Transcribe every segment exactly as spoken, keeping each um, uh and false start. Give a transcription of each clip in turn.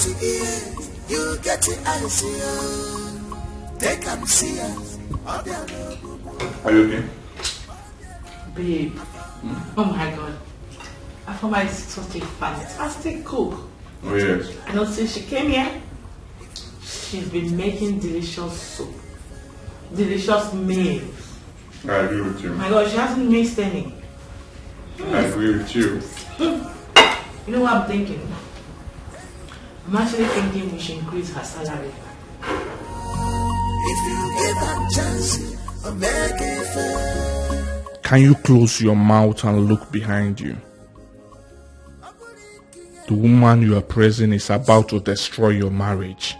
You get the answer. Take and see. Are you okay? Babe, oh my God. Afoma is such a fantastic cook. Oh, yes. You know, since she came here, she's been making delicious soup, delicious meals. I agree with you. My God, she hasn't missed any. I agree with you. You know what I'm thinking? I'm actually thinking we should increase her salary. If you give her chance, I'll make it fair. Can you close your mouth and look behind you? The woman you are praising is about to destroy your marriage.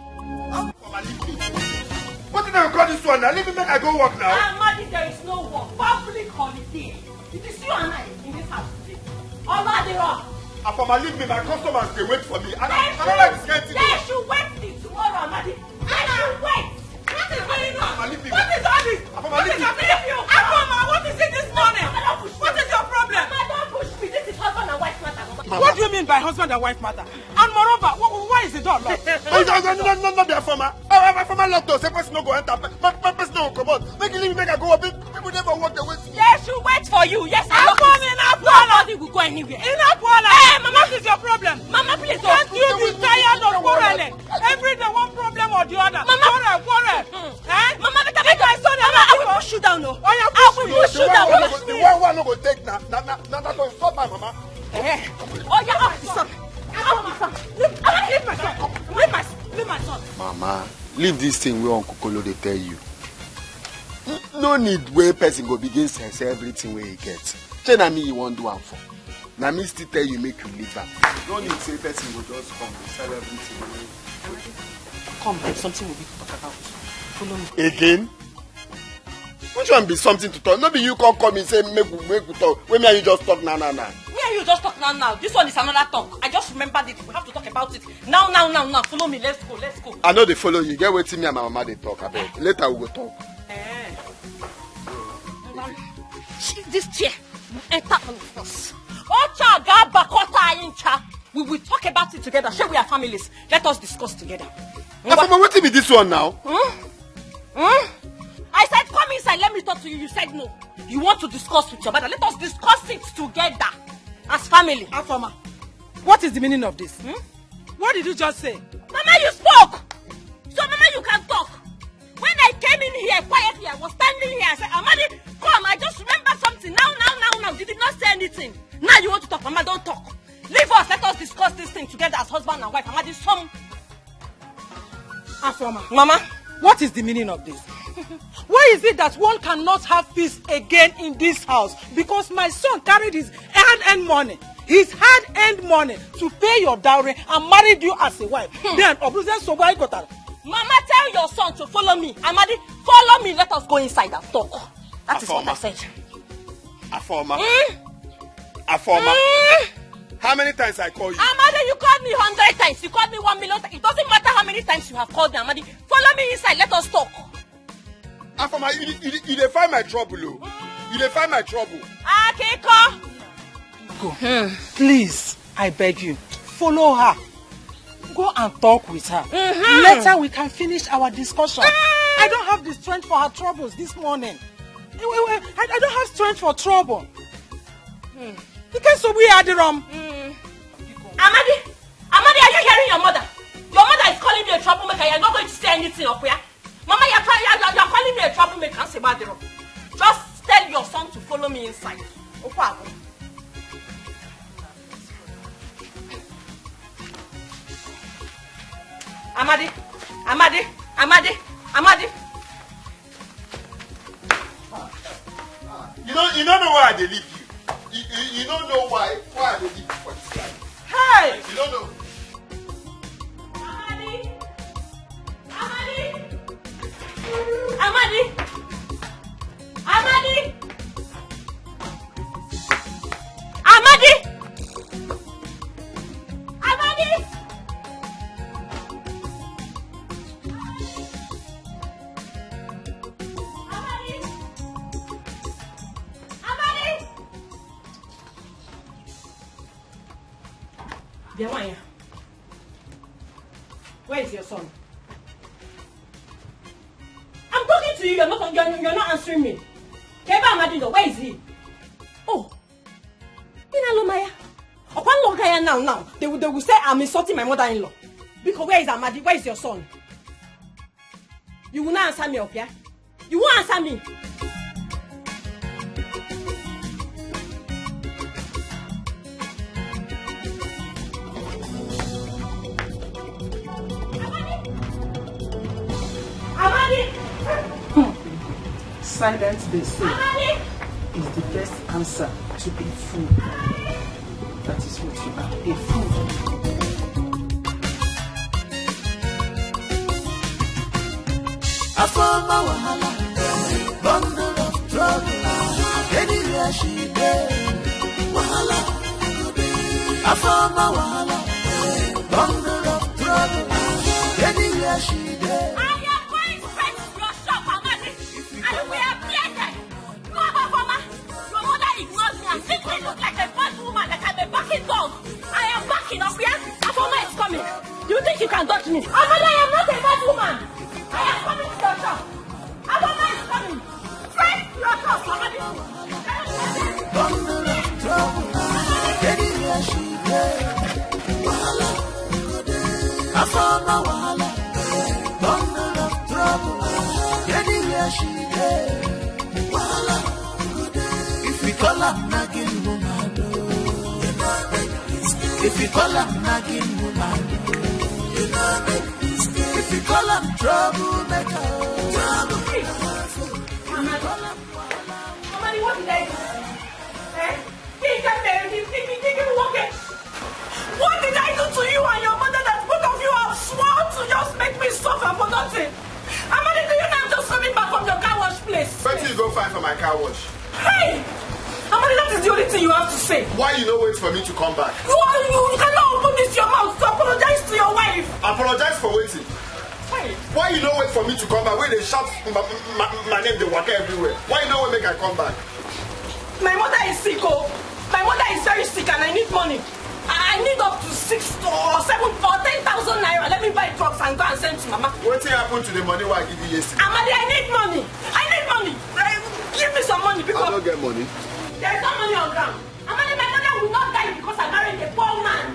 What did I call this one? Now leave me, make I go work now. Amadi, there is no work. Public holiday. It is you and I in this house today. Oladiro. Afoma, leave me. My customers, they wait for me. I, I don't They, like this kind of thing. They should wait till tomorrow, Amadi. They should wait. What is going on? Afoma, leave me. What is all this? Afoma, What leave is me. happening to you? Afoma, what is it this morning? What is your problem? Mama, don't push me. This is husband and wife matter, Mama. What do you mean by husband and wife matter? And moreover, wh- wh- why is the door locked? No, no, no, no, no, no, be Afoma. Ah, ah, Afoma locked door. Say person no go enter. Ma- ma- Person no go comot. Make you leave me, make I go work. People never work the way. They should wait for you. Yes, I know. Afoma, Nobody will go anywhere. Enough, Paula. Hey, Mama. What is your problem? Mama, please don't. Can't you be tired of quarreling? Every day one problem or the other. Mama. Quarrel, quarrel. Eh? Mama, make I make my son. Mama, I will push you down. No. Oh, yeah, I push will me. push The you one down. who no go, the one who no go take na na na na that will stop my mama. Oh, yeah, up the son. Up the son. Leave, leave my son. Leave my, leave my son. Mama, leave this thing wey Uncle Kolo dey tell you. N- No need wey person go begin sell sell everything wey he get. Shey na me you wan do am for? Na me still tell you make you leave am. No need say person go just come dey sell everything wey. Come, there's something we need to talk about. Follow me. Again? Which one be something to talk? No be you come call me say make we make we talk. Wey me and you just talk now now now. Me and you just talk now now. This one is another talk. I just remembered it. We have to talk about it now, now, now, now. Follow me. Let's go. Let's go. I no dey follow you. Get wetin me and my mama dey talk abeg. Later we go talk. Eh. She, this chair will enter all of us. Ocha gaba kota incha. We will talk about it together. Shey we are families. Let us discuss together. Afoma, wetin be this one now? Hmm? Hmm? I said, come inside, let me talk to you. You said no. You want to discuss with your mother. Let us discuss it together as family. Afoma, what is the meaning of this? What did you just say? Mama, you spoke. So, Mama, you can talk. When I came in here quietly, I was standing here. I said, Amadi, come. I just remember something. Now, now, now, now. You did not say anything. Now you want to talk. Mama, don't talk. Leave us. Let us discuss this thing together as husband and wife. Amadi, some. Afoma, Mama. What is the meaning of this? Why is it that one cannot have peace again in this house? Because my son carried his hard-earned money, his hard-earned money to pay your dowry and married you as a wife. Then, Obuze Sogwa Igotara. Mama, tell your son to follow me. Amadi, follow me. Let us go inside and talk. That is what I Afoma. said. Afoma. Mm? Afoma. Mm? How many times I call you? Amadi, you called me hundred times. You called me one million times. It doesn't matter how many times you have called me, Amadi. Follow me inside. Let us talk. Afoma, you, you, you dey find my trouble o. You dey find my trouble. Akiko. Please, I beg you, follow her. Go and talk with her. Later we can finish our discussion. I don't have the strength for her troubles this morning. I, I, I I don't have strength for trouble. You can't so we are the wrong. Amadi, Amadi, are you hearing your mother? Your mother is calling me a troublemaker. You're not going to say anything, Okuya. Mama, you're, try- you're, you're calling me a troublemaker. Just tell your son to follow me inside. Okwago. Amadi, Amadi, Amadi, Amadi. You don't, you don't know why I dey leave you. You, you, you don't know why, why I dey leave you for this life. Hey! You don't know. Amadi! Amadi! Amadi! Amadi! Amadi! Amadi! Amadi! Bịa nwaanyị a. Where is your son? I'm talking to you, you're not, you're, you're not answering me. Keba Amadi, where is he? Oh, Ina Lomaya. Upon Logaya now, now, they will, they will say I'm insulting my mother-in-law. Because where is Amadi? Where is your son? You will not answer me, okay? You won't answer me. Amadi! Silence, they say, is the best answer to a fool. That is what you are, a fool. Afama wahala, bundle of trouble. Anywhere she dey, wahala. Afama wahala, bundle of trouble. Anywhere she dey. I am going straight to your shop, Amadi, and we are blended. No, Afama, your mother ignored me and simply looked like a bad woman, like I'm a barking dog. I am backing up, yeah? Afama is coming. You think you can dodge me? Amadi, I am not a bad woman. I am coming to your shop. Afama is coming. Straight to your shop, Amadi. Bundle of trouble. Anywhere she dey, wahala. Afama wahala. Bundle of trouble. Anywhere she dey, wahala. If we call am nagging woman, oh. If we call am nagging woman, oh. If we call am troublemaker, oh. If we call am Amadi, what did I do? Eh? He got there, he, he, he, he, he, what did I do to you and your mother that both of you have sworn to just make me suffer for nothing? Amadi, do you know I'm just coming back from your car wash place? Wetin you go find for my car wash? Hey! Amadi, that is the only thing you have to say. Why you no wait for me to come back? You, are, you cannot open this your mouth to apologize to your wife. Apologize for wetin? Hey! Why you no wait for me to come back? When they shout my, my, my name, they walk everywhere. Why you no wait make I come back? My mother is sick, oh. My mother is very sick and I need money. I I need up to six or seven or ten thousand naira. Let me buy drugs and go and send to mama. Wetin happen to the money wey I give you yesterday? Amadi, I need money. I need money. Eh, give me some money because I no get money. There is no money on ground. Amadi, my mother will not die because I married a poor man.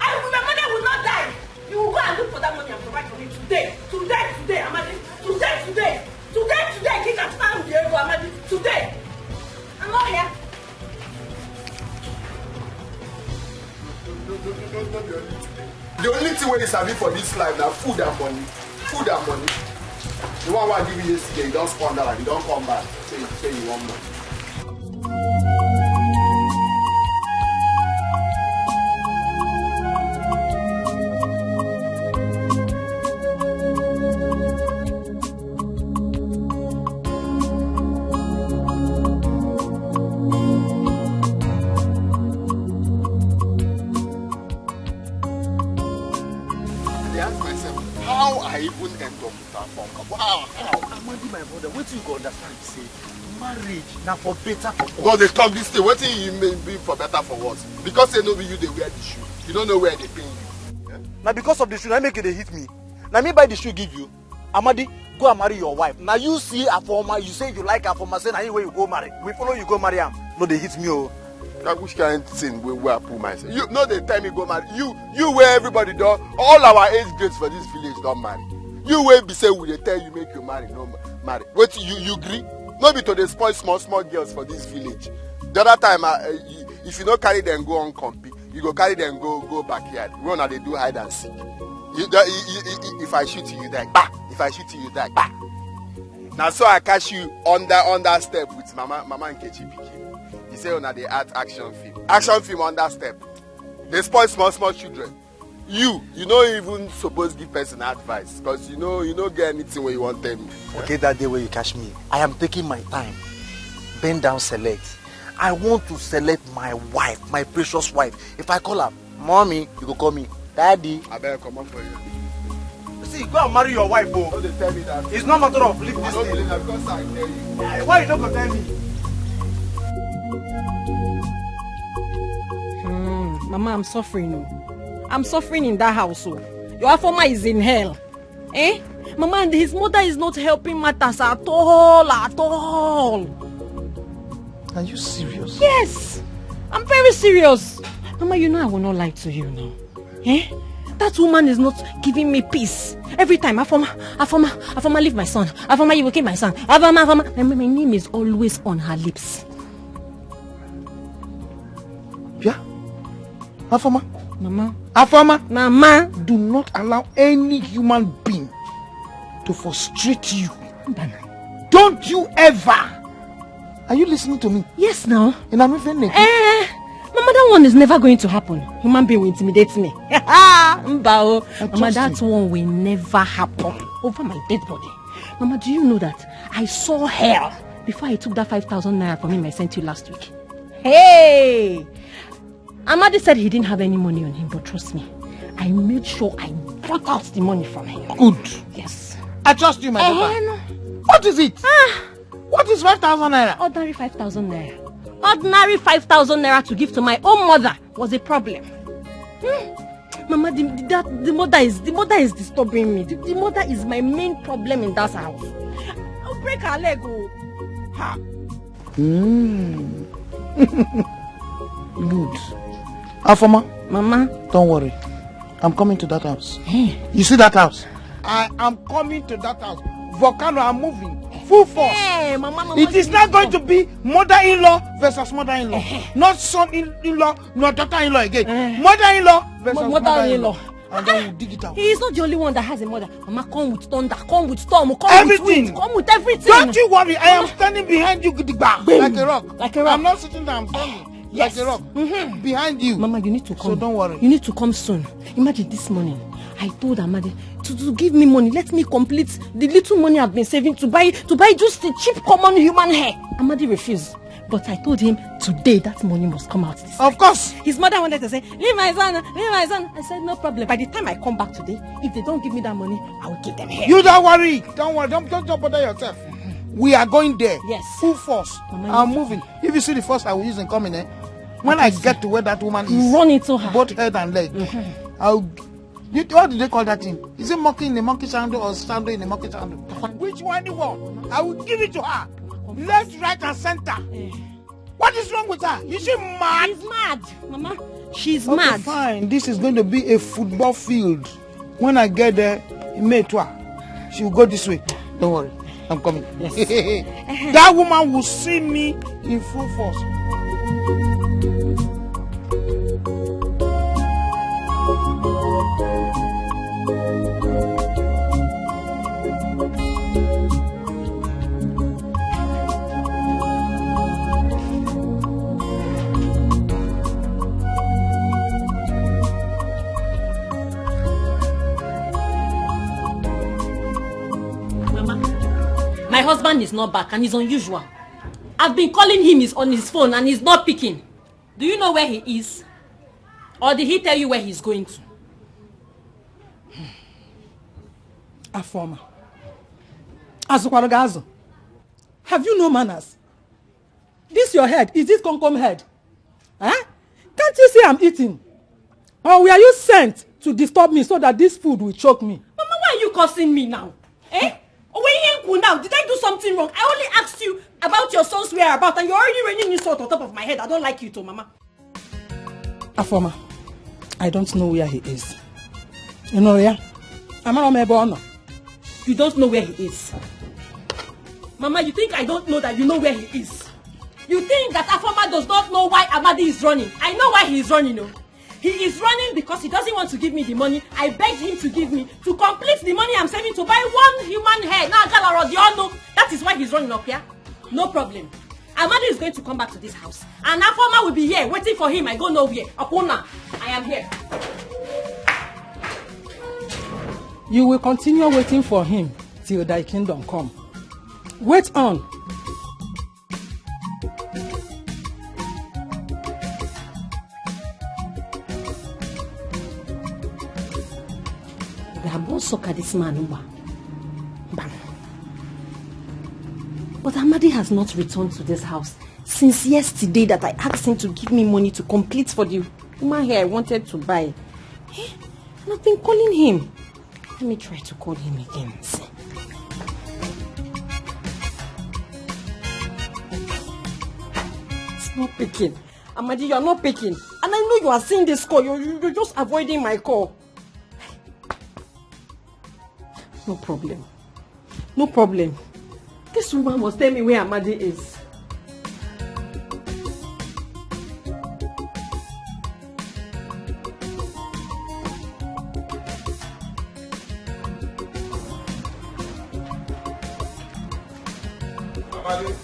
I, my mother will not die. You will go and look for that money and provide for me today. Today, today, Amadi. Today, today. Today, today, kick and stand with the ego, Amadi. Today. I'm not here. The only thing wey you sabi for this life na food and money. Food and money. The one wey I give you yesterday, you don squander am, you don come back. Say, say you want money. I dey ask myself how I even end up with her phone call. How? How? Amadi, my brother, wetin you go understand be say marriage na for better for worse. God dey talk this thing. Wetin you mean be for better for worse? Because say no be you dey wear the shoe, you no know where e dey pain you. Eh? Na because of the shoe na make you dey hit me. Na me buy the shoe give you. Amadi, go and marry your wife. Now you see Afoma, you say you like Afoma, say na him wey you go marry. We follow you go marry am. No dey hit me, oh. Na which kind thing wey wey I put myself? You no dey tell me go marry. You you wey everybody don, all our age grades for this village don marry. You wey be say we dey tell you make you marry, no ma- marry. Wetin you you gree? No be to dey spoil small small girls for this village. The other time, I, uh, you, if you no carry them go on compete, you go carry them go go backyard. Wey una dey do hide and seek. You, don- you, you, you, you, if I shoot you, you die. Bah! If I shoot you, you die. Bah! Na so I catch you under under step with mama mama Nkechi pikin. He say una dey act action film. Action film under step. Dey spoil small small children. You, you no even suppose give person advice because you know you no get anything wey you wan tell me. Forget that day wey you catch me. I am taking my time. Bend down, select. I want to select my wife, my precious wife. If I call her, "Mommy," you go call me, "Daddy." Abeg, comot for here. See, go and marry your wife, oh. No dey tell me that. It's not matter of leave I this don't thing. Believe that because I tell you. Eh, why you no go tell me? Hmm, Mama, I'm suffering, oh. I'm suffering in that house, oh. Your Afoma is in hell. Eh? Mama, and his mother is not helping matters at all, at all. Are you serious? Yes, I'm very serious. Mama, you know I will not lie to you now. Eh? That woman is not giving me peace. Every time, Afoma, Afoma, Afoma, leave my son. Afoma, you will kill my son. Afoma, Afoma. My, my name is always on her lips. Yeah? Afoma? Mama. Afoma? Mama. Do not allow any human being to frustrate you. Don't you ever. Are you listening to me? Yes, now. And I'm even Eh, Mama, that one is never going to happen. Human being will intimidate me. Mba o. I Mama, trust that you. One will never happen. Over my dead body. Mama, do you know that I saw hell before I took that five thousand naira from him I sent you last week? Hey! Amadi said he didn't have any money on him, but trust me, I made sure I brought out the money from him. Good. Yes. I trust you, my Eh, daughter. No. What is it? What is five thousand naira? Ordinary five thousand naira. Ordinary five thousand naira to give to my own mother was a problem. Hmm. Mama, the, the, that, the mother is the mother is disturbing me. The, the mother is my main problem in that house. I'll break her leg. Oh. Ha. Mm. Good. Afoma, Mama. Don't worry. I'm coming to that house. You see that house? I am coming to that house. Volcano, I'm moving. Full force. Hey, Mama, Mama, It is not going to be mother-in-law versus mother-in-law. Not son-in-law, not daughter-in-law again. Mother-in-law versus Mo- mother-in-law. And then we'll dig it out. He is not the only one that has a mother. Mama, come with thunder, come with storm, come Everything. with wind, come with everything. Don't you worry. I am standing behind you, gidigba, like a rock. Like a rock. I'm not sitting there. I'm standing Yes. like a rock behind you. Mama, you need to come. So don't worry. You need to come soon. Imagine this morning. I told Amadi to, to give me money. Let me complete the little money I've been saving to buy to buy just the cheap common human hair. Amadi refused. But I told him today that money must come out this Of course. His mother wanted to say, "Leave my son, leave my son." I said, "No problem. By the time I come back today, if they don't give me that money, I will give them hair." You don't worry. Don't worry. Don't, don't, don't bother yourself. We are going there. Yes. Full force. Mama, I'm you- moving. If you see the force I will use in coming, eh? When I get to where that woman is, Run into her. Both head and leg. I'll. You, what do they call that thing? Is it monkey in a monkey sandal or sandal in a monkey sandal? Which one you want? I will give it to her. Left, right, and center. What is wrong with her? Is she mad? She's mad, Mama. She's Okay, mad. Fine. This is going to be a football field. When I get there, in May twa, she will go this way. Don't worry. I'm coming. That woman will see me in full force. Mama, my husband is not back and it's unusual. I've been calling him, he's on his phone and he's not picking. Do you know where he is? Or did he tell you where he's going to? Afoma. Azụkwara gị azụ. Have you no manners? This your head, is this Komkom head? Eh? Can't you see I'm eating? Or were you sent to disturb me so that this food will choke me? Mama, why are you cursing me now? Eh? Owe ihe m kwuru now, did I do something wrong? I only asked you about your son's whereabouts and you're already raining insult on top of my head. I don't like you too, Mama. Afoma, I don't know where he is. You know, yeah? Amara m ebe ọ nọ. You don't know where he is. Mama, you think I don't know that you know where he is? You think that Afoma does not know why Amadi is running? I know why he is running, oh. He is running because he doesn't want to give me the money I begged him to give me to complete the money I'm saving to buy one human hair. Now, Galarodi, you all know that is why he's running up here. No problem. Amadi is going to come back to this house. And Afoma will be here waiting for him. I go nowhere. Okuna, I am here. You will continue waiting for him till thy kingdom come. Wait on. They have gone sucker this man. Mba. Mba. But Amadi has not returned to this house since yesterday that I asked him to give me money to complete for the woman hair I wanted to buy. Eh? And I've been calling him. Let me try to call him again. See. It's not picking. Amadi, you are not picking. And I know you are seeing this call. You, you, you're just avoiding my call. No problem. No problem. This woman must tell me where Amadi is. Amadi.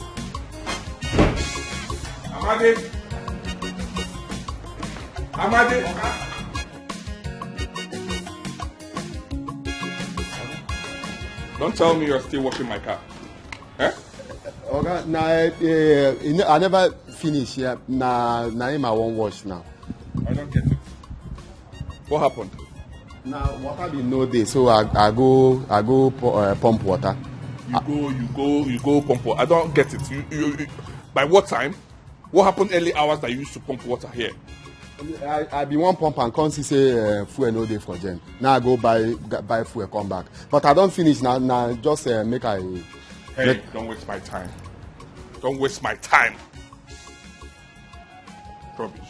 Amadi. Amadi. Don't tell me you're still washing my car. Eh? Oga, na, eh, eh, I never finish. Yeah. Na, na him I wan wash now. I don't get it. What happened? Na water bin no dey, so I, I go, I go pu- uh, pump water. You go, you go, you go pump water. I don't get it. You, you, you, by what time? What happened early hours that you used to pump water here? I, I bin wan pump and come see say uh, fuel no dey for gen. Now I go buy, g- buy fuel, come back. But I don finish now. Now just uh, make I. Hey, don't waste my time. Don't waste my time. Rubbish.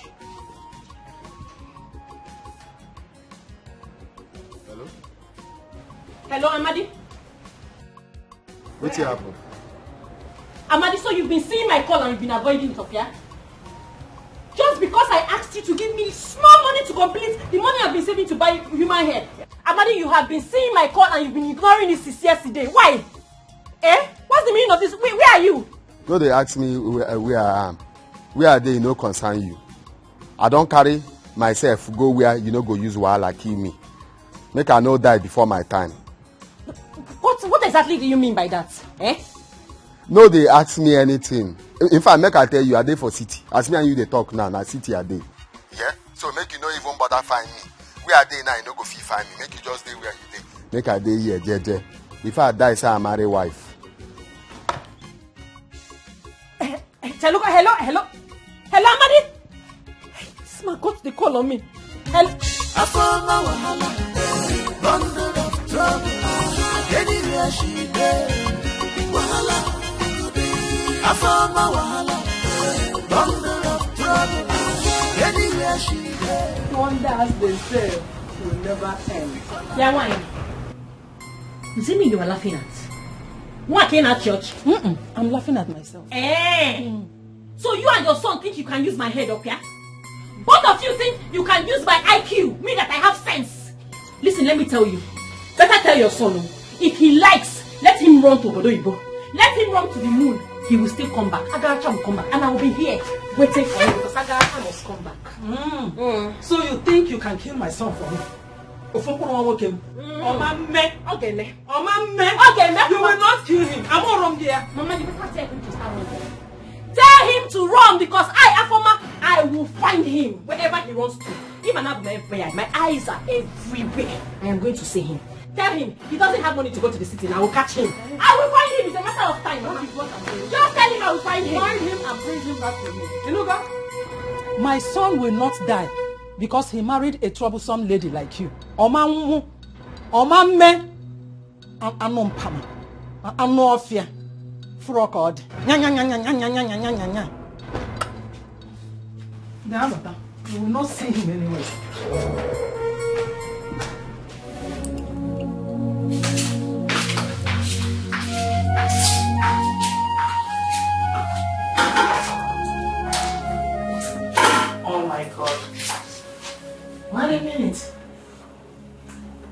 Hello? Hello, Amadi. Wetin happen? Amadi, so you've been seeing my call and you've been avoiding it, okay? Just because I asked you to give me small money to complete the money I've been saving to buy human hair. Amadi, you have been seeing my call and you've been ignoring it since yesterday. Why? Eh? What's the meaning of this? Where, where are you? No dey ask me where, where I am. Where I dey, e no concern you. I don carry myself go where you no go use wahala kill me. Make I no die before my time. What, what exactly do you mean by that? Eh? No dey ask me anything. In fact, make I tell you, I dey for city. As me and you dey talk now, na city I dey. Yeah? So make you no even bother find me. Where I dey now, you no go fit find me. Make you just dey where you dey. Make I dey here, jeje. Before I die, say I marry wife. Hello, hello, hello. Hello, Amadi. This man got the call on me. Hello. Afama wahala, bundle of trouble. Anywhere she dey, wahala. Afama wahala, bundle of trouble. Anywhere she dey. Wonders they say will never end. Yeah, why? You see me you are laughing at? Why can't at church? Mm-mm. I'm laughing at myself. Eh? So you and your son think you can use my head up here? Both of you think you can use my I Q, me that I have sense. Listen, let me tell you. Better tell your son, oh, if he likes, let him run to Obodo Igbo. Let him run to the moon. He will still come back. Agaracha will come back, and I will be here waiting for him because Agaracha must come back. Mm. So you think you can kill my son for me? Ofokuru nwoke m. Ọma mme. Ọ ga-eme. Ọma mme. Ọ ga-eme. You will not kill him. Amụrụ m gị ya. Mama, you better tell him to start running. Tell him to run because I, Afoma, I will find him wherever he wants to. Even now, my, my eyes are everywhere. I am going to see him. Tell him he doesn't have money to go to the city, and I will catch him. I will find him. It's a matter of time. That is what I'm saying. Just tell him I will find him. Find him and bring him back to me. You know, God? My son will not die because he married a troublesome lady like you. Ọma nwụ, ọma mme, a- anụ mpama, a- anụ ọfịa, fụrụ ka ọ dị. Nya, nya, nya, nya. They have a You will not see him anywhere. Oh my God. Wait a minute.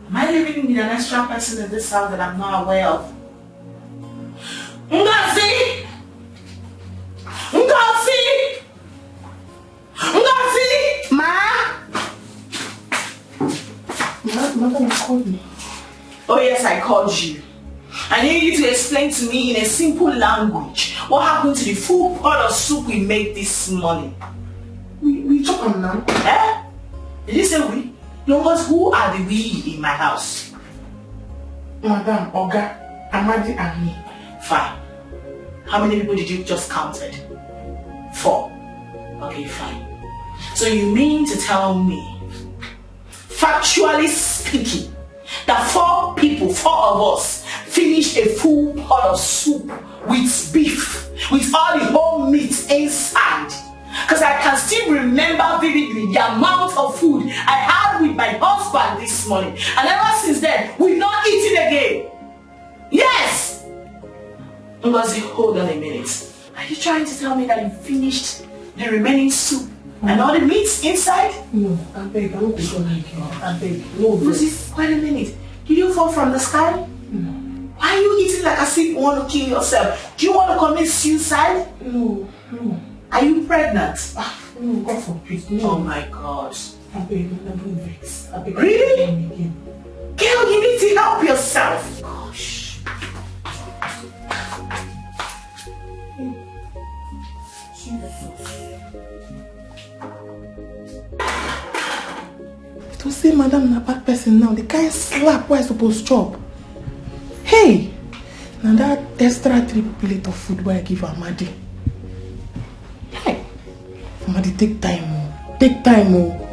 Am I living with an extra person in this house that I'm not aware of? Ngozi! Ngozi! Ngozi! Ma! Mother, mother, you called me. Oh yes, I called you. I need you to explain to me in a simple language what happened to the full pot of soup we made this morning. We, we chop am now. Eh? Did you say we? No, but who are the we in my house? Madam, Oga, Amadi, and me. Fine. How many people did you just counted? Four. Okay, fine. So you mean to tell me Factually speaking, the four people, four of us, finished a full pot of soup with beef, with all the whole meat inside. Because I can still remember vividly the amount of food I had with my husband this morning. And ever since then, we've not eaten again. Yes! Ngozi, hold on a minute. Are you trying to tell me that you finished the remaining soup and all the meats inside? No, I beg, I don't go like you. I beg, no, Ngozi, wait a minute. Did you fall from the sky? No. Why are you eating like as if you want to kill yourself? Do you want to commit suicide? No, no. Are you pregnant? Ah, no, God forbid, no. Oh my God. I beg, I don't vex. I beg, really? Again. Girl, you need to help yourself. Gosh. Jesus. If to say madam na bad person now, the kind slap wey I suppose chop. Hey! Na that extra three plate of food wey I give Amadi. Hey! Amadi, take time o. Take time o.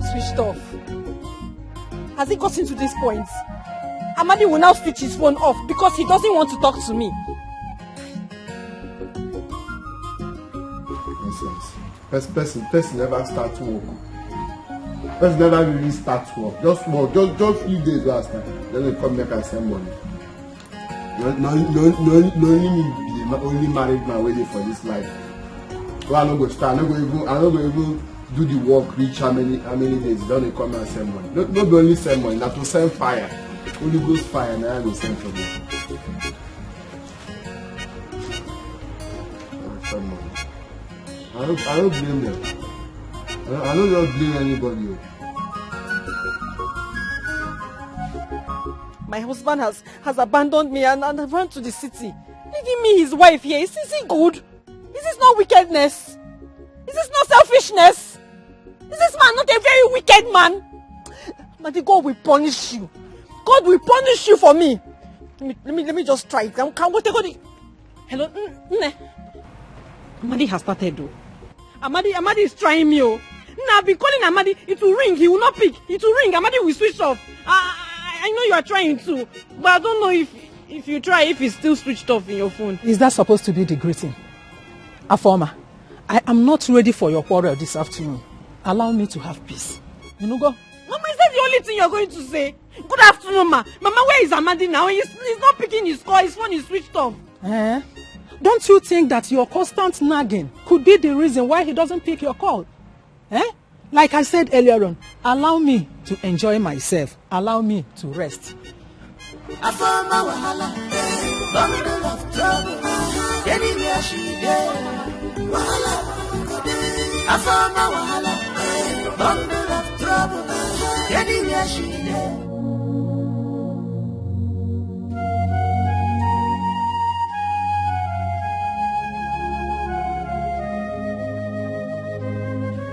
Switched off. Has it gotten to this point? Amadi will now switch his phone off because he doesn't want to talk to me. Nonsense. Person, person, person never start work. Person never really start work. Just work, just just few days last time. Then they come make and send money. No, no, no, no, no, only me be the ma- only married man waiting for this life. So I no go start. I no go even. I no go even do the work. Reach how many how many days? Then they come and send money. No, no be only send money. Na to send fire. Holy Ghost fire. Now I go send for them. Send money. I don't, I don't blame them. I don't, I don't just blame anybody. Oh. My husband has, has abandoned me and, and run to the city, leaving me his wife here. Is, is he good? Is this not wickedness? Is this not selfishness? Is this man not a very wicked man? Madi, God will punish you. God will punish you for me. Let me, let me, let me just try it. Can, can we take all the... Hello, N- Nne. Amadi has started though. Amadi, Amadi is trying me. Oh, Nne, I've been calling Amadi. It will ring. He will not pick. It will ring. Amadi will switch off. I, I, I know you are trying to, but I don't know if if you try, if it's still switched off in your phone. Is that supposed to be the greeting? Afoma, I am not ready for your quarrel this afternoon. Allow me to have peace. You know, go. Mama, is that the only thing you're going to say? Good afternoon, ma. Mama, where is Amadi now? He's, he's not picking his call. His phone is switched off. Eh? Don't you think that your constant nagging could be the reason why he doesn't pick your call? Eh? Like I said earlier on, allow me to enjoy myself. Allow me to rest. Afama wahala, bundle of trouble. Anywhere she dey, wahala. Afama wahala, bundle of trouble. Anywhere she dey.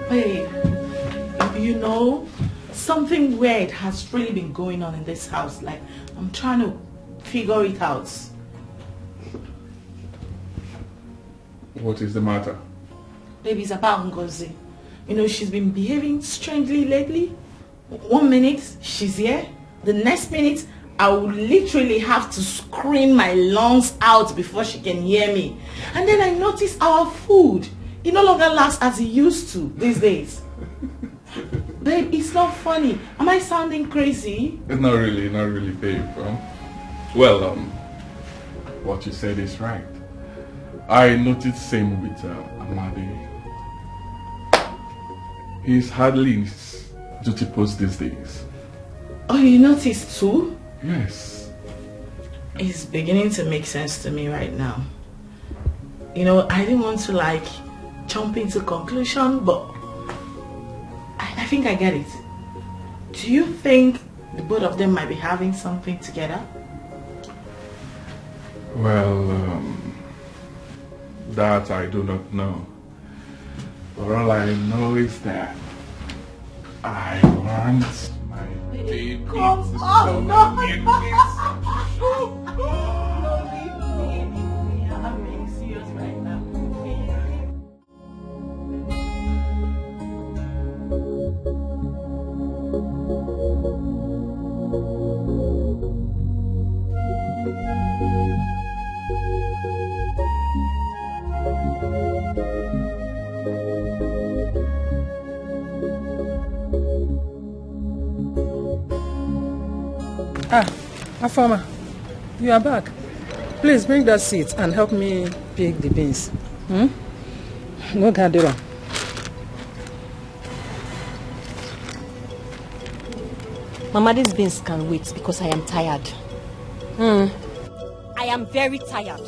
Babe, you know, something weird has really been going on in this house. Like, I'm trying to figure it out. What is the matter? Baby, it's about Ngozi. You know, she's been behaving strangely lately. One minute, she's here. The next minute, I will literally have to scream my lungs out before she can hear me. And then I notice our food. It no longer lasts as it used to these days. Babe, it's not funny. Am I sounding crazy? Not really, not really, babe. Um, well, um, what you said is right. I noticed same with uh, Amadi. He's hardly in his duty post these days. Oh, you noticed too? Yes. It's beginning to make sense to me right now. You know, I didn't want to like jump into conclusion, but I, I think I get it. Do you think the both of them might be having something together? Well, um, that I do not know. But all I know is that I want my baby. Come on, no. No, leave me, leave me. I'm being serious right now. Ah, Afoma, you are back. Please bring that seat and help me pick the beans. Hmm? No gather. Mama, these beans can wait because I am tired. Hmm. I am very tired.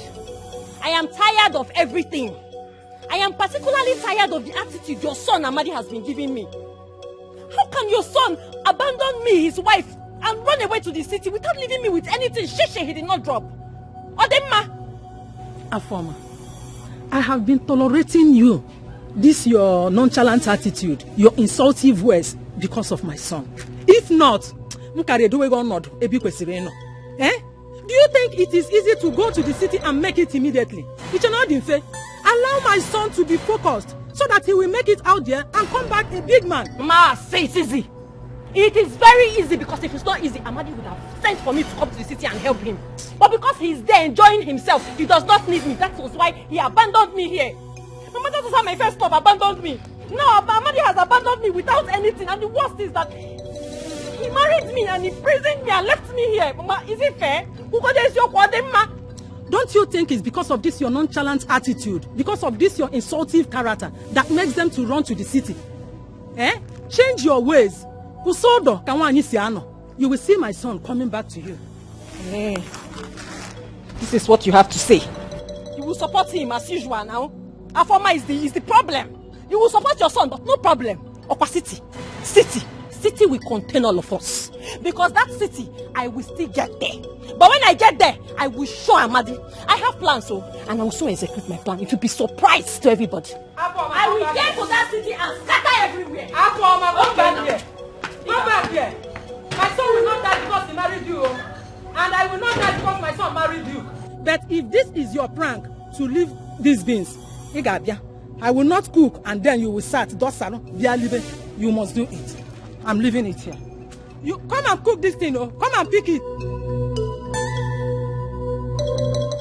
I am tired of everything. I am particularly tired of the attitude your son Amadi has been giving me. How can your son abandon me, his wife, and run away to the city without leaving me with anything? Shishi, he did not drop. Odemma! Afoma, I have been tolerating you. This your nonchalant attitude, your insultive words because of my son. If not, m kara edowe gị ọnọdụ ebe ị kwesịrị ịnọ. Eh? Do you think it is easy to go to the city and make it immediately? Iche na ọ dị mfe. Allow my son to be focused so that he will make it out there and come back a big man. Ma, say it's easy. It is very easy, because if it's not easy, Amadi would have sent for me to come to the city and help him. But because he's there enjoying himself, he does not need me. That was why he abandoned me here. Mama, that was how my first love abandoned me. Now Ab- Amadi has abandoned me without anything, and the worst is that he married me and imprisoned me and left me here. Mama, is it fair? Ugodeziokwu, Odemma. Don't you think it's because of this your nonchalant attitude, because of this your insultive character that makes them to run to the city? Eh? Change your ways. Kwụsị ọdọ ka nwaanyị si anọ. You will see my son coming back to you. Eh, this is what you have to say. You will support him as usual now. Afoma is the, is the problem. You will support your son, but no problem. Okwa city. City. City will contain all of us. Because that city, I will still get there. But when I get there, I will show Amadi. I have plans, so, and I will soon execute my plan. If you be surprised to everybody. I will get to that city and scatter everywhere. Afoma, come back here. Come back here. My son will not die because he married you, oh. And I will not die because my son married you. But if this is your prank to leave these beans, ị ga-abịa. I will not cook and then you will start dosara bịa libe. You must do it. I'm leaving it here. You come and cook this thing, oh. Come and pick it.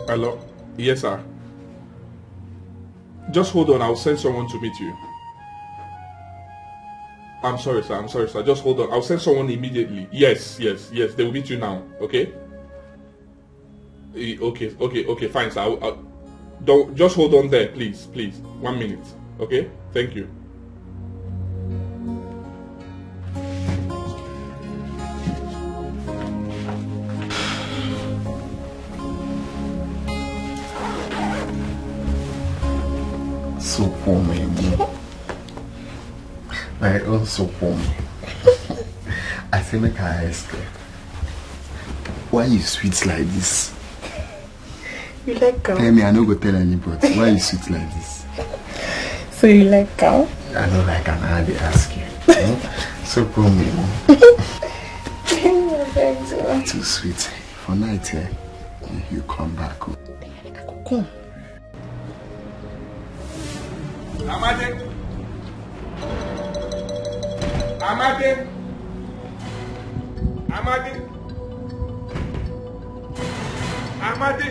Hello? Yes, sir. Just hold on. I'll send someone to meet you. I'm sorry, sir. I'm sorry, sir. Just hold on. I'll send someone immediately. Yes, yes, yes. They will meet you now. Okay? Eh, okay, okay, okay. Fine, sir. I'll, I'll, don't, just hold on there, please, please. One minute. Okay? Thank you. Sopomi. My own Sopomi. I say make I ask you. Why you sweet like this? You like cow? Tell me, I no go tell anybody. Why you sweet like this? So you like cow? I don't like am, I dey ask you. Hmm? Sopomi. I beg you. Too sweet. For night, eh? You come back. Oh. Come. Amade. Amade. Amade. Amade.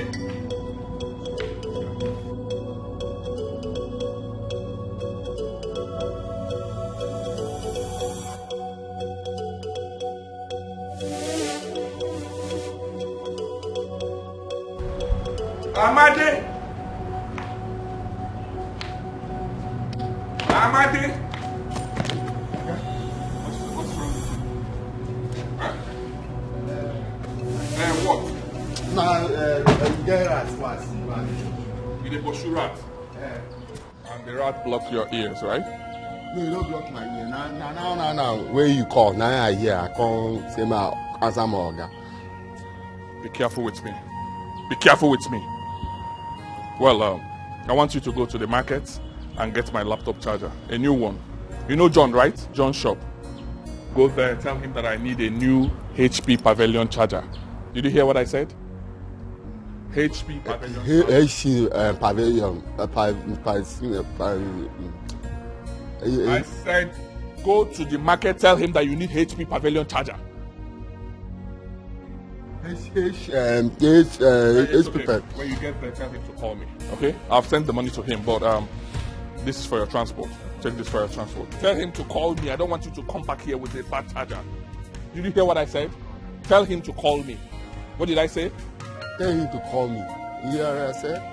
Amade. Amade. What's, what's wrong with you? Huh? Eh, what? Na, eh, eh, get rat pass. You dey pursue rat? Eh. And the rat block your ears, right? No, you don't block my ear. Now, now, now, now, now, where you call? Now I hear. I come say my answer my oga. Be careful with me. Be careful with me. Well, um, I want you to go to the market and get my laptop charger, a new one. You know John, right? John shop. Go there, tell him that I need a new H P Pavilion charger. Did you hear what I said? H P Pavilion charger. H P, uh, Pavilion, uh, pa-, pa-, uh, pa-, uh, I said, go to the market, tell him that you need H P Pavilion charger. H, H, um, H, uh, It's H P okay. Pep. When you get there, tell him to call me. Okay? I've sent the money to him, but, um, this is for your transport. Take this for your transport. Tell him to call me. I don't want you to come back here with a bad charger. Did you hear what I said? Tell him to call me. What did I say? Tell him to call me. You hear what I said?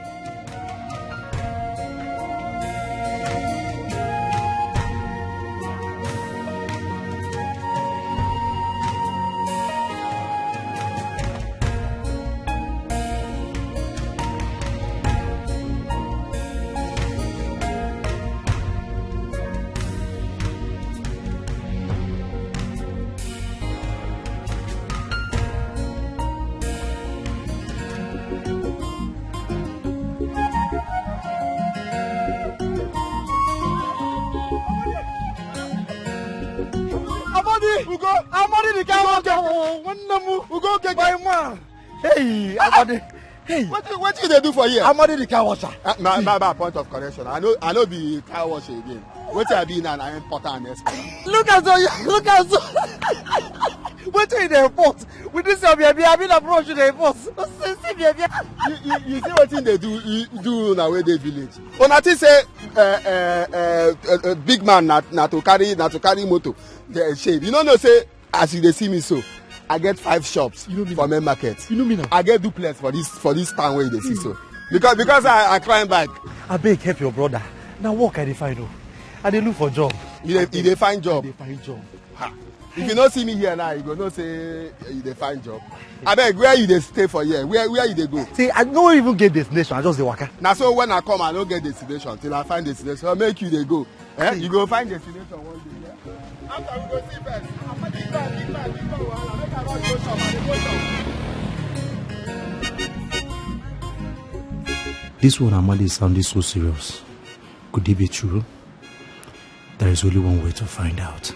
Amadi, Ugo, Amadi the guy. Ugo, okay. Nwanne m, Ugo, okay, my man. Hey, Amadi. Hey. What you, what you dey do for here? Amadi the car washer. Uh, my, my, my point of correction. I know, I know be car wash again. What I be now, I import and export. Look at you, look at you. What you dey import? With this, your baby, I mean, approach you dey import. See, see, baby. You, you, you see what thing they do, you do now where they village. Una think say, uh, uh, uh, uh, uh, big man na, na to carry, na to carry motor. They shame. You no know say as you dey see me so, I get five shops. You know me for now. Main market. You know me now. I get duplex for this, for this town where you dey see so. Because, because I, I climb bike. Abeg help your brother. Na work I dey find o. I dey look for job. You dey, you dey find job? I dey find job. Ha. If you no see me here now, you go know say you dey find job. Abeg, where you dey stay for here? Where, where you dey go? See, I no even get destination. I just dey waka. Na so when I come, I no get destination till I find destination. So make you dey go. Eh? You go find destination one day. Yeah? After we go see first. Big man, big man, big man, wahala. Make I run go shop. I dey go shop. This one Amadi is sounding so serious. Could it be true? There is only one way to find out.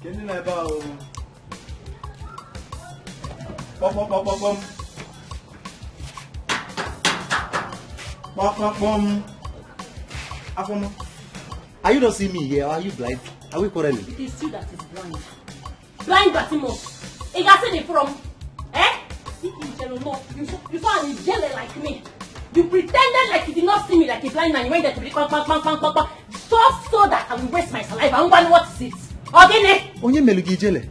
Kedu na ebe ahụ? Pom, pom, pom, pom, pom. Pom, pom, pom. Afoma, are you not seeing me here? Are you blind? Are we quarreling? It is you that is blind. Blind Batimo. You got the from. Eh? You, you, you, you saw an angel like me. You pretended like you did not see me like a blind man. You went there to be bang, bang, bang, bang, bang, bang. Just so that I will waste my saliva. And what is it? Ogene? Onye Melugijele,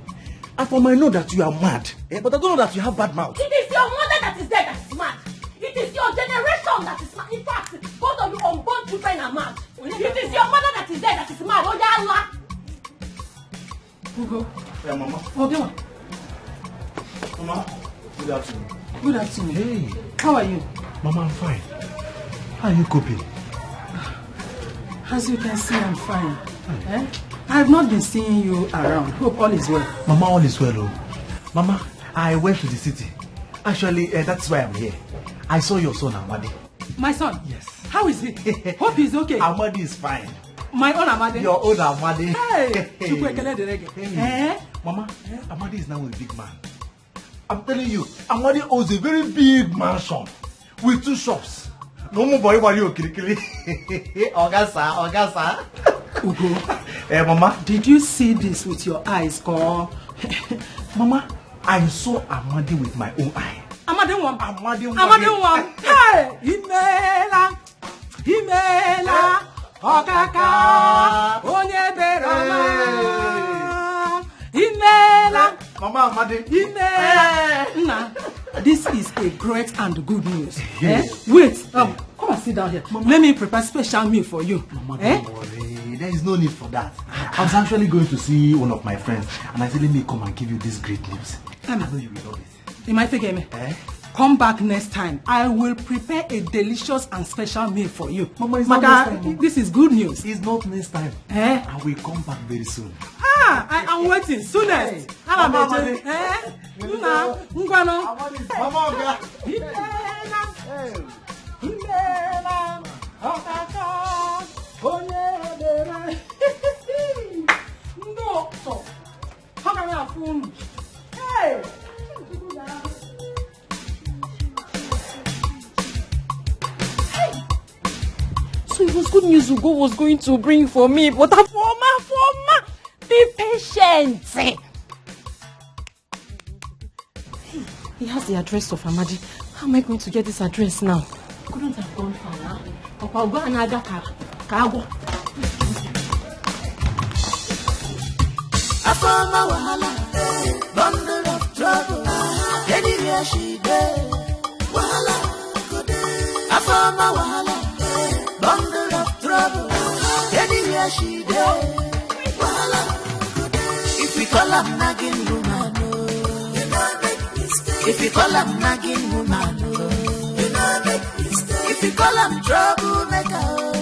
I for might know that you are mad, eh? But I don't know that you have bad mouth. It is your mother that is there that is mad. It is your generation that is mad. In fact, both of you unborn children are mad. It is your mother that is there that is mad. Oyala. Ugo. Yeah, Mama. Obioma. Mama, good afternoon. Good afternoon. Hey. How are you? Mama, I'm fine. How are you coping? As you can see, I'm fine. Eh? I've not been seeing you around. Hope all is well. Mama, all is well, oh. Mama, I went to the city. Actually, uh, that's why I'm here. I saw your son, Amadi. My son? Yes. How is he? Hope he's okay. Amadi is fine. My own Amadi? Your own Amadi. Hey! Chukwu ekele dịrị gị. Hey. Eh? Mama, Amadi is now a big man. I'm telling you, Amadi owns a very big mansion with two shops. No more boy, boy, you kirikiri. Ogasa, Ogasa. Ugo. Eh, Mama. Did you see this with your eyes, ko? Mama, I saw Amadi with my own eye. Amadi nwa m. Amadi nwa. Amadi nwa m. Hey! Imela. Imela. Okaka. Onye bere ọma. Imela. Mama Amadi. Imela. Nna, this is a great and good news. Eh? Wait, um, come and sit down here. Let me prepare special meal for you. Mama, don't worry. There is no need for that. I was actually going to see one of my friends, and I said, let me come and give you this great news. I know you will love it. You might forget me. Eh? Come back next time. I will prepare a delicious and special meal for you. Mama, it's not next time, Mama. This is good news. It's not next time. Eh? I will come back very soon. Ah, I am waiting. Soonest. Hey, Mama Amadi. Eh? Nna, ngwanụ. Mama Oga. Imela. Hey. Imela. Okaka. Onye ebere. Ndị ụtọ. How can I fool? Hey! So it was good news Ugo was going to bring for me, but Afoma, Afoma, be patient. He has the address of Amadi. How am I going to get this address now? Couldn't have gone far now. Ọkwa Ugo a na-aga ka, ka agwọ. Afoma wahala, bundle of trouble. Anywhere she dey, wahala go dey. Afoma wahala, bundle of trouble. Anywhere she dey, wahala go dey. If we call am nagging woman, oh. If you call am nagging woman, oh. If you call am troublemaker, oh.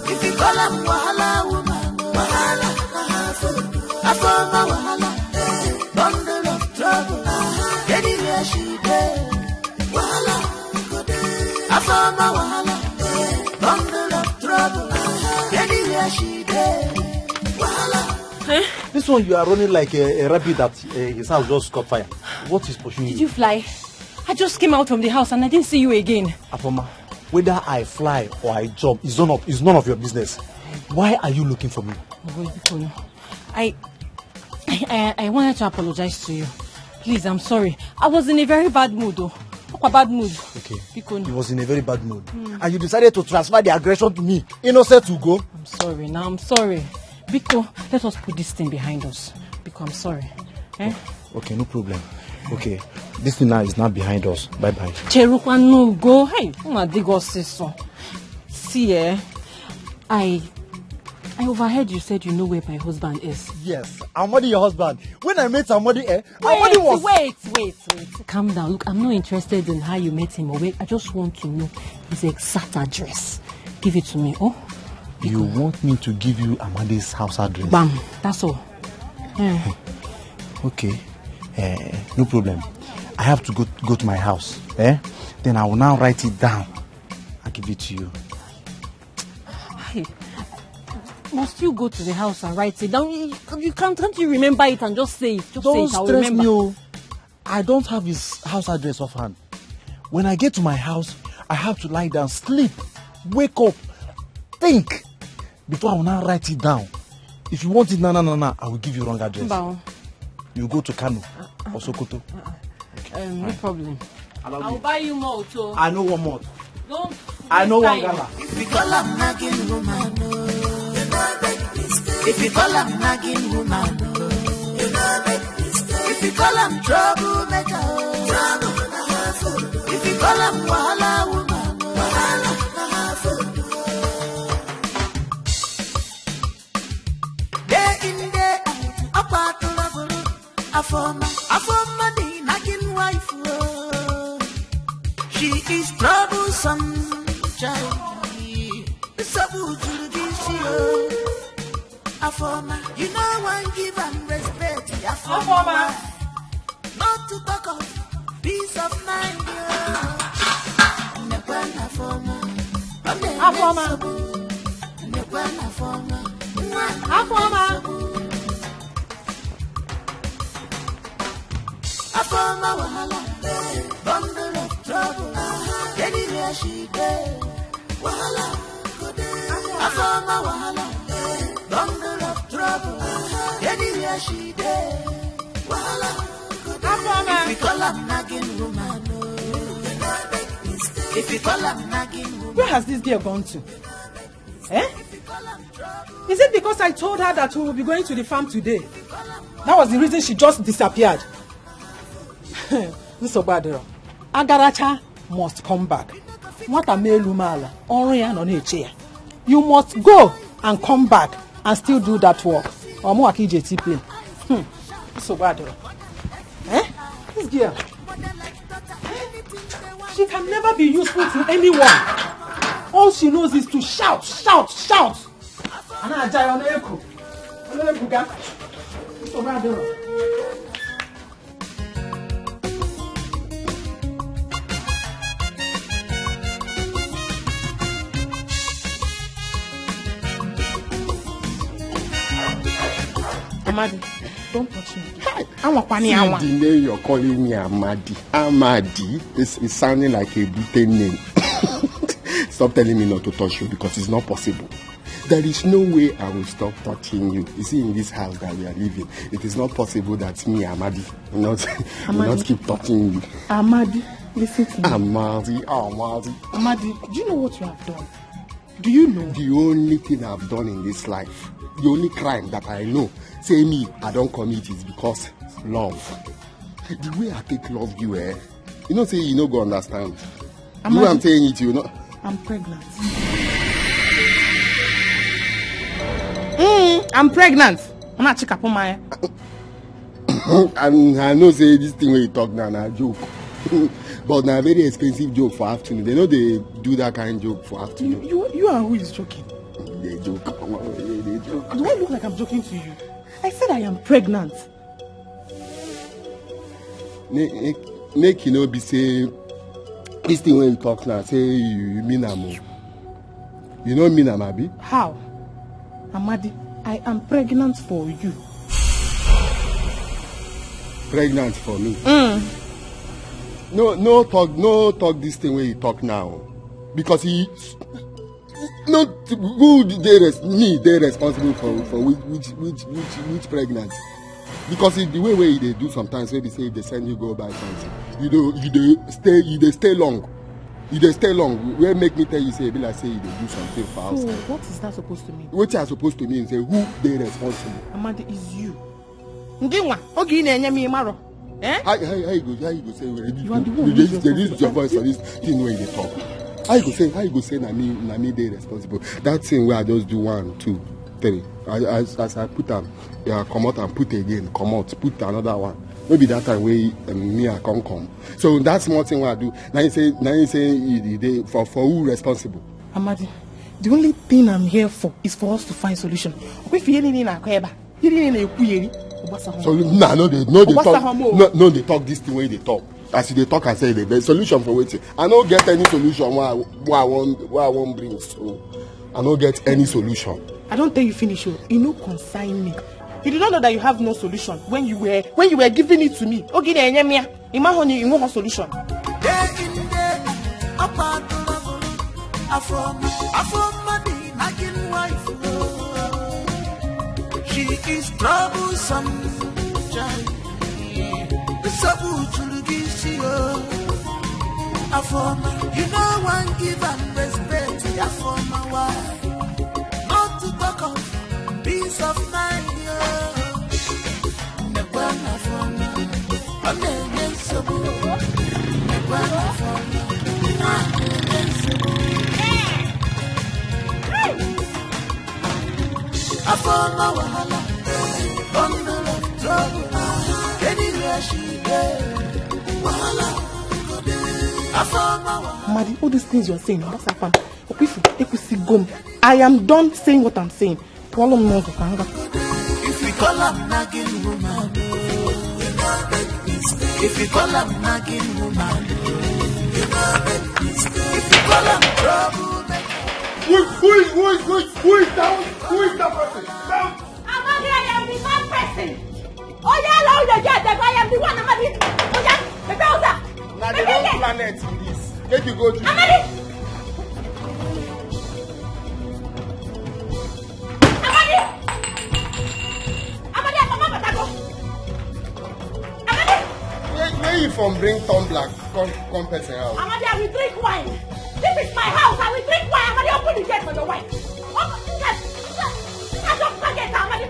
If you call am wahala woman, oh. Afoma wahala, bundle of trouble. Anywhere she dey, wahala go dey. Afoma wahala, bundle of trouble. Anywhere she dey, wahala. This one, you are running like a, a rabbit that, uh, his house just caught fire. What is pursuing you? Did you fly? I just came out from the house and I didn't see you again. Afoma, whether I fly or I jump is none of, is none of your business. Why are you looking for me? Ogo, biko, no. I, I, I, I wanted to apologize to you. Please, I'm sorry. I was in a very bad mood, though. What a bad mood. Okay. Biko, no. He was in a very bad mood. And you decided to transfer the aggression to me. Innocent Ugo. I'm sorry. Now I'm sorry. Biko, let us put this thing behind us. Biko, I'm sorry. Eh? Okay, no problem. Okay, this thing now is now behind us. Bye bye. Cherukwa no go. Hey, una dig us this one. See, eh? I, I overheard you said you know where my husband is. Yes, Amadi, your husband. When I met Amadi, eh? Amadi was. Wait, wait, wait. Calm down. Look, I'm not interested in how you met him or where. I just want to know his exact address. Give it to me, oh? You want me to give you Amadi's house address? Bam. That's all. Eh. Okay. Eh, no problem. I have to go, go to my house. Eh? Then I will now write it down. I'll give it to you. Hey, must you go to the house and write it down? You, you can't, can't you remember it and just say it? Just say it. Don't stress me, oh. I don't have his house address offhand. When I get to my house, I have to lie down, sleep, wake up, think before I will now write it down. If you want it, na na na na, I will give you wrong address. Mba o. You go to Kano or Sokoto. Um, no problem. Allow I will me. Buy you more too. I know one more. Don't I know waste one time. Gala. If you call am nagging woman, oh, you no make mistake. If you call am nagging woman, oh, you no make mistake. If you call am troublemaker, oh, trouble na her fault. If you call am wahala woman, oh, wahala na her fault. Day in, day out, akwa trouble. Afoma, Afoma the nagging wife, oh. She is troublesome, child. Nsogbu juru gị isi, oh. Afoma, you no wan give am respect, Afoma. Afoma. Not to talk of peace of mind, oh. Nnekwa na Afoma. Ọ na-eme Afoma. Nsogbu. Nnekwa na Afoma. Nwa Afoma. Nsogbu. Afoma wahala, bundle of trouble. Anywhere she dey, wahala go dey. Afoma wahala, bundle of trouble. Anywhere she dey, wahala go dey. Afoma. If you call am nagging woman, oh. If you call am nagging woman. Where has this girl gone to? Eh? Is it because I told her that we will be going to the farm today? That was the reason she just disappeared. Nsogbu adịrọ. Agaracha must come back. Nwata mee elu m ala, ọrụ ya nọ na-eche ya. You must go and come back and still do that work. Ọ mụwa ka ije ti play. Hmm. Nsogbu adịrọ. Eh? This girl. She can never be useful to anyone. All she knows is to shout, shout, shout. A na-aja ya, ọ na-eku. Ọ na-ebuga. Nsogbu adịrọ. Amadi, don't touch me. Hi. Anwakwana ya anwa. See the name you're calling me, Amadi. Amadi is, is sounding like a British name. Stop telling me not to touch you because it's not possible. There is no way I will stop touching you. You see, in this house that we are living, it is not possible that me, Amadi, will not, will Amadi. Not keep touching you. Amadi, listen to me. Amadi, Amadi. Amadi, do you know what you have done? Do you know? The only thing I've done in this life, the only crime that I know, say me, I don't commit is because love. The way I take love you, eh? You know, say you no go understand. You know I'm saying it, you know. I'm pregnant. Mm, I'm pregnant. I'm not chick up on my. And I know say this thing wey you talk now na joke. But na very expensive joke for afternoon. They know they do that kind of joke for afternoon. You, you, you are who is joking? They joke. They joke. Do I look like I'm joking to you? I said I am pregnant. Make, make you no be say this thing wey you talk now, say you, you mean am o. You no mean am, abi? How? Amadi, I am pregnant for you. Pregnant for me? Mm. No, no talk, no talk this thing wey you talk now. Because he, no, who dey res-, me dey responsible for, for which, which, which, which, which pregnancy? Because if the way wey you dey do sometimes, wey be say if they send you go buy something, you dey, you dey stay, you dey stay long. You dey stay long. Wey make me tell you say e be like say you dey do something for outside. So what is that supposed to mean? Wetin I supposed to mean say who dey responsible? Amadi, is you. Ngị nwa, oge ị na-enye m ịmarọ. Eh? How, how, how you go, how you go say, well, you, you are the one who is responsible. They use your voice for this thing wey you dey talk. How you go say, how you go say na me, na me dey responsible? That thing wey I just do one, two, three. I, as, as I put am, yeah, comot and put again, comot, put another one. No be that time wey, um, me I come come. So that small thing wey I do, na you say, na you say you, you dey for, for who responsible? Amadi, the only thing I'm here for is for us to find solution. Okay, if you need na kweba. So, nah, no, they, no, they talk, no, no, they talk this thing wey they talk. As they talk, I say the best solution for wetin? I no get any solution wey I, wey I wan, wey I wan bring. So, I no get any solution. I don tell you finish o. E no concern me. You did not know that you have no solution when you were, when you were giving it to me. Oge na-enye m ya. Ima honey, you want solution. Day in, day out, up and trouble. Afoma, Afoma, the nagging wife. She is troublesome, child. The sabu to the G C O. Afoma, you know one give and respect. Afoma, why? Not to talk of peace of mind, yo. Nekwa Afoma, ọ na-enye nsogbu. Nekwa Afoma, ọ na-enye nsogbu. Afoma wahala, bundle of trouble. Anywhere she dey, wahala go dey. Afoma wahala. Madi, all these things you're saying, what's happened? Okwifu, ekwusigo m. I am done saying what I'm saying. Pụọlụ m n'ụzọ ka m gaa. If we call am nagging woman, oh, you know make mistake. If we call am nagging woman, oh, you know make mistake. If we call am trouble maker. Who, who is who is who is who is that? Who is that person? That Amadi, I am the bad person. Oh yeah, Lord, the judge, I am the one. Amadi, oh yeah, the browser. Now they don't planet in this. Make you go to Amadi. Amadi. Amadi, I come up and I go. Amadi. Where, where you from? Bring tumbler, come come person house. Amadi, I will drink wine. This is my house. I will drink wine. Amadi, open the gate for your wife. Open the gate. I just target Amadi.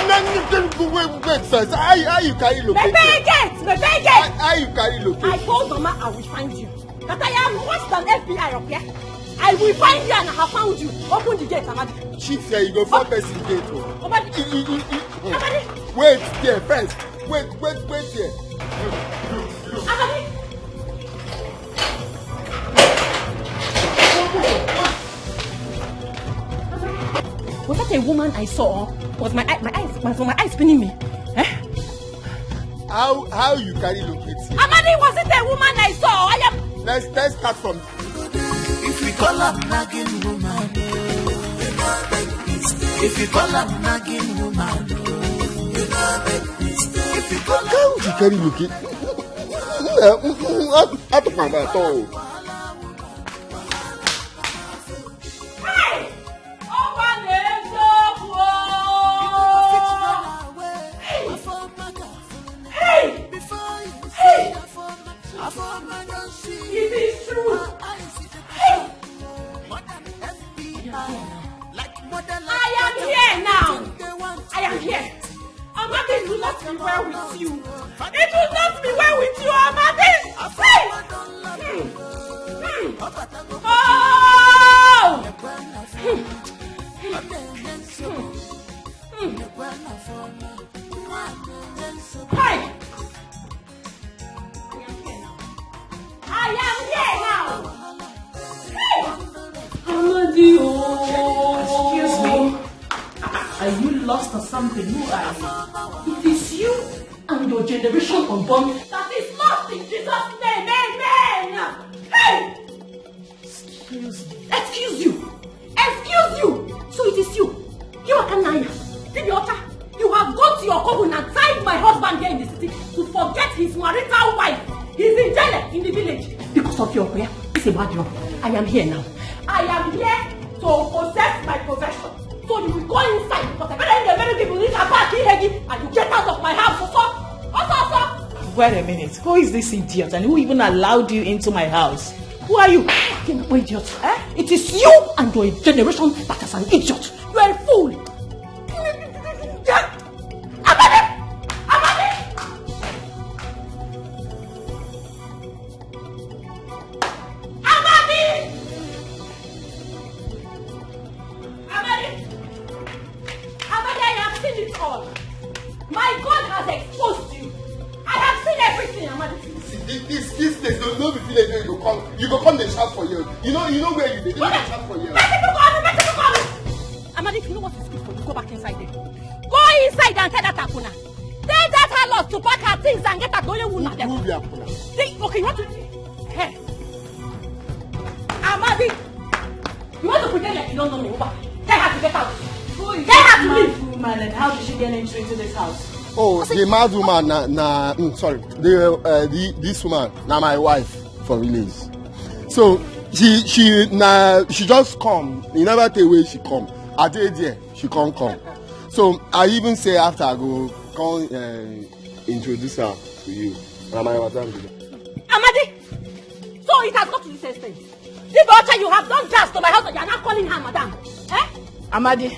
Wait, wait first. How, how you carry Mepee located? Gate, mepee Gate. How, how you carry I located? Told Mama I will find you. That I am worse than F B I up here. I will find you and I have found you. Open the gate, Amadi. Chief here, you go four person gate. Oh. Amadi. You, you, you, you. Amadi. Wait there first. Wait, wait, wait there. Amadi. Was that a woman I saw? Was my eye, my eyes, was my eyes spinning me? Eh? How how you carry located? Amadi, was it a woman I saw? I am. Let's let's start from If we call am nagging woman, if we call am nagging woman, if we call am how you carry located. Atụkwa m atọ. Hey! Ọkwa na-eziokwu o! Hey! Hey! Hey! It is true! Hey! I am here now! I am here! Amadi, it will not be well with you. It will not be well with you, Amadi. Hey! Hmm. Hmm. Oh! Hmm. Hmm. Hey! I am here now. Hey! Amadi, oh. Excuse me. Are you lost or something? Who are you? It is you and your generation unborn. That is lost in Jesus' name. Amen. Hey! Excuse me. Excuse you. Excuse you. So it is you. You are Kanaya. Dibiocha. You have gone to your couple and tied my husband here in the city to forget his marital wife. He's in jail in the village. Because of your prayer, it's a bad job. I am here now. I am here to possess my possession. So you will go inside because I better in the very people this attack Ihegi and you get out of my house. So, so, so, so. Wait a minute. Who is this idiot and who even allowed you into my house? Who are you? Fucking idiot. Eh? It is you and your generation that is an idiot. You are a fool. Amadi! Amadi! Amadi! Amadi! Amadi, I have seen it all. My God has exposed you. I have seen everything, Amadi. See, this this this place no no be village wey you go come you go come dey shout for here. You know you know where you dey. You no dey shout for here. Let people go, let people go. Amadi, if you know what is good for you, go back inside there. Go inside and tell that Akuna. Tell that harlot to pack her things and get her going. Who na them? Who be Akuna? They, okay, you want to? Hey. Amadi, you want to pretend like you don't know me? Over. Tell her to get out. Tell her to leave. Woman, and how did she get entry into this house? Oh, the mad woman na, na mm, sorry. The, uh, the this woman na my wife for village. So she she na she just come. You never tell where she come. I dey there, she come come. So I even say after I go come uh, introduce her to you. Na my madam be that. Amadi! So it has got to this extent. This daughter you have done gas to my husband, you are not calling her madam. Eh? Amadi,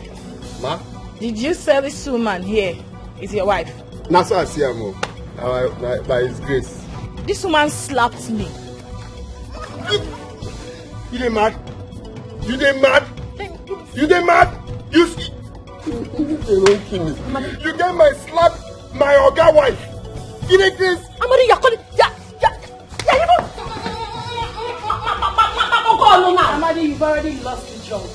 Ma? Did you say this woman here is your wife? Na so I see am o. Na by na by his grace. This woman slapped me. You dey mad? You dey mad? You dey mad? You see? You don kill me. You get my slap my oga wife. You dey craze? Amadi, you are calling. You are, you are, you are even. Amadi, you've already lost the job.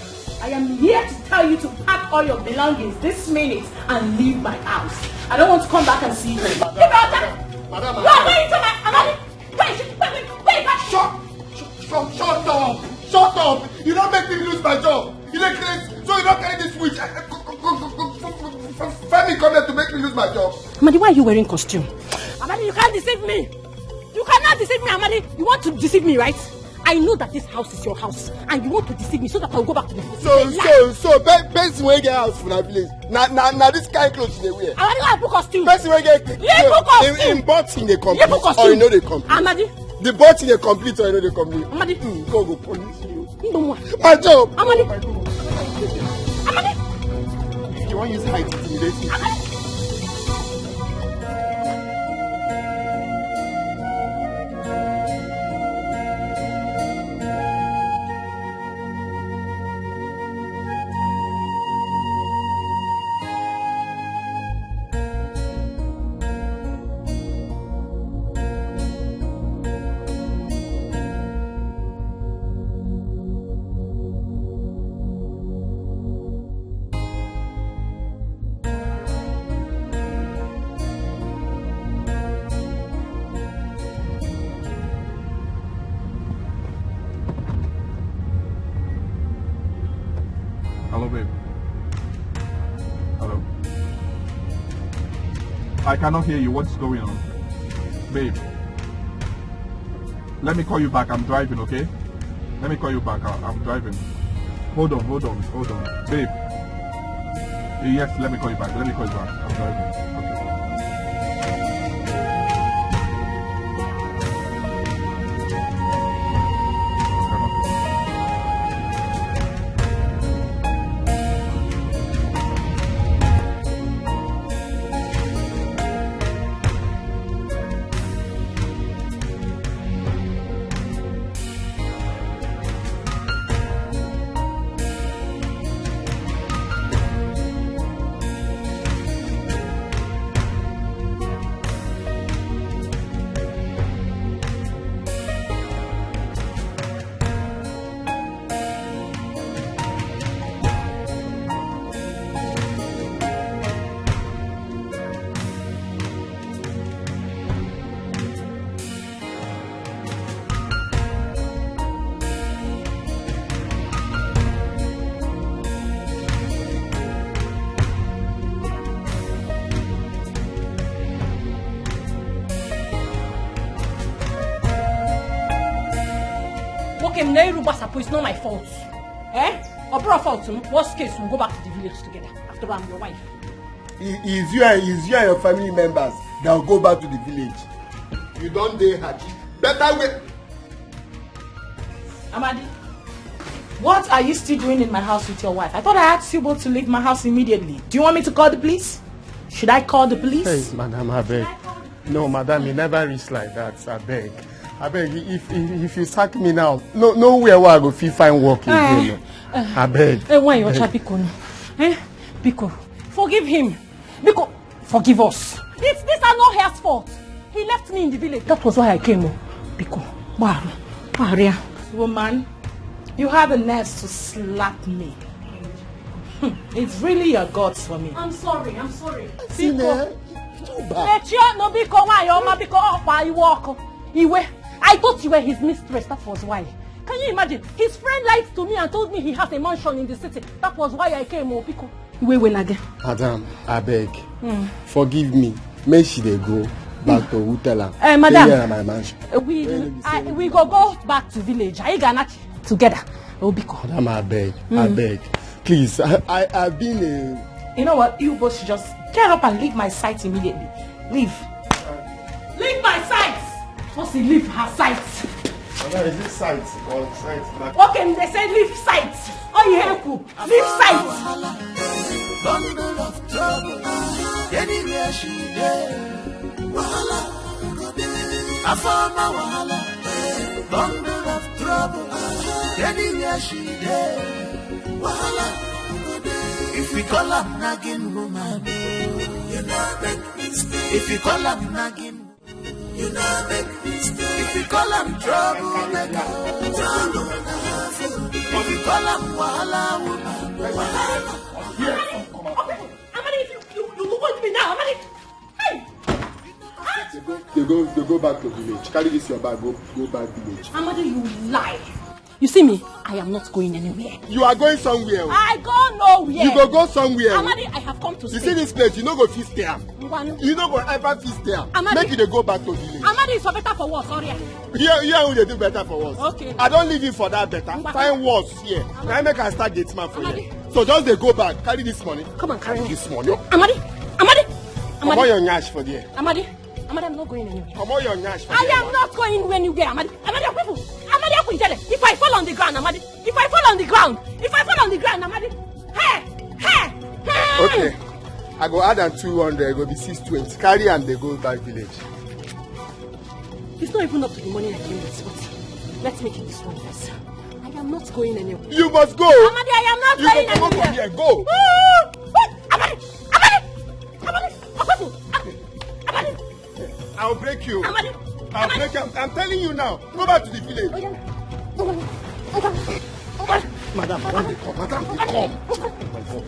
I am here to tell you to pack all your belongings this minute and leave my house. I don't want to come back and see you. Madam, madam, madam. You are going to my Amadi. Wait, wait, wait, wait. Shut, shut, shut, shut up, shut up. You don't make me lose my job. You dey craze, so you don't carry this switch. Femi come here to make me lose my job. Amadi, why are you wearing costume? Amadi, you can't deceive me. You cannot deceive me, Amadi. You want to deceive me, right? I know that this house is your house, and you want to deceive me so that I'll go back to the village. So, so, so, person wey get house for that village, na na na this kind clothes you dey wear. Amadi, why put costume? Person wey get Leave put costume. Im button dey complete or e no dey complete. Amadi. The button dey complete or e no dey complete. Amadi. Mm, God go punish you. Ndonwa. My job. Amadi. Amadi. You wan use height intimidate me? Amadi. Hello, babe. Hello. I cannot hear you. What's going on? Babe. Let me call you back. I'm driving, okay? Let me call you back. I- I'm driving. Hold on, hold on, hold on. Babe. Yes, let me call you back. Let me call you back. I'm driving. Okay. Okay, m na iru gbasapụ, it's not my fault. Eh? Ọ bụrụ fault m, worst case, we'll go back to the village together. After all, I'm your wife. Is you and is you and your family members that will go back to the village. You don dey happy. Better way. Amadi, what are you still doing in my house with your wife? I thought I asked you both to leave my house immediately. Do you want me to call the police? Should I call the police? Hey, madam, I beg. No, madam, e never reach like that. I beg. I beg. If if, if you sack me now, no nowhere where I go fit find work again. I beg. Hey, why you beg. Biko? Eh? Biko, forgive him. Biko, forgive us. It's this Anohia's fault. He left me in the village. That was why I came. Oh. Biko, Baru, Baria. Woman, you had the nerves to slap me. Hmm, it's really your gods for me. I'm sorry, I'm sorry. Biko. Mechie ọnụ biko, nwanyị ọma biko, ọkwa iwe ọkụ. Iwe. I thought you were his mistress, that was why. Can you imagine? His friend lied to me and told me he has a mansion in the city. That was why I came, oh, biko. Wait, wait again. Madam, abeg, forgive me. Make she dey go back to who tell am. Eh, madam. Say here na my mansion. Eh, we, Where you be I, say we go go back to village. Are you gonna together? Obiko. Madam, abeg, abeg. Please, I, I, I've been a You know what? You both should just get up and leave my sight immediately. Leave. Leave my sight. Once you leave her sight. Madam, is it sight or sight? Okay, they say leave sight. Oh, you help you. Leave sight. Bundle of trouble. Anywhere she dey. Wahala. Afama wahala. Bundle of trouble. Anywhere she dey. Wahala. If we call her nagging woman. You know make mistake. If we call her nagging You know make mistake. If you call am trouble maker, trouble maker. If you call am wahala woman, wahala. Amadi, if you, you, you go with me now, Amadi. Hey! They go, they go, they go back to village. Carry this your bag, go, go back village. Amadi, you lie. You see me? I am not going anywhere. You are going somewhere. I go nowhere. You go go somewhere. Amadi, I have come to You see this place, you no go fit stay am. You no go ever fit stay am. Amadi. Make you dey go back to village. Amadi is for better for worse. Sorry. Here, here we dey do better for worse. Okay. I don leave you for that better. Ngwa. Find worse here. Amadi. Now make I start gate man for Amadi. Here. So just dey go back, carry this money. Come and carry this money. Amadi, Amadi, Amadi. Comot your nyash for there. Amadi. Amadi, I'm not going anywhere. Comot your nyash. I am not going anywhere, Amadi. Amadi, people. Amadi, Akwinjele. If I fall on the ground, Amadi. If I fall on the ground. If I fall on the ground, Amadi. Hey, hey, hey. Okay. I go add am two hundred, go be six twenty. Carry am, dey go back village. It's not even up to the money I came with, but let's make it this one first. I am not going anywhere. You must go. Amadi, I am not you going anywhere. You go from here. Go. Amadi, Amadi, Amadi, Amadi. I'll break you. Amadi! I'll break you. I'm, I'm telling you now. Go back to the village. Oh, yeah. Oh, yeah. Oh, yeah. Oh, yeah. Madam, madam, they come. Madam, they come. Oh my God.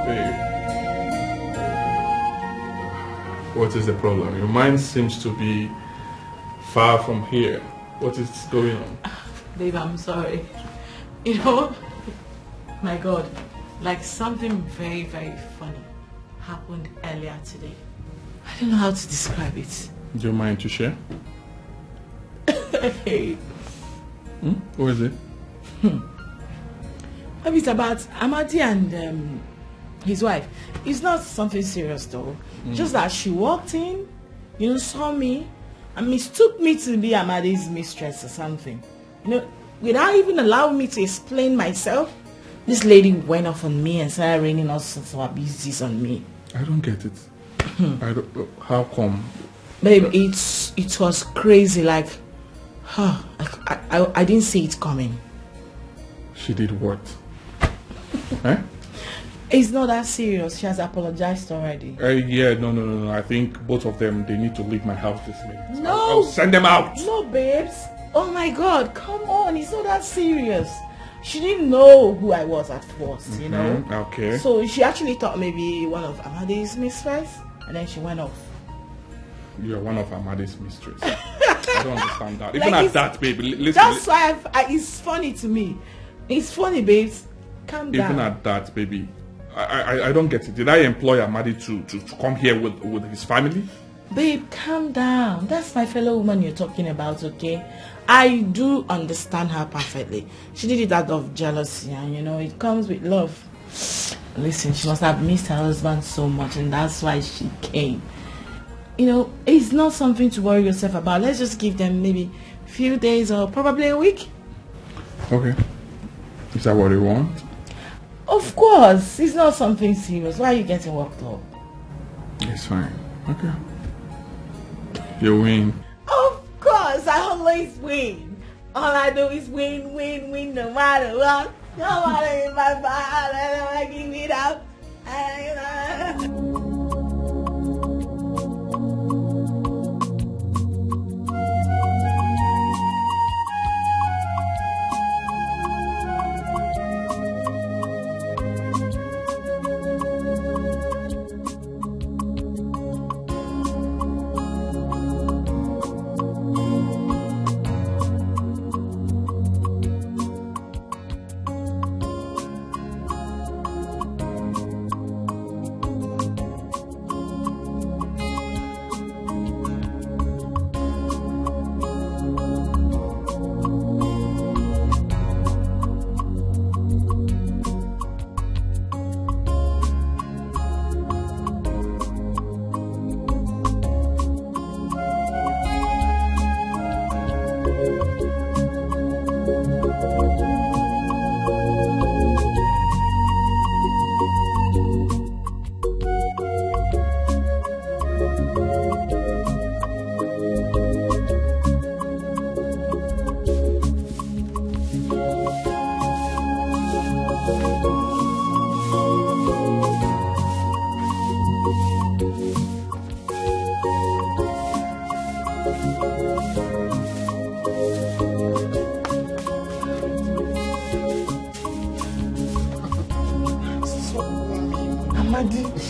Babe, what is the problem? Your mind seems to be far from here. What is going on? Babe, I'm sorry. You know, my God, like something very, very funny happened earlier today. I don't know how to describe it. Do you mind to share? Hey. Hmm? What is it? Hmm. It's about Amadi and um, his wife. It's not something serious though. Mm. Just that she walked in, you know, saw me, and mistook me to be Amadi's mistress or something. You know, without even allowing me to explain myself, this lady went off on me and started raining all sorts of abuses on me. I don't get it. I don't, how come? Babe, it's it was crazy. Like, huh, I, I, I didn't see it coming. She did what? Eh? It's not that serious. She has apologized already. Uh, yeah, no, no, no, no. I think both of them, they need to leave my house this minute. No. I'll, I'll send them out. No, babes. Oh my God, come on. It's not that serious. She didn't know who I was at first, you know? Mm-hmm, okay. So she actually thought maybe one of Amadi's mistress, and then she went off. You're one of Amadi's mistress. I don't understand that. Even like at that, baby. Listen. That's why I've, I, it's funny to me. It's funny, babes. Calm down. Even at that, baby, I, I, I don't get it. Did I employ Amadi to, to, to come here with, with his family? Babe, calm down. That's my fellow woman you're talking about, okay? I do understand her perfectly. She did it out of jealousy, and you know, it comes with love. Listen, she must have missed her husband so much, and that's why she came. You know, it's not something to worry yourself about. Let's just give them maybe few days or probably a week. Okay. Is that what you want? Of course. It's not something serious. Why are you getting worked up? It's fine. Okay. You win. Of course. I always win. All I do is win, win, win, no matter what. No matter if I fall, I never give it up.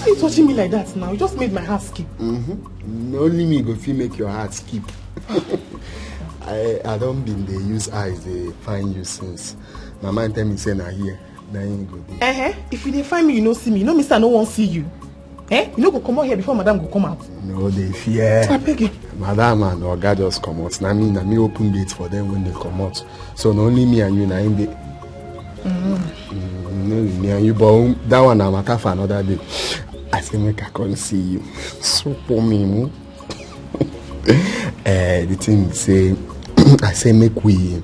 Why you touching me like that now? You just made my heart skip. Mm-hmm. Only me go fit make your heart skip. I I don been dey use eyes dey find you since. My mind tell me say na here na him go dey. Uh-huh. If you dey find me, you no see me. You know me say I no wan see you. Eh? You no go comot here before madam go come out. No dey fear. I beg you. Madam and oga just comot. Na me na me open gate for them when they comot. So na only me and you na him dey. Mm, no be me and you, but um, that one na matter for another day. I say make I come see you. So for me, hmm? Eh, the thing be say, I say make we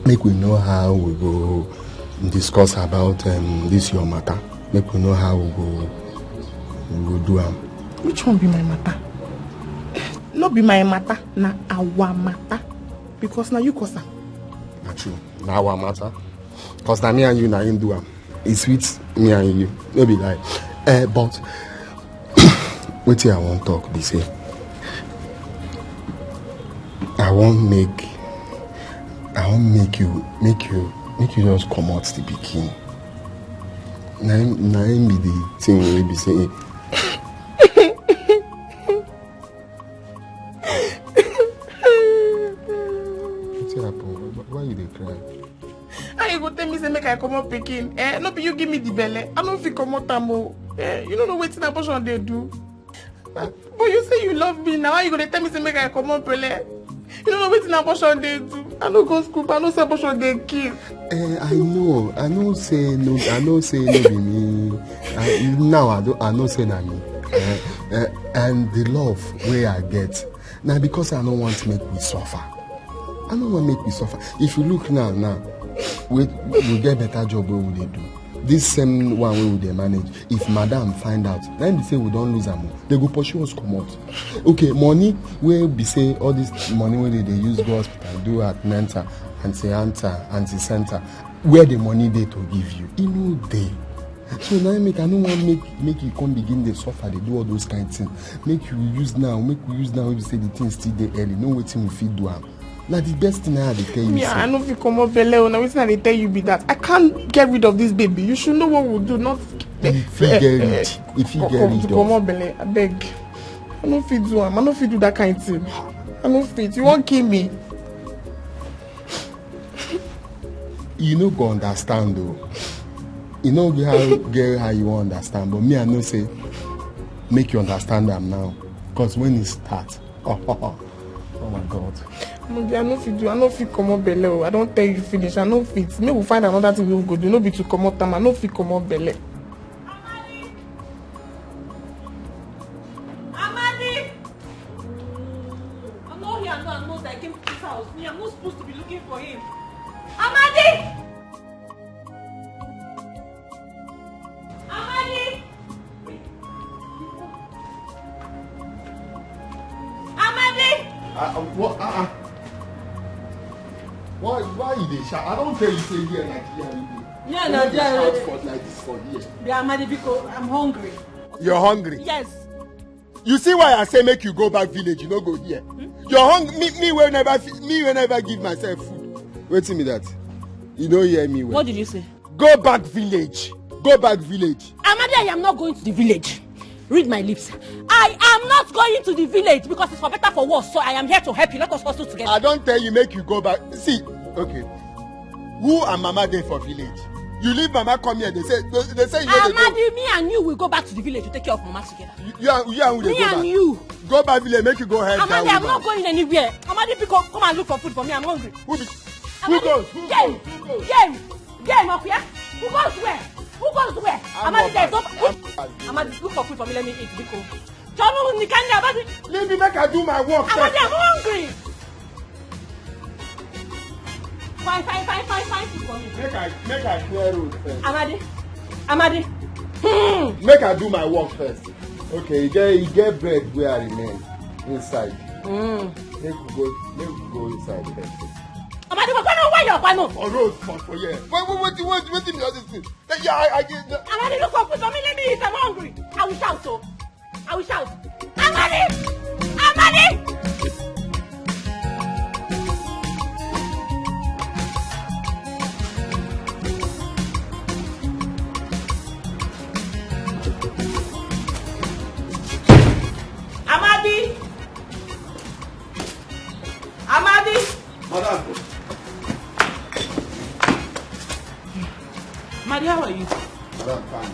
make we know how we go discuss about um, this your matter. Make we know how we go we go do am. Which one be my matter? No be my matter, na our matter. Because na you cause am. Na true. Na our matter. Cause na me and you na him do am. E sweet me and you. No be lie. Eh, but wetin I wan talk be say I wan make I wan make you make you make you just comot the pikin. Na him na him be the thing wey be say wetin happen? Why- Why you dey cry? How you go tell me say make I comot pikin? Eh, no be you give me the belle. I no fit comot am o. Eh, you no know wetin abortion dey do. But you say you love me now. How you go dey tell me say make I comot belle? You no know wetin abortion dey do. I no go school, but I know say abortion dey kill. Eh, I know. I know say no. I know say no be me. I, now I do. I know say na me. Eh, eh, and the love wey I get na because I no want make we suffer. I no wan make we suffer. If you look now, now we we get better job wey we dey do. This same one wey we dey manage, if madam find out, na im be say we don lose am o. They go pursue us comot. Okay, money wey be say all this money wey they dey use go hospital do at mental, anti antal, anti center, where the money dey to give you? E no dey. So na im make I no wan make make you come begin dey suffer dey do all those kind things. Make you use now, make we use now wey be say the thing still dey early, know wetin we fit do am. Na the best thing I dey tell you. Me, I no fit comot belle o. Na wetin I dey tell you be that. I can't get rid of this baby. You should know what we do. Not. You fit get rid. You fit get rid of. Comot belle. I beg. I no fit do am. I no fit do that kind thing. I no fit. You wan kill me? You no go understand o. You no get how get how you wan understand, but me I know say make you understand am now. Cause when e start, oh my God. Mugi, I no fit do, I no fit comot belle o. I don tell you finish, I no fit. Make we find another thing wey we go do. No be to comot am, I no fit comot belle. Amadi! I'm not here, I'm not, I'm not, I came to this house. Me, I'm not supposed to be looking for him. Amadi! Amadi! Amadi! Uh, uh, what? Uh, uh. Why, why you dey shout? I don't tell you say here like here you dey. Yeah, na there. Shout for like this for here. Yeah, Amadi, because I'm hungry. You're hungry? Yes. You see why I say make you go back village, you no go here. Hmm? You're hungry. Me, me will never, me will never give myself food. Wait till me that. You don't hear me well. What did you say? Go back village. Go back village. Amadi, I am not going to the village. Read my lips. I am not going to the village because it's for better for worse. So I am here to help you. Let us hustle together. I don't tell you, make you go back. See, okay. Who and mama dey for village? You leave mama come here. They say they, they say you no dey go. Amadi, me and you will go back to the village to take care of mama together. You, you and you and who dey Me go and back? You. Go back village, make you go help Amadi, that I'm woman. Not going anywhere. Amadi, pick up, come and look for food for me. I'm hungry. Who be, who Amadi, goes? Who game, goes? Who goes? Game, game, okay? Who goes where? Who goes where? I'm Amadi, there's no. I'm, I'm, Amadi, look for food for me. Let me eat, biko. Jonu, Nikanya, Amadi. Leave me make I do my work Amadi, first. I'm hungry. Fine, fine, fine, fine, fine food for me. Make I make I clear road first. Amadi, Amadi. Hmm. Make I do my work first. Okay, you get you get bread where I remain inside. Mm. Make we go make we go inside first. Amadi, go no where your pano. For road for for here. Wait wait wait wait wait wait all this thing. Yeah, I, I, I, Amadi, look for food for me. Let me eat. I'm hungry. I will shout. Oh. I will shout, Amadi! Amadi! Amadi! Amadi! Madam, Amadi, how are you? madam, fine.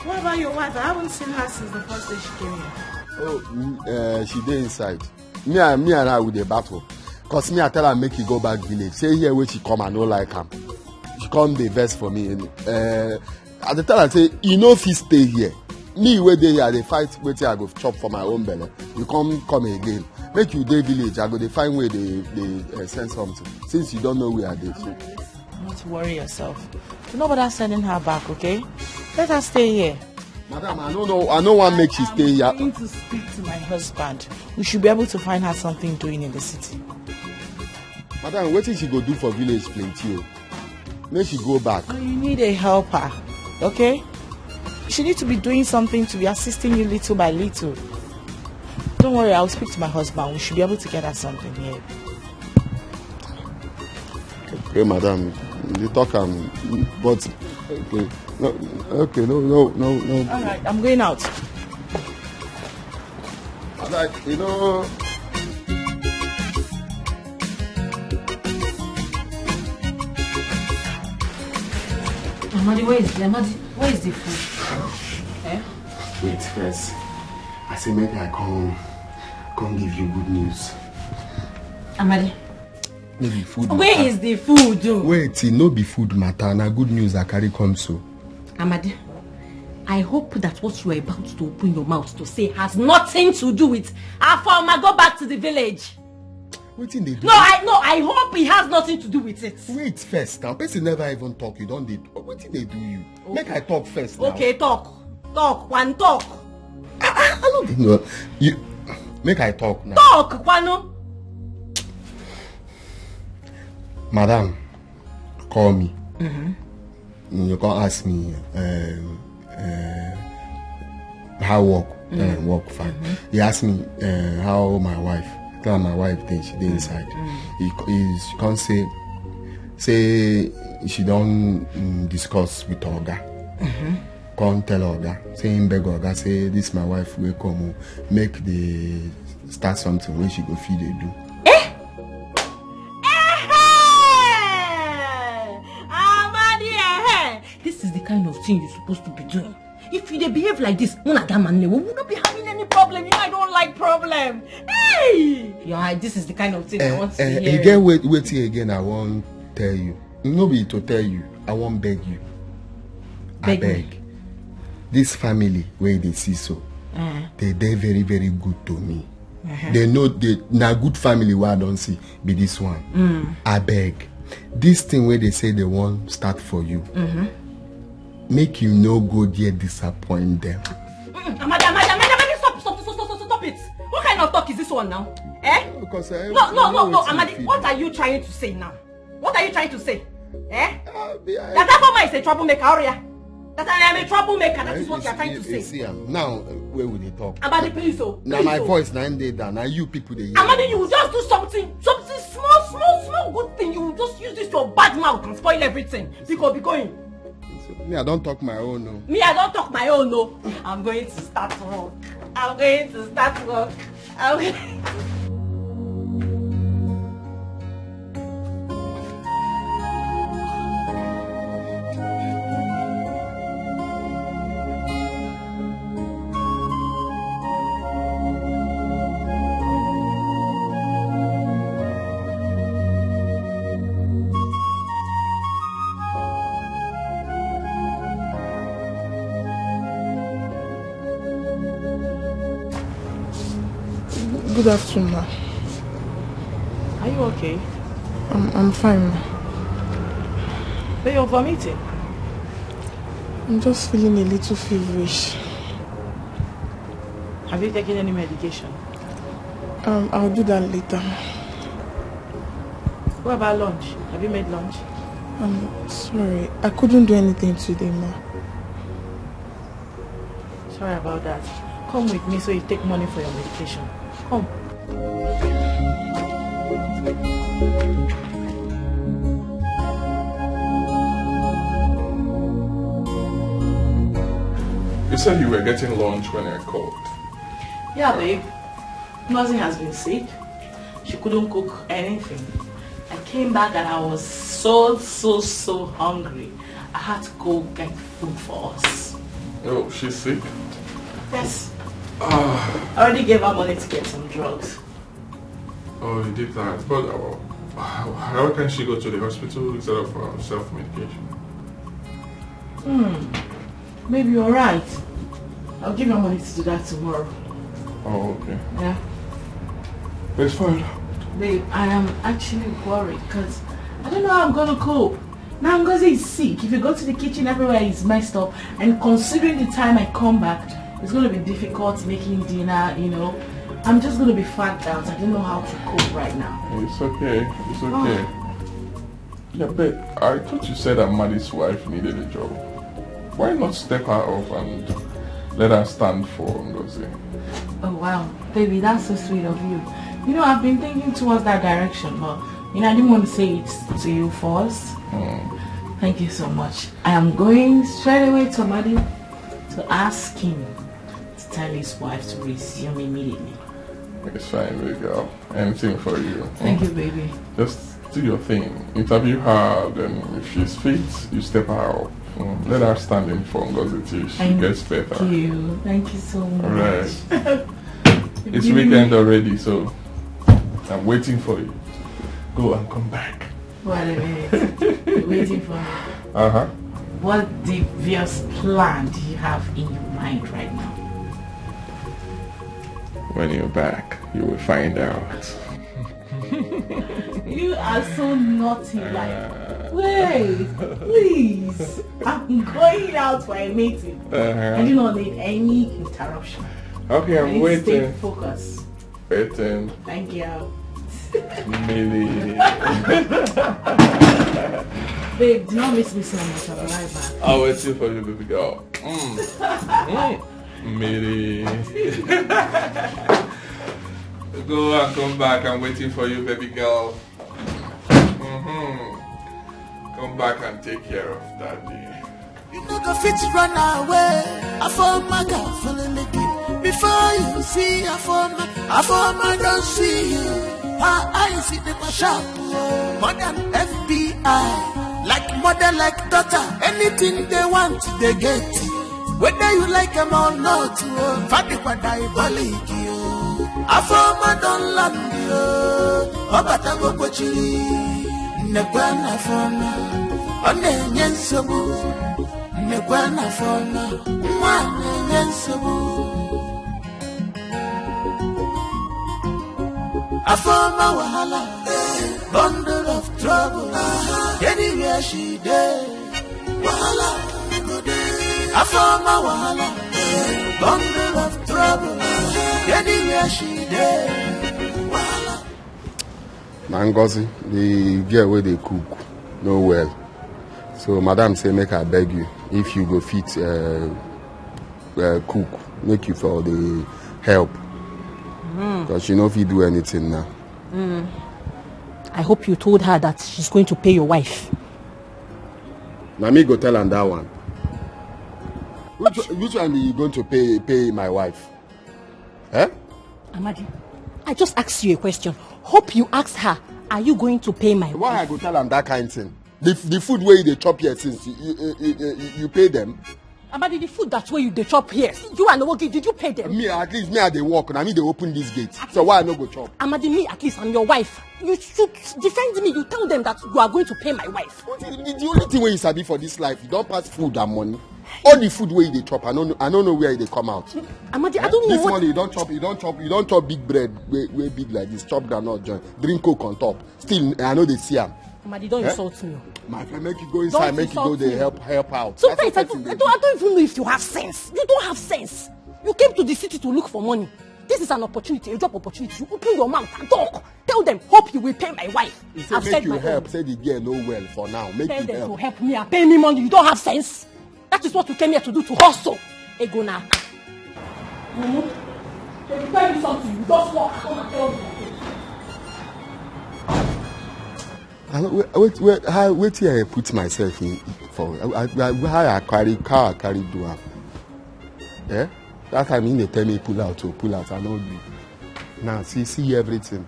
What about your wife? I haven't seen her since the first day she came here. Oh, mm, uh, she dey inside. Me and me and her we dey battle. Cause me I tell her make e go back village. Say here wey she come I no like am. She come dey vex for me. Uh, I dey tell her say e no fit stay here. Me wey dey here I dey fight wetin I go chop for my own belle. You come come again. Make you dey village I go dey find way dey dey uh, send something. Since you don know where I dey. So. Not to worry yourself. Do not bother sending her back, okay? Let her stay here. Madam, I no know. I no wan make she stay here. I'm going to speak to my husband. We should be able to find her something doing in the city. Madam, wetin she go do for village plenty o. Make she go back. So you need a helper, okay? She needs to be doing something to be assisting you little by little. Don't worry, I'll speak to my husband. We should be able to get her something here. Okay, madam, you talk am, but okay, no, okay, no, no, no, no. All right, I'm going out. Madam, you know. Amadi, where is the Amadi? Where is the food? Eh? Wait first. I say make I come, come give you good news. Amadi, No be food where matter. Is the food? Oh? Wait, e no be food matter. Na good news I carry come so. Amadi, I hope that what you are about to open your mouth to say has nothing to do with Afoma. Go back to the village. Wetin dey do? No, I no, I hope it has nothing to do with it. Wait first now. Person never even talk. You don dey. Wetin dey do you? Make I talk first now. Okay, talk, talk, one talk. I no dey know. You make I talk now. Talk, Kwano. Madam, call me. You come ask me um, uh, how work uh, work fine. He ask me uh, how my wife. Tell am my wife dey she dey inside. He, he she come say say she don mm, discuss with her oga. Come tell her oga say him beg her oga say this my wife wey come o make dey start something wey she go fit dey do. Amadi, eh, this is the kind of thing you're supposed to be doing. If you dey behave like this, una that man we will not be having any problem. You know, I don't like problem. Hey, yeah, this is the kind of thing I want to Eh, hear. e get wait, wetin again I wan tell you. No be to tell you, I wan beg you. Beg me. Abeg, this family wey you dey see so, Eh. they dey very very good to me. They know they na good family wey I don see be this one. Abeg, this thing wey they say they wan start for you, make you no go there disappoint them. Mm, Amadi, Amadi, Amadi, Amadi, stop, stop, stop, stop, stop, stop it. What kind of talk is this one now? Eh? Because I No, no, no, no, wetin Amadi, fit what do. Are you trying to say now? What are you trying to say? Eh? Ah, be- I- That Afoma is a troublemaker, Oria. That I am a troublemaker, that is what you you are trying see- to you say. See am now uh, wey we dey talk. Amadi, please, oh. Na Please, my oh. Voice na im dey down. Na you people dey hear. Amadi, you will just do something, something small, small, small good thing. You will just use this your bad mouth and spoil everything. Because be going. Me, I don talk my own o. Me, I don't talk my own, no. I'm going to start work. I'm going to start work. I'm going... Good afternoon, ma. Are you okay? I'm, I'm fine, ma. But you're vomiting. I'm just feeling a little feverish. Have you taken any medication? Um, I'll do that later, ma. What about lunch? Have you made lunch? I'm sorry. I couldn't do anything today, ma. Sorry about that. Come with me so you take money for your medication. Come. You said you were getting lunch when I called. Yeah, babe. Ngozi has been sick. She couldn't cook anything. I came back and I was so, so, so hungry. I had to go get food for us. Oh, she's sick? Yes. I already gave her money to get some drugs. Oh, you did that. But uh, how, how can she go to the hospital instead of uh, self-medication? Hmm. Maybe you're right. I'll give her money to do that tomorrow. Oh, okay. Yeah. It's fine. Babe, I am actually worried because I don't know how I'm gonna cope. Now Ngozi is sick. If you go to the kitchen, everywhere is messed up. And considering the time I come back, it's gonna be difficult making dinner, you know. I'm just gonna be fagged out. I don't know how to cope right now. It's okay. It's okay. Yeah, but I thought you said Amadi's wife needed a job. Why not step her up and let her stand for Ngozi? Oh wow, baby, that's so sweet of you. You know, I've been thinking towards that direction, but you know, I didn't want to say it to you first. Thank you so much. I am going straight away to Amadi to ask him to tell his wife to resume immediately. It's fine, baby girl. Anything for you. Thank you, baby. Just do your thing. Interview her, then if she's fit, you step her up. Mm, let her stand in for Ngozi till she Thank gets better. you. Thank you so much. Alright. It's Giving me- weekend already, so I'm waiting for you. Go and come back. Wait a minute. Waiting for me. Uh huh. What devious plan do you have in your mind right now? When you're back, you will find out. You are so naughty. Like, wait, please. I'm going out for a meeting. I Uh-huh. do not need any interruption. Okay, I'm Please stay waiting. Focused. Waiting. Thank you. Mini. Babe, do not miss me so much. I'll be right back. I'll wait you for you, baby girl. Mm. Mm. Mini. Go and come back. I'm waiting for you, baby girl. Mm-hmm. Come back and take care of daddy. You no go fit run away. Afoma ga follow me keep. Before you see Afoma, Afoma don't see you. Her eyes in the sharp. More than F B I. Like mother, like daughter. Anything they want, they get. Whether you like them or not, Fadi kwa diabolic you. Afoma don't land you. Obata go kochiri. Nekwa na Afoma. Ọ na-enye nsogbu. Nekwa na Afoma. Nwa na-enye nsogbu. Afoma wahala. Bundle of trouble. Anywhere she dey. Wahala. Afoma wahala. Bundle of trouble. Anywhere she dey. Wahala. Na Ngozi, the girl wey dey cook, no well. So madam say make I beg you, if you go fit uh, uh, cook, make you for the help. Because she no fit do anything now. I hope you told her that she's going to pay your wife. Na me go tell am that one. Which, which one be you going to pay pay my wife? Eh? Amadi, I just asked you a question. Hope you asked her, are you going to pay my Why I wife? Go tell am that kind thing? The, the food wey you dey chop here since, you, you, you, you, you pay them? Amadi, the food that way you dey chop here, you and Owogi, did you pay them? Me, at least me, I dey work. Na me dey open this gate. So why I no go chop? Amadi, me at least, I'm your wife. You should defend me. You tell them that you are going to pay my wife. The, the, the only thing wey you sabi for this life, you don pass food and money. All the food wey you dey chop, I no know, I no know where e dey come out. Amadi, I don't know This what. Morning you don chop, you don chop, you don chop big bread wey wey big like this, chop groundnut join, drink coke on top. Still, I no dey see am. Amadi, don't Eh? Insult me. My friend, make you go inside, Don't make you go insult dey me. help help out. Na so Sometimes I person don't, dey I do. don't, I don't even know if you have sense. You don't have sense. You came to the city to look for money. This is an opportunity, a job opportunity. You open your mouth and talk. Tell them, hope you will pay my wife. He say I've make said you my help. Own. Say the girl no well for now. Make Tell you them to help. Help me and pay me money. You don't have sense. That is what you came here to do, to hustle. Ego na. Mumu, they will tell you something. You just walk, come and tell me. I no- wait, wait, wait, how, wetin I put myself in for? I, I, I, how I carry, how I carry do am? Eh? That time he dey tell me pull out, oh, pull out. I no gree. Now, see, see everything.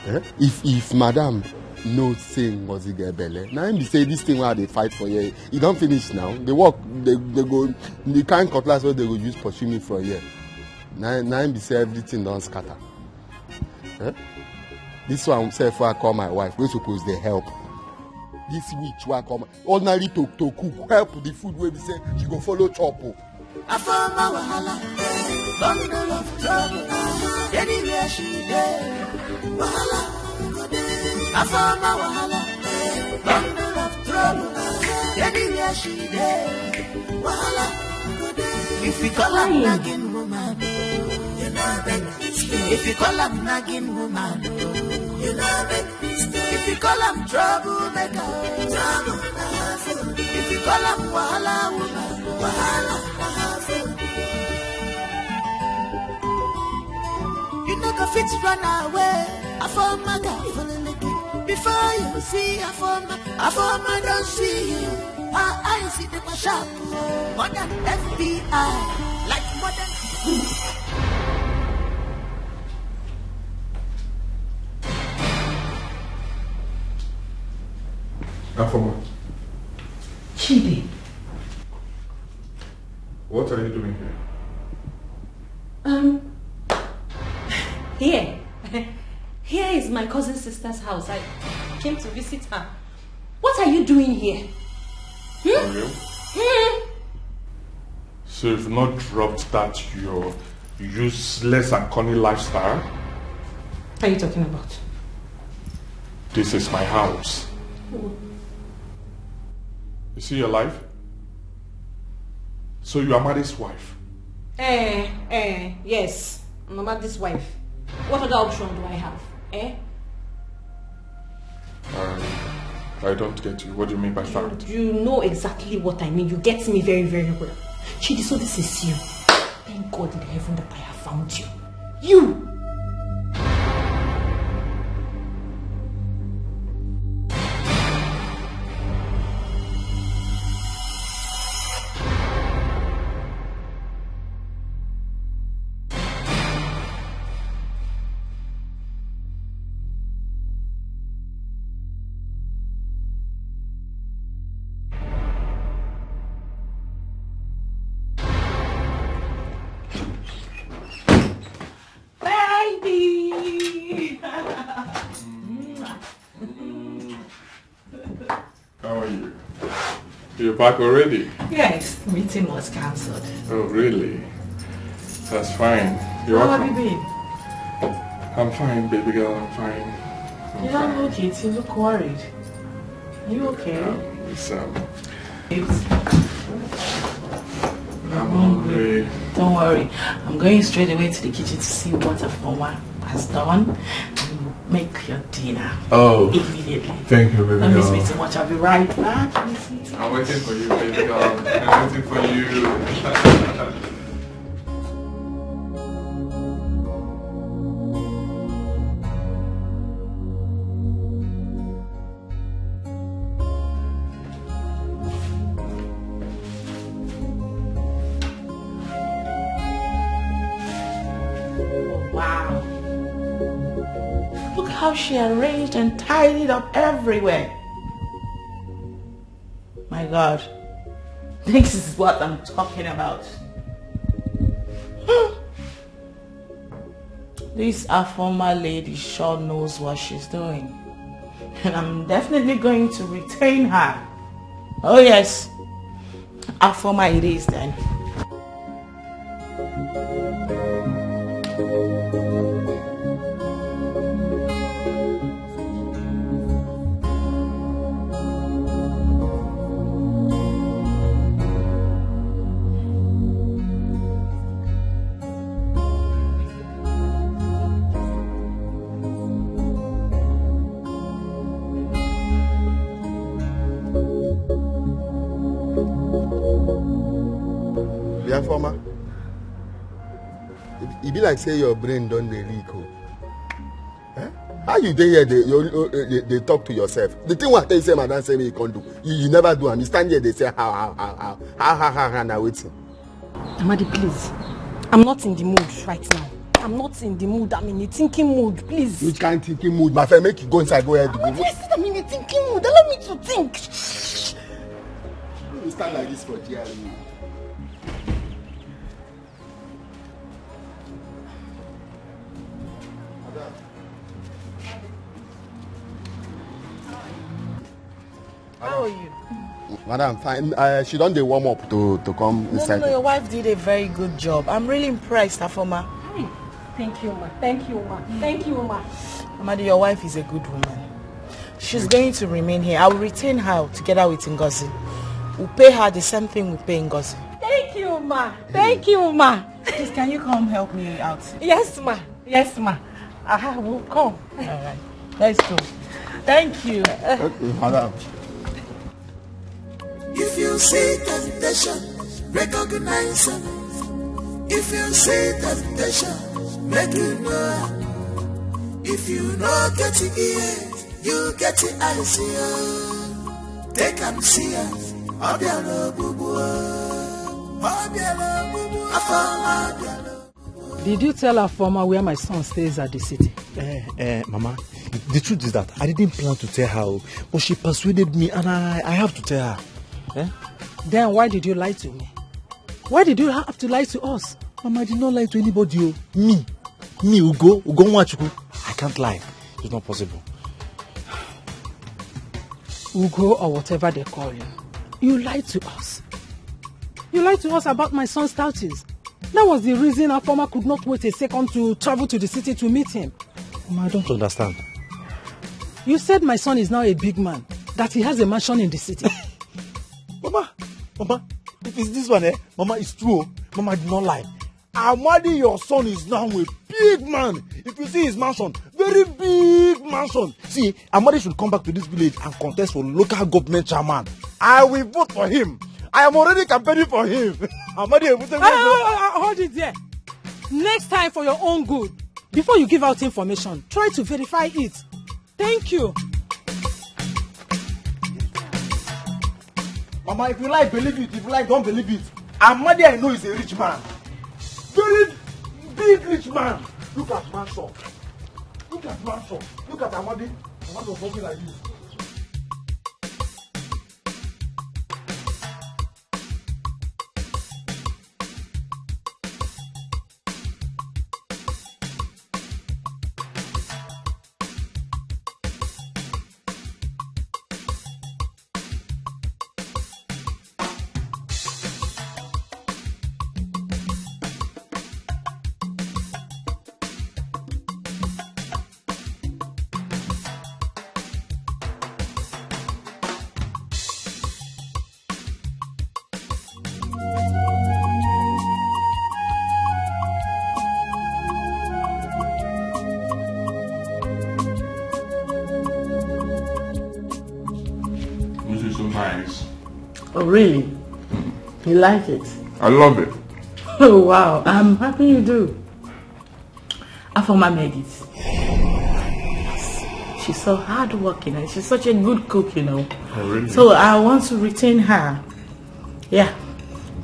Eh? If, if madam know say Ngozi get belle, now him be say this thing wey I dey fight for here, e don finish now. The work, they, they go, the kind cutlass wey they go use pursue me from here. Now, now him be say everything don scatter. Eh? This one sef wey I call my wife, wey suppose dey help. This witch wey I call my, ordinary to, to cook, help the food wey be say she go follow chop o. Afama wahala, bundle of trouble. Anywhere she dey, wahala go dey. Afama wahala, bundle of trouble. Anywhere she dey, wahala go dey. If you call am nagging woman, you know that. If you call am nagging woman, you know that. If you call am troublemaker, trouble na her fault. If you call am wahala woman, wahala na her fault. You no go fit run away. Afoma got for the licky. Before you see Afoma, Afoma don't see you. Her eyes see the sharp. Modern F B I, like modern. Afoma. Chidi. What are you doing here? Um, here. Here is my cousin sister's house. I came to visit her. What are you doing here? Hmm? Ariel? Hmm? So you've not dropped that your useless and corny lifestyle? What are you talking about? This is my house. Oh. You see your life? So you are Amadi's wife? Eh, eh, yes. I'm Amadi's wife. What other option do I have? Eh? Um, I don't get you. What do you mean by that? You know exactly what I mean. You get me very, very well. Chidi, so this is you. Thank God in heaven that I have found you. You! Baby! How are you? You're back already? Yes, meeting was cancelled. Oh, really? That's fine. You're How have you welcome. Been? I'm fine, baby girl. I'm fine. I'm You don't fine. Look it. You look worried. Are you okay? Um, it's, um, Babes, I'm hungry. Don't worry. I'm going straight away to the kitchen to see what Afoma has done and make your dinner. Oh. Immediately. Thank you, baby girl. Don't miss me too much. I'll be right back. I'm waiting for you, baby girl. I'm waiting for you. Wow. Look how she arranged and tidied up everywhere. My God. This is what I'm talking about. Hmm. This Afoma lady sure knows what she's doing. And I'm definitely going to retain her. Oh, yes. Afoma it is then. Bia former. E be like say your brain don dey leak o. Eh? How you dey here dey you, you, you, dey talk to yourself? The thing wey I tell you say madam say make you come do, you, you never do am. You stand here dey say how how how how how how how how na wetin? Amadi, please. I'm not in the mood right now. I'm not in the mood. I'm in a thinking mood, please. Which kind thinking mood? My friend, make you go inside, go ahead. But I said I'm in a thinking mood. Allow me to think. You stand like this for G R E. How are you? Madam, fine. Uh, she don dey warm up to, to come No, inside. no, no, your wife did a very good job. I'm really impressed, Afoma. Thank you, ma. Thank you, ma. Thank you, ma. Amadi, your wife is a good woman. She's going to remain here. I will retain her together with Ngozi. We'll pay her the same thing we pay Ngozi. Thank you, ma. Thank you, ma. Please, can you come help me out? Yes, ma. Yes, ma. I will come. All right. Let's go. Thank you. Okay, madam. If you see temptation, recognize it. If you see temptation, make you know. If you no get it ear, you get it eyes here. Take and see it. Obiara ogbugbu. Obiara ogbugbu. Afọma obiara. Did you tell Afoma where my son stays at the city? Eh, eh, Mama, the truth is that I didn't plan to tell her, oh, but she persuaded me and I, I have to tell her. Eh? Then why did you lie to me? Why did you have to lie to us? Mama, I did not lie to anybody. Oh. Me, me, Ugo, Ugo Nwachukwu. I can't lie. It's not possible. Ugo or whatever they call you. You lied to us. You lied to us about my son's status. That was the reason Afoma could not wait a second to travel to the city to meet him. Mama, I don't understand. You said my son is now a big man, that he has a mansion in the city. Mama, Mama, if it's this one, eh? Mama, it's true. Oh. Mama, I did not lie. Amadi, your son is now a big man. If you see his mansion, very big mansion. See, Amadi should come back to this village and contest for local government chairman. I will vote for him. I am already campaigning for him. Amadi, ah, ah, ah, hold it there. Next time, for your own good, before you give out information, try to verify it. Thank you. Mama, if you like, believe it. If you like, don't believe it. Amadi, I know, is a rich man. Very big rich man. Look at mansion. Look at mansion. Look at Amadi. Amadi was walking like this. This is so nice. Oh, really? You like it? I love it. Oh, wow. I'm happy you do. Afoma made it. She's so hardworking and she's such a good cook, you know. Oh, really? So I want to retain her. Yeah.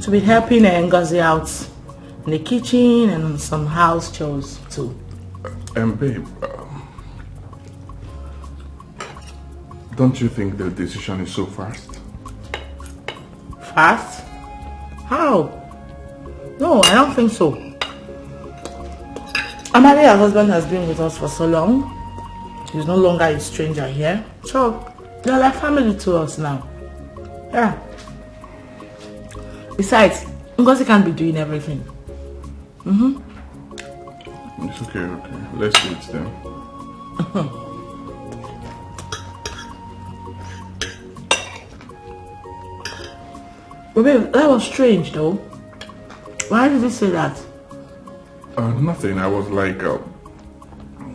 To be helping Ngozi out in the kitchen and some house chores too. And babe, um, don't you think the decision is so fast? Fast? How? No, I don't think so. Amadi, her husband, has been with us for so long. He's no longer a stranger here. So, they're like family to us now. Yeah. Besides, Ngozi can't be doing everything. Mm-hmm. It's okay, okay. Let's eat then. But babe, that was strange though. Why did you say that? Uh, nothing. I was like, uh,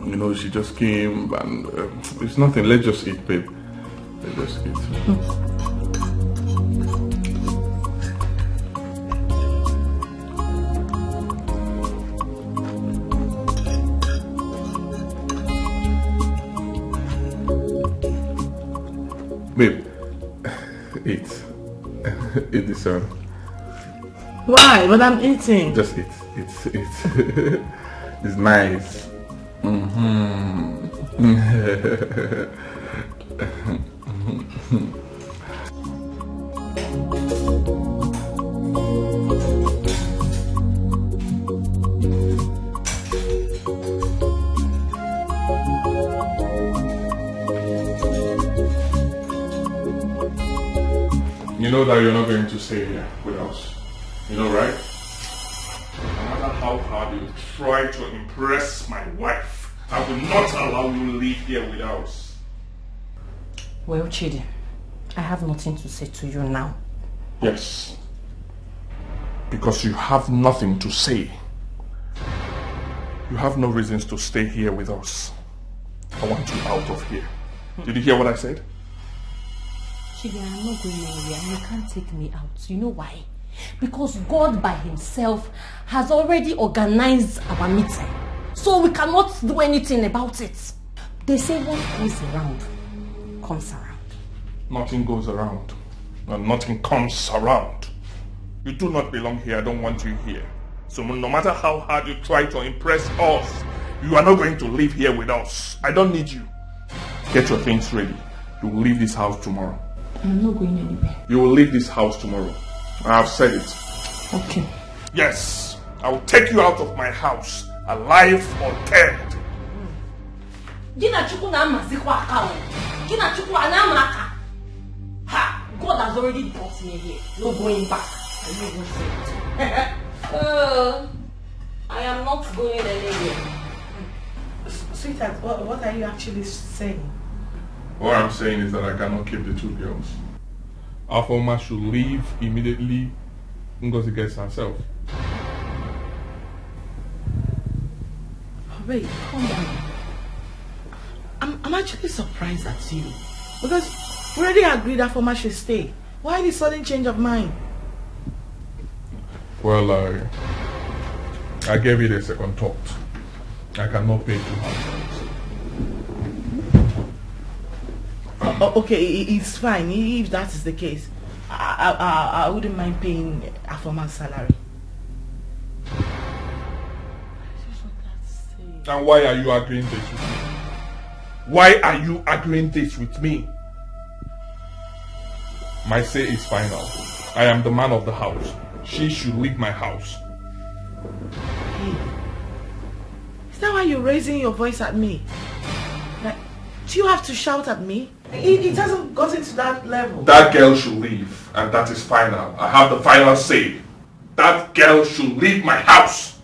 you know, she just came and uh, it's nothing. Let's just eat, babe. Let's just eat. Babe, eat. Eat this one. Why? But I'm eating. Just eat. It's it's. It's nice. Mm-hmm. You know that you're not going to stay here with us. You know, right? No matter how hard you try to impress my wife, I will not allow you live here with us. Well, Chidi, I have nothing to say to you now. Yes. Because you have nothing to say. You have no reasons to stay here with us. I want you out of here. Did you hear what I said? Chidi, I'm not going anywhere. You can't take me out. You know why? Because God by himself has already organized our meeting. So we cannot do anything about it. They say what goes around comes around. Nothing goes around, and nothing comes around. You do not belong here. I don't want you here. So no matter how hard you try to impress us, you are not going to live here with us. I don't need you. Get your things ready. You will leave this house tomorrow. I'm not going anywhere. You will leave this house tomorrow. I have said it. Okay. Yes, I will take you out of my house, alive or dead. Gị na Chukwu na-amazikwa aka o. Gị na Chukwu a na-ama aka. Ha! God has already brought me here. No going back. I even said it. Oh, I am not going anywhere. S- Sweetheart, what, what are you actually saying? What I'm saying is that I cannot keep the two girls. Afoma should leave immediately Ngozi gets herself. Babe, calm down. I'm, I'm actually surprised at you. Because we already agreed that Afoma should stay. Why the sudden change of mind? Well, I, I gave it a second thought. I cannot pay two hundred. Oh, okay, i- it's fine i- if that is the case. I, I, I, I wouldn't mind paying Afoma's salary. And why are you arguing this with me? Why are you arguing this with me? My say is final. I am the man of the house. She should leave my house. Hey, is that why you're raising your voice at me? Like, do you have to shout at me? It, it hasn't gotten to that level. That girl should leave, and that is final. I have the final say. That girl should leave my house.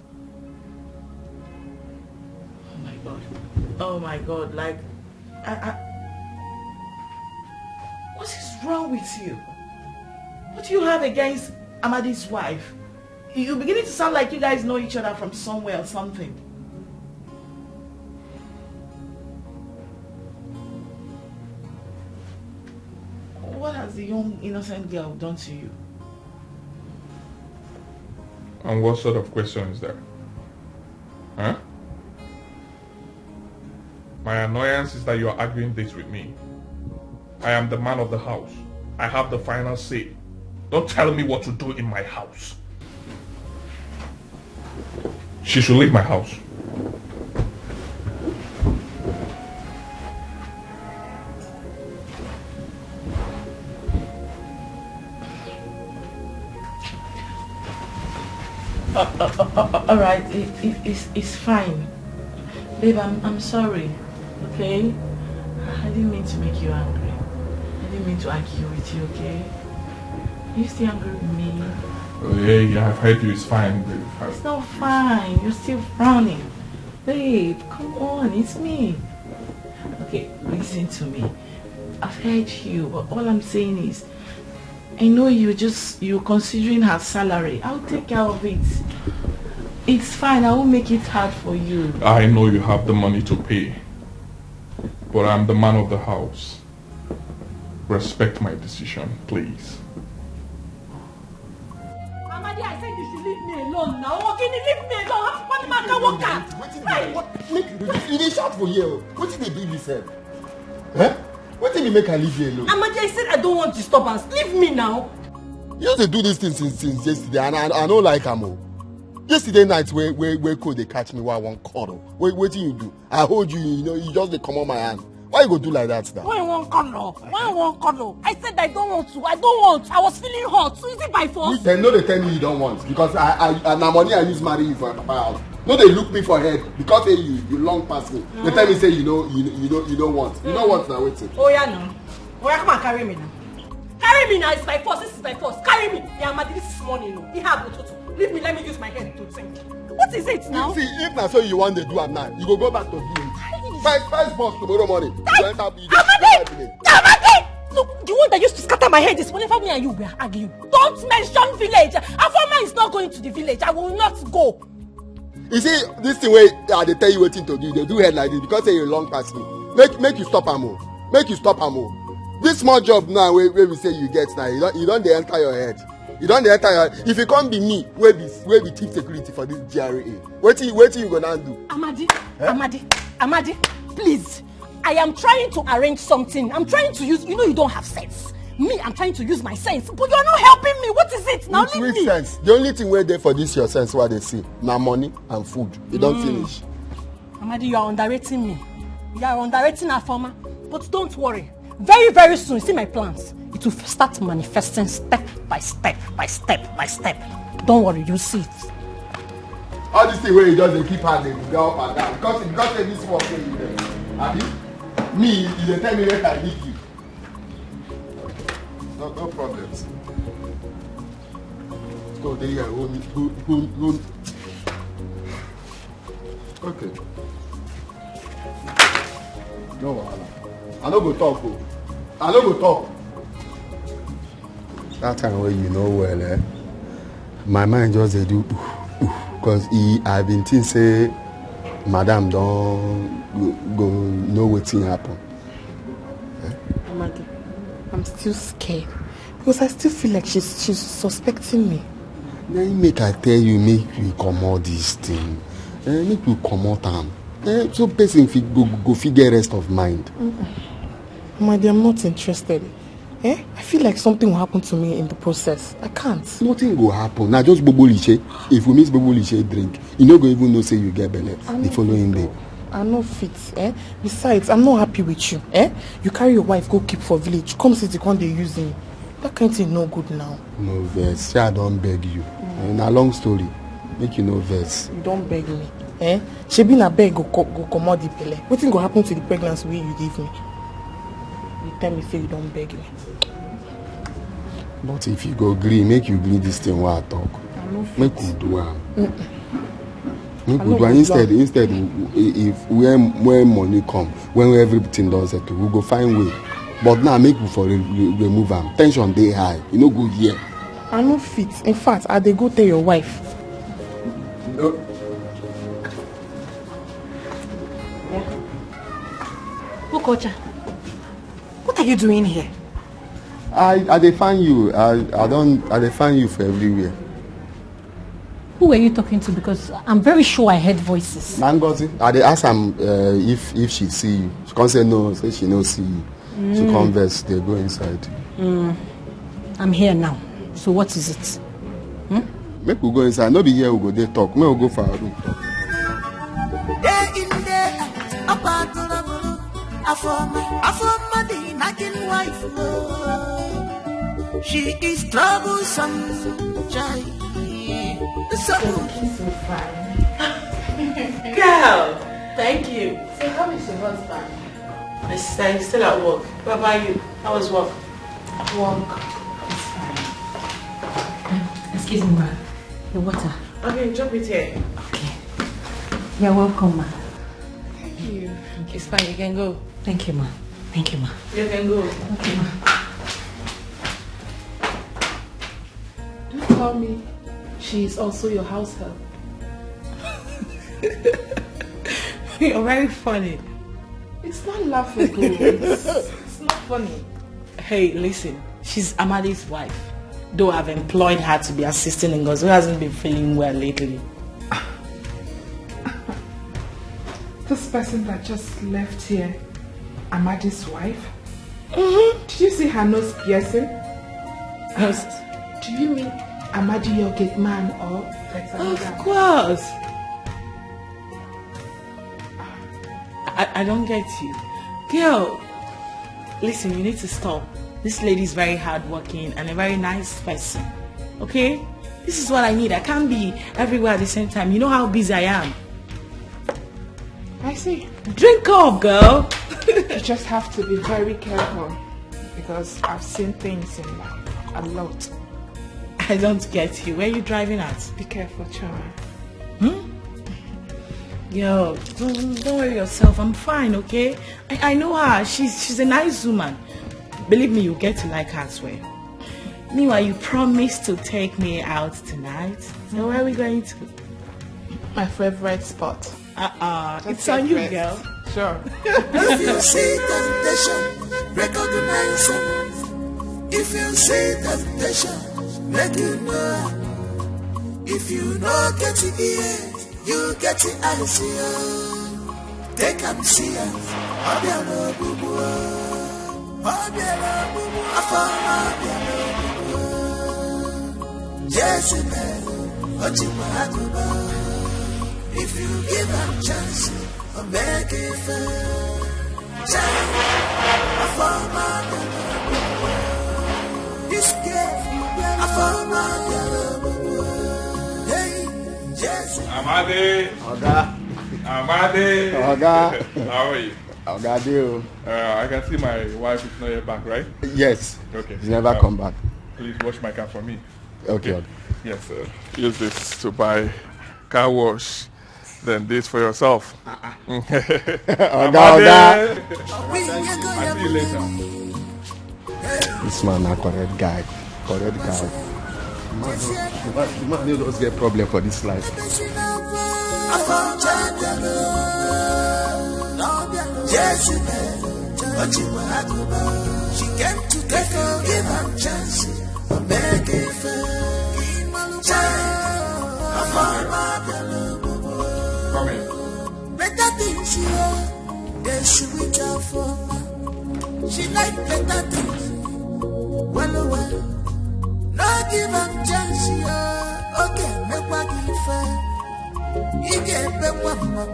Oh my god. Oh my god. Like, I, I, what is wrong with you? What do you have against Amadi's wife? You're beginning to sound like you guys know each other from somewhere or something. What has the young innocent girl done to you? And what sort of question is that? Huh? My annoyance is that you are arguing this with me. I am the man of the house. I have the final say. Don't tell me what to do in my house. She should leave my house. Uh, uh, uh, uh, all right, it, it, it's, it's fine. Babe, I'm, I'm sorry, okay? I didn't mean to make you angry. I didn't mean to argue with you, okay? Are you still angry with me? Oh, yeah, yeah, I've heard you. It's fine, babe. It's not fine. You're still frowning. Babe, come on, it's me. Okay, listen to me. I've heard you, but all I'm saying is, I know you just you're considering her salary. I'll take care of it. It's fine. I won't make it hard for you. I know you have the money to pay, but I'm the man of the house. Respect my decision, please. Amadi, I said you should leave me alone now. Okini, leave me alone. What man can work at? Wetin dey what make you dey you dey shout for here o? Wetin dey do you sef? Eh? Wetin dey make I leave you alone? Amadi, I said I don't want disturbance. Leave me now. You just dey do this thing since since yesterday and I I no like am o. Yesterday night, where where where cold they catch me, where I won't cuddle. Wait, wait till you do. I hold you, you know, you just they come on my hand. Why you go do like that now? Why you won't cuddle? Why you won't cuddle? I said I don't want to. I don't want. I was feeling hot. So is it by force? Then no, they tell me you don't want because I I and na money I use marry you for my papa house. No, they look me for head because say you you long pass me. They tell me say you know you you don't you don't want. You don't want now waiting. Oh yeah, no. Oh yeah, come and carry me now. Carry me now. It's by force. This is by force. Carry me. Yeah, Amadi, this is money. No, he have to. Leave me, let me use my head to think. What is it now? See, if na so you wan dey do am now, you go go back to village. First, first boss tomorrow morning. You go enter, you go enter village. Amadi! Look, the one that used to scatter my head is whenever me and you were arguing. Don't mention village. Afoma is not going to the village. I will not go. You see, this thing wey I dey tell you wetin to do, you dey do head like this because say you long pass me. Make make you stop am o. Make you stop am o. This small job now wey wey be say you get now, you don you don dey enter your head. You don dey enter your head. If you come be me wey be wey be chief security for this G R A, wetin wetin you go now do? Amadi, Amadi, Amadi, please. I am trying to arrange something. I'm trying to use, you know, you don't have sense. Me, I'm trying to use my sense, but you're not helping me. What is it now? Which Leave which me. Sense? The only thing wey dey for this your sense wey I dey see na money and food. E don finish. Amadi, you are underrating me. You are underrating Afoma. But don't worry. Very, very soon, see my plans. It will start manifesting step by step by step by step. Don't worry, you see it. All this thing wey you just dey keep hand dey go up and down because because say this work wey you dey abi me you dey tell me make I leave you. No no problems. Go dey here hold me hold hold hold. Okay. No wahala. I no go talk o. I no go talk. That time wey you know well, eh? My mind just dey do because he I been think say madam don go, go know wetin happen. Amadi, I'm still scared because I still feel like she's she's suspecting me. Na him make I tell you make we comot this thing. Eh, make we comot am. Eh, so person fit go go fit get rest of mind. Amadi, I'm not interested. Eh? I feel like something will happen to me in the process. I can't. Nothing go happen. Now just bobo liche. If we miss bobo liche drink, you no go even know say you get belle the following day. I no fit. Eh? Besides, I'm not happy with you. Eh? You carry your wife go keep for village. Come city, come dey use me. That kind thing no good now. No vex. Say I don beg you. Eh, na long story. Make you no vex. You don beg me. Eh? Shebi na beg go co- go comot the belle. Wetin go happen to the pregnancy wey you give me? You tell me say you don beg me. But if you go gree, make you gree this thing wey I talk. I no fit. Make we do am. Make we do am instead instead if when when money come when everything don settle we go find way but now make we for re re remove am tension dey high e no good here. I no fit in fact I dey go tell your wife. No. Ukocha, what are you doing here? I I dey find you I I don I dey find you for everywhere. Who were you talking to? Because I'm very sure I heard voices. Na Ngozi, I dey ask am uh, if if she see you. She come say no, say she no see you. Mm. She come vex, dey go inside. Mm. I'm here now. So what is it? Hmm? Make we go inside. No be here we go dey talk. Make we go for our room talk. Day in, day out, up and down, Afoma, Afoma, the nagging wife. Oh. She is troublesome, child. So Thank you so fine. Girl, thank you. So how is your husband? My sister, he's still at work. What about you? How was work? Work is fine. Excuse me, ma. The water. Okay, drop it here. Okay. You're welcome, ma. Thank you. It's fine, you can go. Thank you, ma. Thank you, ma. You can go. Okay, ma. Don't tell me she is also your house help. You're very funny. It's not laughable. It's, it's not funny. Hey, listen. She's Amadi's wife. Though I've employed her to be assisting Ngozi, who hasn't been feeling well lately. This person that just left here, Amadi's wife? Mm-hmm. Did you see her nose piercing? Nose. Do you mean Amadi, your gate man, or there's Of another? Course. I, I don't get you. Girl, listen, you need to stop. This lady is very hardworking and a very nice person. Okay? This is what I need. I can't be everywhere at the same time. You know how busy I am. I see. Drink up, girl. You just have to be very careful because I've seen things in life a lot. I don't get you. Where are you driving at? Be careful, Choma. Yo, don't, don't worry yourself. I'm fine, okay? I, I know her. She's she's a nice woman. Believe me, you get to like her as well. Meanwhile, you promised to take me out tonight. So where are we going to? My favorite spot. Uh-uh. It's Your on you, best. Girl. Sure. If you see temptation, recognize it. If you see temptation, make you know. If you no get it here, you get it eyes here. Take am see am. Obiara ogbugbu. Obiara ogbugbu. Afọ ọma obiara ogbugbu. Jesu mere, o jikwa agụba. If you give am chance, o mee gị ife. Chai, afọ ọma obiara ogbugbu. This girl, afọ ọma obiara ogbugbu. Hey, Jesu. Amade. Oga. Amade. Oga. How are you? Oga Deo. Uh, I can see my wife is not yet back, right? Yes. Okay. He's never Uh, come back. Please wash my car for me. Okay. Yes, sir. Use this to buy car wash. Then this for yourself. Oga, Oga. I'll see you later. This man na correct guy. Correct guy. The man, the man, the man no just get problem for this life. Jesu, o jikwa agụba. She came to take give am chance. O mee gị ife. Chai, afọ ọma obiara ogbugbu. Come in. Better things, yo. They sweet her for. She like better things. Well, well. No give am chance, yo. Okay, make what give her. He get back what my.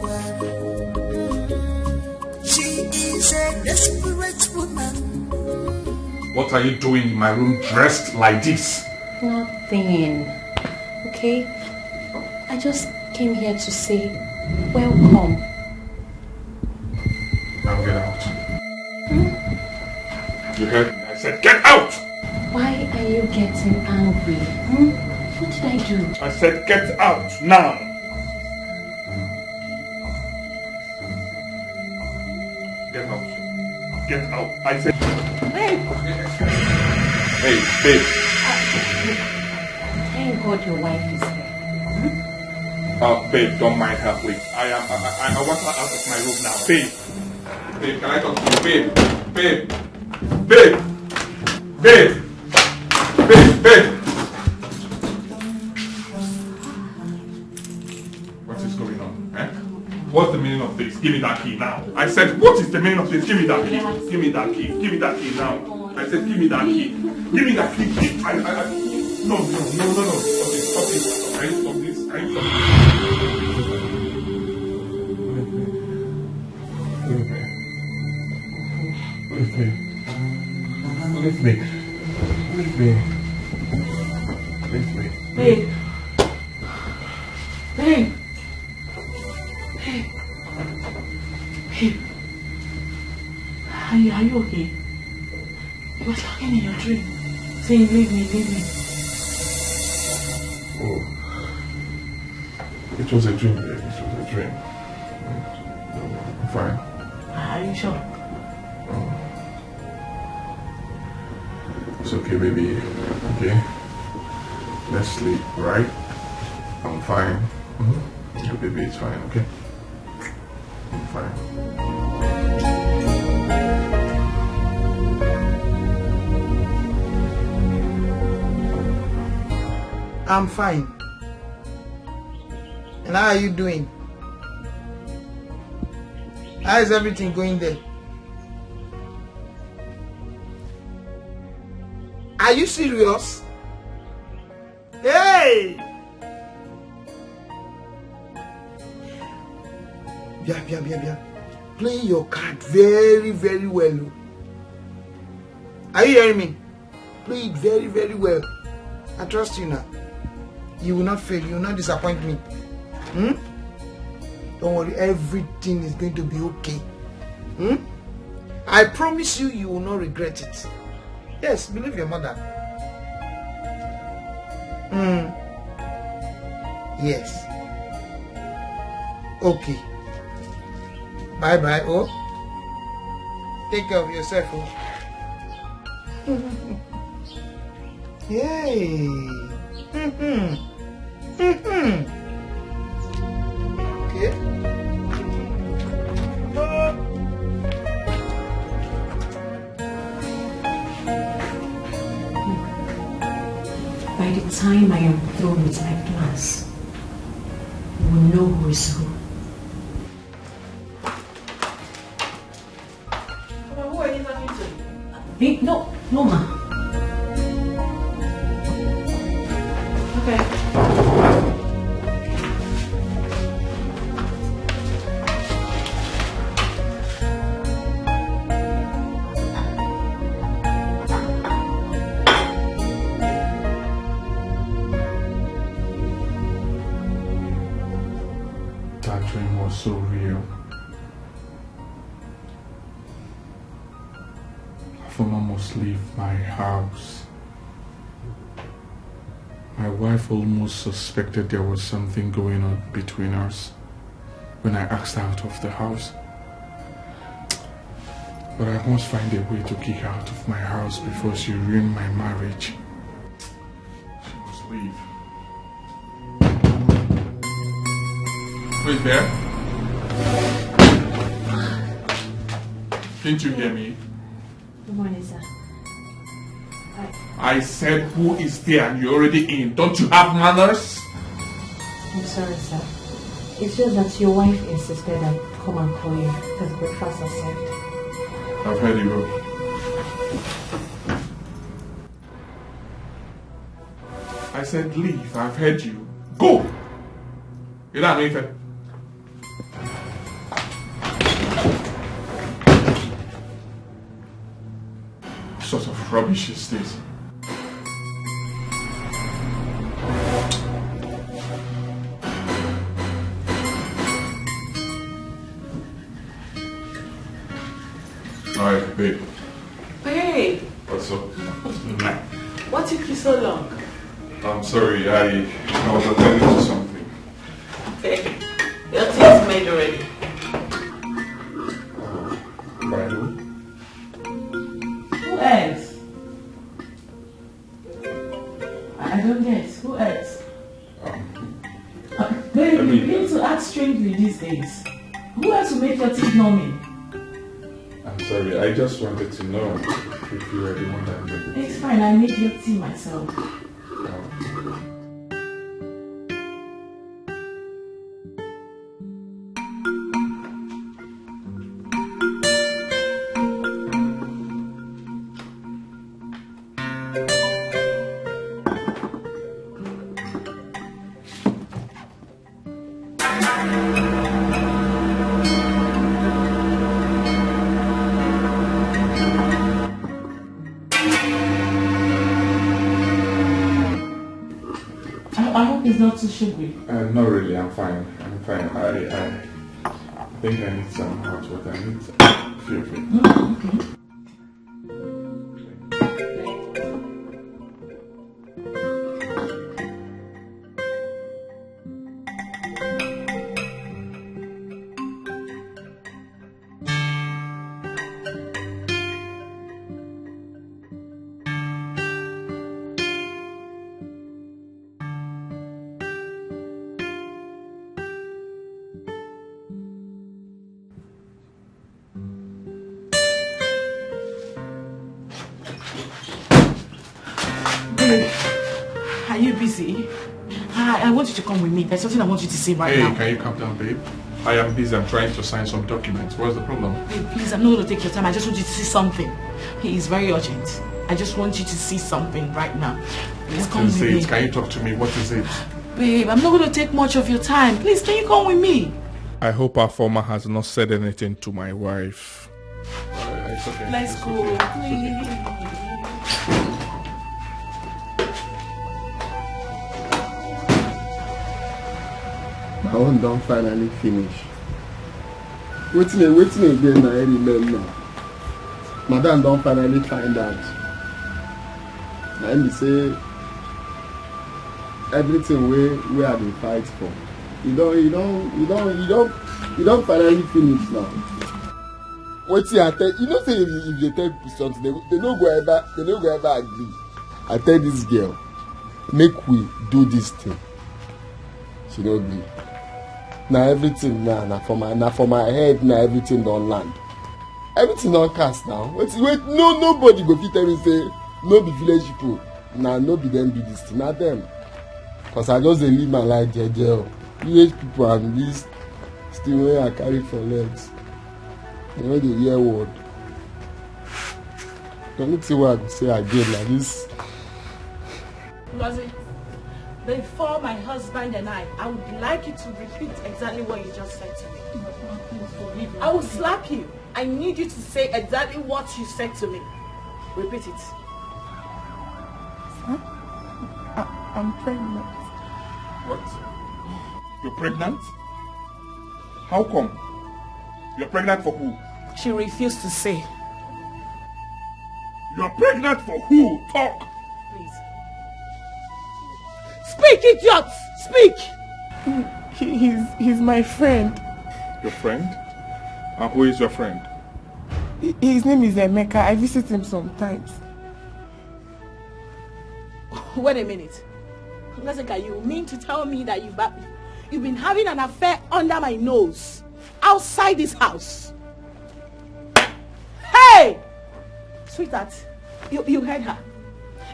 She is a desperate woman. What are you doing in my room dressed like this? Nothing. Okay? I just came here to say welcome. Now get out. You heard me? I said get out! Why are you getting angry? Hmm? What did I do? I said get out now! Get out. Get out. I said. Babe, Hey, babe. Thank God your wife is here. Uh, babe, don't mind her, please. I am. I, I, I want her out of my room now. Babe. Babe, can I talk to you? Babe. Babe. Babe. Babe. Babe. Babe. What is going on? Eh? What's the meaning of this? Give me that key now. I said, what is the meaning of this? Give me that key. Give me that key. Give me that key now. I said, give me that key. Give me that key. Key. I, I, I, no, no, no, no, no. Stop it. Stop it. Can you stop this? Can you stop this? Leave me. Leave me. Leave me. Leave me. Leave me. Babe. Babe. Babe. Babe. Are you, are you okay? You were talking in your dream, saying, leave me, leave me. Oh. It was a dream, babe. It was a dream. I'm fine. Are you sure? It's okay, baby. Okay? Let's sleep, right? I'm fine. Mm-hmm. Yeah, baby, it's fine, okay? I'm fine. I'm fine. And how are you doing? How is everything going there? Are you serious? Hey! Bia, bia, bia, bia. Play your card very, very well. O. Are you hearing me? Play it very, very well. I trust you now. You will not fail. You will not disappoint me. Hmm? Don't worry. Everything is going to be okay. Hmm? I promise you, you will not regret it. Yes, believe your mother. Hmm. Yes. Okay. Bye bye, oh. Take care of yourself, oh. Yay. Mm-hmm. Mm-hmm. Okay. By the time I am through with my plans, you will know who is who. Who are you talking to? Eh, no, no, ma. Okay. That dream was so real. Afoma must leave my house. My wife almost suspected there was something going on between us when I asked her out of the house. But I must find a way to kick her out of my house before she ruined my marriage. She must leave. Who is there? Didn't you hear me? Good morning, sir. I said, who is there and you're already in? Don't you have manners? I'm sorry, sir. It's just that your wife insisted I come and call you because breakfast has served. I've heard you. I said, leave. I've heard you. Go! You don't have anything. What sort of rubbish is this? Alright, babe. Hey, What's up? What took you so long? I'm sorry, I, I was attending to something. Okay. Your tea is made already. By who? Who else? I I don't get. Who else? Uh, Babe, you begin to act strangely these days. Who else will make your teeth numbing? I'm sorry, I just wanted to know if you were the one that made the It's fine, I made your tea myself. I, I hope it's not too sugary. Uh, not really, I'm fine. I'm fine. I, I think I need some hot water. I need some. Feel free. Mm, okay. Babe, are you busy? I, I want you to come with me. There's something I want you to see right Hey, now. Can you calm down, babe? I am busy. I'm trying to sign some documents. What's the problem? Babe, please, I'm not going to take your time. I just want you to see something. It is very urgent. I just want you to see something right now. Please come with me. Can you talk to me? What is it? Babe, I'm not going to take much of your time. Please, can you come with me? I hope Afoma has not said anything to my wife. Uh, it's okay. Let's go, please. My own don finally finish. Wetin wetin again na I remember? Madam don finally find out. Na im be say everything wey wey I dey fight for, e don e don e don e don e don finally finish now. Wetin I tell you know say if you if you dey tell people something, they, they no go ever they no go ever agree. I tell this girl, make we do this thing. She no gree. Na everything na na for my na for my head na everything don land. Everything don cast now. Wetin wait no nobody go fit tell me say no be village people na no be them do this thing na them. Cause I just dey live my life jeje o. Village people and this thing wey I carry for legs, they no dey hear word. The only thing wey I go say again na this. Ngozi, before my husband and I, I would like you to repeat exactly what you just said to me. I will slap you. I need you to say exactly what you said to me. Repeat it. I, I'm pregnant. What? You're pregnant? How come? You're pregnant for who? She refused to say. You're pregnant for who? Talk! Please. Speak, idiot! Speak! He, he, he's, he's my friend. Your friend? And who is your friend? Hi- His name is Emeka. I visit him sometimes. Wait a minute. Jessica, you mean to tell me that you've, you've been having an affair under my nose, outside this house? Hey! Sweetheart, you, you heard her.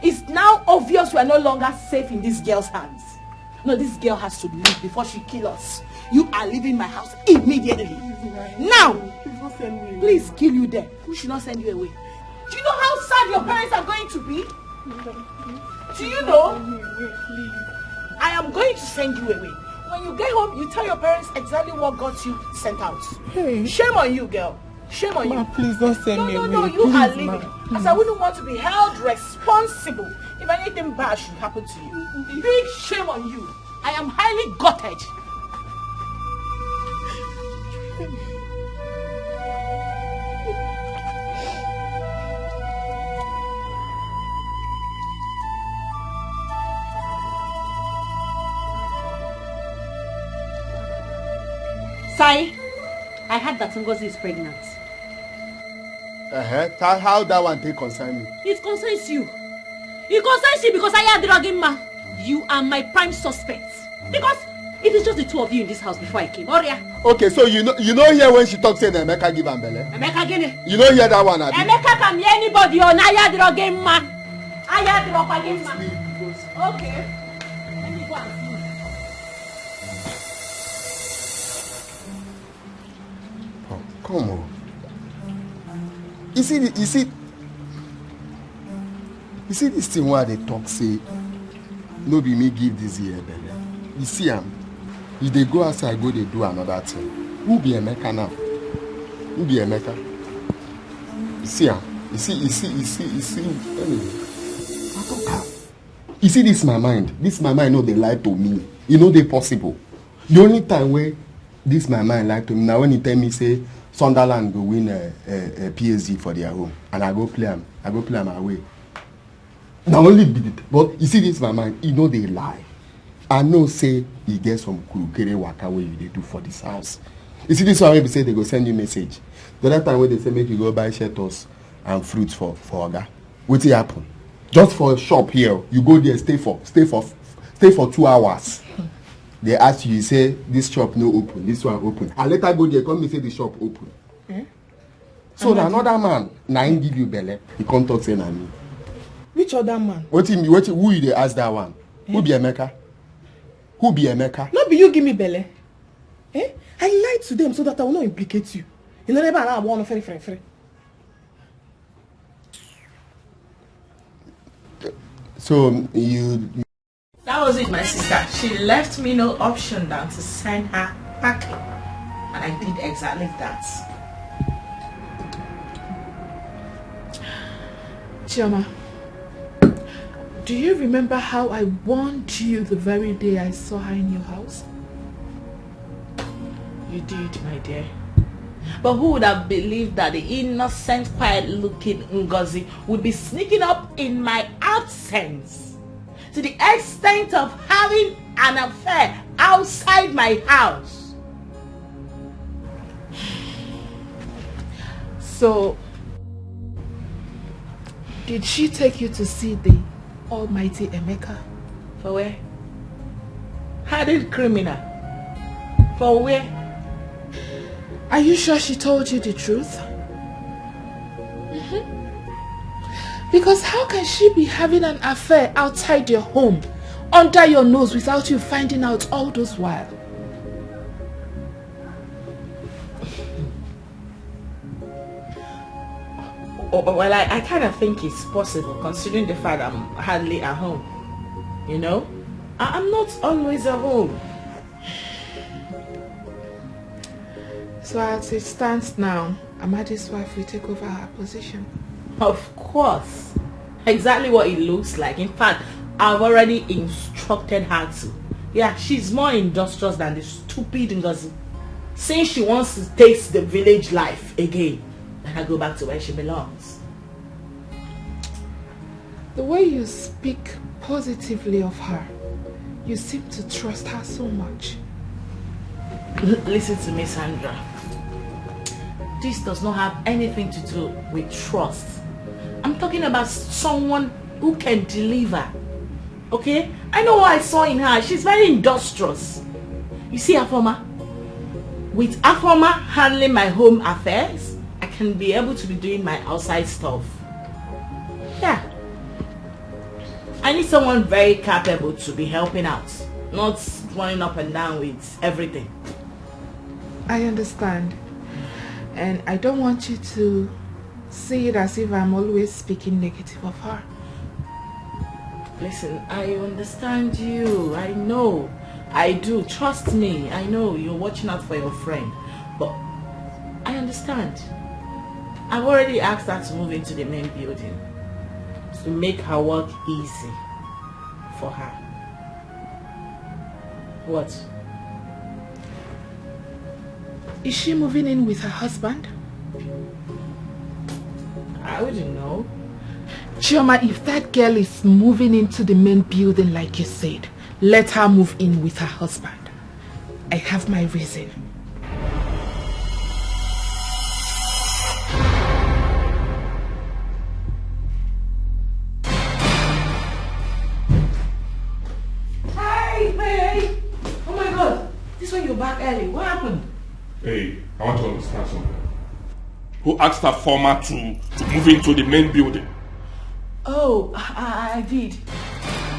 It's now obvious we are no longer safe in this girl's hands. No, this girl has to leave before she kills us. You are leaving my house immediately. Now! Please kill you there. Who should not send you away? Do you know how sad your parents are going to be? Do you know? I am going to send you away. When you get home, you tell your parents exactly what got you sent out. Hey. Shame on you, girl. Shame on you. Ma, please don't send me away. No, no, no, you are leaving. As I wouldn't want to be held responsible if anything bad should happen to you. Big shame on you. I am highly gutted. Sai, I heard that Ngozi is pregnant. Uh-huh. How, how that one take concern me? It concerns you. It concerns you because I had drugging ma. You are my prime suspect. Because it is just the two of you in this house before I came. Oria. Okay, so you know you know here when she talks say na Emeka give am belle. Emeka gini? You know hear that one, abi? Emeka can be anybody on Aya Drogema. Aya Drogema. Okay. Let me go and see. Oh, come on. You see, the, you see, you see this thing where they talk say, no be me give this year belle. You see am, you dey go outside go dey do another thing. Who be Emeka now? Who be Emeka? You see am, you see, you see, you see, you see. Anyway, I talk am. You see this my mind, this my mind no dey lie to me. E no dey possible. The only time wey this my mind lie to me na when he tell me say Sunderland go win uh, uh, uh, P S G for their home and I go play am, I go play am away. Na only be the but you see this my mind, e no dey lie. I know say e get some kurukere waka wey you dey do for this house. You see this one wey be say they go send you message. The other time wey they say make you go buy shelters and fruits for for oga, wetin happen? Just for shop here, you go there, stay for stay for stay for two hours. They ask you, you say this shop no open, this one open. I later go there, come me say the shop open. Eh? So na another man, na him give you belle. He come talk say na me. Which other man? Wetin me? Wetin? Who you dey ask that one? Who be Emeka? Who be Emeka? No be you give me belle. Eh? I lied to them so that I will not implicate you. You know never allow one very friend friend. So you That was it, my sister. She left me no option than to send her packing. And I did exactly that. Chioma, do you remember how I warned you the very day I saw her in your house? You did, my dear. But who would have believed that the innocent, quiet looking Ngozi would be sneaking up in my absence to the extent of having an affair outside my house? So, did she take you to see the almighty Emeka? For where? Hardened criminal. For where? Are you sure she told you the truth? Because how can she be having an affair outside your home, under your nose, without you finding out all those while? Oh, well, I, I kind of think it's possible, considering the fact I'm hardly at home. You know, I, I'm not always at home. So as it stands now, Amadi's wife will take over her position. Of course. Exactly what it looks like. In fact, I've already instructed her to. Yeah, she's more industrious than the stupid Ngozi. Since she wants to taste the village life again, let her go back to where she belongs. The way you speak positively of her, you seem to trust her so much. L- listen to me, Sandra. This does not have anything to do with trust. I'm talking about someone who can deliver. Okay? I know what I saw in her. She's very industrious. You see, Afoma? With Afoma handling my home affairs, I can be able to be doing my outside stuff. Yeah. I need someone very capable to be helping out, not running up and down with everything. I understand. And I don't want you to see it as if I'm always speaking negative of her. Listen, I understand you. I know. I do. Trust me. I know you're watching out for your friend. But I understand. I've already asked her to move into the main building to make her work easy for her. What? Is she moving in with her husband? I wouldn't know. Chioma, if that girl is moving into the main building like you said, let her move in with her husband. I have my reason. Hey, hey, hey. Oh my God. This one you're back early. What happened? Hey, I want to understand something. Who asked her former to, to move into the main building? Oh, I, I did.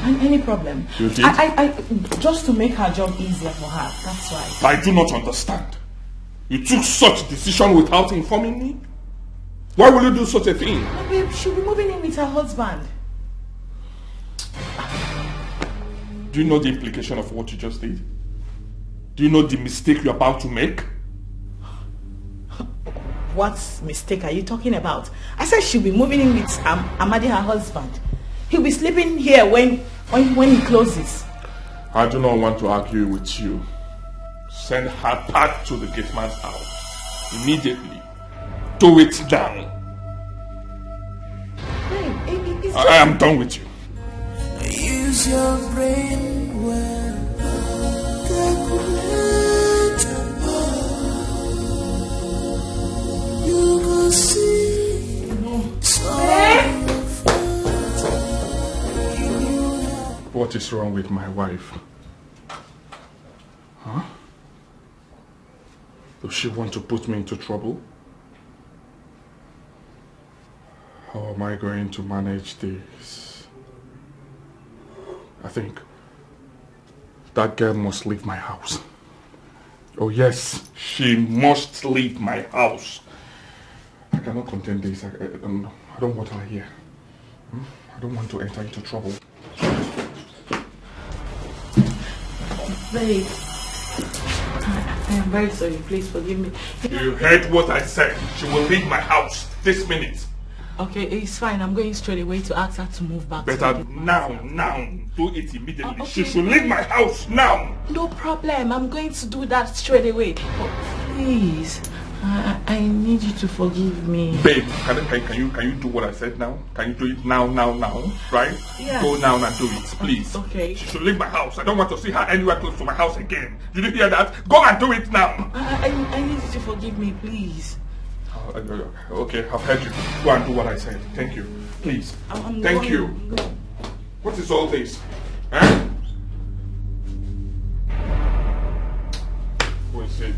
And any problem? You did? I, I, I, just to make her job easier for her. That's why. I do not understand. You took such decision without informing me? Why will you do such a thing? No, babe, she'll be moving in with her husband. Do you know the implication of what you just did? Do you know the mistake you're about to make? What mistake are you talking about? I said she'll be moving in with um, Amadi, her husband. He'll be sleeping here when when when he closes. I do not want to argue with you. Send her back to the gate man's house immediately. Do it now. Babe, it, it, it's I, I am done with you. Use your brain well. Calculate. You go see. What is wrong with my wife? Huh? Does she want to put me into trouble? How am I going to manage this? I think that girl must leave my house. Oh yes, she must leave my house. I cannot contain this. I, I, um, I don't want her here. Hmm? I don't want to enter into trouble. Babe, I, I am very sorry. Please forgive me. You heard what I said. She will leave my house this minute. Okay, it's fine. I'm going straight away to ask her to move back. Better now, now. Do it immediately. Uh, okay. She should leave my house now. No problem. I'm going to do that straight away. But please, I, I need you to forgive me. Babe, can, can, can you can you do what I said now? Can you do it now, now, now? Right? Yeah. Go now and do it, please. Okay. She should leave my house. I don't want to see her anywhere close to my house again. Did you hear that? Go and do it now. I, I, I need you to forgive me, please. Oh, okay, I've heard you. Go and do what I said. Thank you. Please. I'm, I'm Thank going. you. What is all this? Huh? Who is it?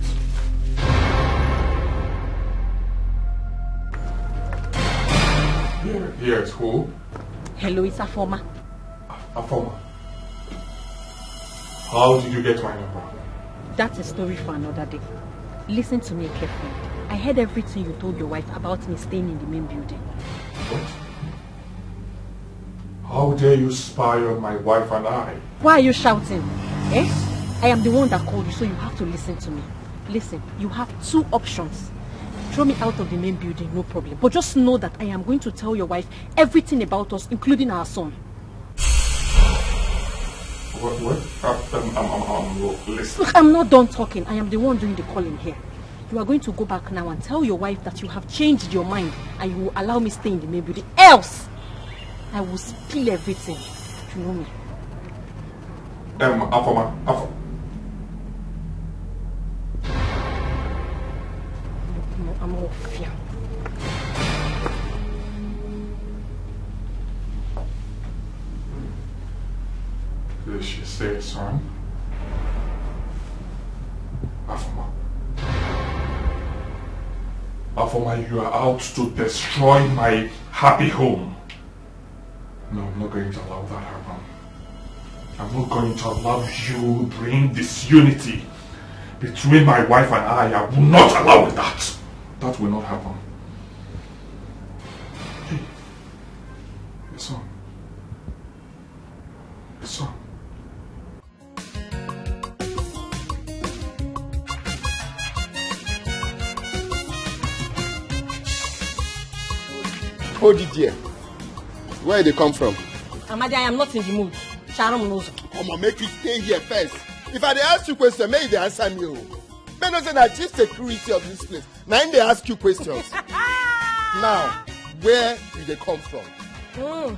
Here, here's who? Hello, it's Afoma. Afoma. How did you get my number? That's a story for another day. Listen to me carefully. I heard everything you told your wife about me staying in the main building. What? How dare you spy on my wife and I? Why are you shouting? Eh? I am the one that called you, so you have to listen to me. Listen, you have two options. Throw me out of the main building, no problem. But just know that I am going to tell your wife everything about us, including our son. What? What? Uh, I'm, I'm, I'm, I'm, listen. Look, I'm not done talking. I am the one doing the calling here. You are going to go back now and tell your wife that you have changed your mind and you will allow me stay in the main building. Else, I will spill everything. You know me. Um, Afoma, Afoma. I'm, I'm off here. Did she say son? Afoma. Afoma, you are out to destroy my happy home. No, I'm not going to allow that happen. I'm not going to allow you bring disunity between my wife and I. I will not allow that. That will not happen. Hey, your son. Your son. Hold it there. Where they come from? Amadi, I am not in the mood. Sharon knows. Come on, make you stay here first. If I dey ask you question, make you dey answer me o. Make you know say na chief security of this place. Na him dey ask you questions. Now, where you dey come from? Mm.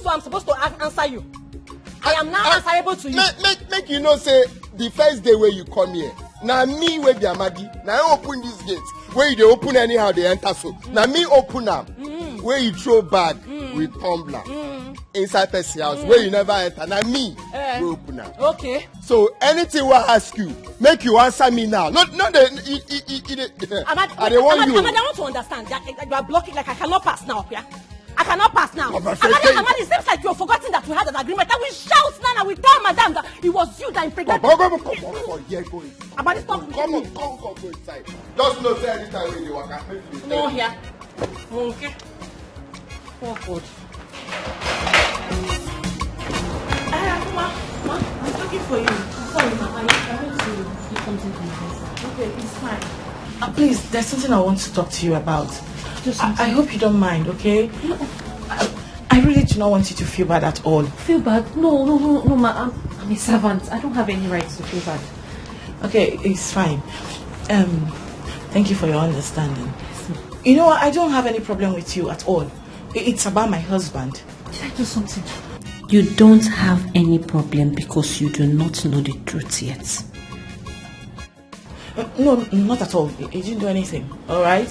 So I'm supposed to a- answer you. I am now I- answerable to you. Make, make, make you know say the first day wey you come here, na me wey be Amadi, na I open this gate. Wey you dey open anyhow, dey enter so. Na me open am. Wey you throw bag with tumbler inside person house. Wey you never enter, na me Eh. wey open am. Okay. So anything wey I ask you, make you answer me now. No, no, dey, e, e, e, e, dey- Amadi, I dey warn Amadi, you. Amadi, I want to understand. You are, you are blocking like I cannot pass now, yeah? I cannot pass now. But my friend, Amadi, thank Amadi, it seems like you have forgotten that we had an agreement. That we shout now and we tell madam that it was you that impregnated. But, but, but, come on, come on, here, go in. Amadi, stop Come on, me. Come, come, go inside. Just know say anytime wey you dey waka, make you dey No, here. Okay. Oh, God. Ah, ma, ma, I'm looking for you. I'm sorry, ma. I, I want to do something for my husband. Okay, it's fine. Uh, please, there's something I want to talk to you about. Just I, I hope you don't mind, okay? I, I really do not want you to feel bad at all. Feel bad? No, no, no, no, ma. I'm, I'm a servant. I don't have any right to feel bad. Okay, it's fine. Um, thank you for your understanding. You know, I don't have any problem with you at all. I- It's about my husband. Did I do something? You don't have any problem because you do not know the truth yet. Uh, No, not at all. He didn't do anything. All right.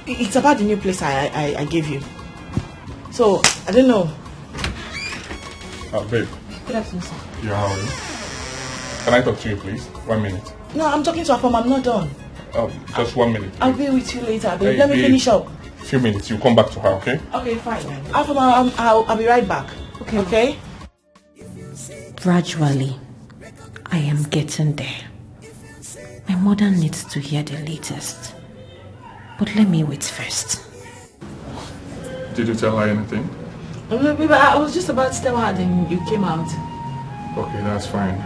I- It's about the new place I I, I gave you. So I don't know. Uh, babe. Good afternoon, sir. Yeah, how are you? Can I talk to you, please? One minute. No, I'm talking to Afoma. I'm not done. Um, just one minute. I'll Please. Be with you later. Babe. Hey, Let me babe. Finish up. Few minutes. You come back to her, okay? Okay, fine. Afoma, um, I'll, I'll be right back. Okay. Okay. Gradually, I am getting there. My mother needs to hear the latest. But let me wait first. Did you tell her anything? No, babe, I was just about to tell her, then you came out. Okay, that's fine.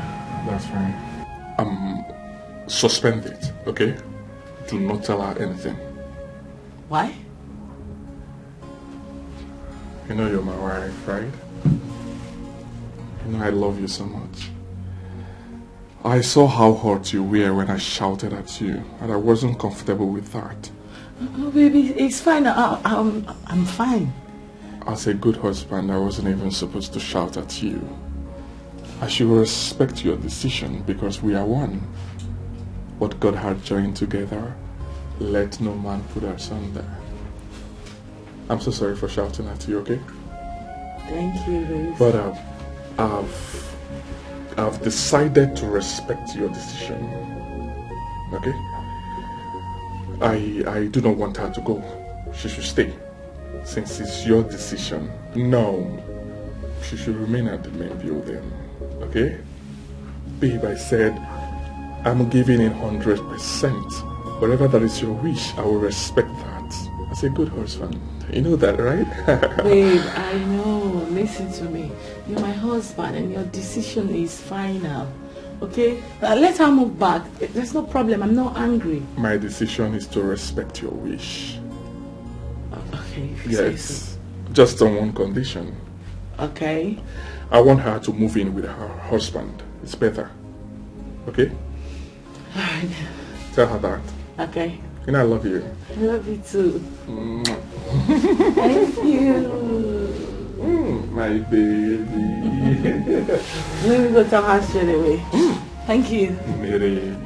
That's fine. Um, suspend it, okay? Do not tell her anything. Why? You know you're my wife, right? You know I love you so much. I saw how hurt you were when I shouted at you, and I wasn't comfortable with that. Oh, baby, it's fine. I, I'm, I'm fine. As a good husband, I wasn't even supposed to shout at you. I should respect your decision because we are one. What God had joined together, let no man put asunder. I'm so sorry for shouting at you, okay? Thank you, babe. But uh, I've I've decided to respect your decision. Okay? I I do not want her to go. She should stay. Since it's your decision. No. She should remain at the main building. Okay? Babe, I said, I'm giving in hundred percent. Whatever that is your wish, I will respect that. As a good husband. You know that, right? Babe, I know. Listen to me. You're my husband and your decision is final. Okay? Uh, let her move back. There's no problem. I'm not angry. My decision is to respect your wish. Okay, if you say so. Yes. Just on one condition. Okay. I want her to move in with her husband. It's better. Okay? All right. Tell her that. Okay. And I love you. I love you too. Mwah. Thank you. Mm, my baby. Let me go tell her straight away. Thank you. Mary.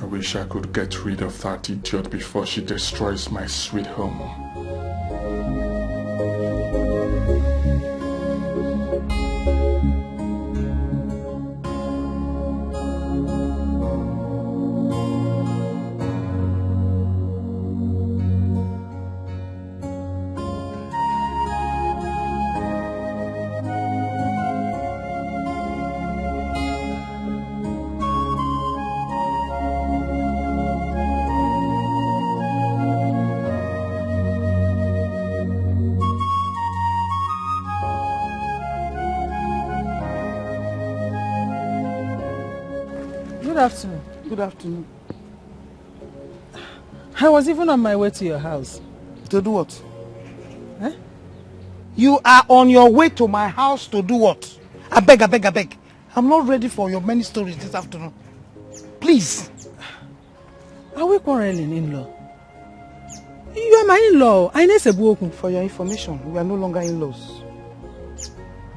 I wish I could get rid of that idiot before she destroys my sweet home. Good afternoon. Good afternoon. I was even on my way to your house. To do what? Eh? You are on your way to my house to do what? I beg, I beg, I beg. I'm not ready for your many stories this afternoon. Please. Are we quarreling, in-law? You are my in-law. I know Sebuoku. For your information, we are no longer in-laws.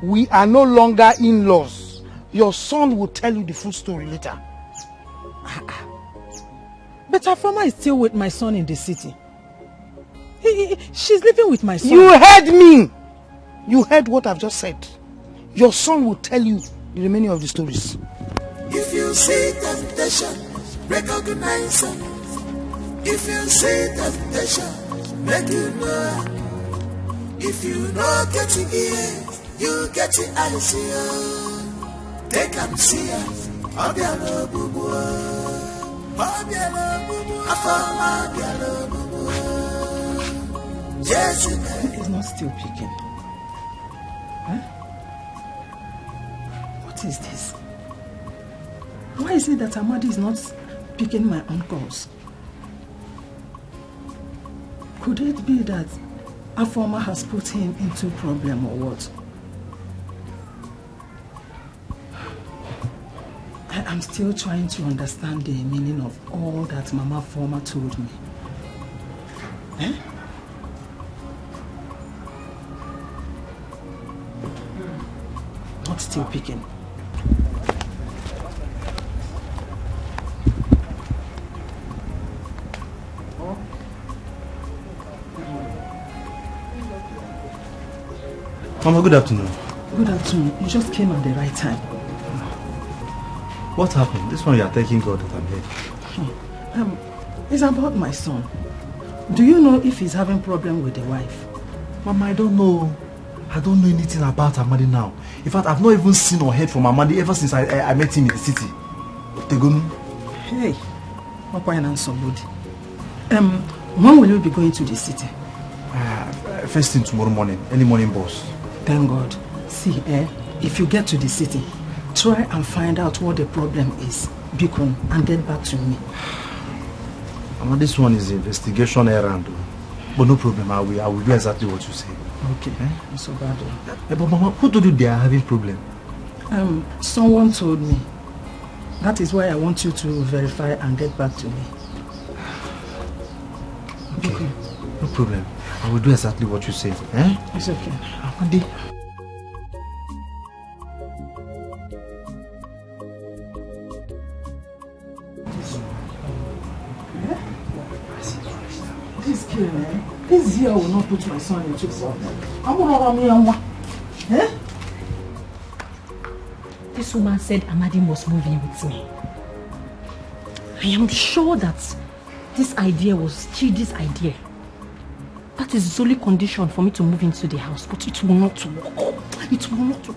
We are no longer in-laws. Your son will tell you the full story later. But Afoma is still with my son in the city. He, he, she's living with my son. You heard me. You heard what I've just said. Your son will tell you the remaining of the stories. If you see temptation, recognize it. If you see temptation, make you know. If you know get it, you get it, I see you. Take and see it. Obiara ogbugbu. Obiara ogbugbu. Afoma obiara ogbugbu. Yes, it's not still picking. Huh? What is this? Why is it that Amadi is not picking my own calls? Could it be that Afoma has put him into problem or what? I am still trying to understand the meaning of all that Mama Afoma told me. Eh? Not still picking. Mama, good afternoon. Good afternoon. You just came at the right time. What happened? This one you are thanking God that I'm here. Hmm. Um, it's about my son. Do you know if he's having problem with the wife? Mama, I don't know. I don't know anything about Amadi now. In fact, I've not even seen or heard from Amadi ever since I, I, I met him in the city. Tegonu. Hey, Makwai na somebody. Um, when will you be going to the city? Uh, first thing tomorrow morning, early morning bus. Thank God. See, eh, if you get to the city, try and find out what the problem is, Bikon, and get back to me. Mama, this one is investigation errand, o. But no problem, I will, I will do exactly what you say. Okay, eh? Not so bad, o. Eh, but Mama, who told you they are having problem? Um, someone told me. That is why I want you to verify and get back to me. Okay, no problem. I will do exactly what you say. Eh? It's okay. Amadi. This girl, eh? This girl will not put my son into problem. I won't run me and one. Eh? This woman said Amadi must move in with me. I am sure that this idea was Chidi's idea. That is the only condition for me to move into the house, but it will not work. It will not work.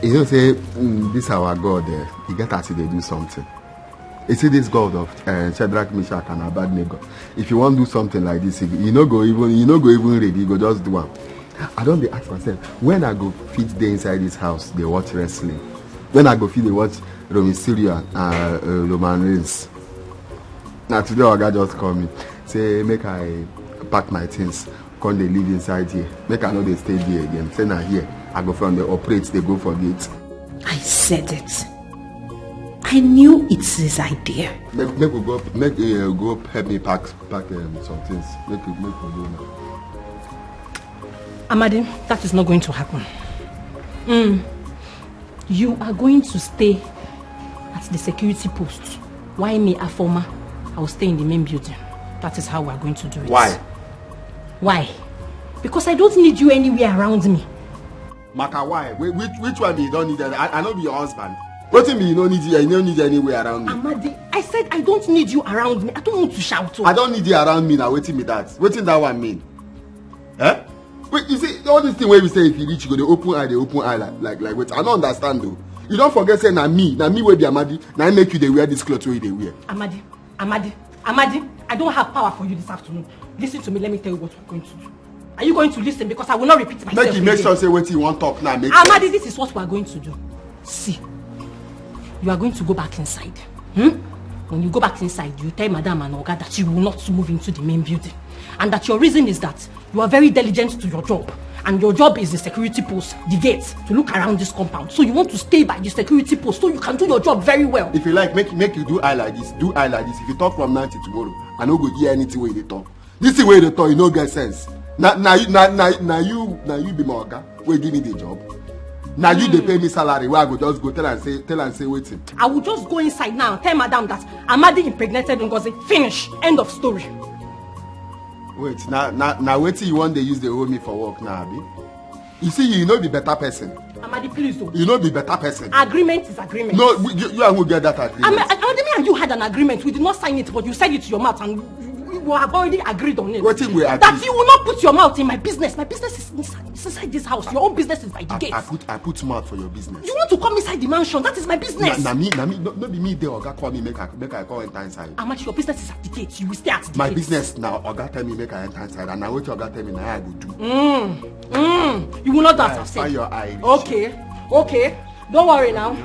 You know say, mm, this our God, eh, he get as he dey do something. You see this God of, eh, Shadrach, Meshach, and Abednego. If you wan do something like this, you no go even, you no go even ready, you go just do am. I don dey ask myself, when I go fit dey inside this house dey watch wrestling? When I go fit dey watch Rey Mysterio and, uh, uh, Roman Reigns? Na today oga just call me say make I pack my things, come dey live inside here. Make I no dey stay there again. Say na here I go from dey operate, dey go for gate. I said it. I knew it's his idea. Make, make we go, make, uh, go help me pack, pack, um, some things. Make we, make we go now. Amadi, that is not going to happen. Mm. You are going to stay at the security post. Why me, Afoma? I will stay in the main building. That is how we are going to do it. Why? Why? Because I don't need you anywhere around me. Maka, why? Whi-, which, which one be you don't need? I, I no be your husband. Wetin be you no need, you no need anywhere around me? Amadi, I said I don't need you around me. I don't want to shout. I don't need you around me now. Wetin be that? Wetin that one mean? Eh? Wait, you see, all this thing wey we say, if you reach, you go dey open eye, dey open eye like, like, like, wait, I don't understand though. You don't forget say na me, na me wey be Amadi, na I make you dey wear this cloth wey you dey wear. Amadi, Amadi, Amadi, I don't have power for you this afternoon. Listen to me, let me tell you what we're going to do. Are you going to listen? Because I will not repeat myself. Make you make again. Sure say wetin you wan talk now make Amadi, sense. This is what we are going to do. See, you are going to go back inside. Hmm? When you go back inside, you tell Madam and Oga that you will not move into the main building, and that your reason is that you are very diligent to your job, and your job is the security post, the gate, to look around this compound. So you want to stay by the security post so you can do your job very well. If you like, make, make you do eye like this, do eye like this. If you talk from now till tomorrow, I no go hear anything wey you dey talk. This thing wey you dey talk, e no get sense. Na, na you, na, na, na you, na you be my oga wey give me the job. Na you dey pay me salary wey I go just go tell am say, tell am say wetin. I will just go inside now, tell Madam that Amadi impregnated Ngozi. Finish. End of story. Wait, na, na, na wetin you wan dey use dey hold me for work now, abi? You see, you no be better person. Amadi, please don't. You no be better person. Agreement is agreement. No, we, you, you and who get that agreement? Amadi, me and you had an agreement. We did not sign it, but you said it to your mouth, and we, we have already agreed on it. Wetin we agree? That you will not put your mouth in my business. My business is inside, is inside this house. Your own business is by the I, gate. I put, I put mouth for your business. You want to come inside the mansion? That is my business. Na, na me, na me, no, no be me dey oga call me make I, make I come enter inside. Amadi, your business is at the gate. You will stay at the My gate. Business na oga tell me make I enter inside, and na wetin oga tell me na I go do. Mm, you will not do as I've said. Find your eye. Okay, okay. Don't worry now.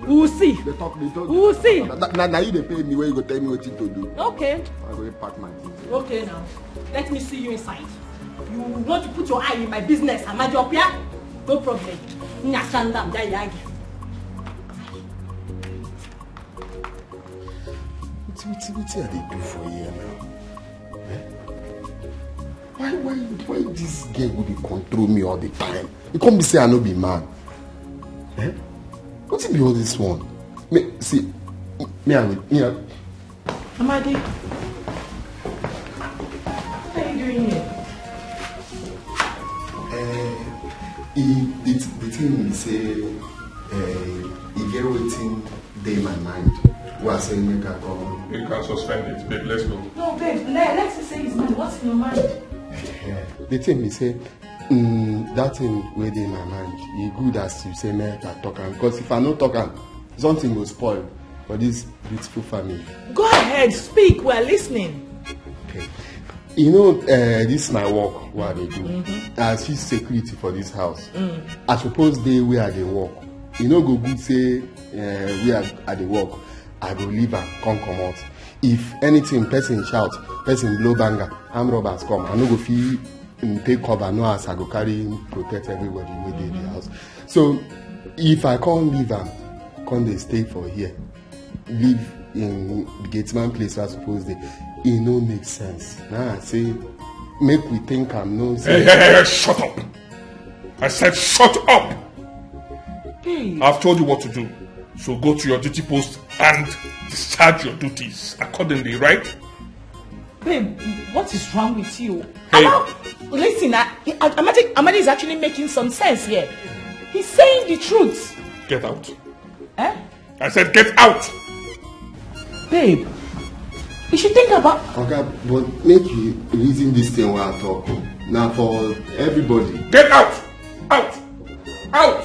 We will see. They talk, they talk. We will see. Na, na, na you dey pay me when you go tell me wetin to do. Okay, I go pack my things. Okay now. Let me see you inside. You want to put your eye in my business, Amadi Opia? No problem. Nyashandam, Jayagi. Wetin, wetin, wetin I dey do for here now? Eh? Why, why, why this girl go dey control me all the time? E come be say I no be man. Eh? Wetin be all this one? Me, see, me, I, me, I, Amadi, what are you doing here? Eh, e, the, the thing be say, eh, e get wetin dey my mind. Who are saying make I come? You can suspend it, babe. Let's go. No, babe, let, let's say his mind. What's in your mind? The thing be say, mm, that thing wey dey my mind, e good as you say make I talk am, because if I no talk am, something go spoil for this beautiful family. Go ahead, speak. We're listening. Okay. You know, uh, this is my work, what I dey do. As chief security for this house, I suppose dey where I dey work. E no go good say uh, where I, I dey work, I go leave am, come comot. If anything, person shout, person blow banger, armed robbers come, I no go fit mm, take cover, no as I go carry protect everybody wey dey the house. So if I come leave am, come dey stay for here, leave in the gate man place wey I suppose dey, e no make sense. Na I say make we think am, no Hey, say hey, hey, hey, shut up! I said shut up! I've told you what to do. So go to your duty post and discharge your duties accordingly, right? Babe, what is wrong with you? Hey. How about, listen, I, I, Amadi, Amadi is actually making some sense here. He's saying the truth. Get out. Eh? I said get out! Babe, you should think about. Oga, but make you reason this thing wey I talk o. Na for everybody. Get out! Out! Out!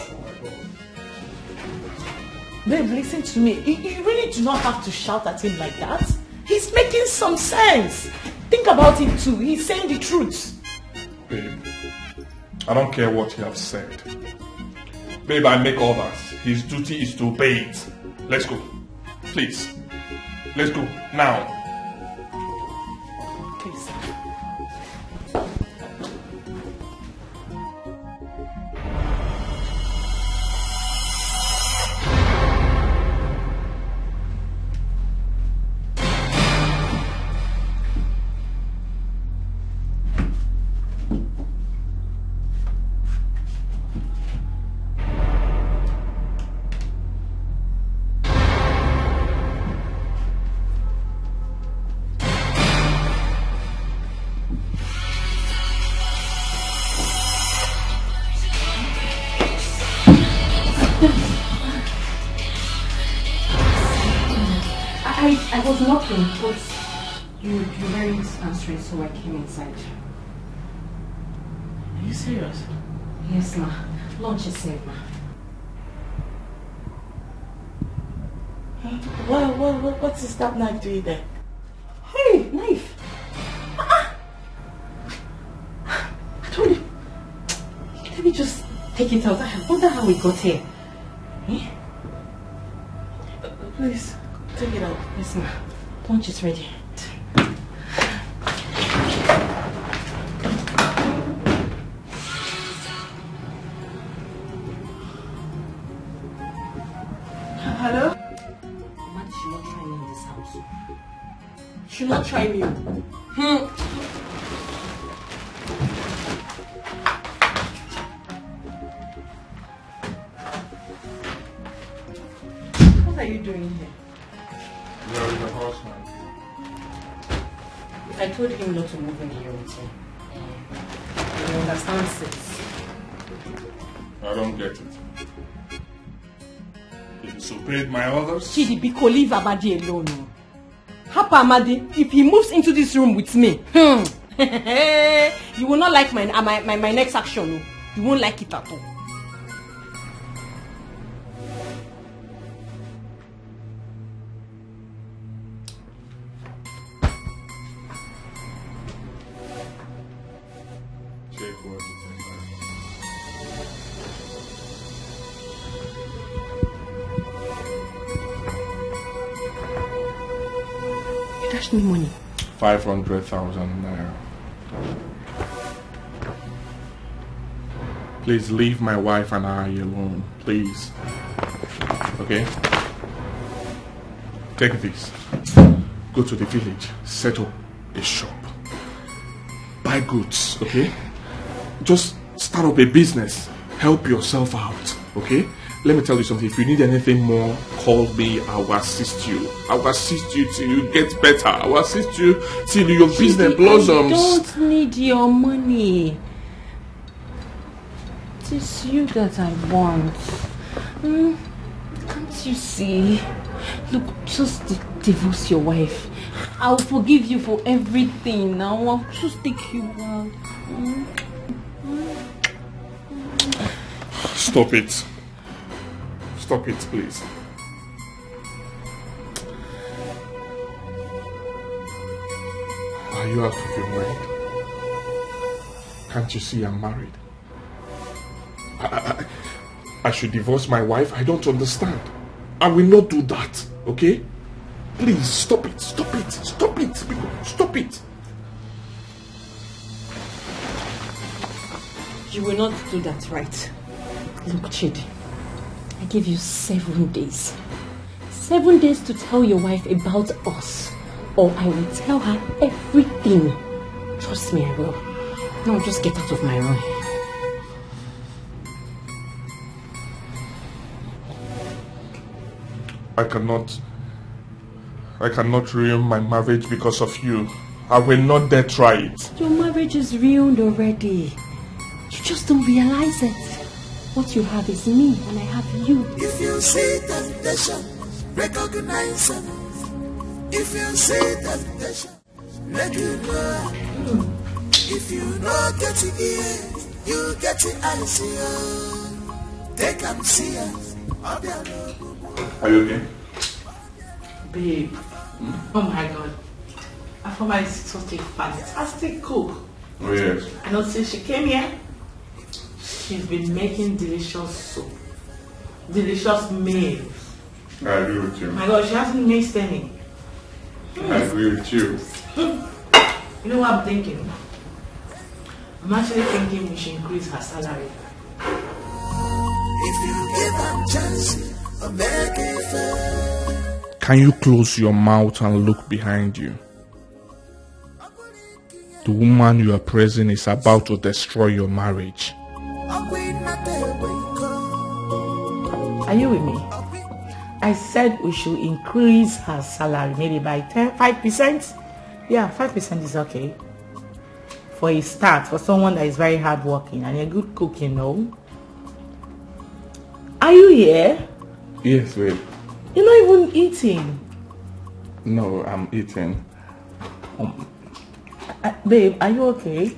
Babe, listen to me. You, you really do not have to shout at him like that. He's making some sense. Think about it too. He's saying the truth. Babe, I don't care what you have said. Babe, I make orders. His duty is to obey it. Let's go. Please. Let's go. Now. Please. I, I was knocking, but you, you weren't answering, so I came inside. Are you serious? Yes, ma. Lunch is served, ma. What, what, what, what is that knife doing there? Hey, knife! Ah, ah. I told you. Let me just take it out. I wonder how we got here. Eh? Please, take it out. Yes, ma. Lunch is ready. Hello? Mama, she not try me in this house. She not try me. Hmm. What are you doing here? You're the husband. I told him not to move in here with you. You understand, sis? I don't get it. You disobeyed my orders? Chidi, biko, leave Amadi alone. Oh. Hapa Amadi, if he moves into this room with me, hmm, you will not like my, uh, my, my, my next action. Oh. You won't like it at all. Check what you think. You dash me money. Five hundred thousand naira. Please leave my wife and I alone, please. Okay? Take this. Go to the village, set up a shop. Buy goods, okay? Just start up a business. Help yourself out, okay? Let me tell you something. If you need anything more, call me. I will assist you. I will assist you till you get better. I will assist you till your business blossoms. I don't need your money. It is you that I want. Hmm? Can't you see? Look, just di- divorce your wife. I'll forgive you for everything now. I'll just take you out. Mm. Stop it. Stop it, please. Are you out of your mind? Can't you see I'm married? I, I, I I should divorce my wife? I don't understand. I will not do that, okay? Please, stop it, stop it, stop it, people, stop it. You will not do that, right? Look, Chidi, I give you seven days. Seven days to tell your wife about us, or I will tell her everything. Trust me, I will. Now just get out of my room. I cannot. I cannot ruin my marriage because of you. I will not dare try it. Your marriage is ruined already. You just don't realize it. What you have is me, and I have you. If you see temptation, recognize it. If you see temptation, make you know. If you no get it here, you get it I see. Take am serious. Obiano. Are you okay? Babe, oh my God. Afoma is such a fantastic cook. Oh, yes. I know since she came here, she's been making delicious soup, delicious meals. I agree with you. My God, she hasn't missed any. I agree with you. You know what I'm thinking? I'm actually thinking we should increase her salary. If you give am chance, or make it fair. Can you close your mouth and look behind you? The woman you are praising is about to destroy your marriage. Are you with me? I said we should increase her salary maybe by ten, five percent. Yeah, five percent is okay. For a start, for someone that is very hardworking and a good cook, you know. Are you here? Yes, babe. You're not even eating. No, I'm eating. Um, uh, babe, are you okay?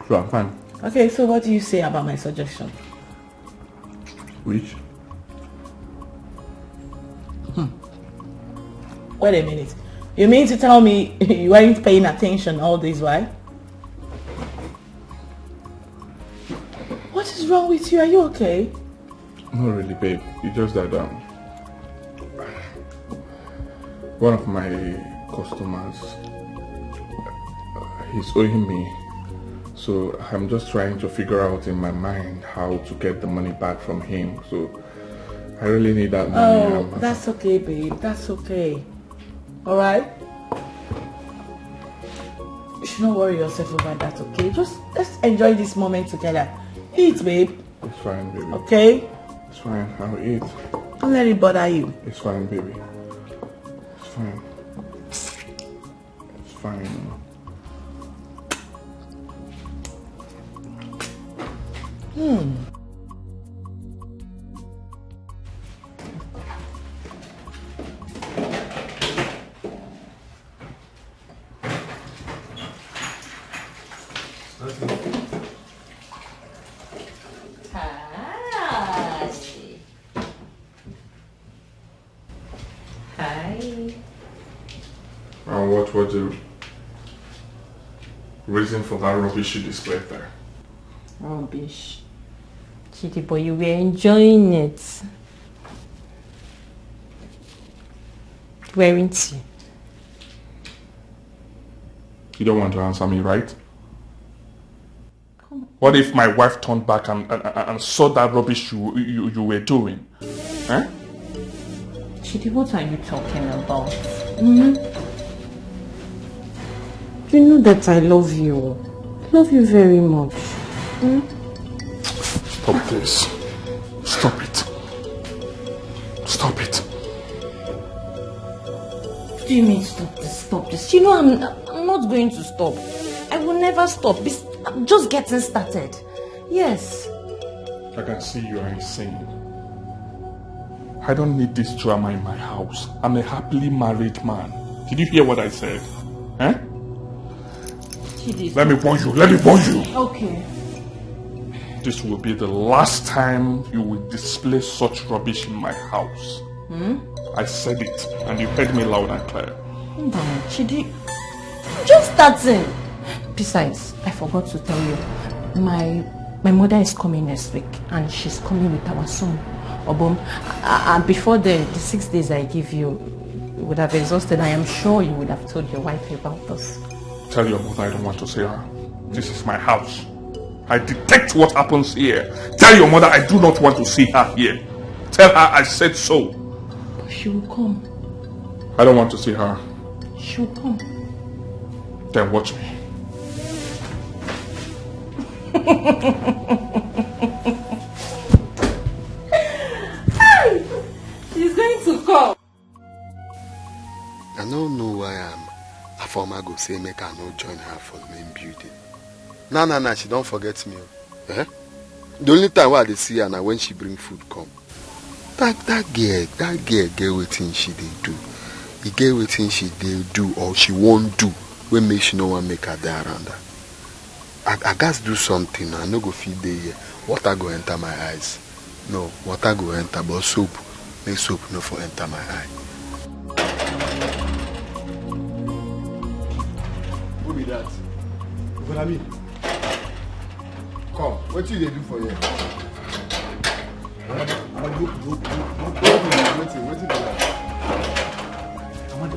Sure, I'm fine. Okay, so what do you say about my suggestion? Which? Wait a minute. You mean to tell me you weren't paying attention all this while? What is wrong with you? Are you okay? Not really, babe. It's just that um, one of my customers, he's owing me. So I'm just trying to figure out in my mind how to get the money back from him. So I really need that money. Oh, um, that's okay, babe. That's okay. All right? You should not worry yourself over that, okay? Just let's enjoy this moment together. Eat, babe. It's fine, baby. Okay? It's fine. I'll eat. Don't let it bother you. It's fine, baby. It's fine. It's fine. Hmm. Hi. Hi. And what was the reason for that rubbish you displayed there? Rubbish. Chidi, but you were enjoying it. Weren't you? You don't want to answer me, right? What if my wife turned back and, and, and saw that rubbish you, you, you were doing? Huh? Chidi, what are you talking about? Mm? You know that I love you. I love you very much. Mm? Stop this. Stop it. Stop it. What do you mean stop this? Stop this. You know I'm, I'm not going to stop. I will never stop. This, I'm just getting started. Yes. I can see you are insane. I don't need this drama in my house. I'm a happily married man. Did you hear what I said? Eh? Chidi. Let me warn you. Let me warn you. Okay. This will be the last time you will display such rubbish in my house. I said it, and you heard me loud and clear. Chidi, I'm just starting. Besides, I forgot to tell you, my my mother is coming next week, and she's coming with our son, Obom. A- And before the, the six days I give you, you would have exhausted. I am sure you would have told your wife about this. Tell your mother I don't want to see her. This is my house. I detect what happens here. Tell your mother I do not want to see her here. Tell her I said so. But she will come. I don't want to see her. She will come. Then watch me. She's going to come. I no know why am Afoma go say make I no join her for the main building. Na na na, she don forget me o. Eh? The only time wey I dey see her na when she bring food come. That that girl, that girl get wetin she dey do. E get wetin she dey do or she wan do wey make she no wan make I dey around her. I, I gats do something. I no go fit dey here. Water go enter my eyes. No, water go enter, but soap, make soap no for enter my eye. Who be that? Brother me. Come, wetin you dey do for here? Amadi, Amadi, look, look, look, look, wetin, wetin be that? Amadi,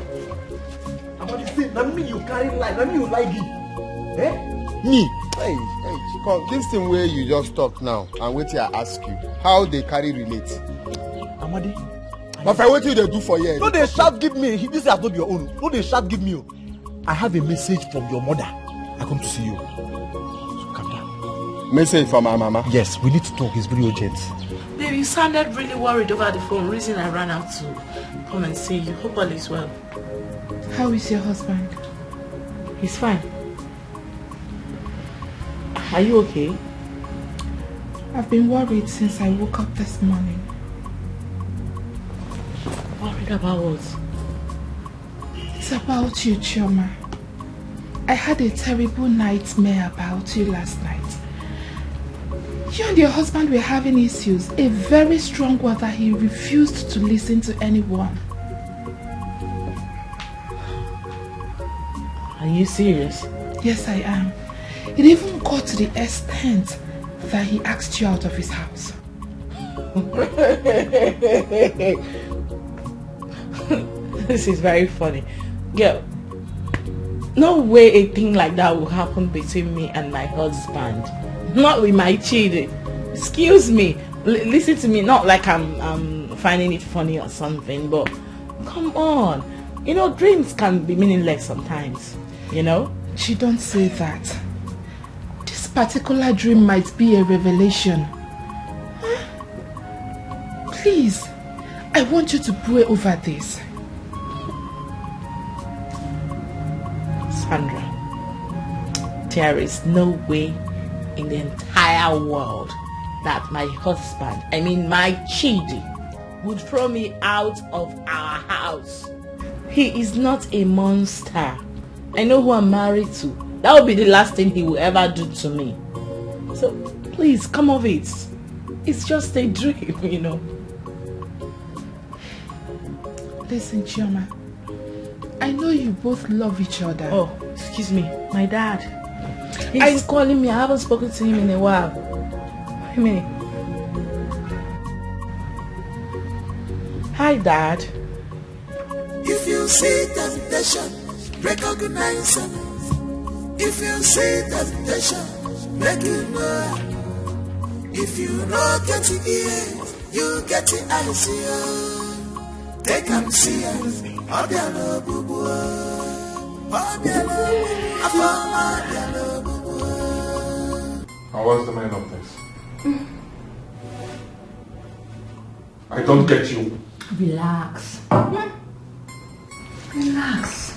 Amadi, see, na me you carry like, na me you like give. Eh? Me? Hey, hey, come, this thing wey you just talk now and wetin I ask you, how dey carry relate? Amadi, but for wetin you dey do for here? No dey shout give me. This house no be your own. No dey shout give me o. I have a message from your mother. I come to see you. So calm down. Message from my mama. Yes, we need to talk. It's very urgent. Babe, you sounded really worried over the phone. Reason I ran out to come and see you. Hope all is well. How is your husband? He's fine. Are you okay? I've been worried since I woke up this morning. Worried about what? It's about you, Chioma. I had a terrible nightmare about you last night. You and your husband were having issues, a very strong one that he refused to listen to anyone. Are you serious? Yes, I am. It even got to the extent that he asked you out of his house. This is very funny. Girl, no way a thing like that will happen between me and my husband. Not with my children. Excuse me. L- listen to me. Not like I'm, I'm finding it funny or something, but come on. You know, dreams can be meaningless sometimes, you know? She don't say that. This particular dream might be a revelation. Huh? Please, I want you to pray over this. Sandra, there is no way in the entire world that my husband, I mean my Chidi, would throw me out of our house. He is not a monster. I know who I'm married to. That would be the last thing he will ever do to me. So please, come off it. It's just a dream, you know. Listen, Chioma. I know you both love each other. Oh, excuse me, my dad. He's calling me. I haven't spoken to him in a while. Wait a minute. Hi, Dad. If you see temptation, recognize it. If you see temptation, make you know. If you no get ear, you get eyes. Take am serious. Obiano bubu. Obiano bubu. Afọ Obiano bubu. And what's the meaning of this? I don't get you. Relax. Relax.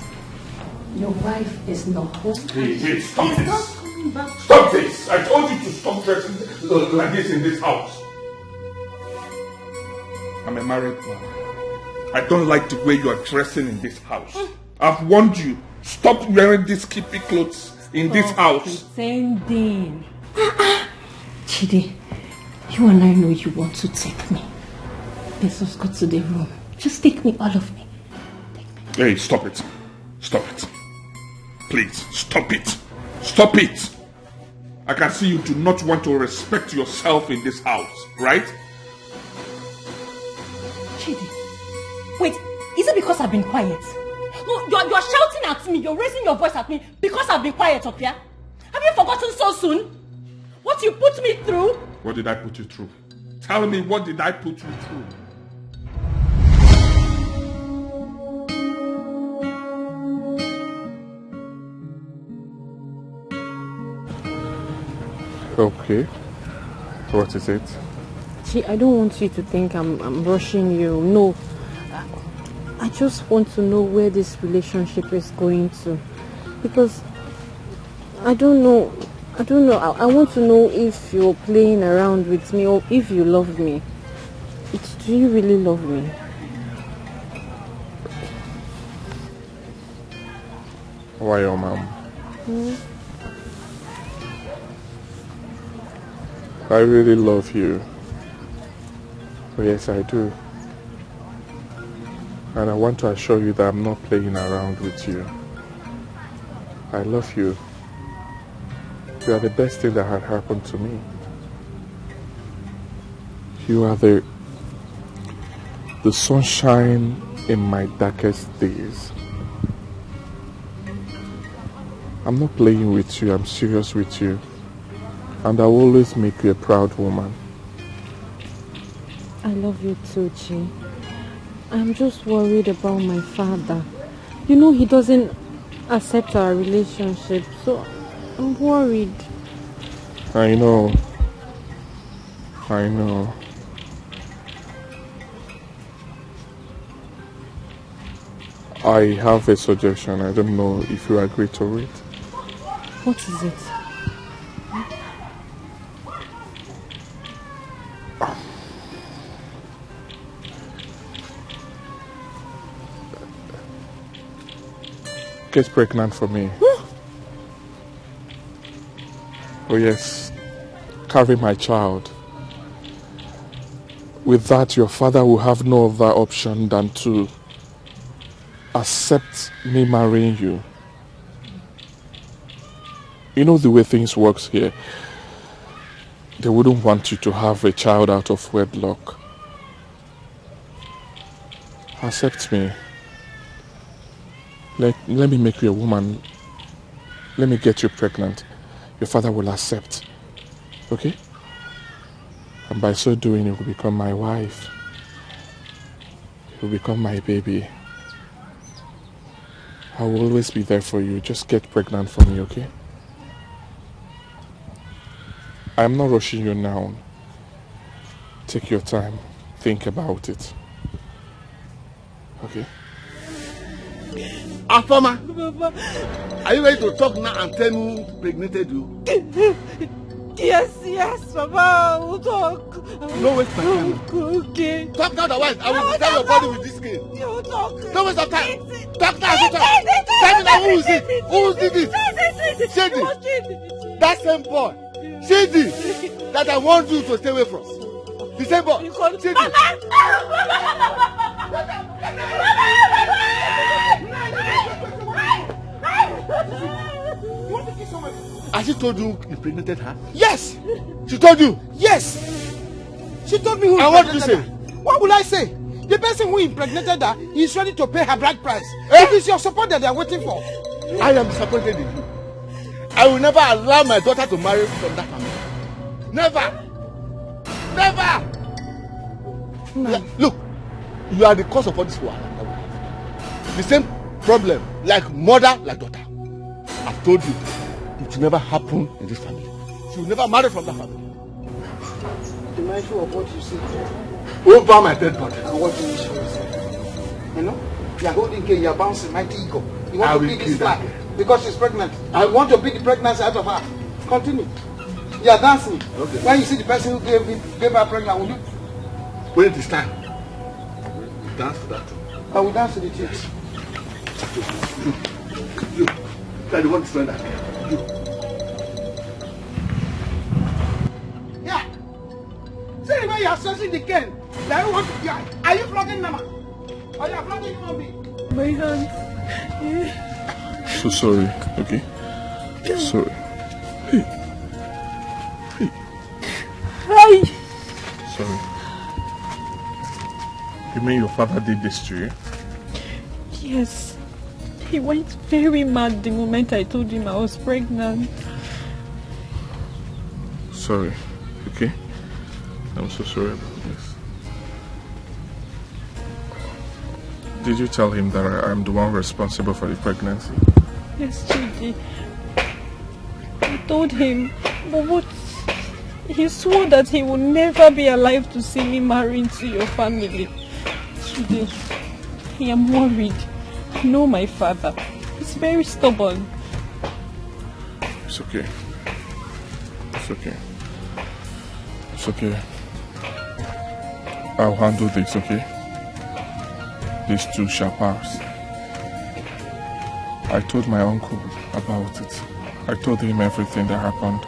Your wife is not home. Hey, hey, stop She's this. Not coming back. Stop this! I told you to stop dressing uh, like this in this house. I'm a married man. I don't like the way you are dressing in this house. I've warned you, stop wearing these skimpy clothes in this house. Pretending. Chidi, you and I know you want to take me. Let's just go to the room. Just take me, all of me. Hey, stop it. Stop it. Please, stop it. Stop it. I can see you do not want to respect yourself in this house, right? Chidi, wait, is it because I've been quiet? No, you're, you're shouting at me, you're raising your voice at me because I've been quiet up here. Have you forgotten so soon? What you put me through? What did I put you through? Tell me, what did I put you through? Okay. What is it? See, I don't want you to think I'm, I'm rushing you. No. I, I just want to know where this relationship is going to. Because I don't know. I don't know. I, I want to know if you're playing around with me or if you love me. It's, do you really love me? Why, your mom? I really love you. Oh, yes, I do. And I want to assure you that I'm not playing around with you. I love you. You are the best thing that had happened to me. You are the the sunshine in my darkest days. I'm not playing with you, I'm serious with you. And I will always make you a proud woman. I love you too, Chi. I'm just worried about my father. You know he doesn't accept our relationship, so I'm worried. I know. I know. I have a suggestion. I don't know if you agree to it. What is it? Get pregnant for me. Oh yes, carry my child. With that, your father will have no other option than to accept me marrying you. You know the way things works here. They wouldn't want you to have a child out of wedlock. Accept me. Let, let me make you a woman. Let me get you pregnant. Your father will accept. Okay? And by so doing, you will become my wife. You will become my baby. I will always be there for you. Just get pregnant for me, okay? I'm not rushing you now. Take your time. Think about it. Okay? Afoma, are you ready to talk now and tell me who impregnated you? Yes, yes, Papa, we'll talk. No waste my time. Okay. Talk now, otherwise I will tear your body with this cane. You talk. No waste of time. Talk now, I say talk. Tell me now, who is it? Who did it? Shady. That same boy. Shady. That I want you to stay away from. The same boy. Shady. Has she told you you impregnated her? Yes! She told you? Yes! She told me who. And what did you say? What will I say? The person who impregnated her is ready to pay her bride price. Eh? It is your support that they are waiting for. I am disappointed in you. I will never allow my daughter to marry from that family. Never! Never! Look, you are the cause of all this wahala. The same problem, like mother, like daughter. I've told you, it will never happen in this family. She will never marry from that family. Be mindful of what you say. Over my dead body. And what you wish for yourself. You know, you are holding cane, you are bouncing, mighty ego. You want to be this man because she's pregnant. I want to be the pregnancy out of her. Continue. You are dancing. Okay. When you see the person who gave, it, gave her pregnant, will you? When it is time, Dance to that thing. I will dance to the thing. You, you, you are the one destroying that. You. Yeah. See the way you are stretching the cane. Like you want to die. Are you flogging Nama? Are you flogging human being? My hand. So sorry, okay? Sorry. Hey. Hey. Hi. Sorry. You mean your father did this to you? Yes. He went very mad the moment I told him I was pregnant. Sorry, okay? I'm so sorry about this. Did you tell him that I am the one responsible for the pregnancy? Yes, Chidi. I told him, but what? He swore that he will never be alive to see me marry into your family. Chidi, I am worried. I know my father. He's very stubborn. It's okay. It's okay. It's okay. I'll handle this, okay? This too shall pass. I told my uncle about it. I told him everything that happened.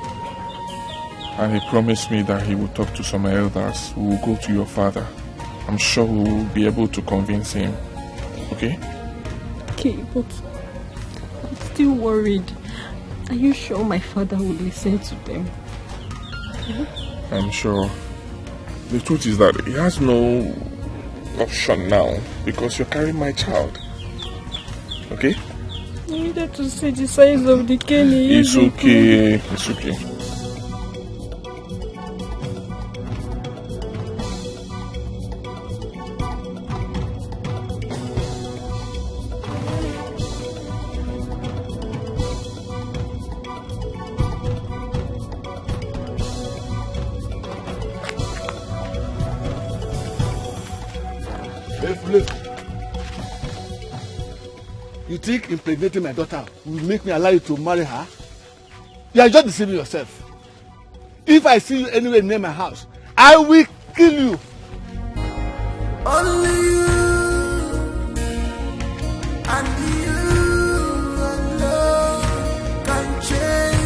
And he promised me that he would talk to some elders who will go to your father. I'm sure we will be able to convince him. Okay? Okay, but I'm still worried. Are you sure my father will listen to them? I'm sure. The truth is that he has no option now because you're carrying my child. Okay? You needed to see the size of the cane. It's okay. It's okay. You think impregnating my daughter will make me allow you to marry her? You are just deceiving yourself. If I see you anywhere near my house, I will kill you. Only you and you alone can change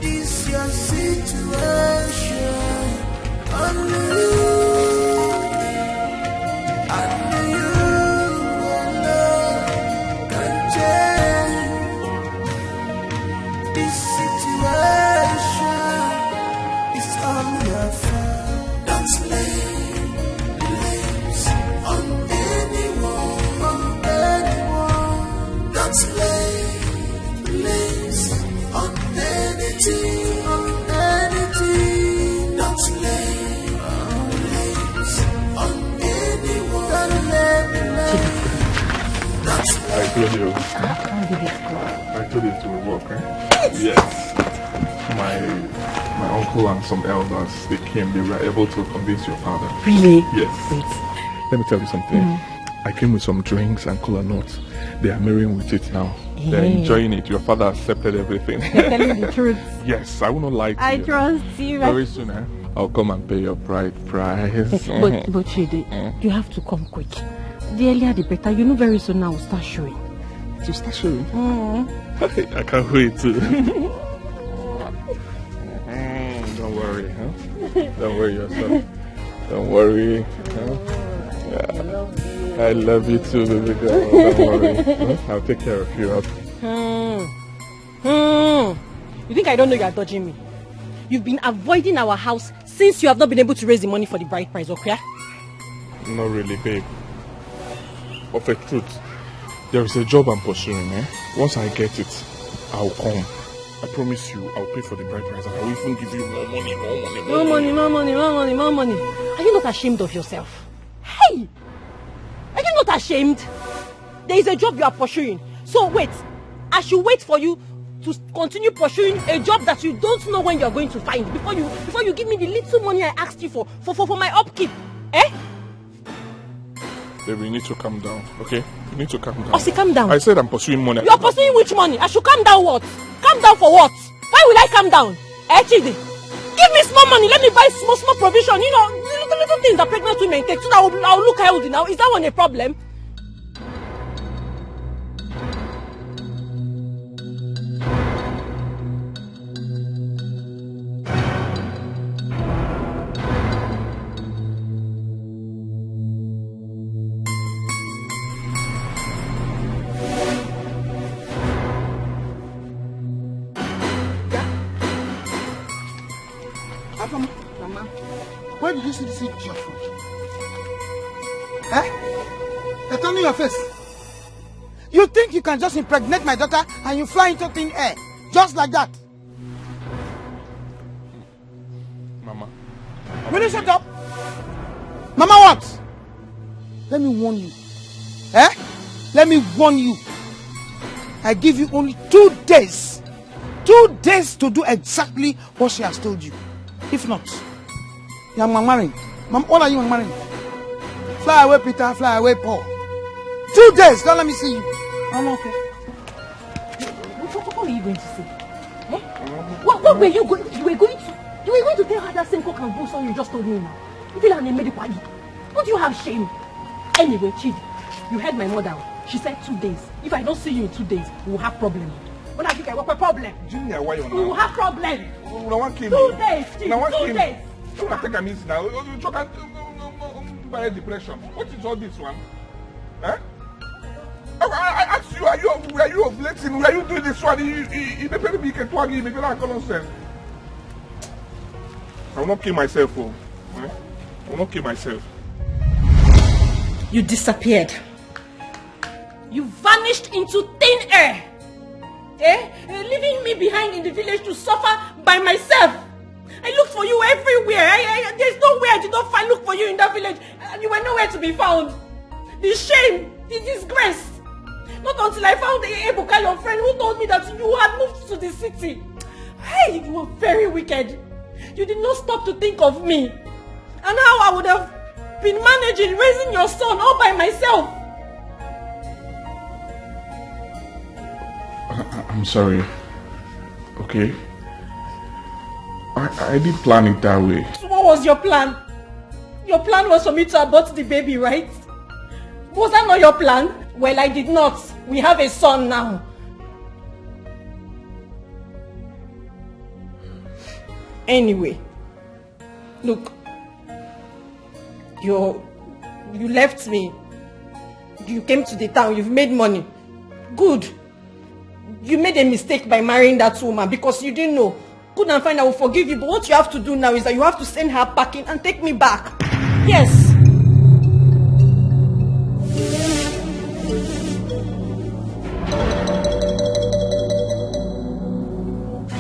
this your situation. Only you and you alone can change this situation. It's all your fault. Don't lay blames on anyone, on anyone. Don't lay blames on anything, on anything. Don't lay blames on anyone. Don't lay blames. Don't lay blames. I told you. How did it go? I told you it will work, eh? Yes. My my uncle and some elders, they came. They were able to convince your father. Really? Yes. Wait. Let me tell you something. I came with some drinks and cola nuts. They are marrying with it now. They're enjoying it. Your father accepted everything. You're telling the truth. Yes, I will not lie to I you. Trust you. Very soon, eh? I'll come and pay your bride price. But, but Chidi, you have to come quick. The earlier the better. You know very soon now we'll start showing. You start showing? I can't wait to. Don't worry, huh? Don't worry yourself. Don't worry. Huh? Yeah. I love you too, baby girl. Don't worry. Huh? I'll take care of you. Hmm. Hmm. You think I don't know you are dodging me? You've been avoiding our house since you have not been able to raise the money for the bride price, okay? Not really, babe. Of a truth, there is a job I'm pursuing, eh? Once I get it, I'll come. I promise you, I'll pay for the bride price and I'll even give you more money, more money, more money, more money, more money, more money. Are you not ashamed of yourself? Hey! Are you not ashamed? There is a job you are pursuing. So wait, I should wait for you to continue pursuing a job that you don't know when you are going to find before you before you give me the little money I asked you for for for, for my upkeep. Eh? Baby, you need to calm down, okay? You need to calm down. Osi, calm down. I said I'm pursuing money. You are pursuing which money? I should calm down what? Calm down for what? Why will I calm down? Eh, Chidi? Give me small money. Let me buy small, small provision. You know, little, Two things that pregnant women take, so that I'll, I'll look healthy now. Is that one a problem? Afam, Mama, where did you see this idiot from? Eh? They turn your face. You think you can just impregnate my daughter and you fly into thin air just like that? Mama. Will you shut up? Mama, what? Let me warn you. Eh? Let me warn you. I give you only two days. Two days to do exactly what she has told you. If not, you are marrying. Mom, what are you marrying? Fly away, Peter. Fly away, Paul. Two days. Don't let me see you. I'm okay. What, what, what are you going to say? Eh? What, what were you going? You were going to, you were going to tell her that same cock and bull story you just told me now. You feel like a made party. Don't you have shame? Anyway, Chidi, you heard my mother. She said two days. If I don't see you in two days, we will have problem. When I think I work a problem. Junior, why you We will now? Have problem. Una wan kill Two me. days, Chidi. Una wan Two kill me. Days. Una take am easy now. You you talk am buy depression. What is all this one? Eh? I, I, I ask you, are you were you ovulating? Were you doing this one? You you you dey pay me can twag you, make that nonsense. I will not kill myself, oh. Eh? I will not kill myself. You disappeared. You vanished into thin air. Eh? Eh, leaving me behind in the village to suffer by myself. I looked for you everywhere. I, I, there's no way I did not find look for you in that village. And you were nowhere to be found. The shame, the disgrace. Not until I found Ebuka, your friend, who told me that you had moved to the city. Hey, you were very wicked. You did not stop to think of me and how I would have been managing raising your son all by myself. I, I, I'm sorry. Okay. I, I did plan it that way. So what was your plan? Your plan was for me to abort the baby, right? Was that not your plan? Well, I did not. We have a son now. Anyway, look, you you left me. You came to the town. You've made money. Good. You made a mistake by marrying that woman because you didn't know. Good and fine, I will forgive you. But what you have to do now is that you have to send her packing and take me back. Yes.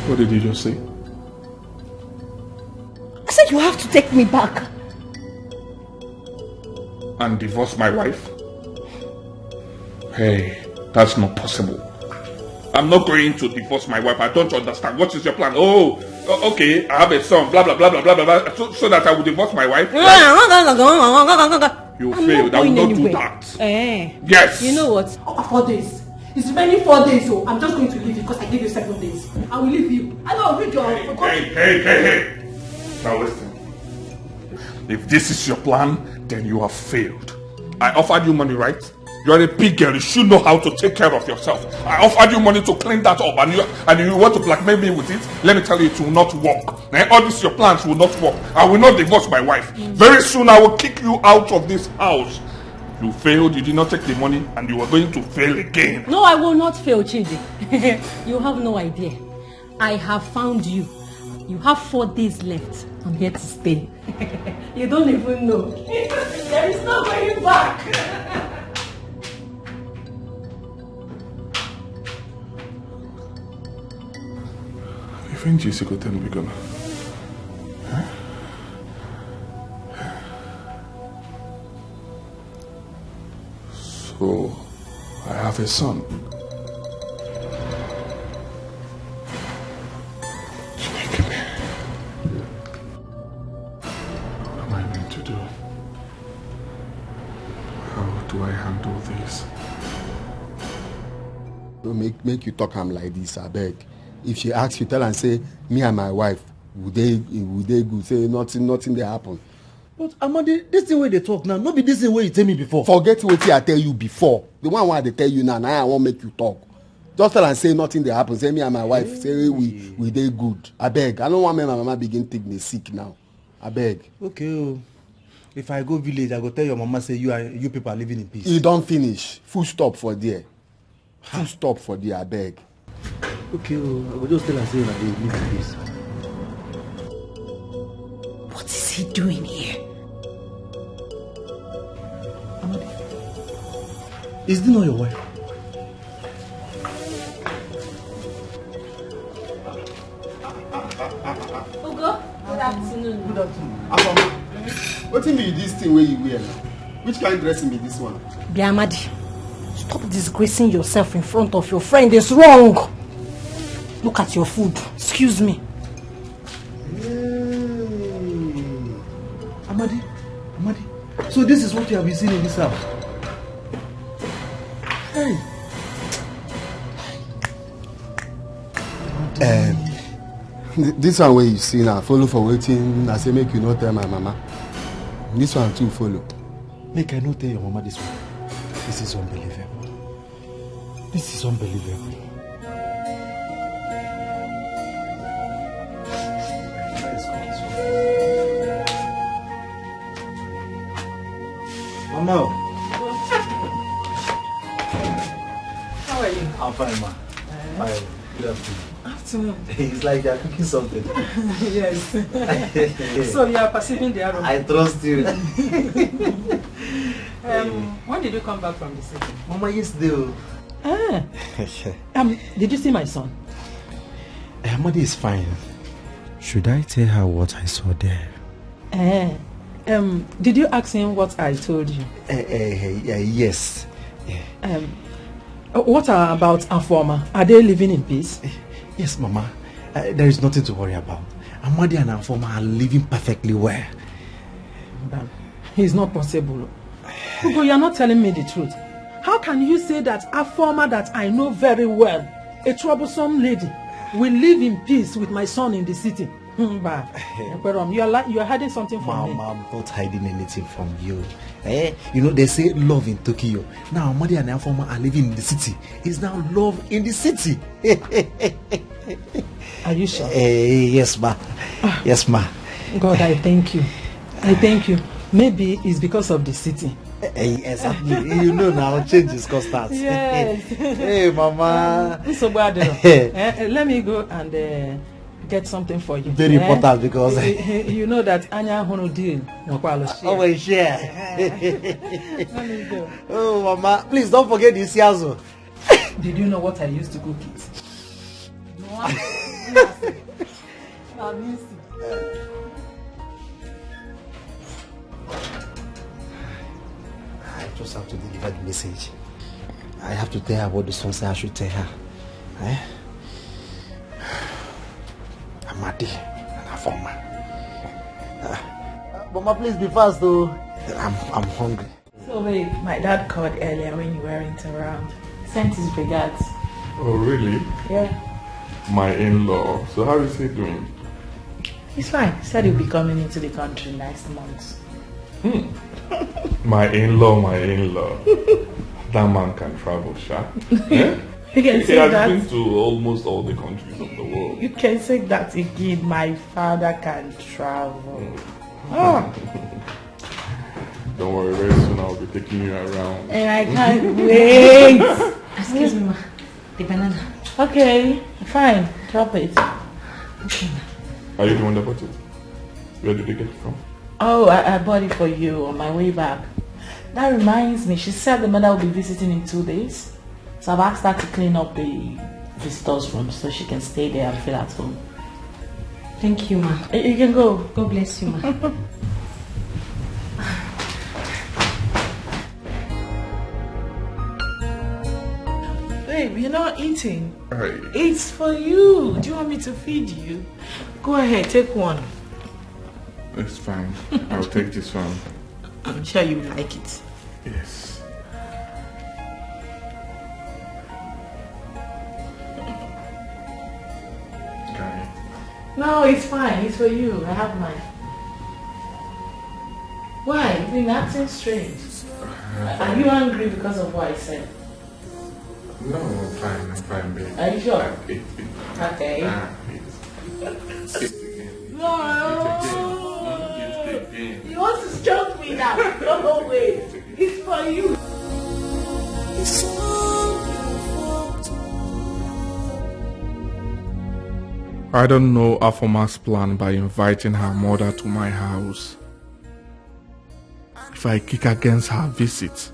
What did you just say? I said you have to take me back. And divorce my wife? Hey, that's not possible. I'm not going to divorce my wife. I don't understand. What is your plan? Oh, o- okay. I have a son. Blah blah blah blah blah blah. So, so that I will divorce my wife. Right? You I'm failed. Not I will going not do anywhere. That. Eh. Yes. You know what? Oh, four days. It's remaining four days, so I'm just going to leave you because I gave you seven days. I will leave you. I don't read your. Hey, hey, hey, hey, hey. Now listen. If this is your plan, then you have failed. I offered you money, right? You are a big girl. You should know how to take care of yourself. I offered you money to clean that up, and you and you want to blackmail me with it. Let me tell you, it will not work. Eh, all these your plans will not work. I will not divorce my wife. Very soon, I will kick you out of this house. You failed. You did not take the money, and you are going to fail again. No, I will not fail, Chidi. You have no idea. I have found you. You have four days left. I'm here to stay. You don't even know. There is no going back. Even Jesse go tell me gonna. So, I have a son. What am I going to do? How do I handle this? No make make you talk am like this, abeg. If she ask you, tell am say me and my wife, we dey we dey good, say nothing nothing dey happen. But Amadi, this thing wey dey talk now, no be this thing wey you tell me before. Forget wetin I tell you before. The one wey I dey tell you now, na I wan make you talk. Just tell am say nothing dey happen. Say me and my wife, say we we dey good. Abeg, I no wan make my mama begin take me sick now. Abeg. Okay o. If I go village, I go tell your mama say you and you people are living in peace. E don finish. Full stop for there. Full stop for there, abeg. Okay o, I go just tell am say una dey live in peace. What is he doing here? Amadi, is this not your wife? Ugo, good afternoon. Good afternoon. Afoma, wetin be this thing wey you wear now? Which kind dressing be this one? Biamadi, stop disgracing yourself in front of your friend. It's wrong. Look at your food. Excuse me. Hey. Amadi, Amadi. So this is what you have been seeing in this house? Hey. Um, th- this one wey you see now, follow for wetin I say make you no tell my mama. This one too follow. Make I no tell your mama this one. This is unbelievable. This is unbelievable. Mama. How are you? I'm fine, ma. Fine. Good afternoon. Afternoon. It's like you're cooking something. Yes. So you are perceiving the aroma. I trust you. Um, when did you come back from the city? Mama, yesterday. Oh. Ah. Um, did you see my son? Amadi is fine. Should I tell her what I saw there? Eh, um, did you ask him what I told you? Eh, eh, eh, eh, yes. Eh. Um, uh, what about Afoma? Are they living in peace? Eh, yes, Mama. Uh, there is nothing to worry about. Amadi and Afoma are living perfectly well. Madam, it's not possible. Ugo, you're not telling me the truth. How can you say that Afoma that I know very well, a troublesome lady, will live in peace with my son in the city? Mba, Ekwerom, you are li- you are hiding something from me. Mama, I'm not hiding anything from you. Eh? You know, they say love in Tokyo. Now, Amadi and Afoma are living in the city. It's now love in the city. Are you sure? Eh, yes, ma. Yes, ma. God, I thank you. I thank you. Maybe it's because of the city. Eh, eh, exactly. You know now, change is constant. Yes. Hey, Mama. Nsogbu adịrọ. Eh, eh, let me go and uh, get something for you. Very important because you know that anya hụrụ deal nwekwalụ share. Always share. Let me go. Oh, Mama, please don't forget the isi azụ. Did you know what I used to cook it? No. I just have to deliver the message. I have to tell her what the son said I should tell her. Eh? Amadi and Afoma. Ah. Mama, please be fast, though. I'm, I'm hungry. So, babe, my dad called earlier when you weren't around. Sent his regards. Oh, really? Yeah. My in-law. So how is he doing? He's fine. He said he'll be coming into the country next month. Hmm. My in-law, my in-law. That man can travel, sha. Eh? You can He say has that. Been to almost all the countries of the world. You can say that again. My father can travel. Hmm. Ah. Don't worry, very soon I'll be taking you around. And I can't wait. Excuse me, ma. The banana. Okay, fine. Drop it. Okay, ma. Are you the one that bought it? Where did you get it from? Oh, I, I bought it for you on my way back. That reminds me, she said the mother will be visiting in two days. So I've asked her to clean up the visitor's room so she can stay there and feel at home. Thank you, ma. You can go. God bless you, ma. Babe, you're not eating. Hey. It's for you. Do you want me to feed you? Go ahead, take one. It's fine. I'll take this one. I'm sure you like it. Yes. Guy. No, it's fine. It's for you. I have mine. Why? You've been acting strange. Are you angry because of what I said? No, I'm fine, I'm fine, babe. Are you sure? Ah, it, it, Okay. ah, it's, it's again. No. It's again. You want to choke me now? No, no way. It's for you. I don't know Afoma's plan by inviting her mother to my house. If I kick against her visit,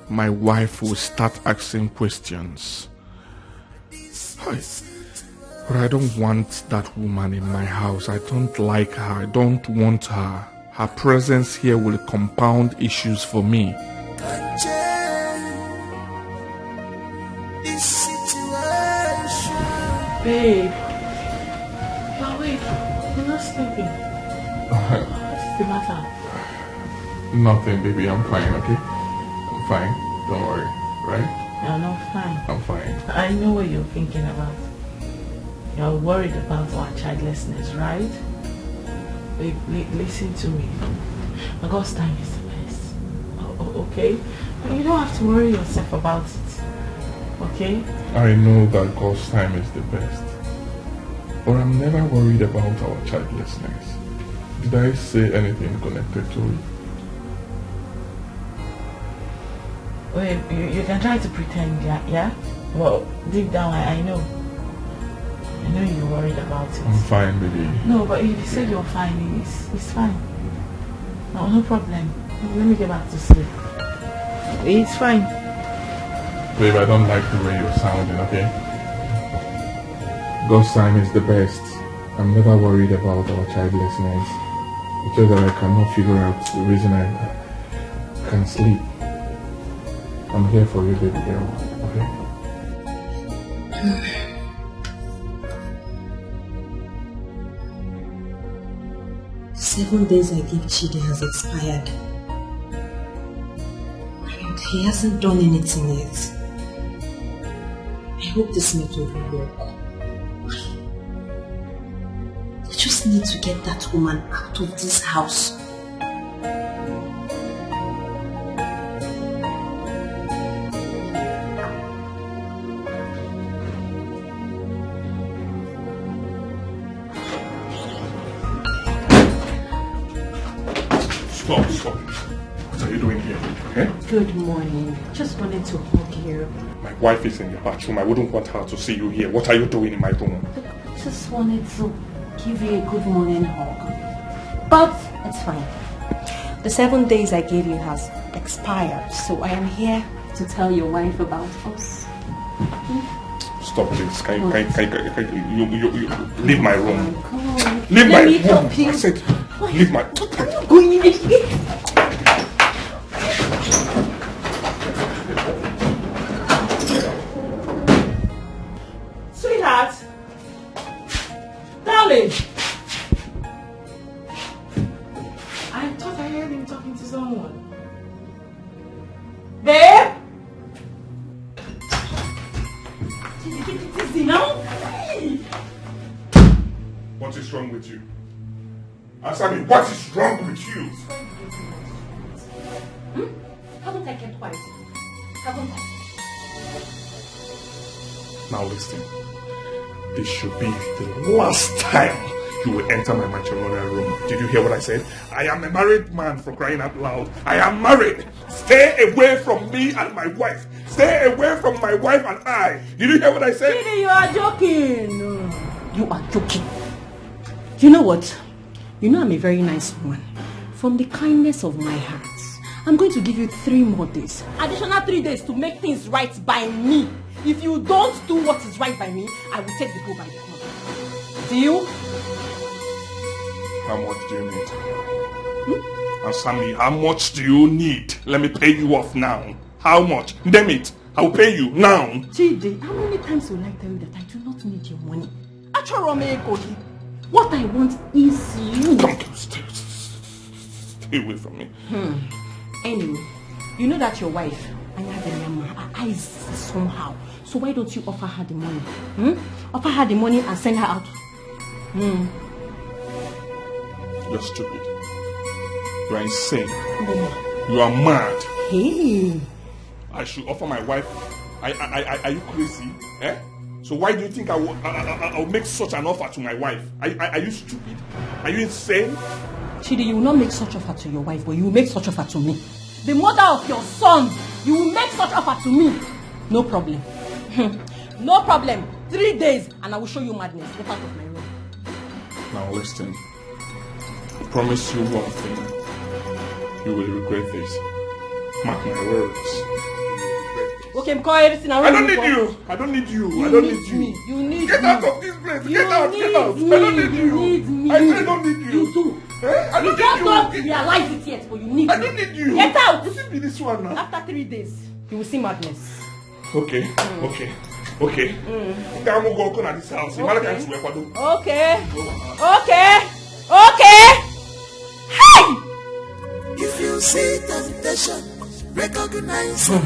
my wife will start asking questions. Hi. But I don't want that woman in my house. I don't like her. I don't want her. Her presence here will compound issues for me. Babe, you're awake. You're not sleeping. What's the matter? Nothing, baby. I'm fine, okay? I'm fine. Don't worry, right? You're not fine. I'm fine. I know what you're thinking about. You're worried about our childlessness, right? Babe, li- listen to me. God's time is the best. O- o- okay? You don't have to worry yourself about it. Okay? I know that God's time is the best. But I'm never worried about our childlessness. Did I say anything connected to it? Wait, you, you can try to pretend, yeah? Yeah? Well, deep down, I, I know. I know you're worried about it. I'm fine, baby. No, but if you say you're fine, it's, it's fine. No, no problem. Let me get back to sleep. It's fine. Babe, I don't like the way you're sounding, okay? God's time is the best. I'm never worried about our childlessness. It's just that I cannot figure out the reason I can sleep. I'm here for you, baby girl, okay? Seven days I gave Chidi has expired. And he hasn't done anything yet. I hope this method will work. I just need to get that woman out of this house. Stop, stop. What are you doing here? Eh? Good morning. Just wanted to hug you. My wife is in the bathroom. I wouldn't want her to see you here. What are you doing in my room? Just wanted to give you a good morning hug. But it's fine. The seven days I gave you has expired, so I am here to tell your wife about us. Stop this. Can you, can, can, can, can you, you, you, you leave my room? Come on. Leave Let my me room. help you. I said, leave my. Going in here. Sweetheart, darling, I thought I heard him talking to someone. Babe? Easy now. What is wrong with you? Answer me, what is wrong with you? Hmm? Haven't I kept quiet? Haven't I? Now listen. This should be the last time you will enter my matrimonial room. Did you hear what I said? I am a married man, for crying out loud. I am married. Stay away from me and my wife. Stay away from my wife and I. Did you hear what I said? Chidi, you are joking. You are joking. You know what? You know I'm a very nice woman. From the kindness of my heart, I'm going to give you three more days. Additional three days to make things right by me. If you don't do what is right by me, I will take the go by the horn. Deal? How much do you need? Answer me, how much do you need? Let me pay you off now. How much? Name it. I'll pay you now. Chidi, how many times will I tell you that I do not need your money? Achọrọ m ego gị. What I want is you. Come, come, stay, stay away from me. Anyway, you know that your wife, Anyadema, her eyes is somehow. So why don't you offer her the money? Hmm? Offer her the money and send her out. Hmm. You're stupid. You are insane. You are mad. Hey. I should offer my wife. I, I, I, are you crazy? Eh? So why do you think I will, I, I, I, I will make such an offer to my wife? Are, are, are you stupid? Are you insane? Chidi, you will not make such offer to your wife, but you will make such offer to me. The mother of your son, you will make such offer to me. No problem. Hmm. No problem. Three days, and I will show you madness. Get out of my room. Now listen. I promise you one thing. You will regret this. Mark my words. Okay, I'm calling everything. I don't need you. I don't need you. I don't need you. You need me. You need me. Get out of this place. Get out. Get out. I don't need you. You need me. I, I don't need you. You too. Eh? I don't need you. You just don't realize it yet, but you need me. I don't need you. Get out. You see me this one now. After three days, you will see madness. Okay, okay, okay. Nke a mụ gị ọkụ na this house. Ị mara ka m si wee kwado. Okay, okay, okay. Hey! If you see temptation, recognize it.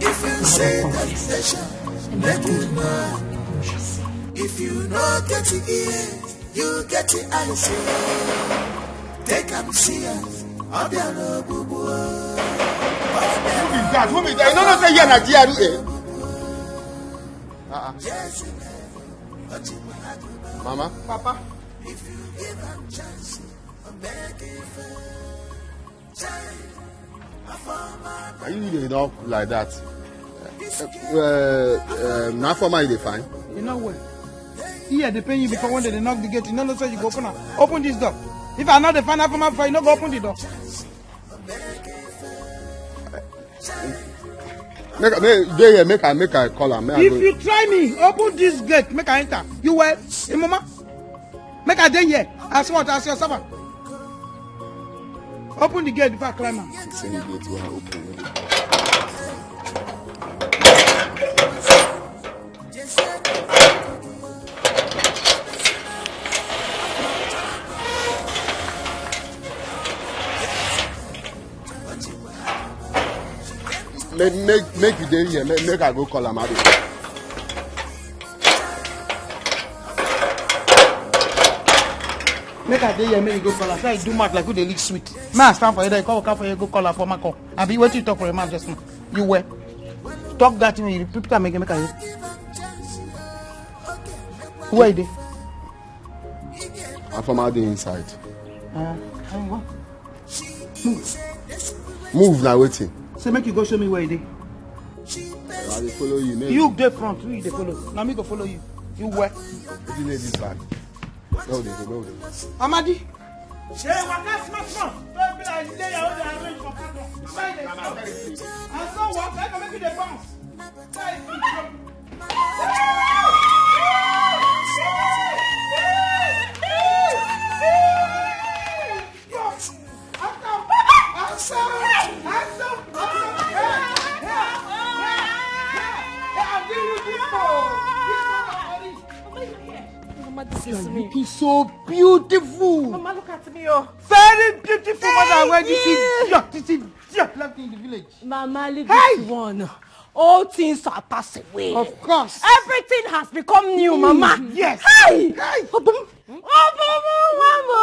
If you see temptation, let it know. If you no get it, you get it, I see. Take am serious. Obiara ogbugbu. Who be that? Who be that? You no know say here na G R A. Uh-uh. Mama. Papa. Are you dey knock like that? Uh, uh, na former you dey find? You know what? Here dey pain you before when they dey knock the gate. You no know say you go open am. Open this door. If I no dey find am for my, you no go open the door. Make, make, dey here, make I, make I call am. Make I go. If you try me, open this gate, make I enter. You well? Eh, mama? Make I dey here. As what? As your servant. Open the gate before I climb am. Same gate wey I open. Make, make, make you dey here. Make, make I go call am. Abi. Make I dey here, make you go call am. Say I do mouth like who dey lick sweet. Make I stand for here, then you come waka for here, go call am for my call. Abi wetin you talk for your mouth just now? You were. Talk that thing, you repeat am again, make I hear. Where you dey? Afoma dey inside. Uh, move. Move na wetin? Say make you go show me where you dey. I dey follow you. You dey front, who you dey follow? Na me go follow you. You where? Wetin dey this bag? No, dey go, no, dey. Amadi. Hey, waka small, small. Don't be like you dey your own, dey arrange for corner. Why you dey stop? I saw what, I go make you dey bounce. Why you dey drop? Mama, this is me. Looking so beautiful. Mama, look at me, oh. Very beautiful mother. Where this is, yeah, this is, yeah, left in the village. Mama, leave this one. All things are passed away. Of course. Everything has become new, Mama. Yes. Hey! Hey! Obum. Obum, Mama.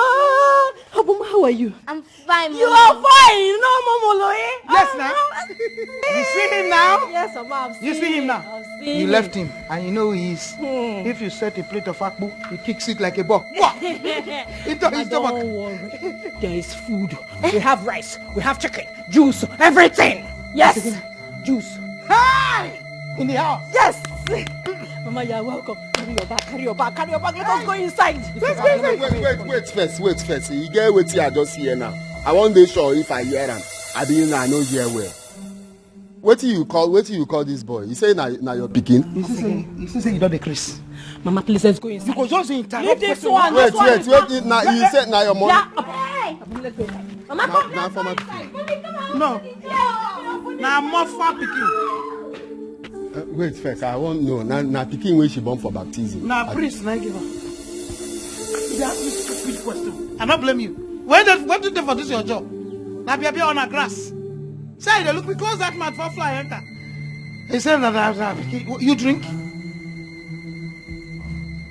Obum, how are you? I'm fine, Mama. You are fine. No, Mama, lo, eh? Yes, now. You see him now? Yes, Mama, I've seen him. You see him now? I've seen him. You left him, and you know who he is. Hmm. If you set a plate of akpu, he kicks it like a ball. Wah! Into his stomach. Don't worry. There is food. We have rice. We have chicken. Juice, everything. Yes. Juice. Hey! In the house. Yes. Mama, you are welcome. Carry your bag, carry your bag, carry your bag. Let us go inside. Wait, wait, wait, wait, wait first, wait first. You get wetin I just hear now. I wan dey sure if I hear am. Abi na I no hear well. Wetin you call, wetin you call this boy? You say na, na your pikin? You see say, you see say you don dey craze. Mama, please, let's go inside. You go just dey interrupt person. Leave this one. Wait, wait, wait. Na, you say na your money? Yeah. Hey! Mama, come down. Na former pikin. No. Na Mofa pikin. Uh, wait first, I wan know. Na, na pikin wey she born for baptism. Na priest na give am. You dey ask me stupid question. I no blame you. Wetin dey, wetin dey for this your job? Na bia bia on a grass. Say you dey look me, close that mouth before fly enter. He say na, na, na pikin. You drink?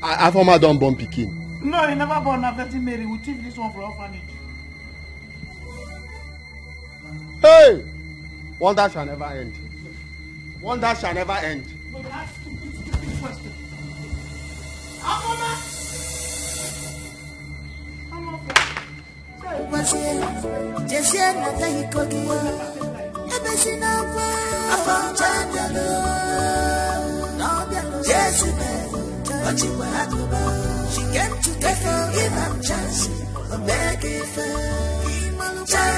I, Afoma don born pikin. No, he never born. Na Virgin Mary. We thief this one for orphanage. Hey! Wonder shall never end. Wonder shall never end. But that stupid, stupid question. How come I? How come I? Jesie na ta iko gị ya. Ebe si n'akwa afọ ncha abịala. Na ọ bịala. Jesu mere, ọ chịkwa agụba. She came to take you, give am chance. O mee gị ife. Chai,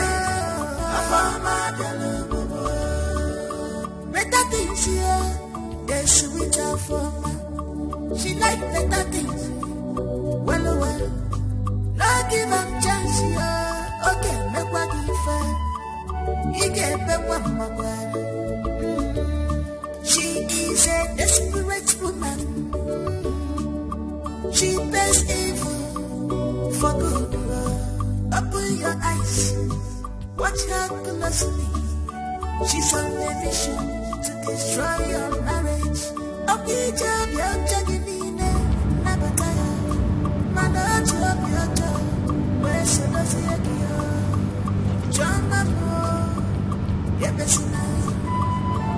afọ ọma abịala obodo. Better things here, they sweet her for. She like better things. Well, well, no give am chance, yeah. Okay, make what give her. He can make what my. She is a desperate woman. She pays evil for good. Open your eyes. Watch her closely. She's on a mission to destroy your marriage. Ọ bụ ije obi ọjọọ gị niile, nabata ya. Mana otu obi ọjọọ wee solozie gị ya. Chioma m o, ebesina.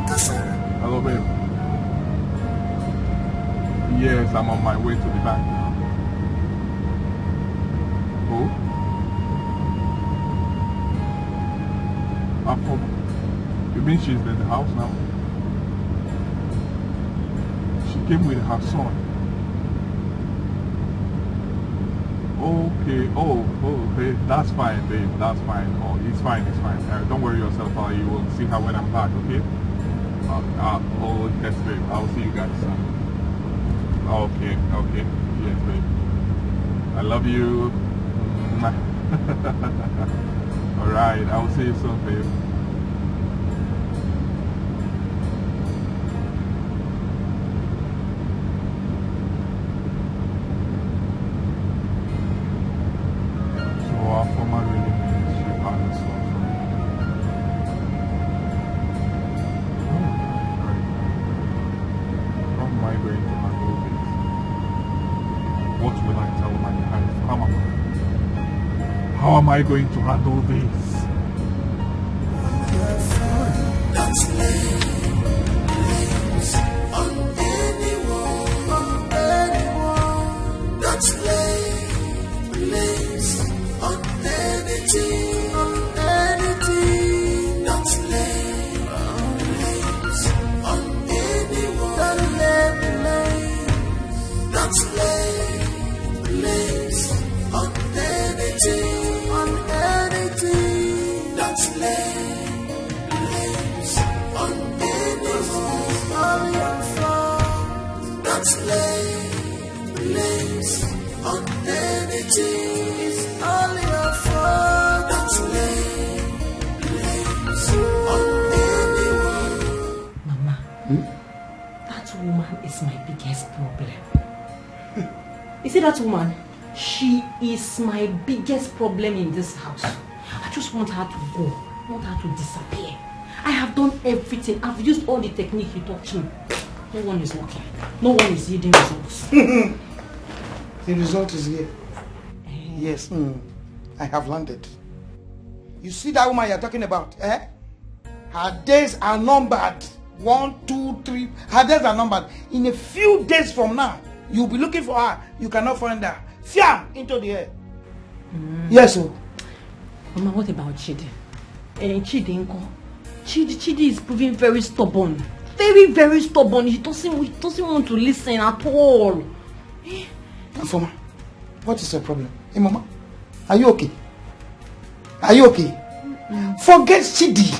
Kasa. Hello, babe. Yes, I'm on my way to the bank now. Oh? Afoma. You mean she's in the house now? She came with her son. Okay. Oh, oh, okay. That's fine, babe. That's fine. Oh, it's fine. It's fine. Uh, don't worry yourself. Uh, you will see her when I'm back. Okay. Uh, uh, oh, yes, babe. I'll see you guys soon. Okay. Okay. Yes, babe. I love you. Mwah. All right. I'll see you soon, babe. So our former reading ministry palace was. How am I going to handle this? What will I tell my wife? How am I? How am I going to handle this? Don't lay hands on anyone, on anyone. Don't lay hands on anything, on anything. Don't lay hands on anyone. Don't lay hands. Don't lay hands on anything, on anything. Don't lay hands on anyone. Don't lay hands on anything. It's all your fault. Don't lay hands on anyone. Mama, that woman is my biggest problem. You see that woman? She is my biggest problem in this house. I just want her to go. I want her to disappear. I have done everything. I've used all the technique you taught me. No one is working. No one is yielding results. The result is here. Yes, mm, I have landed. You see that woman you're talking about, eh? Her days are numbered. One, two, three. Her days are numbered. In a few days from now, you'll be looking for her. You cannot find her. Fiam into the air. Yes, oh. Mama, what about Chidi? Eh, Chidi nko? Chidi, Chidi is proving very stubborn. Very, very stubborn. He doesn't, he doesn't want to listen at all. Afoma, what is your problem? Hey, Mama, are you okay? Are you okay? Forget Chidi.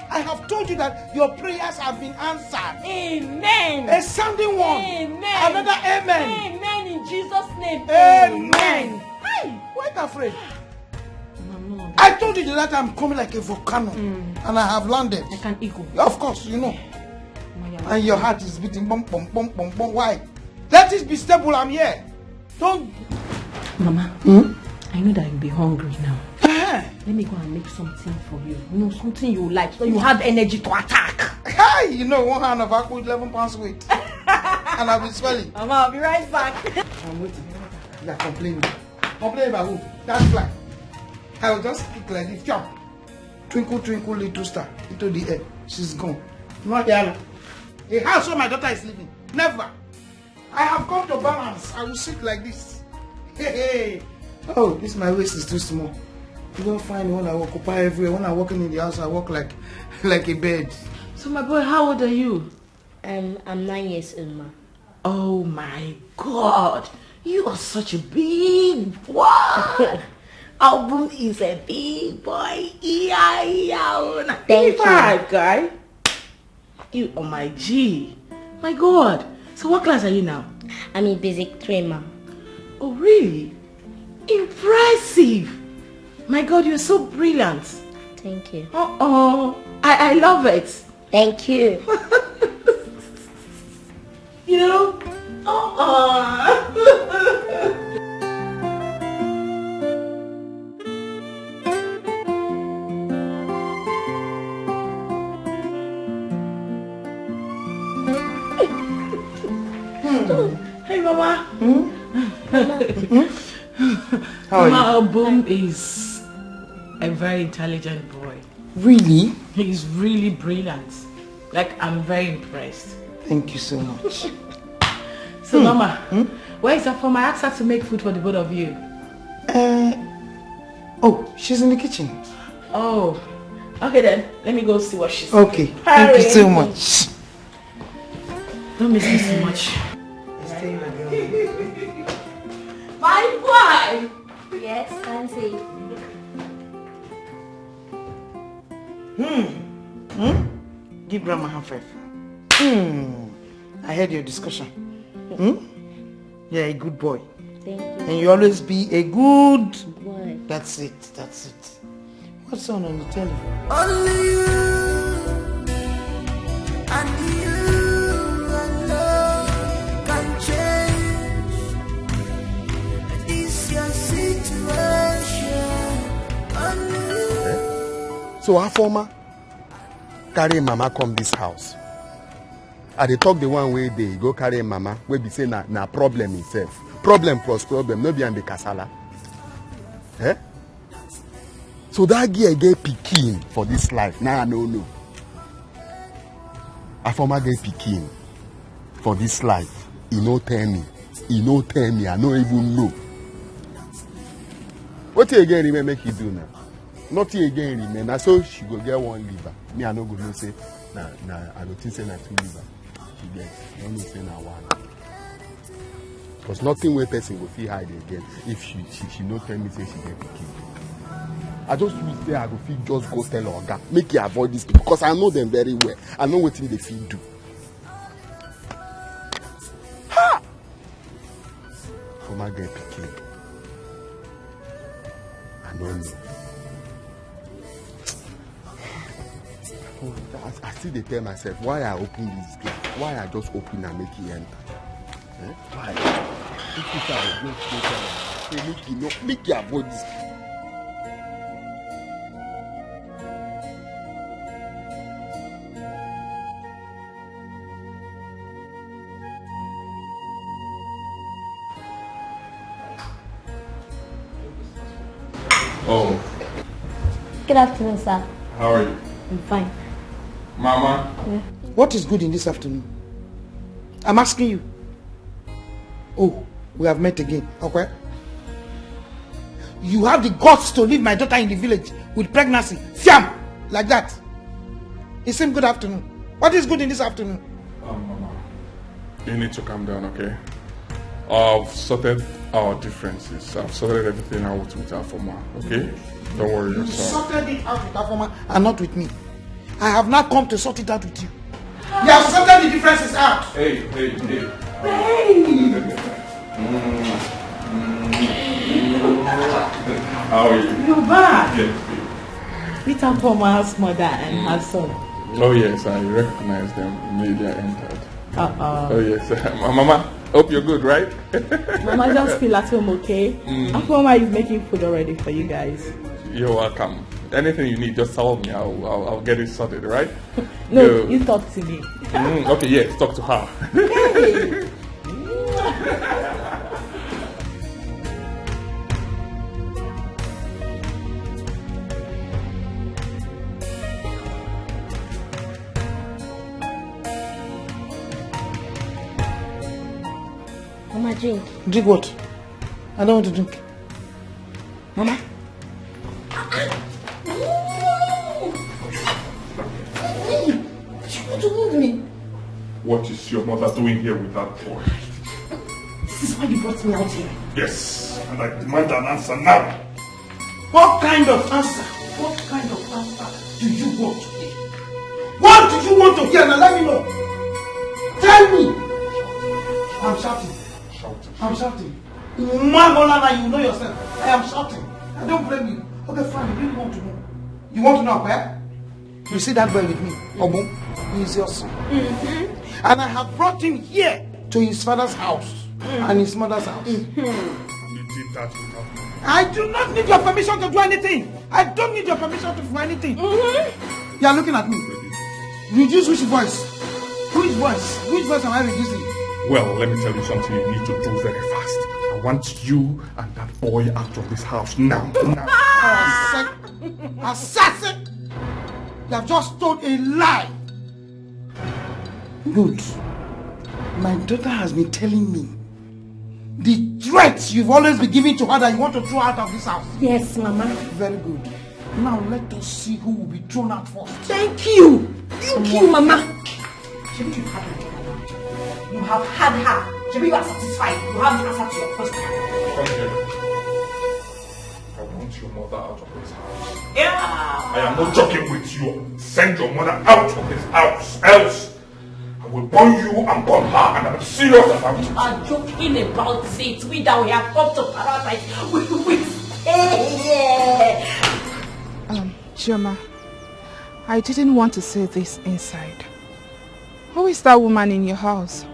I have told you that your prayers have been answered. Amen. A sounding one. Amen. Another amen. Amen in Jesus' name. Amen. Amen. Hey, why you afraid? Mama, no. I told you that I'm coming like a volcano, and I have landed. Like an eagle. Of course, you know. Mama, you're And your heart is beating bum, bum, bum, bum, bum. Why? Let it be stable. I'm here. Don't. Mama, I know that you'll be hungry now. Eh. Let me go and make something for you. You know, something you like, so you have energy to attack. Hey, you know, one hand of apple, eleven pounds weight. And I'll be swelling. Mama, I'll be right back. I'm waiting. You're complaining. Complaining about who? That fly. I will just kick like this, jump. Twinkle, twinkle, little star, into the air. She's gone. No, Diana. A house where my daughter is living. Never. I have come to balance. I will sit like this. Hey, hey. Oh, this my waist is too small. You don't find when I occupy everywhere. When I walk in the house, I walk like, like a bird. So, my boy, how old are you? Um, I'm nine years old, ma. Oh my God, you are such a big boy. Album is a big boy. Yeah, yeah. Thank you. Five, guy. You are my G. My God. So what class are you now? I'm in basic three, ma. Oh, really? Impressive. My God, you're so brilliant. Thank you. Uh-oh. I, I love it. Thank you. You know? Uh-uh. Hey, Mama. Hmm? How are you? Mama, Obum is a very intelligent boy. Really? He's really brilliant. Like, I'm very impressed. Thank you so much. So, Mama, where is Afoma? I asked her to make food for the both of you. Uh, oh, she's in the kitchen. Oh, okay then. Let me go see what she's cooking. Okay, thank you so much. Don't miss me so much. My boy! Yes, Auntie. Hmm. Hmm? Give grandma hand five. Hmm. I heard your discussion. Hmm? You're a good boy. Thank you. And you always be a good boy. That's it. That's it. What's on on the television? Only you and you alone can change this your situation. Only you. So Afoma carry mama come this house. I dey talk the one wey dey go carry mama wey be say na na problem himself. Problem plus problem, no be am be kasala. Eh? So that girl get pikin for this life. Now I no know. Afoma get pikin for this life. He no tell me. He no tell me. I no even know. What you again remain make you do now? Nothing again remain. Na so she go get one liver. Me, I no go know say na na I go think say na two liver she get. I no know say na one. Because nothing wey person go fit hide again if she she, she no tell me say she get pikin. I just wish say I go fit just go tell oga make he avoid this people because I know them very well. I know wetin they fit do. Ha! Afoma get pikin. I no know. I, I still dey tell myself why I open this gate, why I just open and make e enter. Eh? Why? If you say I go go tell am, say make e no, make e avoid this gate. Oh. Good afternoon, sir. How are you? I'm fine. Mama. Yeah. What is good in this afternoon? I'm asking you. Oh, we have met again. Okay. You have the guts to leave my daughter in the village with pregnancy. Fiam! Like that. It seems good afternoon. What is good in this afternoon? Um, Mama, you need to calm down, okay? I've sorted our differences. I've sorted everything out with Afoma, okay? Don't worry yourself. You sorted it out with Afoma and not with me. I have not come to sort it out with you. You have sorted the differences out. Hey, hey, hey. Hey! Mm, mm. How are you? You're back. Yes, babe. Meet Afoma's mother and her son. Oh yes, I recognize them immediately I entered. Uh-uh. Oh yes, Mama. Hope you're good, right? Mama, just feel at home, okay? Mm. Afoma is making food already for you guys. You're welcome. Anything you need, just tell me. I'll, I'll, I'll get it sorted, right? No, you talk to me. Mm, okay, yes, talk to her. Hey. Drink what? I don't want to drink. Mama. What is your mother doing here with that boy? This is why you brought me out here. Yes, and I demand an answer now. What kind of answer? What kind of answer do you want to hear? What do you want to hear? Now let me know. Tell me. I'm shouting. Shouting. I'm shouting. Magola, you know yourself. I am shouting. I don't blame you. Okay, fine. You really want to know. You want to know where? You see that boy with me, Obum? He is your son. Mm-hmm. And I have brought him here to his father's house and his mother's house. Mm-hmm. You did that without me. I do not need your permission to do anything. I don't need your permission to do anything. Mm-hmm. You are looking at me. Reduce which voice? Which voice? Which voice am I reducing? Well, let me tell you something you need to do very fast. I want you and that boy out of this house now. Now. Assassin! Assassin! You have just told a lie. Good. My daughter has been telling me the threats you've always been giving to her that you want to throw out of this house. Yes, Mama. Very good. Now let us see who will be thrown out first. Thank you. Thank you, Mama. Shebi you had her. You have had her. Shebi you are satisfied. You have the answer to your question. Come here. I want your mother out of this house. Yeah. I am not joking with you. Send your mother out of this house. Else, I will burn you and burn her, and I'm serious about it. You are joking about it. We that we have come to paradise. We will stay here. Um, Chioma, I didn't want to say this inside. Who is that woman in your house?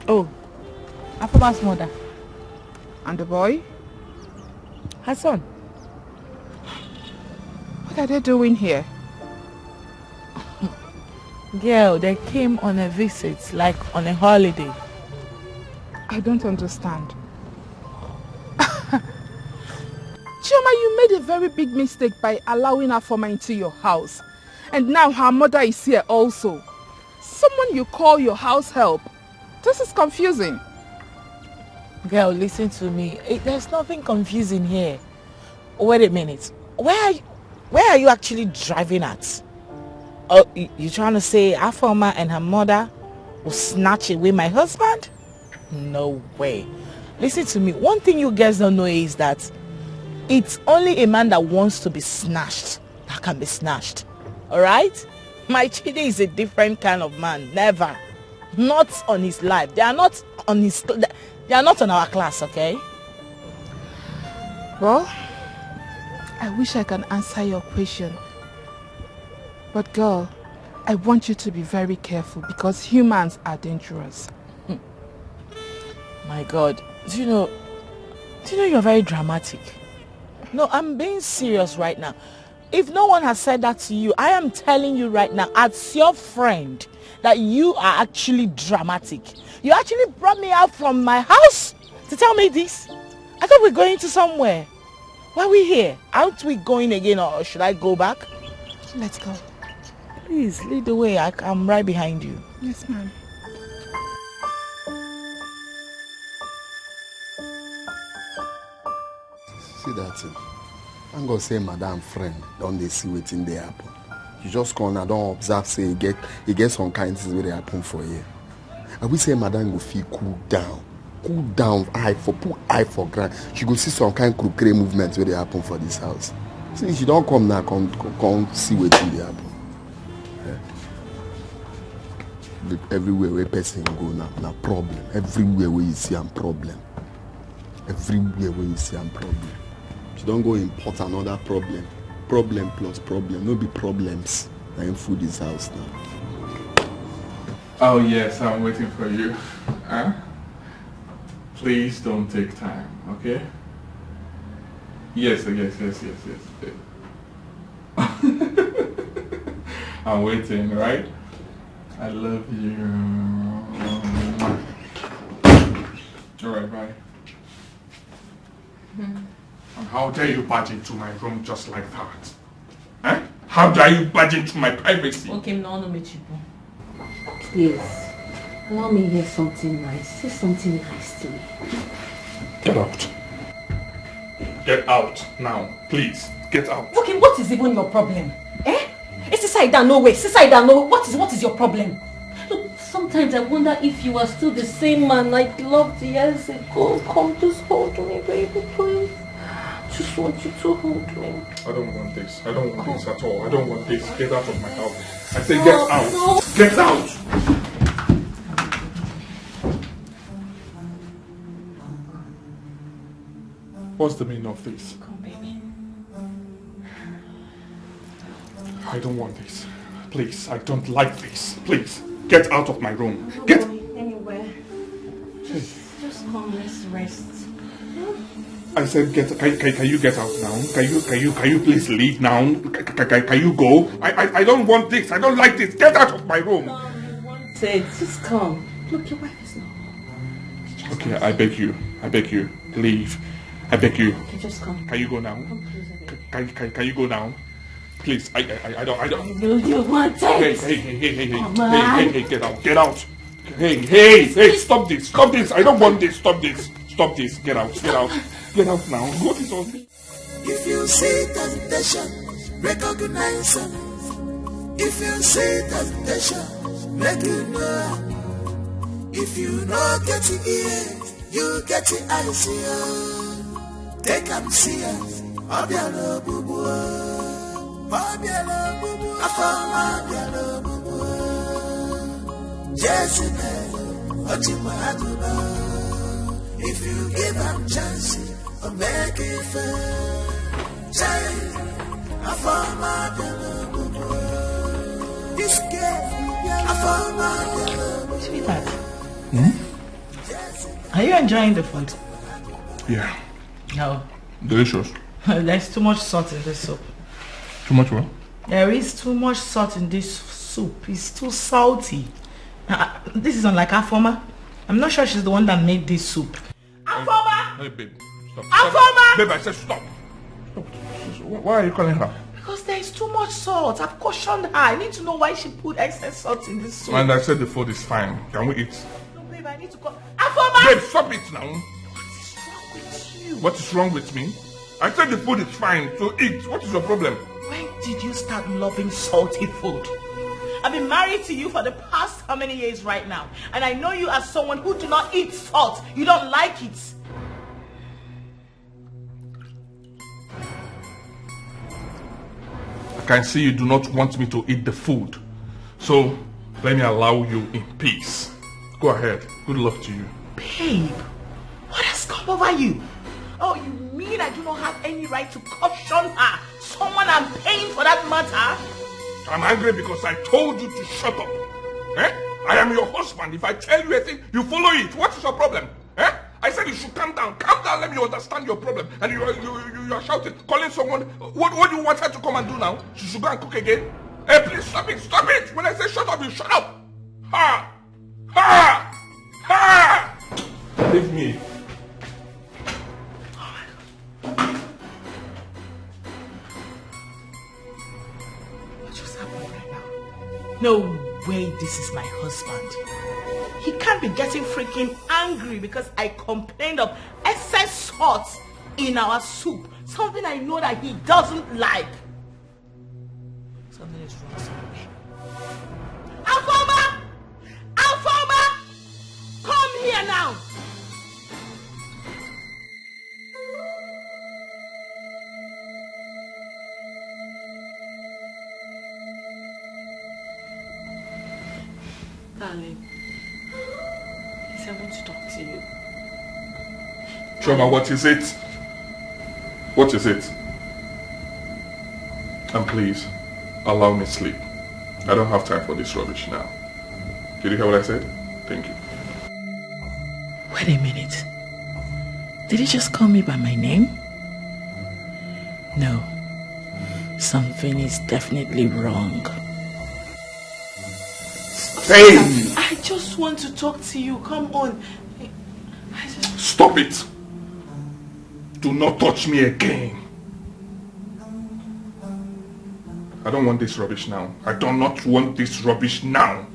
Oh, Afoma's mother. And the boy? Her son. What are they doing here? Girl, they came on a visit, like on a holiday. I don't understand. Chioma, you made a very big mistake by allowing Afoma into your house. And now her mother is here also. Someone you call your house help. This is confusing. Girl, listen to me. It, there's nothing confusing here. Wait a minute. Where are you, where are you actually driving at? Oh, you, you trying to say Afoma and her mother will snatch away my husband? No way. Listen to me. One thing you girls don't know is that it's only a man that wants to be snatched that can be snatched. All right? My Chidi is a different kind of man. Never. Not on his life. They are not on his. They are not on our class, okay? Well, I wish I can answer your question. But girl, I want you to be very careful because humans are dangerous. My God, do you know, do you know you're very dramatic? No, I'm being serious right now. If no one has said that to you, I am telling you right now, as your friend, that you are actually dramatic. You actually brought me out from my house to tell me this. I thought we're going to somewhere. Why are we here? Aren't we going again, or should I go back? Let's go. Please, lead the way. I, I'm right behind you. Yes, ma'am. See that thing? Thank God say madam friend don dey see wetin dey happen. You just come and don observe say e get e get some kind things wey dey happen for here. I wish say madam go fit cool down, cool down, eye for put eye for ground. She go see some kind crocodile movement wey dey happen for this house. See, she don come now, come come, come see wetin dey happen. Eh. Everywhere where person go now, na problem. Everywhere where you see am problem. Everywhere where you see am problem. She don go import another problem. Problem plus problem, no be problems. Na im full this house now. Oh yes, I'm waiting for you. Huh? Please don't take time, okay? Yes, yes, yes, yes, yes. I'm waiting, right? I love you. All right, bye. And how dare you barge into my room just like that? Eh? How dare you barge into my privacy? Okay, no, no, me cheapo. Please. Allow me hear something nice. Say something nice to me. Get out. Get out now, please. Get out. Okay, what is even your problem? Eh? It's inside that no way. It's inside that no. What is what is your problem? Look, sometimes I wonder if you are still the same man I loved years ago. Come, just hold me, baby, please. Just want you to hold me. I don't want this. I don't want this at all. I don't want this. Get out of my house. I say get out. Get out. What's the meaning of this? Come, baby. I don't want this. Please, I don't like this. Please, get out of my room. Get anywhere. Just, just come, let's rest. I said, get. Can, can, can you get out now? Can you, can you, can you please leave now? Can, can, can, can you go? I, I, I don't want this. I don't like this. Get out of my room. Say, just come. Look, your wife is not home. Just Okay, come. I beg you. I beg you. Leave. I beg you. Okay, just come. Can you go now? Come closer, baby. Can, can, can you go now? Please, I, I, I don't, I don't. I know you want Hey, it. Hey, hey, hey, hey, hey, Come hey, on. Hey, hey, get out, get out. Hey, hey, hey, stop this, stop this. I don't want this. Stop this, stop this. Get out, get out, get out now. What is all this? If you see temptation, recognize am. If you see temptation, make you know am. If you no get ear, you get eyes, yeah. Take am serious. Obiara ogbugbu. Obiara ogbugbu. Afọma obiara ogbugbu. Jezebel, Ochimwa Aduba. If you give am chance, o make it fair. Child, Afọma obiara ogbugbu. This girl, Afọma obiara ogbugbu. Sweetheart, are you enjoying the food? Yeah, No. Delicious. There's too much salt in this soup. Too much what? There is too much salt in this soup. It's too salty. Uh, this is unlike Afoma. I'm not sure she's the one that made this soup. Afoma! Hey, babe. Stop. Afoma! Babe, I said stop. Stop. Why are you calling her? Because there is too much salt. I've cautioned her. I need to know why she put excess salt in this soup. And I said the food is fine. Can we eat? No, babe, I need to call. Afoma! Babe, stop it now. What is wrong with you? What is wrong with me? I said the food is fine, so eat. What is your problem? When did you start loving salty food? I've been married to you for the past how many years right now? And I know you as someone who do not eat salt. You don't like it. I can see you do not want me to eat the food. So, let me allow you in peace. Go ahead. Good luck to you. Babe, what has come over you? Oh, you mean I do not have any right to caution her? Someone I'm paying for that matter? I'm angry because I told you to shut up. Eh? I am your husband. If I tell you a thing, you follow it. What is your problem? Eh? I said you should calm down. Calm down. Let me understand your problem. And you are, you, you, you are shouting, calling someone. What, what do you want her to come and do now? She should go and cook again? Hey, please stop it. Stop it. When I say shut up, you shut up. Ha! Ha! Ha! Leave me. What just happened right now? No way this is my husband. He can't be getting freaking angry because I complained of excess salt in our soup. Something I know that he doesn't like. Something is wrong somewhere. Afoma! Afoma! Come here now! Darling, please, I want to talk to you. Chioma, what is it? What is it? And please, allow me sleep. I don't have time for this rubbish now. Did you hear what I said? Thank you. Wait a minute. Did he just call me by my name? No. Something is definitely wrong. Hey! I just want to talk to you. Come on. I just... Stop it! Do not touch me again. I don't want this rubbish now. I do not want this rubbish now.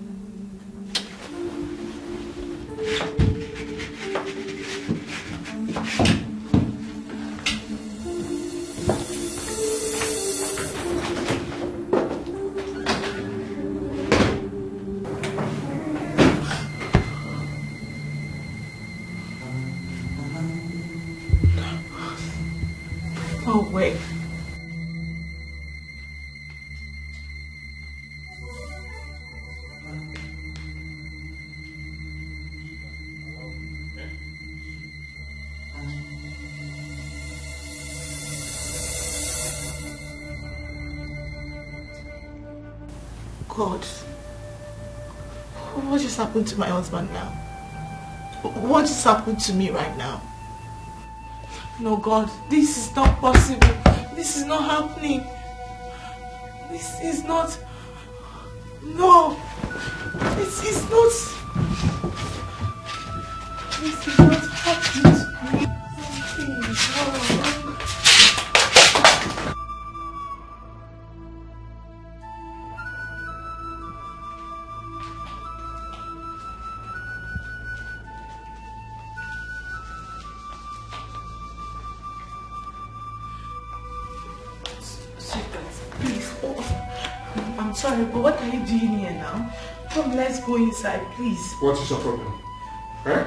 No way. God, what just happened to my husband now? What just happened to me right now? No, God, this is not possible. This is not happening. This is not. No, this is not. This is not happening to me. Something is wrong. Sweetheart, please. Oh, I'm sorry, but what are you doing here now? Come, let's go inside, please. What is your problem? Eh?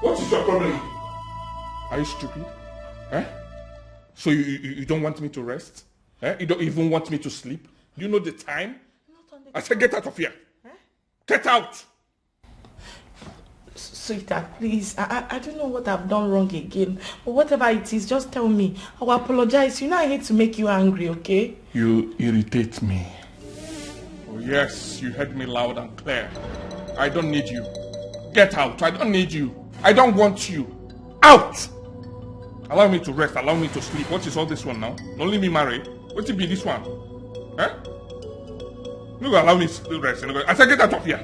What is your problem? Are you stupid? Eh? So you, you, you don't want me to rest? Eh? You don't even want me to sleep? Do you know the time? Not on the I said, "Get out of here." Eh? Get out! Sweetheart, please. I, I, I don't know what I've done wrong again. But whatever it is, just tell me. I will apologize. You know I hate to make you angry, okay? You irritate me. Oh, yes, you heard me loud and clear. I don't need you. Get out. I don't need you. I don't want you. Out! Allow me to rest. Allow me to sleep. What is all this one now? Only me marry. What it be this one? Eh? No go allow me to rest. No go, I said, "Get out of here."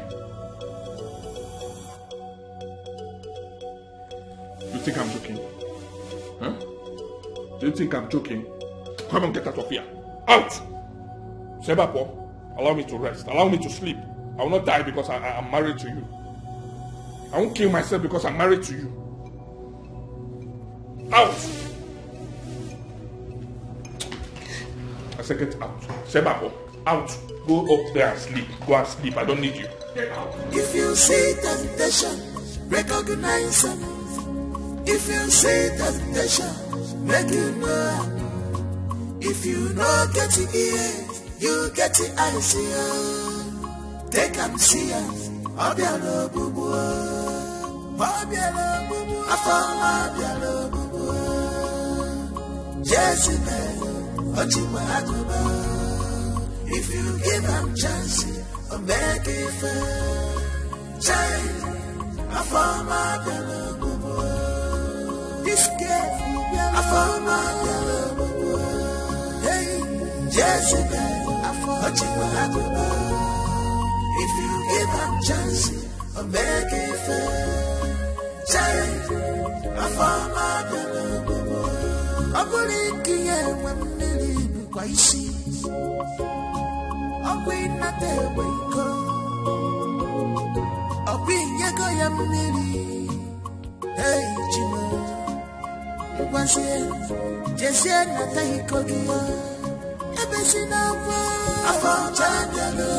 You think I'm joking? Huh? Do you think I'm joking? Come on, get out of here. Out! Sebapo, allow me to rest. Allow me to sleep. I will not die because I, I am married to you. I won't kill myself because I'm married to you. Out! I said, "Get out." Sebapo, out. Go up there and sleep. Go and sleep. I don't need you. Get out. If you see temptation, recognize it. If you see temptation, make you know. If you no get ear, you get the eyes. Take am serious. Obiara ogbugbu. Obiara ogbugbu. Afọ ọma obiara ogbugbu. Jezebel, o jikwa agụba. If you give am chance, o mee gị ife. Chai, afọ ọma obiara ogbugbu. This girl, afọ ọma obiara ogbugbu. Hey, Jezebel, o jikwa agụba. If you give am chance, o mee gị ife. Chai, afọ ọma obiara ogbugbu. Ọ bụrụ ike ya enwe mmiri bụkwa isi. Ọ bụ ịnata egbe iko. Ọ bụ inyego ya mmiri. Hey, Chimo. Ngwazie, jezie nata iko gị. Ebezina akwa. Afọ ọcha abịala.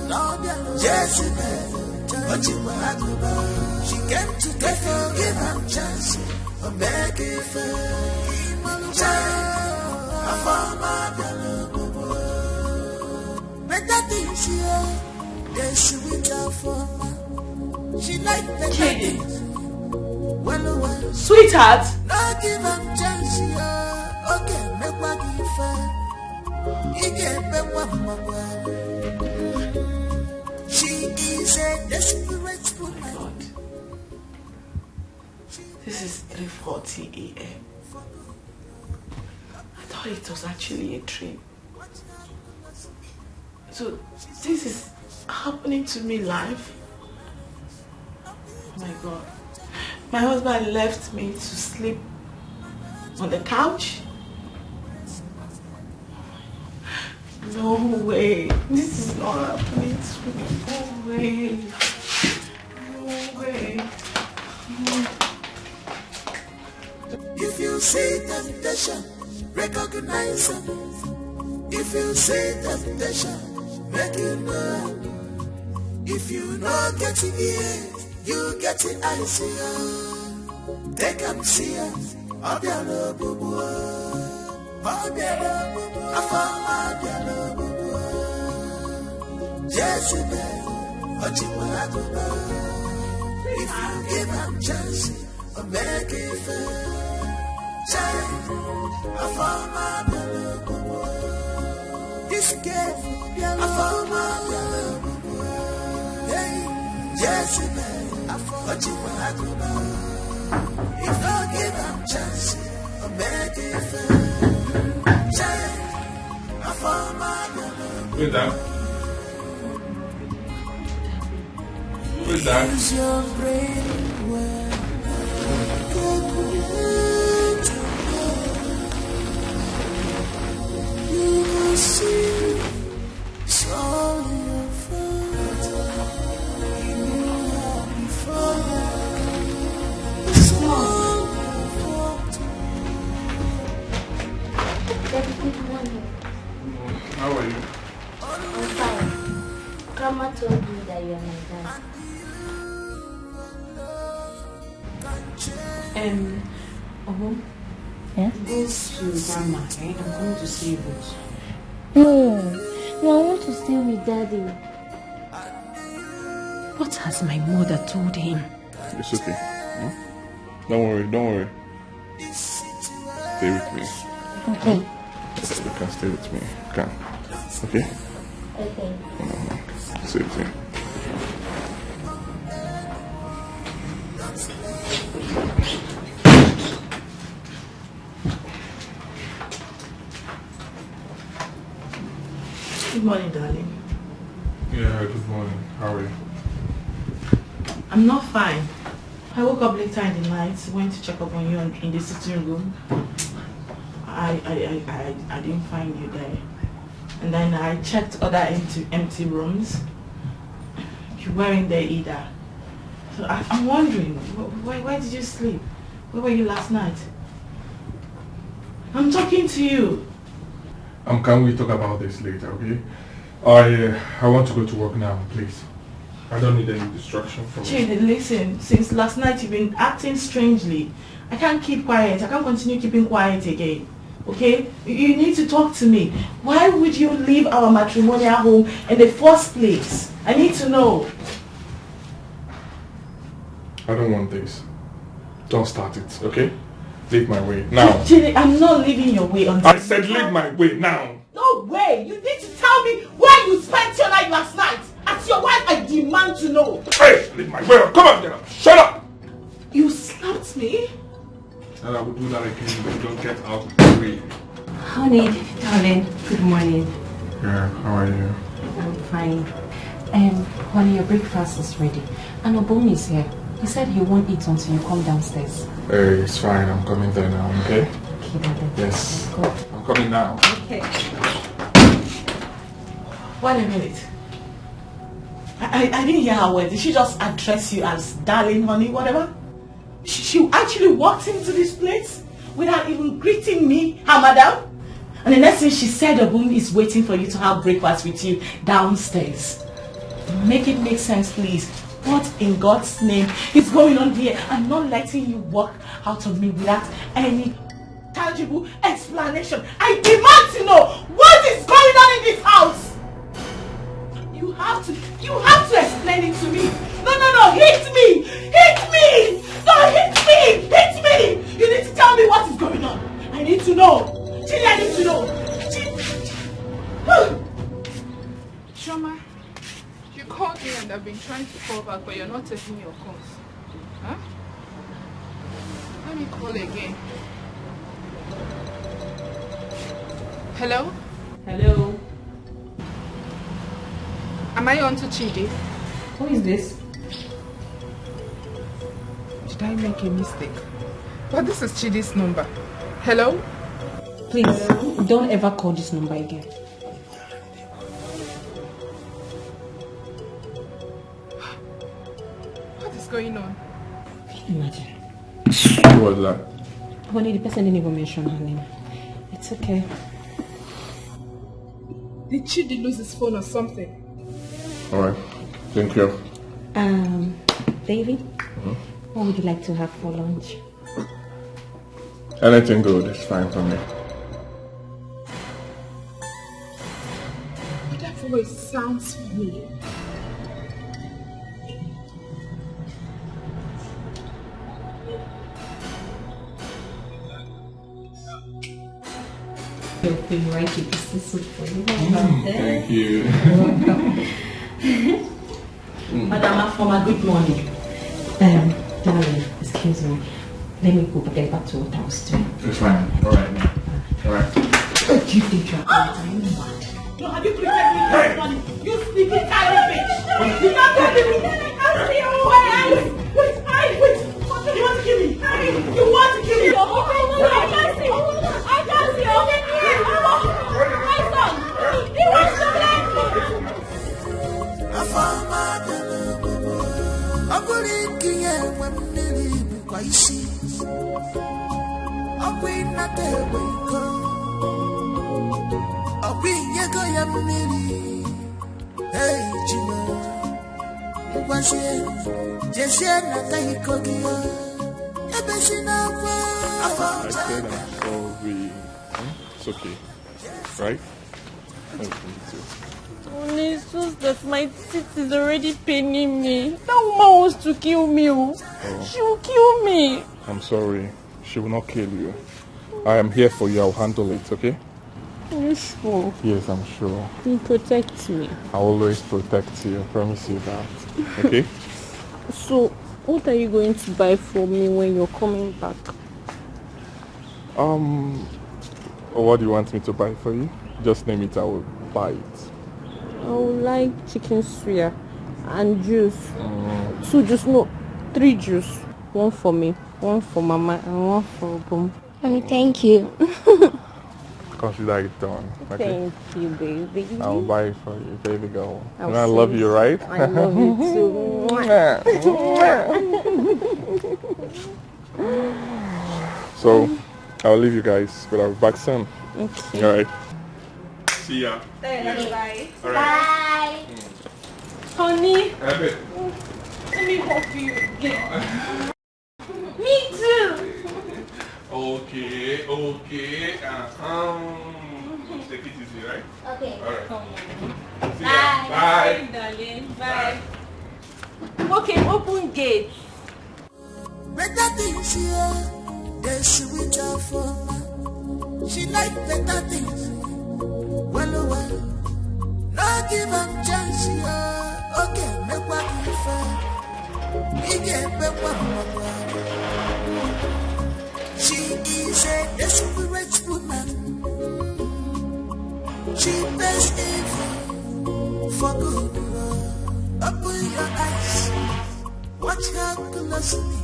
Na ọ bịala. Jezebel, o jikwa agụba. She came to take you, give am chance. O mee gị ife. Chai, afọ ọma abịala. Better things here, they sweet her for. She like better Kenny. Things. Well, well. Sweetheart. No give am chance here. Okay, make what give her. He can make what mama. She is a desperate woman. God. This is three forty a m. I thought it was actually a dream. So this is happening to me live. Oh my God. My husband left me to sleep on the couch. No way. This is not happening to me. No way. No way. If you see temptation, recognize it. If you see temptation, make you know. If you no get ear, you get the eyes. Take am serious. Ọ bịara ogbugbu, ọ bịara ogbugbu, afọ ọma bịara ogbugbu. Jezebel, ọ chịkwara agụba. If you give am chance, ọ mee gị ife. Chai, afọ ọma bịara ogbugbu. This girl, afọ ọma bịara ogbugbu. Hey, Jezebel, ọ chịkwara agụba. If you give am chance, ọ mee gị ife. Chai, afọ ọma bịara ogbugbu. Wait, that. Wait, that. Use your brain well. Calculate well. You will see it's all your fault. You have before you. It's all your fault. Daddy, good morning. How are you? I'm fine. Grandma told me that you are my dad. Um, oh, yeah? Go to grandma, eh? I'm going to see you. No, no, I want to stay with Daddy. What has my mother told him? It's okay. Hmm? Don't worry, don't worry. Stay with me. Okay. You can stay with me. You can. Okay? Okay. Mm-hmm. Stay with me. Good morning, darling. Yeah, good morning. How are you? I'm not fine. I woke up later in the night, went to check up on you on, in the sitting room. I, I, I, I, I didn't find you there. And then I checked other empty, empty rooms. You weren't there either. So I, I'm wondering, wh- where, where did you sleep? Where were you last night? I'm talking to you. Um, can we talk about this later, okay? I, uh, I want to go to work now, please. I don't need any distraction from you. Chidi, listen. Since last night, you've been acting strangely. I can't keep quiet. I can't continue keeping quiet again. Okay? You, you need to talk to me. Why would you leave our matrimonial home in the first place? I need to know. I don't want this. Don't start it, okay? Leave my way now. Chidi, I'm not leaving your way until I said leave my way now. No way! You need to tell me where you spent your night last night. As your wife, I demand to know. Hey, leave my way. Come on, get up. Shut up. You slapped me? And I will do that again if you don't get out of the way. Honey, darling, good morning. Yeah, how are you? I'm fine. Um, honey, your breakfast is ready. And Obum is here. He said he won't eat until you come downstairs. Hey, it's fine. I'm coming there now, okay? Okay, darling. Yes. Let's go. I'm coming now. Okay. Wait a minute. I, I, I didn't hear her word. Did she just address you as darling, honey, whatever? She, she actually walked into this place without even greeting me, her madam. And the next thing she said, Obum is waiting for you to have breakfast with you downstairs. Make it make sense, please. What in God's name is going on here? I'm not letting you walk out of me without any tangible explanation. I demand to know what is going on in this house. You have to, you have to explain it to me. No, no, no, hit me, hit me, no, hit me, hit me. You need to tell me what is going on. I need to know. Chidi, I need to know. Chidi. Chioma, you called me and I've been trying to call back, but you're not taking your calls. Huh? Let me call again. Hello? Hello? Am I on to Chidi? Who is this? Did I make a mistake? But this is Chidi's number. Hello? Please, don't ever call this number again. What is going on? Imagine. Who was that? Honey, the person didn't even mention her name. It's okay. Did Chidi lose his phone or something? All right. Thank you. Um, baby, what would you like to have for lunch? Anything good is fine for me. That voice sounds familiar. You've been right with the sister for you. Mm, thank you. Madam Afoma, good morning. Um, darling, excuse me. Let me go get back to what I was doing. It's fine. All right, man. All right. What do you think you're doing? Are you mad? No, have you treated me this morning? You sneaky tiny bitch! You not tell me. I can't see you. Wait, I, wait, I, wait. What do you want to kill me? You want to kill me? I can't see. I can't see. Open your eyes. My son. He wants to bless me. Afama bịara obodo. Ọ bụrụ nke ya enwe mmiri bụkwa isi. Ọ bụ ịnata egbe iko. Ọ bụ inyego ya mmiri. Hey, Chimo. Ngwazie, jezie nata iko gị o. Ebezina akwa. Afọ I said I'm sorry. Hmm? It's okay. Right? Thank you, too. Honey, it's just that my teeth is already paining me. That woman wants to kill me. Oh. Oh. She will kill me. I'm sorry. She will not kill you. I am here for you. I'll handle it, okay? Are you sure? Yes, I'm sure. You protect me. I always protect you. I promise you that. Okay? So, what are you going to buy for me when you're coming back? Um, what do you want me to buy for you? Just name it, I will buy it. I would like chicken suya and juice. Mm. Two juice, no, three juice. One for me, one for Mama, and one for Obum. And thank you. Consider it done. Okay? Thank you, baby. I'll buy it for you, baby girl. You know I love you, right? I love you too. So, I'll leave you guys, but I'll be back soon. Okay. All right. See ya. Bye. All right. Bye. Honey, let me hug you again. Me too. Okay, okay. Uh-huh. Take it easy, right? Okay. All right. See ya. Bye. Bye. Bye, darling. Bye. Okay, open gate. Better things here, they sweet her for. She like better things. Well, oh, well. No give am chance, yeah. Okay, make what you find. He get back what you want. She is a desperate woman. She pays evil for good. Open your eyes. Watch her closely.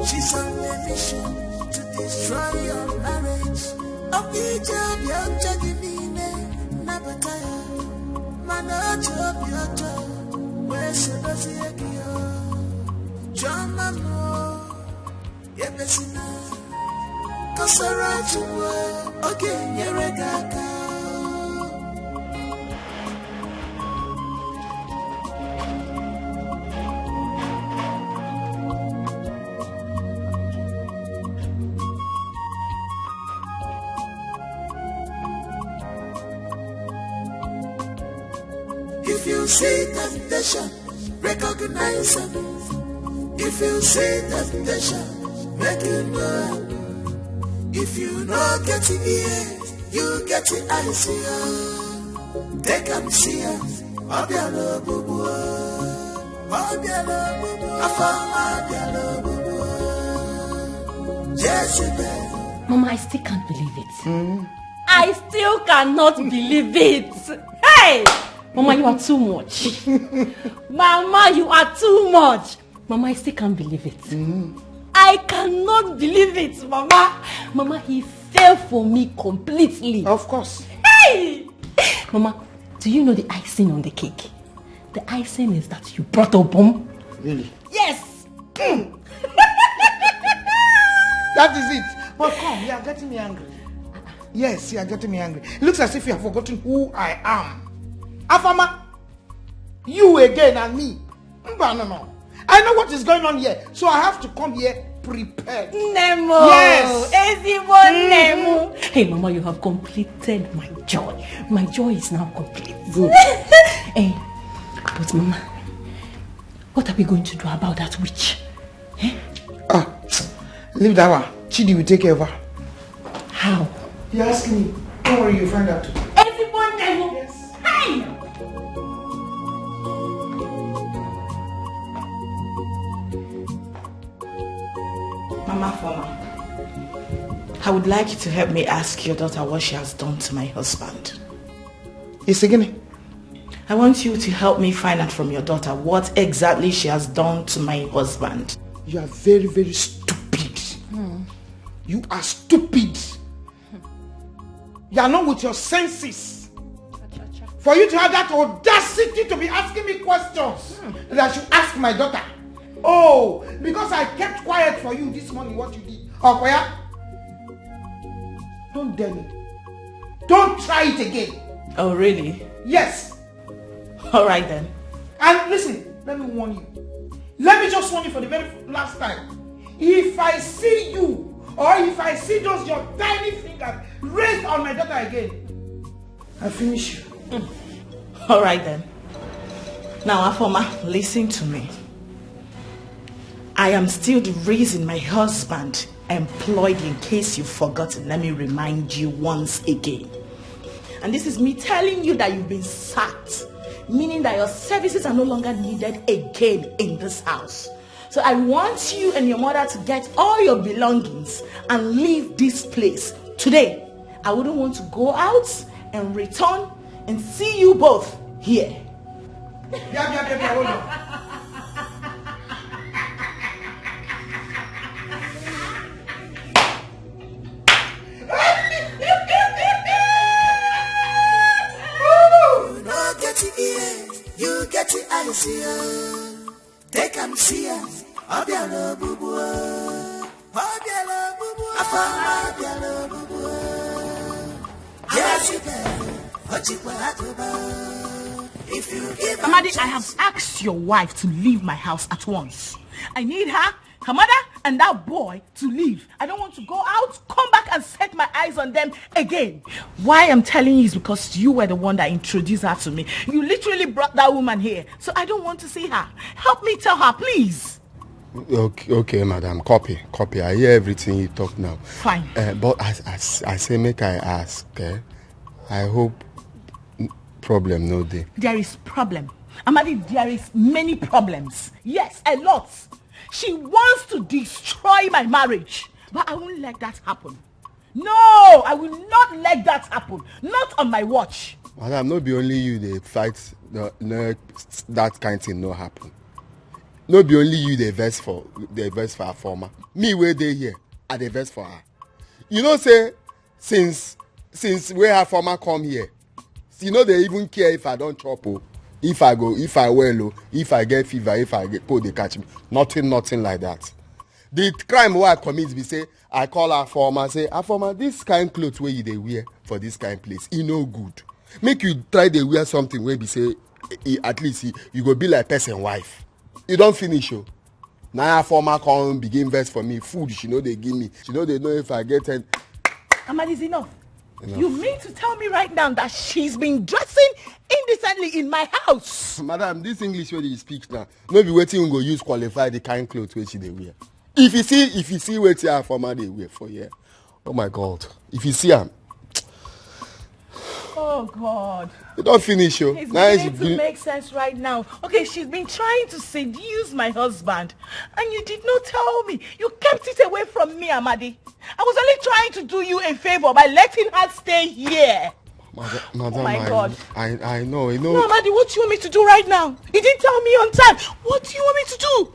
She's on a mission to destroy your marriage. Ọkwa ije obi ọjọọ gị niile nabata ya. Mana otu obi ọjọọ wee sodozie gị o. Chioma m o, ebezina. Kọsara Chukwu, ọ ga-enyere gị aka. If you see temptation, recognize am. If you see temptation, make you know am. If you no get ear, you get eyes, yeah. Take am see am. Ọ bịara ogbugbu o. Ọ bịara ogbugbu o. Afọ ọma bịara ogbugbu o. Jezebel. Mama, I still can't believe it. I still cannot believe it. Hey! Mama, you are too much. Mama, you are too much. Mama, I still can't believe it. I cannot believe it, Mama. Mama, he fell for me completely. Of course. Hey! Mama, do you know the icing on the cake? The icing is that you brought Obum. Really? Yes. That is it. But come, you are getting me angry. Yes, you are getting me angry. It looks as if you have forgotten who I am. Afama, you again and me. Mba, no, no. I know what is going on here, so I have to come here prepared. Nemo. Yes. Ezigbo Nemo. Hey, Mama, you have completed my joy. My joy is now complete. Good. Hey, but Mama, what are we going to do about that witch? Eh? Ah, leave that one. Chidi will take care of her. How? You ask me. Don't worry, you find out. Ezigbo Nemo. Yes. Hey! Mama Foma, I would like you to help me ask your daughter what she has done to my husband. It's again. I want you to help me find out from your daughter what exactly she has done to my husband. You are very, very stupid. You are stupid. You are not with your senses. For you to have that audacity to be asking me questions that you ask my daughter. Oh, because I kept quiet for you this morning, what you did. Okoya, don't dare me. Don't try it again. Oh, really? Yes. All right then. And listen, let me warn you. Let me just warn you for the very last time. If I see you, or if I see those your tiny fingers raised on my daughter again, I finish you. All right then. Now, Afoma, listen to me. I am still the reason my husband employed you, in case you've forgotten. Let me remind you once again. And this is me telling you that you've been sacked, meaning that your services are no longer needed again in this house. So I want you and your mother to get all your belongings and leave this place today. I wouldn't want to go out and return and see you both here. Bia, bia, bia, bia, hold on. You no get it here, you get it eyes here. Take am see am, Obiara Obubu. Obiara Obubu. Afama Obiara Obubu. Yes, you can. Ochikwa Atuba. If you give Amadi, I have asked your wife to leave my house at once. I need her, her mother, and that boy to leave. I don't want to go out, come back and set my eyes on them again. Why I'm telling you is because you were the one that introduced her to me. You literally brought that woman here. So I don't want to see her. Help me tell her, please. Okay, okay, madam, copy, copy. I hear everything you talk now. Fine. Uh, but I, I, I say make I ask, eh? I hope n- problem no dey. There is problem. Amadi, there is many problems. Yes, a lot. She wants to destroy my marriage. But I won't let that happen. No, I will not let that happen. Not on my watch. Madam, no be only you dey fight the, the, that kind thing no happen. No be only you dey vex for dey vex for her former. Me wey dey here, I dey vex for her. You know say since since wey her former come here, she no dey even care if I don chop o, if I go, if I well o, if I get fever, if I get cold dey catch me. Nothing, nothing like that. The crime wey I commit be say I call her former say, "Her former, this kind cloth wey you dey wear for this kind place, e no good. Make you try dey wear something wey be say e, at least e, you go be like person wife." You don finish o. Na her former come begin vex for me. Food she no dey give me. She no dey know if I get ten. Amadi, is enough. You mean to tell me right now that she's been dressing indecently in my house? Madam, this English wey you speak now, no be wetin you go use qualify the kind cloth wey she dey wear. If you see, if you see wetin her former dey wear for here, oh my God, if you see am, Oh God. You don finish o. It's Na beginning to make sense right now. Okay, she's been trying to seduce my husband, and you did not tell me. You kept it away from me, Amadi. I was only trying to do you a favor by letting her stay here. Madam, madam, my I, God. I, I know, you No, know. Amadi, what do you want me to do right now? You didn't tell me on time. What do you want me to do?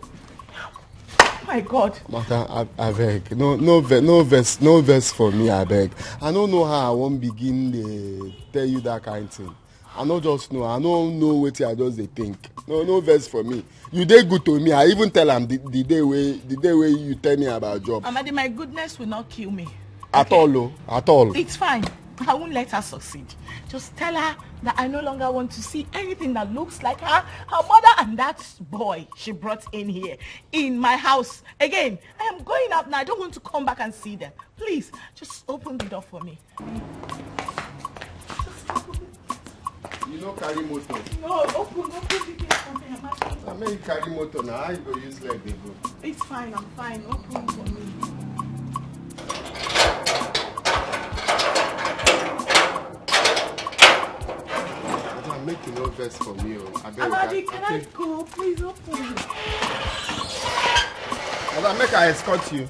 My God. Madam, I, I beg. No, no, ve- no vex, no vex for me, I beg. I don't know how I won't begin to tell you that kind thing. I no just know. I no know wetin I just dey think. No, no vex for me. You dey good to me. I even tell am the, the day wey the day wey you tell me about job. Amadi, my goodness will not kill me. At all, o, at all. It's fine. I won't let her succeed. Just tell her that I no longer want to see anything that looks like her, her mother, and that boy she brought in here in my house again. I am going out now. I don't want to come back and see them. Please, just open the door for me. You no carry motor. No, open, open the gate for me. I'm asking. I mean, you carry motor now. How you go use leg dey go? It's fine, I'm fine. Open for me. Madam, make you no vex for me o. Abeg, Amadi, I, can I, I think go? Please open. Madam, make I escort you.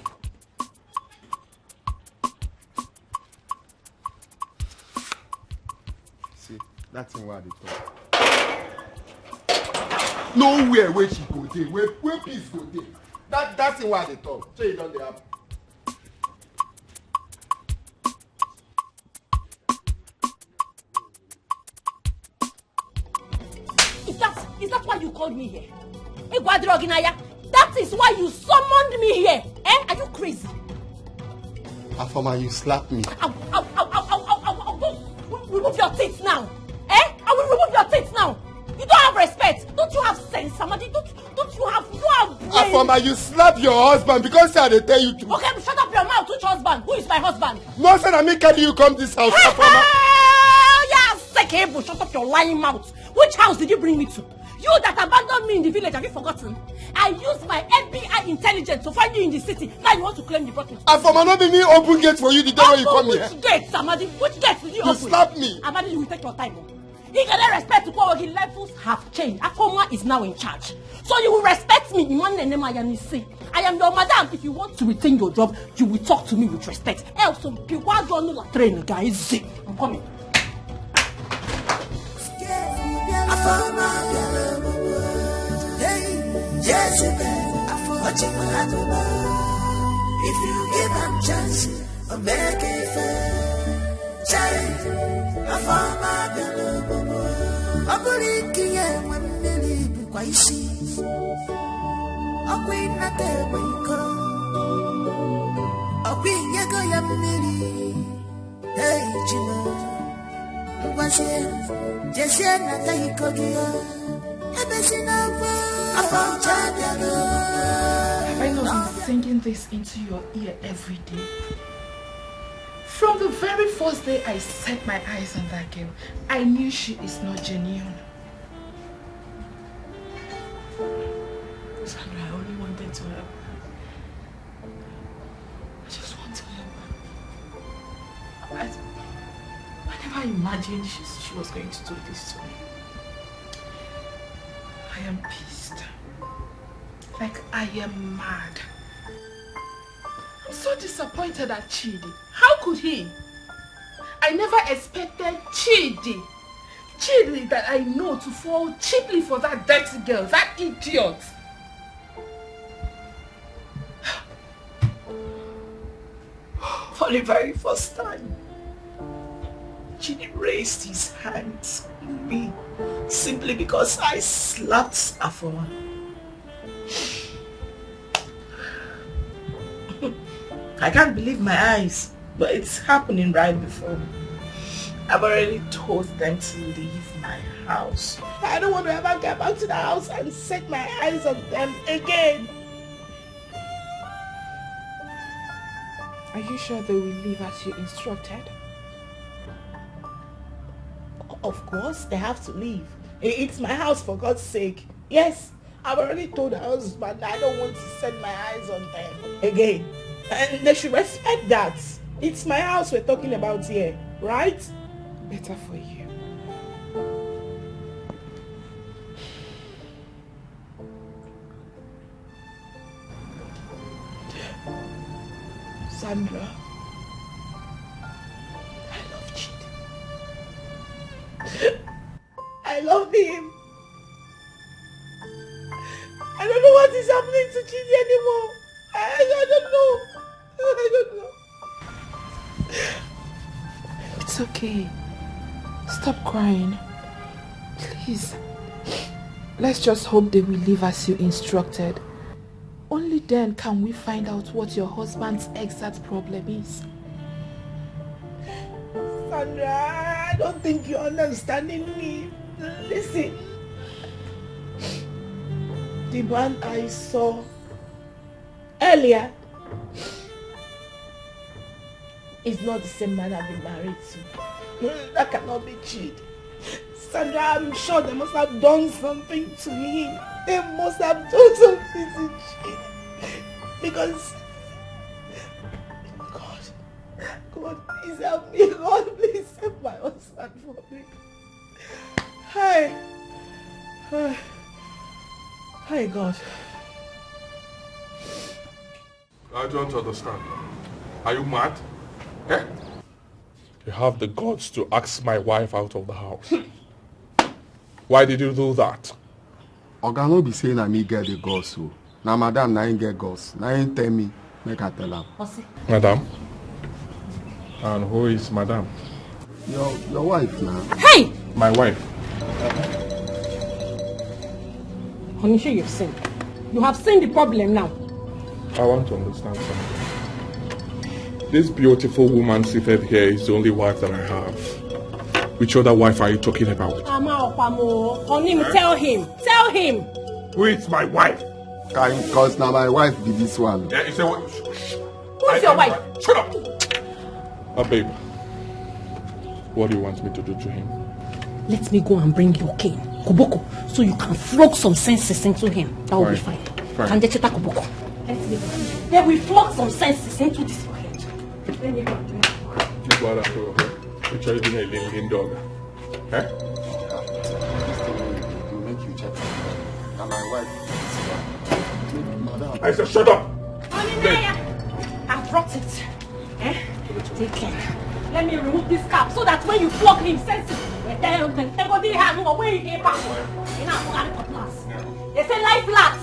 See, that thing wey I dey talk. Nowhere wey she go dey, where, where peace go dey. That, that thing wey I dey talk, so e don dey happen. Is that is that why you called me here? Igwadroginaya, that is why you summoned me here. Eh? Are you crazy? Afoma, you slap me. Ow, ow, ow, ow, ow, ow, ow, ow. Go, remove your teeth now. Eh? I will remove your teeth now. You don't have respect. Don't you have sense, Amadi? Don't don't you have no brain? Afoma, you slap your husband because say I dey tell you to. Okay, shut up your mouth. Which husband? Who is my husband? No, say na me carry you come this house, Afoma. Oh, yeah, Sekebo, shut up your lying mouth. Which house did you bring me to? You that abandoned me in the village, have you forgotten? I used my F B I intelligence to find you in the city. Now you want to claim you brought me to. Afoma, no be me open gate for you the day wey you come here. Which gate, Amadi? Which gate did you open? You slap me. Amadi, you will take your time. Oh. He get respect to power. He levels have changed. Afoma is now in charge. So you will respect me. Iman Nenema Yanisi. I am your madam. If you want to retain your job, you will talk to me with respect. Else, some people are going to train, guys. I'm coming. If you give am chance, o make e fair. Chai, Afoma bịara obodo. Ọ bụrụ ike ya enwe mmiri bụkwa isi. Ọkwa ịnata egbe iko. Ọkwa inyego ya mmiri. Hey, Chimo. Ngwazie, jezie nata iko gị ya. Ebe si n'akwa. Afọ ọcha bịara. Have I not been singing this into your ear every day? From the very first day I set my eyes on that girl, I knew she is not genuine. Sandra, I only wanted to help her. I just want to help her. I, I never imagined she, she was going to do this to me. I am pissed. Like, I am mad. I'm so disappointed at Chidi. How could he? I never expected Chidi, Chidi that I know, to fall cheaply for that dirty girl, that idiot. For the very first time, Chidi raised his hands on me simply because I slapped Afoma. I can't believe my eyes, but it's happening right before me. I've already told them to leave my house. I don't want to ever get back to the house and set my eyes on them again. Are you sure they will leave as you instructed? Of course, they have to leave. I- It's my house, for God's sake. Yes, I've already told her husband that I don't want to set my eyes on them again. And they should respect that. It's my house we're talking about here, right? Better for you. Sandra, I love Chidi. I love him. I don't know what is happening to Chidi anymore. I, I don't know. I don't know. It's okay. Stop crying. Please. Let's just hope they will leave as you instructed. Only then can we find out what your husband's exact problem is. Sandra, I don't think you're understanding me. Listen, the man I saw earlier is not the same man I've been married to. That cannot be Chidi. Sandra, I'm sure they must have done something to him. They must have done something to Chidi. Because, God, God, please help me. God, please save my husband for me. Hi. Hi, God. I don't understand. Are you mad? Eh? You have the guts to ask my wife out of the house. Why did you do that? Oga, no be say na me get the guts o. Na madam na him get guts. Na him tell me make I tell am. Madam? And who is madam? Your your wife na. Hey! My wife. Honey, sure you've seen. You have seen the problem now. I want to understand something. This beautiful woman seated here is the only wife that I have. Which other wife are you talking about? Ama Okwamo, Honey, tell him. Tell him. Who is my wife? Because na my wife be this one. Yeah, you say what? Who's your wife? Shut up! Oh, babe. What do you want me to do to him? Let me go and bring your cane, Koboko, so you can flog some senses into him. That will be fine. Fine. Can they check Koboko? Let me go. They will flog some senses into this your head. Let me go and bring Koboko. You brought up a picture you doing a little dog. Eh? Make you check. Na my wife. Madam. I said, shut up! Honey, Naya, I've brought it. Eh? Take care. Let me remove this cap so that when you flog him, sense it. They go the hand where he came back. You know, I'm going to class. They say life flat.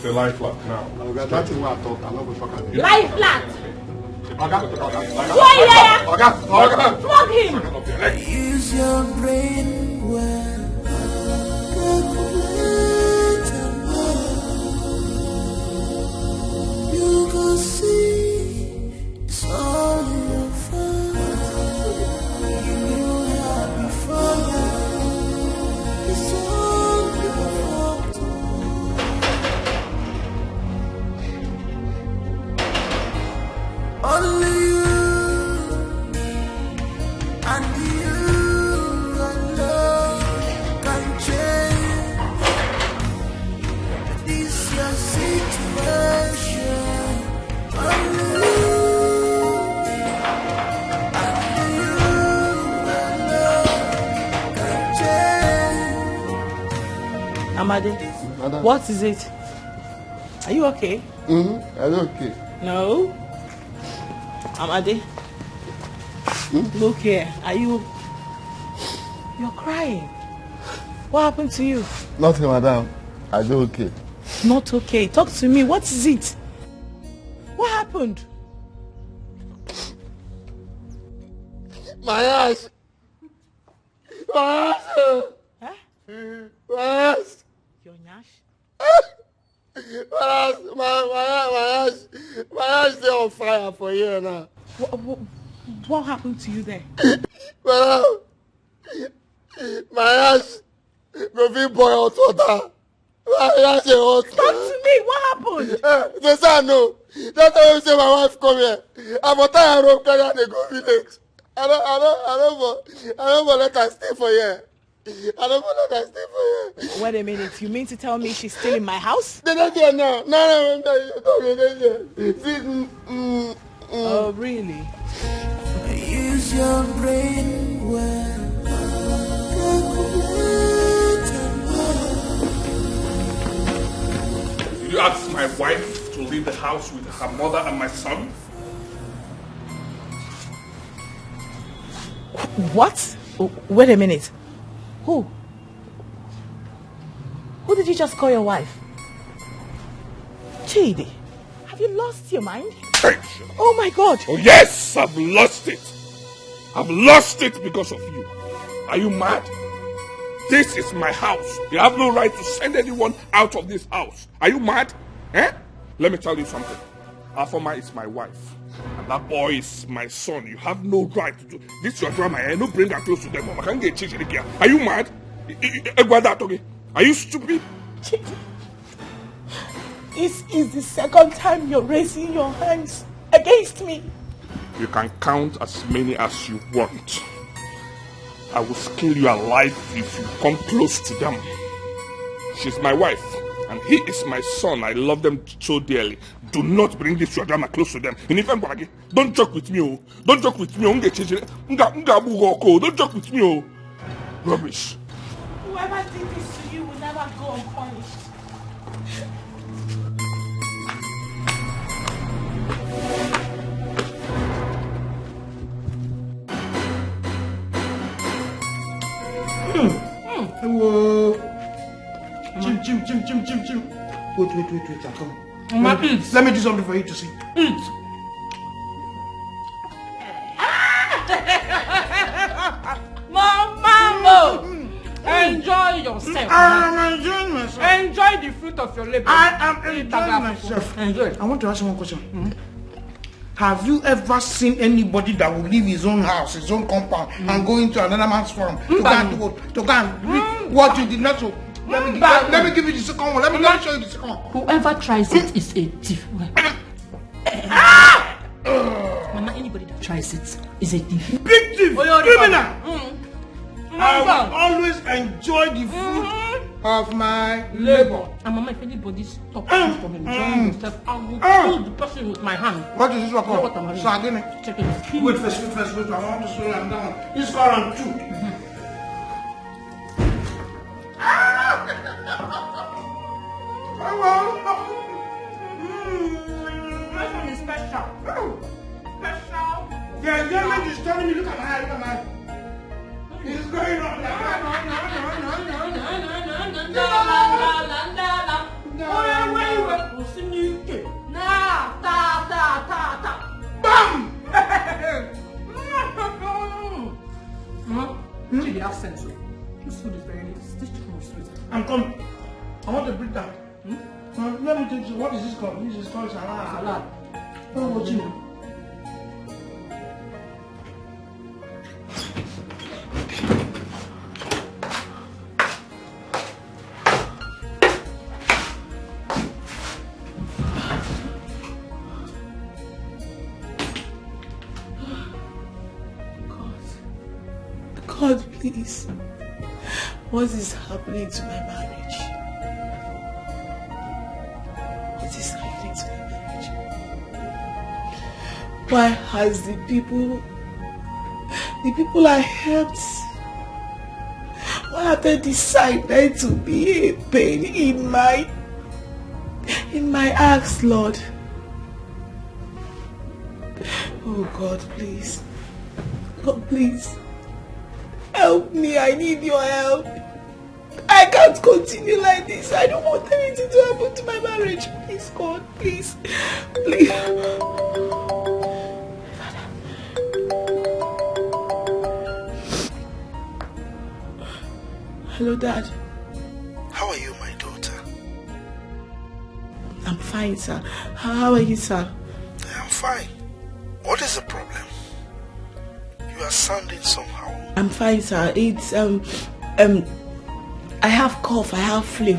The life flat now. Oga, that thing wey I talk, I no go talk am. Life flat. Oga, Oga, Oga, Why you there? Oga, Oga. Flog him. Use your brain well. Calculate and work. You go see it's all your fault. You know how before now. It's all your fault. Only you and you alone can change this your situation. Only you and you alone can change. Amade, Madam. What is it? Are you okay? Mm-hmm. I'm okay. No. Amade, look here. Are you? You're crying. What happened to you? Nothing, madam. I do okay. Not okay. Talk to me. What is it? What happened? My eyes. My eyes. Huh? My eyes. Your nyash? My eyes. My, my, my eyes. My eyes, they on fire for here now. What, what, what happened to you there? Madam, my eyes go fit boil hot water. My eyes dey hot. Talk to me. What happened? Eh, they say I know. That's why you say my wife come here. I for tie her rope, carry her dey go village. I don't, I don't, I don't for, I don't for let her stay for here. I don't for let her stay for here. Wait a minute. You mean to tell me she's still in my house? They don't there now. No, no, no, no, no, no, no. See, mm, mm, mm. Oh, really? Use your brain well. Calculate and work. Did you ask my wife to leave the house with her mother and my son? What? W- Wait a minute. Who? Who did you just call your wife? Chidi, have you lost your mind? Oh my God! Oh yes, I've lost it. I've lost it because of you. Are you mad? This is my house. You have no right to send anyone out of this house. Are you mad? Eh? Let me tell you something. Afoma is my wife. And That boy is my son. You have no right to do this. Your drama, eh? No bring her close to them. I can't get change again. Are you mad? Egwada talking. Are you stupid? This is the second time you're raising your hands against me. You can count as many as you want. I will kill you alive if you come close to them. She's my wife, and he is my son. I love them so dearly. Do not bring this your drama close to them. In fact, don't joke with me, oh. Don't joke with me, oh. Don't joke with me, oh. Rubbish. Whoever did this to you will never go unpunished. Hello. Chim, chim, chim, chim, chim, chim. Wait, wait, wait, wait. I'm coming. Mama, let me, eat. Let me do something for you to see. Eat. Mama, mm-hmm. Enjoy yourself. I'm enjoying myself. Enjoy the fruit of your labor. I am enjoying myself. Enjoy. I want to ask you one question. Mm-hmm. Have you ever seen anybody that will leave his own house, his own compound, mm, and go into another man's farm to go and do what? To go and reap what you did not sow? Let me, let me give you the second one. Let me, let me show you the second one. Whoever tries it is a thief. Mama, anybody that tries it is a thief. Big thief, criminal. I will always enjoy the fruit of my labor. And Mama, if anybody stops you from enjoying yourself, I will kill the person with my hand. What is this one called? Sardine. Check it. Wait first, wait first, wait. I want to slow down. This one and two. This one is special. Special. Yeah, yeah, man, just telling me, look at my eye, look at my eye. It's going on. Bam! Hmm? See the accent, so this food is very nice. This chicken is sweet. I'm coming. I want to break down. Hmm? Uh, let me take you. What is this called? This is called salad. Salad. Oh, Jim. God, God, please. What is happening to my marriage? What is happening to my marriage? Why has the people, the people I helped, why have they decided to be a pain in my, in my acts, Lord? Oh God, please. God, please. Help me. I need your help. I can't continue like this. I don't want anything to happen to my marriage. Please, God, please. Please. Hello, Dad. How are you, my daughter? I'm fine, sir. How are you, sir? I'm fine. What is the problem? You are sounding somehow. I'm fine, sir. It's, um, um, I have cough, I have flu.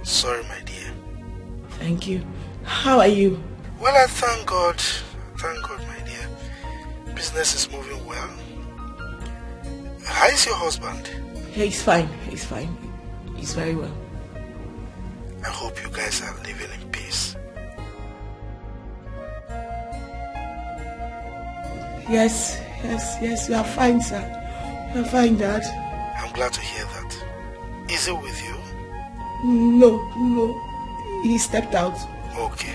Sorry, my dear. Thank you. How are you? Well, I thank God. Thank God, my dear. Business is moving well. How is your husband? He's fine. He's fine. He's very well. I hope you guys are living in peace. Yes, yes, yes, we are fine, sir. We are fine, Dad. I'm glad to hear that. Is he with you? No, no. He stepped out. Okay.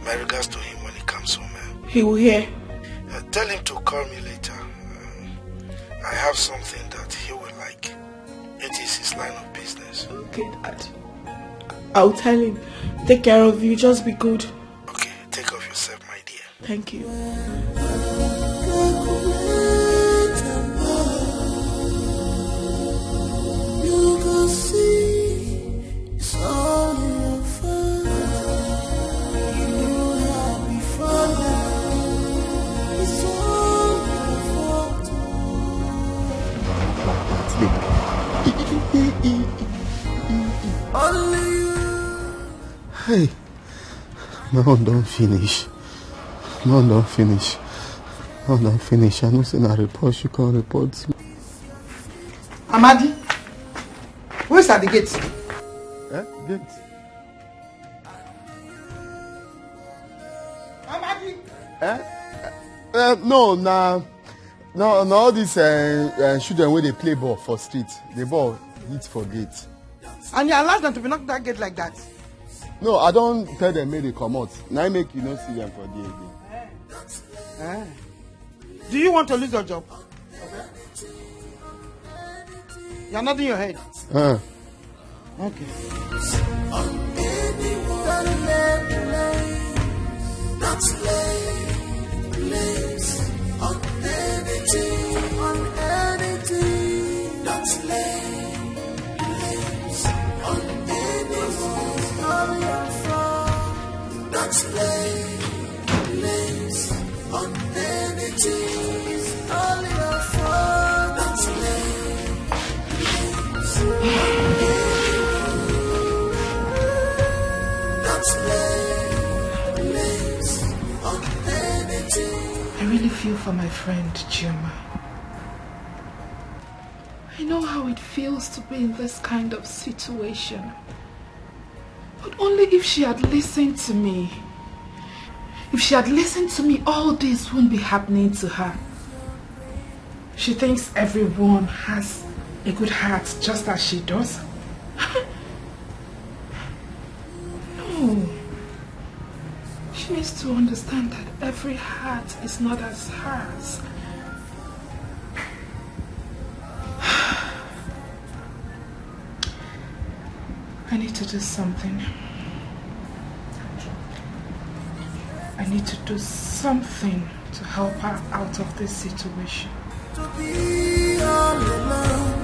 My regards to him when he comes home. Eh? He will hear. Uh, tell him to call me later. Uh, I have something that he will like. It is his line of business. Okay, Dad. I'll tell him. Take care of you. Just be good. Okay, take care of yourself, my dear. Thank you. You can see it's all your fault. You have before Hey, my own don finish. My own don finish. My own don finish. I know say na report she come report. Amadi, who is at the gate? Eh? Gate? Amadi. Eh? Uh, no, na, no, na all these uh, uh, children wey dey play ball for street. The ball hit for gate. And you allow them to be knocked that gate like that? No, I don tell them make they comot. Na im make you no see them for there again. Eh. Do you want to lose your job? You're nodding your head. Uh. Okay. I really feel for my friend Chioma. I know how it feels to be in this kind of situation. But only if she had listened to me. If she had listened to me, all this wouldn't be happening to her. She thinks everyone has a good heart just as she does. No. She needs to understand that every heart is not as hers. I need to do something. I need to do something to help her out of this situation. To be all alone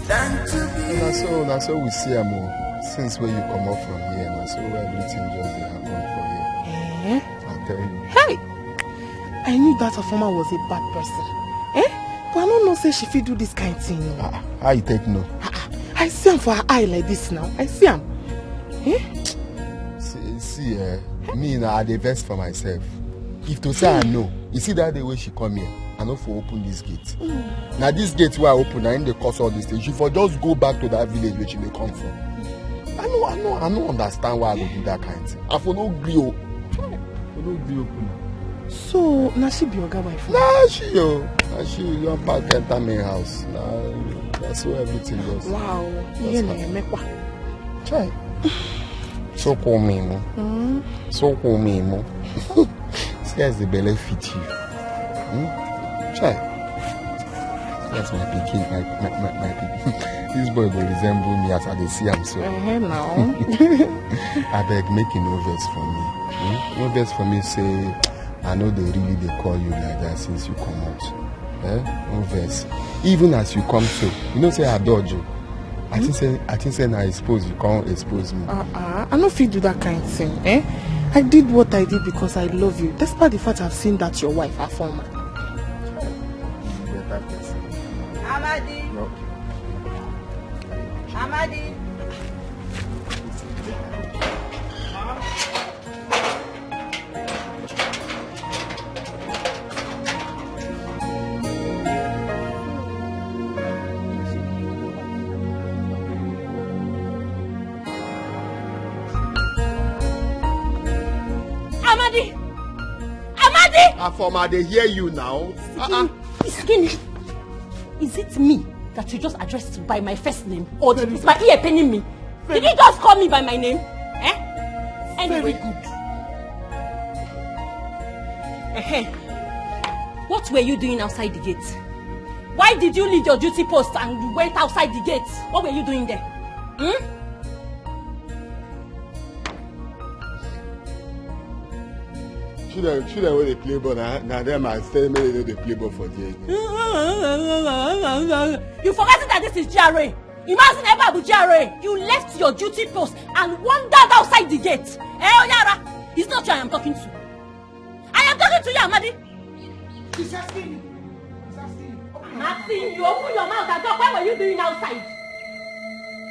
than to be. Na so, na so we see am o. Since wey you comot from here, na so everything just dey happen for you. Eh? I tell you. Hey! I knew that Afoma was a bad person. Eh? But I don't know say she fit do this kind thing. Ah, how you take know? Ah, ah. I see am for her eye like this now. I see am. Eh? See, see eh, me na I dey vex for myself. If to say I know, you see that day wey she come here, I no for open this gate. Mm. Na this gate wey I open, na im dey cause all these things. She for just go back to that village wey she dey come from. I no, I no, I no understand why I go do that kind thing. I for no gree o. I for no gree open am. So, na she be oga wife? Na she o. Na she don pack enter main house. Na, na so everything just. Wow. Just happen. Chai. So cool me, mo. Mm. So cool me, mo. See as the belle fit you. Hmm? Chai. That's my pikin, my, my, my, my pikin. This boy go resemble me as I dey see am so. Uh-huh, now. Abeg, make you no vex for me. Hmm? No vex for me, say I know they really dey call you like that since you come out. Eh? No vex. Even as you come so, you know say I dodge you. I think say, I think say na expose you come expose me. Uh-uh. I no fit do that kind thing, eh? I did what I did because I love you, despite the fact I've seen that your wife, Afoma. Better person. Amadi. No. Amadi. Amadi! Amadi! Afoma, I dey hear you now. Uh-uh. Skin, is it me that you just addressed by my first name? Or is my ear paining me? Did you just call me by my name? Eh? Anyway. Very good. Eh-heh. What were you doing outside the gate? Why did you leave your duty post and you went outside the gate? What were you doing there? Hmm? Children, children wey dey play ball, na, na dem I tell make dem no dey play ball for there again. You forget that this is G R A. Imagine ever be G R A. You left your duty post and wandered outside the gate. Eh, Oyara, it's not you I am talking to. I am talking to you, Amadi. She's asking you. She's asking you. Open your mouth. Asking you, open your mouth and talk. What were you doing outside?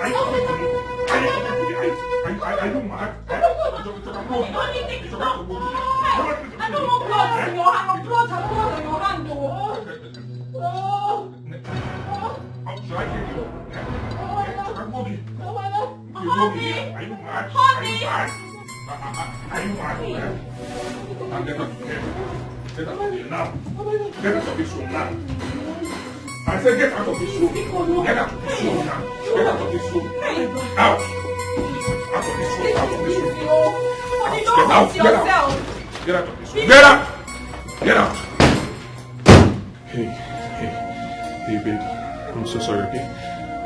Are you, are you, are you, are you, are you, are you mad? Eh? Honey, take it back. I don't want blood in your hand. No blood, no blood on your hand, oh. Oh. Should I kill you? Eh? Eh? Take a movie. Honey! Are you mad? Are you mad? Are, are, are, are you mad? Eh? Now get out of here. Get out of here now. Get out of this room now. I said get out of this room. Get out of this room now. Get out of this room. Out. Out of this room. Out of this room. Get out. Get out. Get out of this room. Get out. Get out. Hey, hey, hey, babe. I'm so sorry, okay?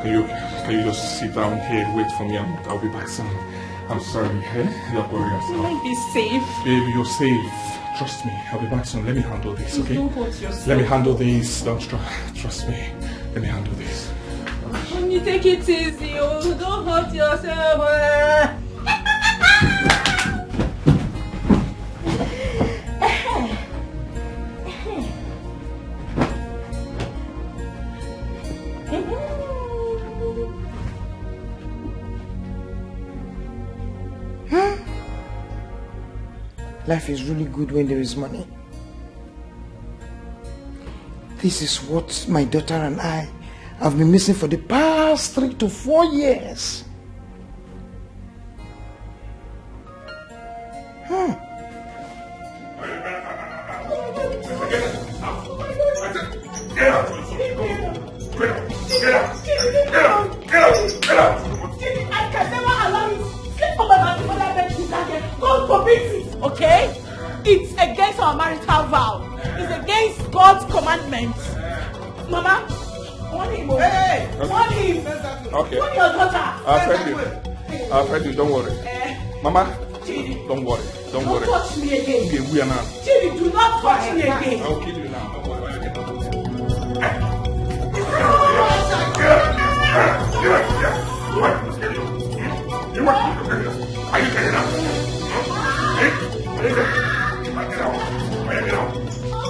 Can you, can you just sit down here and wait for me? I'm, I'll be back soon. I'm sorry, eh? Don't worry yourself. Will I be safe? Babe, you're safe. Trust me. I'll be back soon. Let me handle this, okay? Don't hurt yourself. Let me handle this. Don't tr- trust me. Let me handle this. Honey, take it easy. Oh, don't hurt yourself. Eh. Life is really good when there is money. This is what my daughter and I have been missing for the past three to four years. Hmm. Get out! Get out! Get out! Get out! Get out! Get out! I can never allow you sleep on my body for that bed you can't get. God forbid it, okay? It's against our marital vow. It's against God's commandments. Mama, warn him, oh. Hey! Warn him. Okay. Warn your daughter. I'll tell you. I'll tell you. Don't worry. Eh. Mama, Chidi, don't worry. Don't worry. Don't touch me again. Okay, we are now. Chidi, do not touch me again. I'll kill you now. Don't worry. Get up. Get up. Get up. What? You want me to kill you? You want me to kill you? Are you getting up? Eh? Are you getting up? Are you getting up?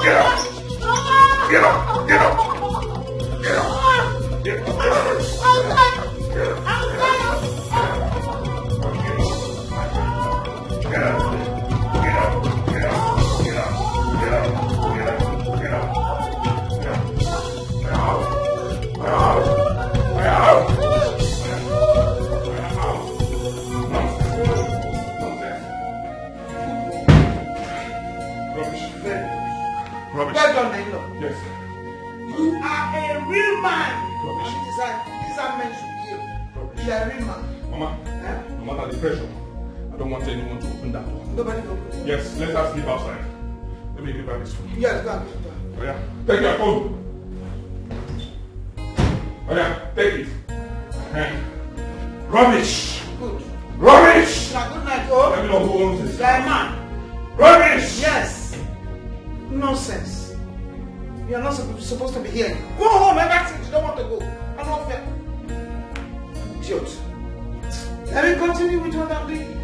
Get up. Get up. Get up. Get up. Get up. Get up. Get up. Get up. Get up. Get up. Get up. Get up. Get up. Get up. Mama, no matter the pressure, I don't want anyone to open that door. Nobody open. Yes, let us sleep outside. Let me give her this phone. Yes, go and get it. Oh, yeah. Take your phone. Oh, yeah. Take it. Eh. Rubbish. Good. Rubbish. Now, good night, oh. Let me know who owns this. You're a man. Rubbish. Yes. Nonsense. You're not supposed to be here. Go home. Ever since you don't want to go. I don't fear. Idiot. Let me continue with what I'm doing.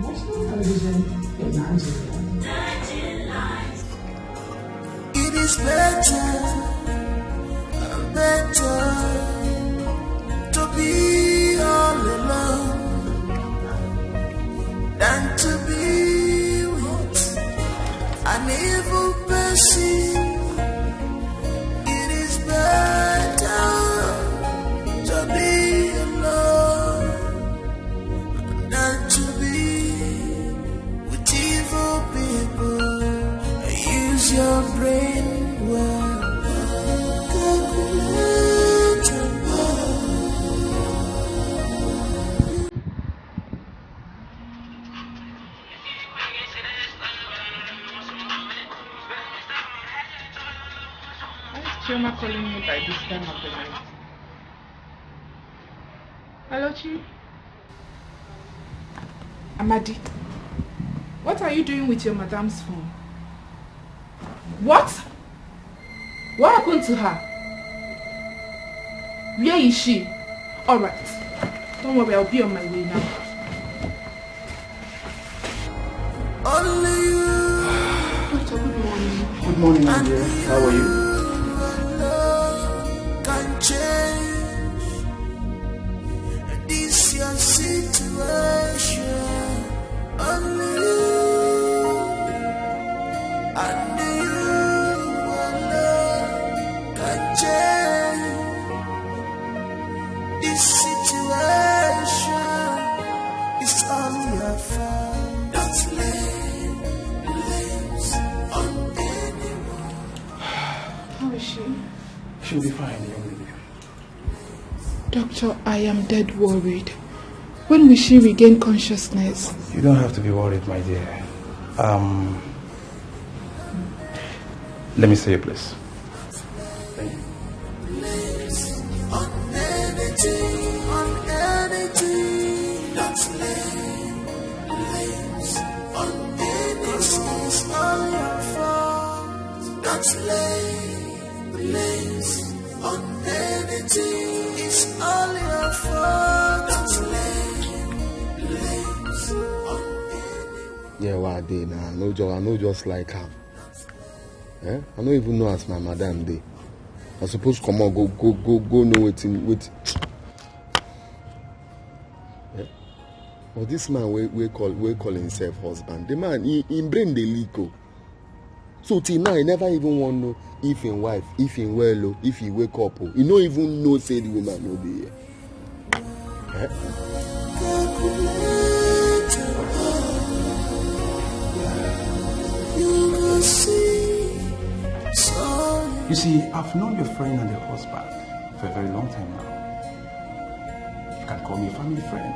National television in Nigeria. It is better, better to be all alone than to be with an evil person. It is better to be alone than to be with evil people. Use your brain well. Calculate your love. Why is Chioma calling me by this time of the night? Hello, Chi. Amadi, what are you doing with your madam's phone? What? What happened to her? Where is she? Alright. Don't worry, I'll be on my way now. Only you. Doctor, good morning. Good morning, my dear. How are you? Can change this your situation. Only you. Only you alone can change this situation. It's all your fault. Don't lay blames on anyone. How is she? She'll be fine, young lady. Doctor, I am dead worried. When will she regain consciousness? You don't have to be worried, my dear. Um, let me see you, please. Thank you. Don't lay blames on anything. It's all your fault. Don't lay blames on anyone. Yeah, why I dey now? I no just, I no just like am. Eh? I no even know as my madam dey. I suppose comot go go go go know wetin wetin. Eh? But this man wey wey call wey call himself husband, the man, he, him brain dey leak o. So till now, he never even wan know if him wife, if him well o, if he wake up o. He no even know say the woman no dey here. Eh? You see, I've known your friend and your husband for a very long time now. You can call me a family friend.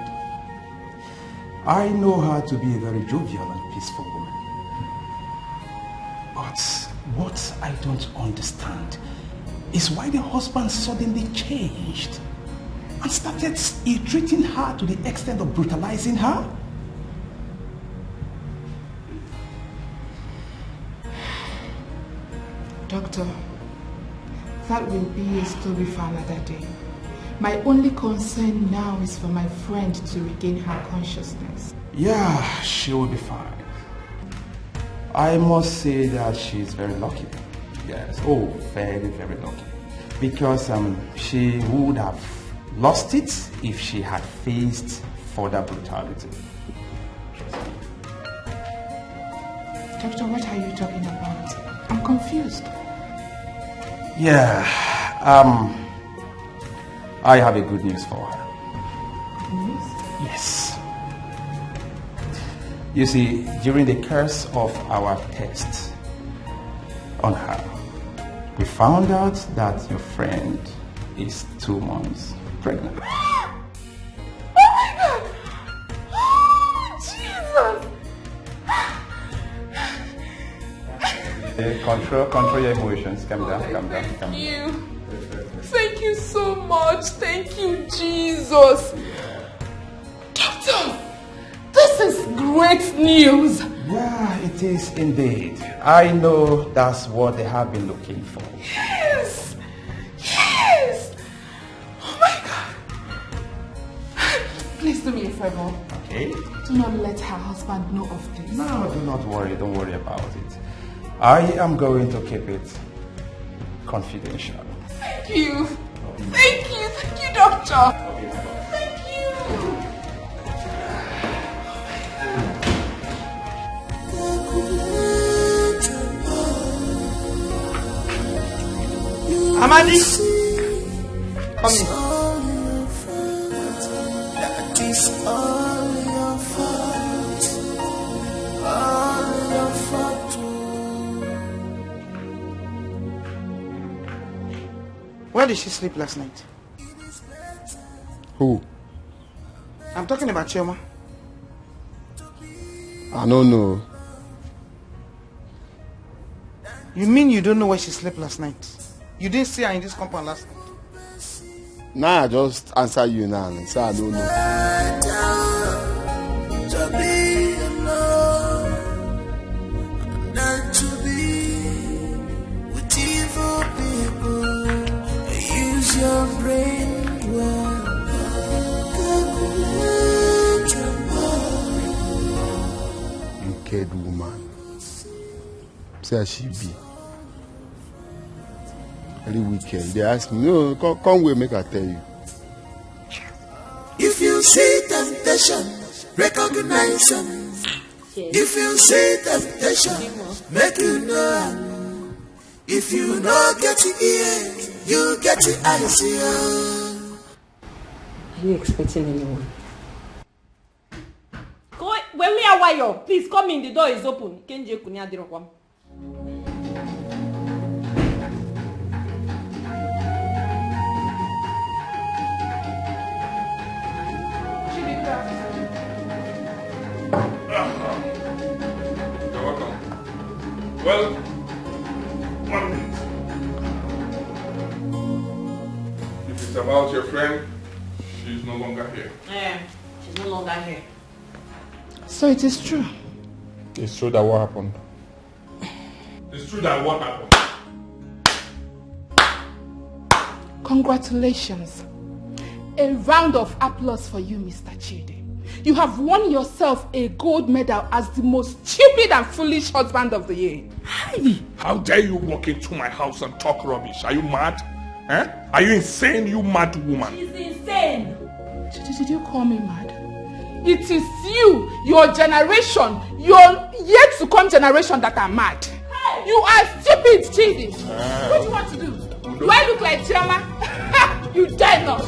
I know her to be a very jovial and peaceful woman. But what I don't understand is why the husband suddenly changed and started ill-treating her to the extent of brutalizing her. Doctor, that will be a story for another day. My only concern now is for my friend to regain her consciousness. Yeah, she will be fine. I must say that she is very lucky. Yes, oh, very, very lucky. Because um, she would have lost it if she had faced further brutality. Doctor, what are you talking about? I'm confused. Yeah, um, I have a good news for her. Good news? Yes. You see, during the course of our test on her, we found out that your friend is two months pregnant. Eh, control, control your emotions. Calm down, calm down, calm down. Thank you. Thank you so much. Thank you, Jesus. Doctor, this is great news. Yeah, it is indeed. I know that's what they have been looking for. Yes. Yes. Oh my God. Please do me a favor. Okay? Do not let her husband know of this. No, do not worry. Don't worry about it. I am going to keep it confidential. Thank you. Thank you. Thank you, doctor. Thank you. Amadi, come in. Where did she sleep last night? Who? I'm talking about Chioma. I don't know. You mean you don't know where she slept last night? You didn't see her in this compound last night? Nah, I just answer you now and say I don't know. To be alone, not to be with evil people. Use your brain well. Calculate your money. Wicked woman. See as she be. Very wicked. They ask me, no, come, come where make I tell you. If you see temptation, recognize them. If you see temptation, make you know am. If you no get ear, you get eyes. Yeah. Are you expecting anyone? Go, Wemi Awayo, please come in. The door is open. Kenje Kunya Dirokwa. You're welcome. Well, one minute. If it's about your friend, she's no longer here. Eh, she's no longer here. So it is true. It's true that what happened? It's true that what happened? Congratulations. A round of applause for you, Mister Chidi. You have won yourself a gold medal as the most stupid and foolish husband of the year. Hi! How dare you walk into my house and talk rubbish? Are you mad? Eh? Are you insane, you mad woman? She's insane. Did, did you call me mad? It is you, your generation, your yet to come generation that are mad. You are stupid, Chidi. What do you want to do? Do I look like Chioma? You dare not.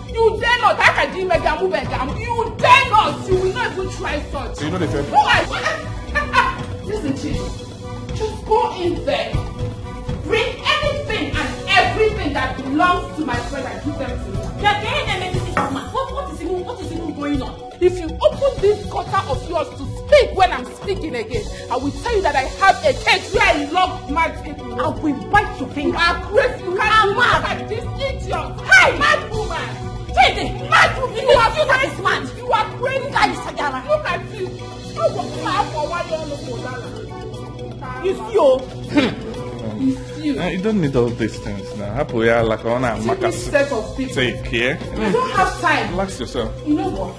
You dare not. I can do mega move and down. You dare not. You will not even try such. You know the thing. Who are you? Listen, Chidi. Just go in there. Bring anything and everything that belongs to my friend and give them to me. You're getting anything this man. What, what is even, what is even going on? If you open this gutter of yours to speak when I'm speaking again, I will tell you that I have a cage where I lock mad people. I will bite your finger. You are crazy. You can't do that. This idiot. Hey, mad woman. Chidi, mad woman. You are crazy. You are crazy. Look at you. Look at you. Look at you. It's you. It's you. Uh, you don't need all these things now. Happy we are like on a See this set of people. Take care. I don't have time. Relax yourself. You know what?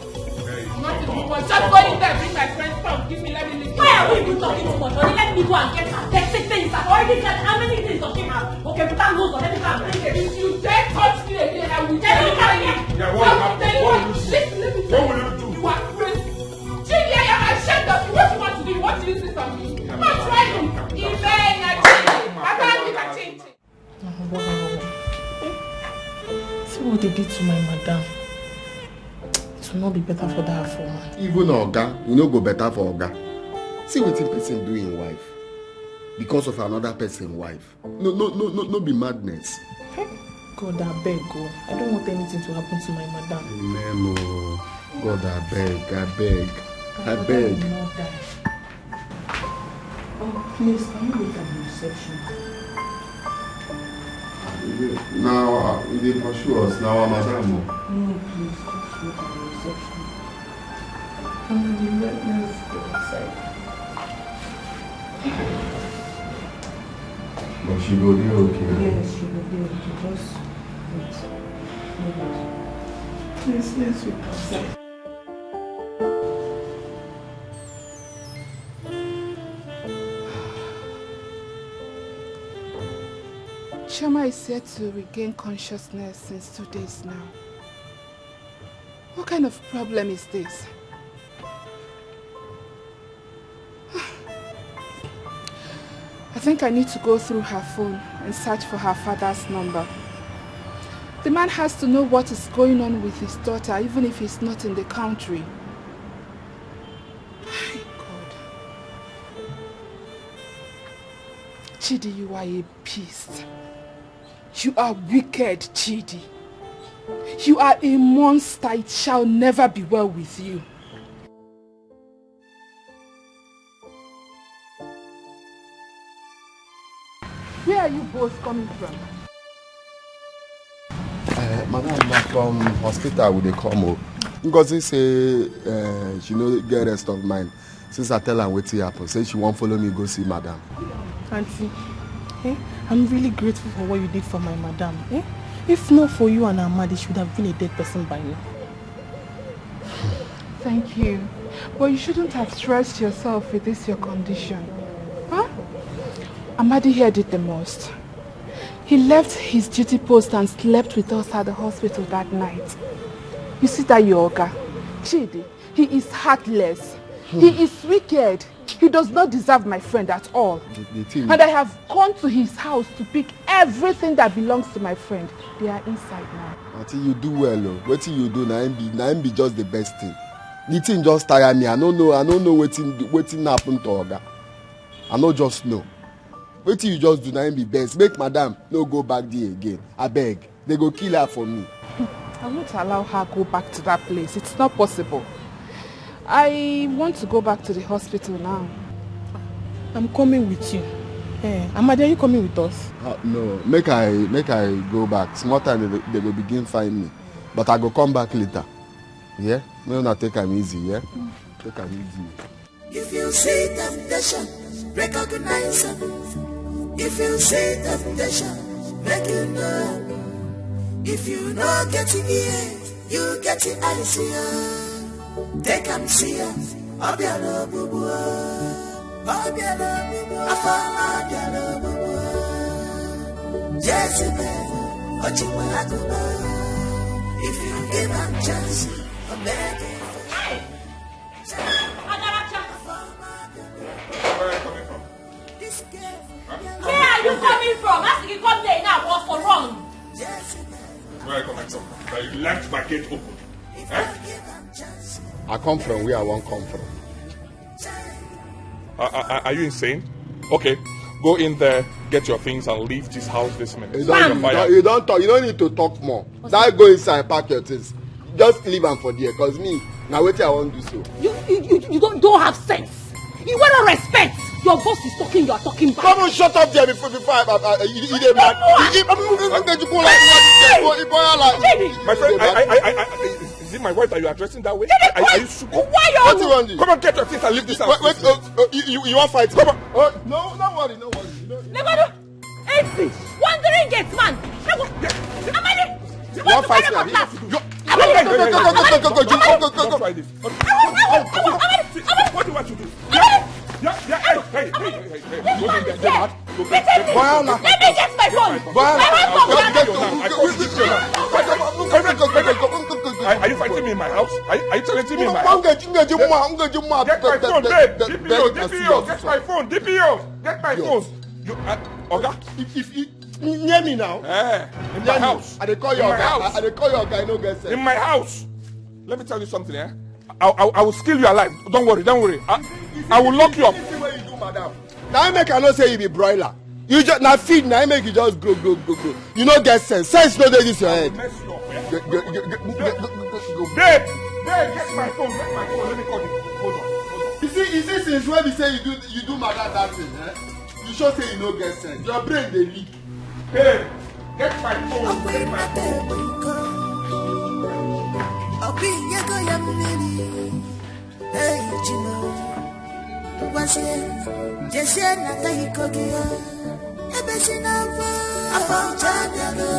Not even one. Just go in there, bring my friend, come, give me, let me leave. Why are we even talking too much? Honey, let me go and get her. Take, take things. I've already got how many things of him have. Okay, put that nose on, let me go and bring it. If you dare touch me again, I will Let me come here. Yeah, what will happen? What will you do? Listen, let me What will you do? You are crazy. Chidi, I am ashamed of you. What you want to do? You want to use this on me? Not trying. Ibenya, Chidi. I can't be a change. See what they did to my madam. It will not be better for that woman. Even Oga, you no go better for Oga. See wetin person do im wife because of another person wife. No, no, no, no, no be madness. God, I beg God. I don't want anything to happen to my madam. Amen. Oh, God, I beg, I beg, I My beg. madam will not die. Please, can you wait at the reception? Now, uh, they pursue us. Now, madam. Oh. No, please, just wait at the reception. Come on, you let me go outside. But she go there, okay? Yes, she go there, okay. Just wait. Please, let's wait outside. Chioma is said to regain consciousness since two days now. What kind of problem is this? I think I need to go through her phone and search for her father's number. The man has to know what is going on with his daughter, even if he's not in the country. God. Chidi, you are a beast. You are wicked, Chidi. You are a monster. It shall never be well with you. Where are you both coming from? Uh, madam, na from hospital we dey come o. Ngozi say uh, she no get rest of mind since I tell am wetin happen. Say she wan follow me go see madam. Auntie, eh, I'm really grateful for what you did for my madam. Eh? If not for you and Amadi, she would have been a dead person by now. Thank you. But you shouldn't have stressed yourself with this your condition. Huh? Amadi here did the most. He left his duty post and slept with us at the hospital that night. You see that your oga, Chidi, he is heartless. He is wicked. He does not deserve my friend at all. The, the thing And I have gone to his house to pick everything that belongs to my friend. They are inside now. Auntie, you do well o. Wetin you do na im be na im be just the best thing. The thing just tire me. I no know. I no know wetin wetin happen to oga. I no just know. Wetin you just do na im be best. Make madam no go back there again. Abeg, they go kill her for me. I won't allow her go back to that place. It's not possible. I want to go back to the hospital now. I'm coming with you. Eh, Amadi, are you coming with us? Uh, no, make I make I go back. Small time they, they go begin find me, but I go come back later. Yeah, make una take am easy. Yeah, take am easy. If you see temptation, recognize it. If you see temptation, make it known. If you no get it here, you get it eyes here. Take am see ya. Obiara ogbugbu. Obiara ogbugbu. Afọ ọma obiara ogbugbu. Jezebel, Ochikwe Agụba. If you give am chance, abeg. Where are you coming from? As you come there now, what's for wrong? Where are you coming from? That you left my gate open. Eh? I come from where I wan come from. Are, are, are you insane? Okay, go in there, get your things, and leave this house this minute. You don you don talk. You no need to talk more. That go inside, pack your things. Just leave am for there, cause me na wetin I wan do so. You you you, you don't don't have sense. You want respect. Your boss is talking, you are talking back. Come on, shut up there before before I, I, I, you, you dey mad. You- you- My friend, I, I, I, I, I, is it my wife that you are addressing that way? Are, are you stupid? Why you What do you want? Come on, get your things and leave this house. Wait, wait, oh, oh, you, you, you want fight? Come on. Oh, no, no worry, no worry. No, Legodo, empty, wandering gate man. Legodo, Amadi, you want fight me, abi? Go, go, go, go, go, go, go, go, go, go, go, go. Don't try this. What do you want to do? Yeah, yeah, hey, hey, hey, hey, hey. Go in there, get mad. Go, get, get, Let me get my phone. My phone. Are, are you fighting me in my house? Are, are you challenging me in my house? Get my phone, babe. D P O, D P O, get my phone. D P O, get my phone. You, uh, Oga, if, if, if, Near me now. Eh, in my house. I dey call your In my oga. house. I dey call your oga. You no get sense. In my house. Let me tell you something, eh? I, I, I will kill you alive. Don't worry, don't worry. I, I will lock you up. This thing wey you do, madam. Na im make I know say you be broiler. You just na feed na im make you just grow grow grow grow. You no get sense. Sense no dey this your head. Mess you up, eh? Go, go, go, go, go, go, go, go. Babe, babe, get my phone, get my phone. Let me call you. Hold on, hold on. You see, you see, since when you say you do, you do madam that thing, eh? You sure say you no get sense. Your brain dey leak. Hey, get my phone, get my phone. Hey, Chimo. Ngwazie, jezie na ka iko gị ya. Ebe si n'afọ, afọ ọcha abịago.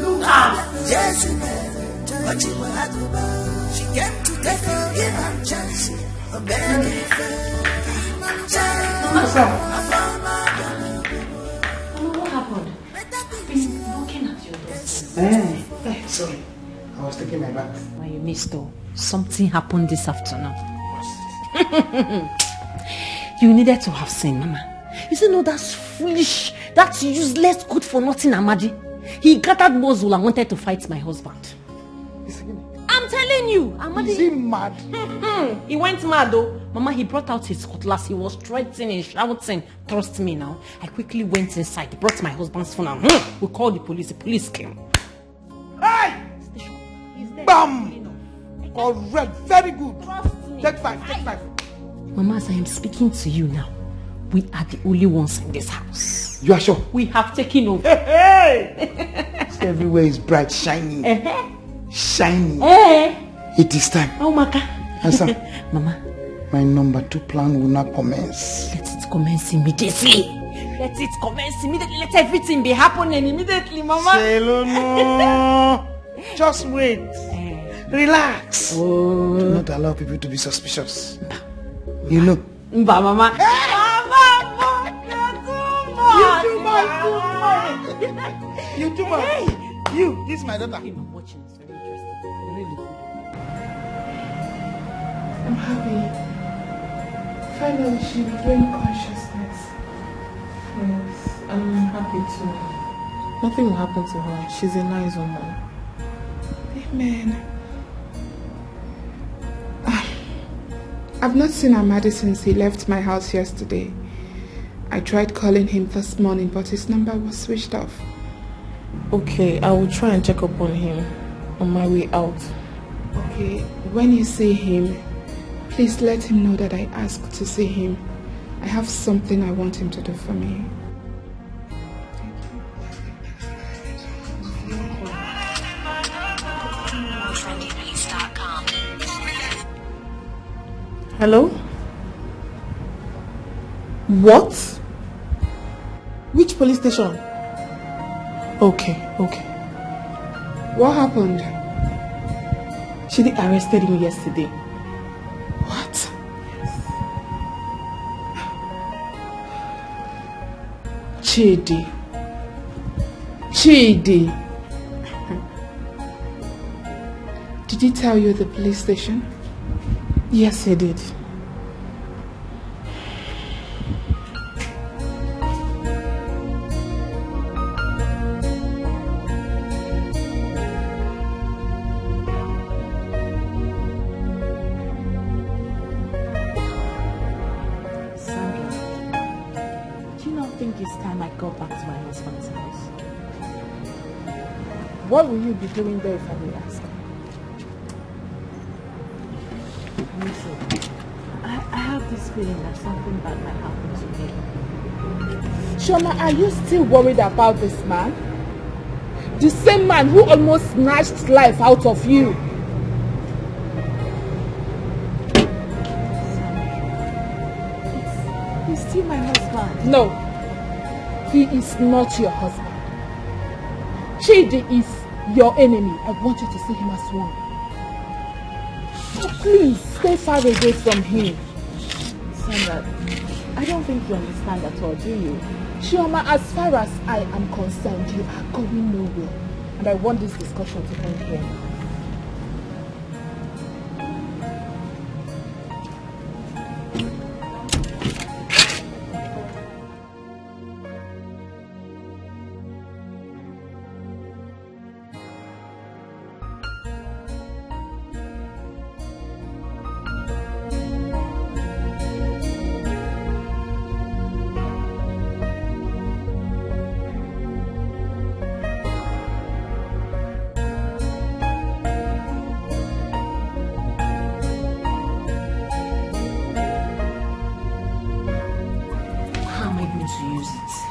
Look out! Jesu mere, o ji wee agụba. She came to take you, give am chance. O mere gị ife. What's up? Afọ ọma abịago. Mama, what happened? I've been knocking at your door since. Eh, eh, sorry. I was taking my bath. When you missed, though, something happened this afternoon. You needed to have seen, Mama. You see, no, that foolish, that useless, good for nothing Amadi. He gathered muscle and wanted to fight my husband. Is he, I'm telling you, Amadi. Is he mad? He went mad, though. Mama, he brought out his cutlass. He was threatening, shouting. Trust me now. I quickly went inside, brought my husband's phone, and hmm, we called the police. The police came. Hey! Station. He's there. Bam! Clean up. Correct. Very good. Trust me. Take five. Take five. Mama, as I am speaking to you now, we are the only ones in this house. You are sure? We have taken over. Hey, hey! See, everywhere is bright, shiny. Uh-huh. Shiny. Eh? It is time. Oh, Maka. Answer. Mama, my number two plan will now commence. Let it commence immediately. Let it commence immediately. Let everything be happening immediately, Mama. Say hello, no. Just wait. Eh. Relax. Oh. Do not allow people to be suspicious. You know. Mba, Mama. Hey! Mama, Mama, you're too much. You too much. You too much. Hey! You, this is my daughter. I'm watching. Really? I'm happy. Finally, she regained consciousness. Yes, I'm happy too. Nothing will happen to her. She's a nice woman. Amen. Ah, I've not seen Amadi since he left my house yesterday. I tried calling him this morning, but his number was switched off. Okay, I will try and check up on him on my way out. Okay, when you see him, please let him know that I asked to see him. I have something I want him to do for me. Hello? What? Which police station? Okay, okay. What happened? She did arrested me yesterday. What? Chidi. Chidi. Did he tell you the police station? Yes, he did. Sandra, do you not think it's time I go back to my husband's house? What will you be doing there, if I may ask? Listen, I, I have this feeling that something bad might happen to me. Shoma, are you still worried about this man? The same man who almost snatched life out of you. He's, he's still my husband. No, he is not your husband. Chidi is your enemy. I want you to see him as one. So please, stay far away from him. Sandra, I don't think you understand at all, do you? Chioma, as far as I am concerned, you are going nowhere. And I want this discussion to end here.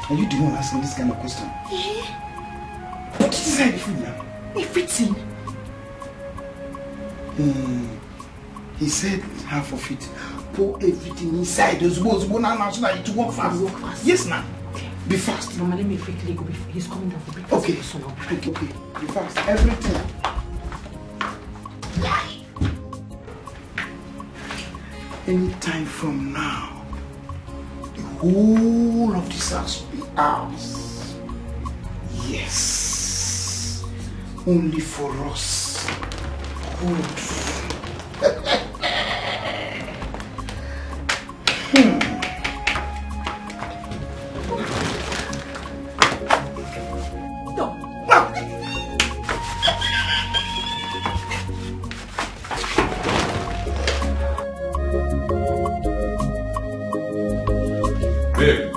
Are you the one asking this kind of question? Eh? Put it inside the food now. Everything. Hmm. He said half of it. Pour everything inside. Ozugbo, ozugbo now, now, so that it work fast. Work fast. Yes, now. Be fast. Mama, let me quickly go. He's coming down for breakfast. Okay. Okay, okay. Be fast. Everything. Anytime from now, the whole of this house will be ours. Yes. Only for us. Good. Hmm. Babe.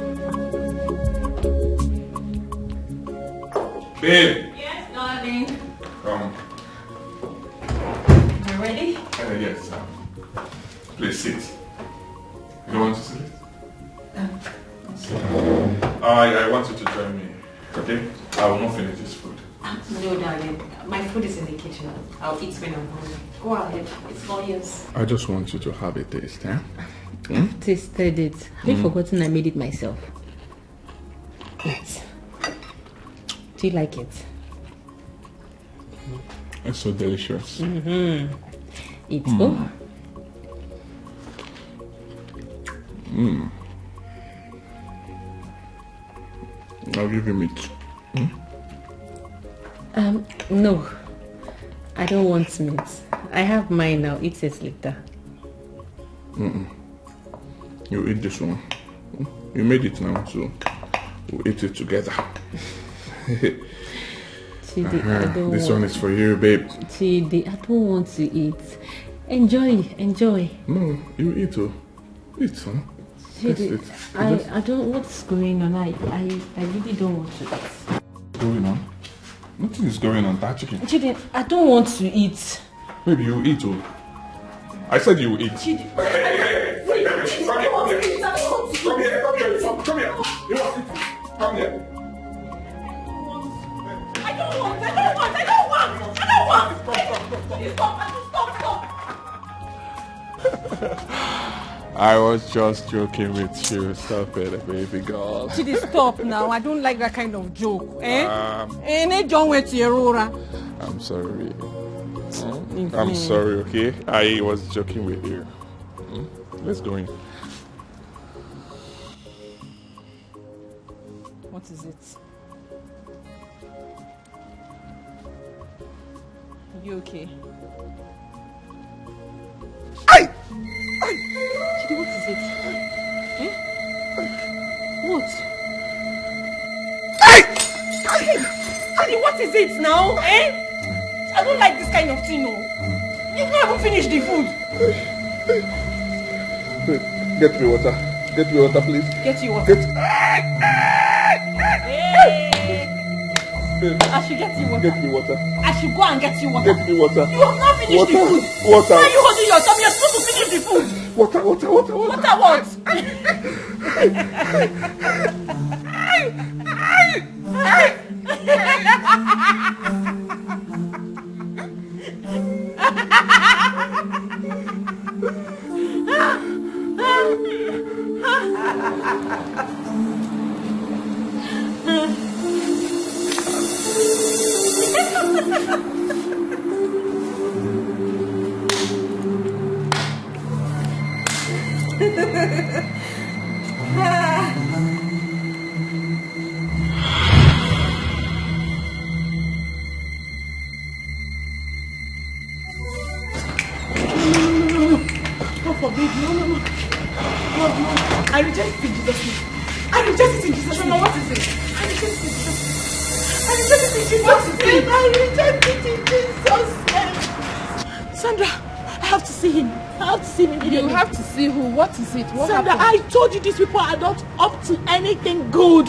Babe. Yes, darling. Um. You ready? Uh, yes. Um, please sit. You don't want to sit? Um, I, I want you to join me. Okay? I will not finish this food. No, darling. My food is in the kitchen. I'll eat when I'm hungry. Go ahead. It's all yours. I just want you to have a taste, eh? Hmm? Tasted it. Have you forgotten I made it myself? Yes. Do you like it? It's so delicious. Mm-hmm. It's mm. Mm. I'll give you meat. Hmm? Um, no. I don't want meat. I have mine now. Eat it later. Mm-mm. You eat this one. You made it now, so we'll eat it together. Chidi, uh-huh. I don't this want one is for you, babe. Chidi, I don't want to eat. Enjoy, enjoy. No, you eat, oh. Eat, huh? Chidi, I, I don't. What's going on? I, I, I really don't want to eat. Going on? Nothing is going on. That chicken. Chidi, I don't want to eat. Maybe you eat, oh. I said you eat. Chidi. Hey, hey, hey, hey, come here, come here, come here, come here, come here. You want it? Come here. I don't want, I don't want, I don't want, I don't want. Stop, stop, stop, stop. Please stop, stop, stop. I was just joking with you. Stop it, baby girl. Chidi, stop now. I don't like that kind of joke. Eh? Um, eh, ne John went to Aurora. I'm sorry. I'm sorry, okay? I was joking with you. Hmm? Let's go in. What is it? You okay? Hey! Hey! Chidi, what is it? Eh? What? Hey! Hey! Chidi, what is it now? Eh? I don't like this kind of thing, no. You've not even finished the food. Get me water. Get me water, please. Get you water. Get... Hey! Babe. I should get you water. Get me water. I should go and get you water. Get me water. You have not finished water. The food. Water. Why are you holding your tummy? You're supposed to finish the food. Water, water, water, water. Water what? God forbid. No, no, no. God, no. I reject it in Jesus' name. I reject it in Jesus' name. What is it? I reject it in Jesus' name. I reject it in Jesus' name. I reject it in Jesus' name. Sandra, I have to see him. I have to see him immediately. You have to see who? What is it? What happened? Sandra, I told you these people are not up to anything good.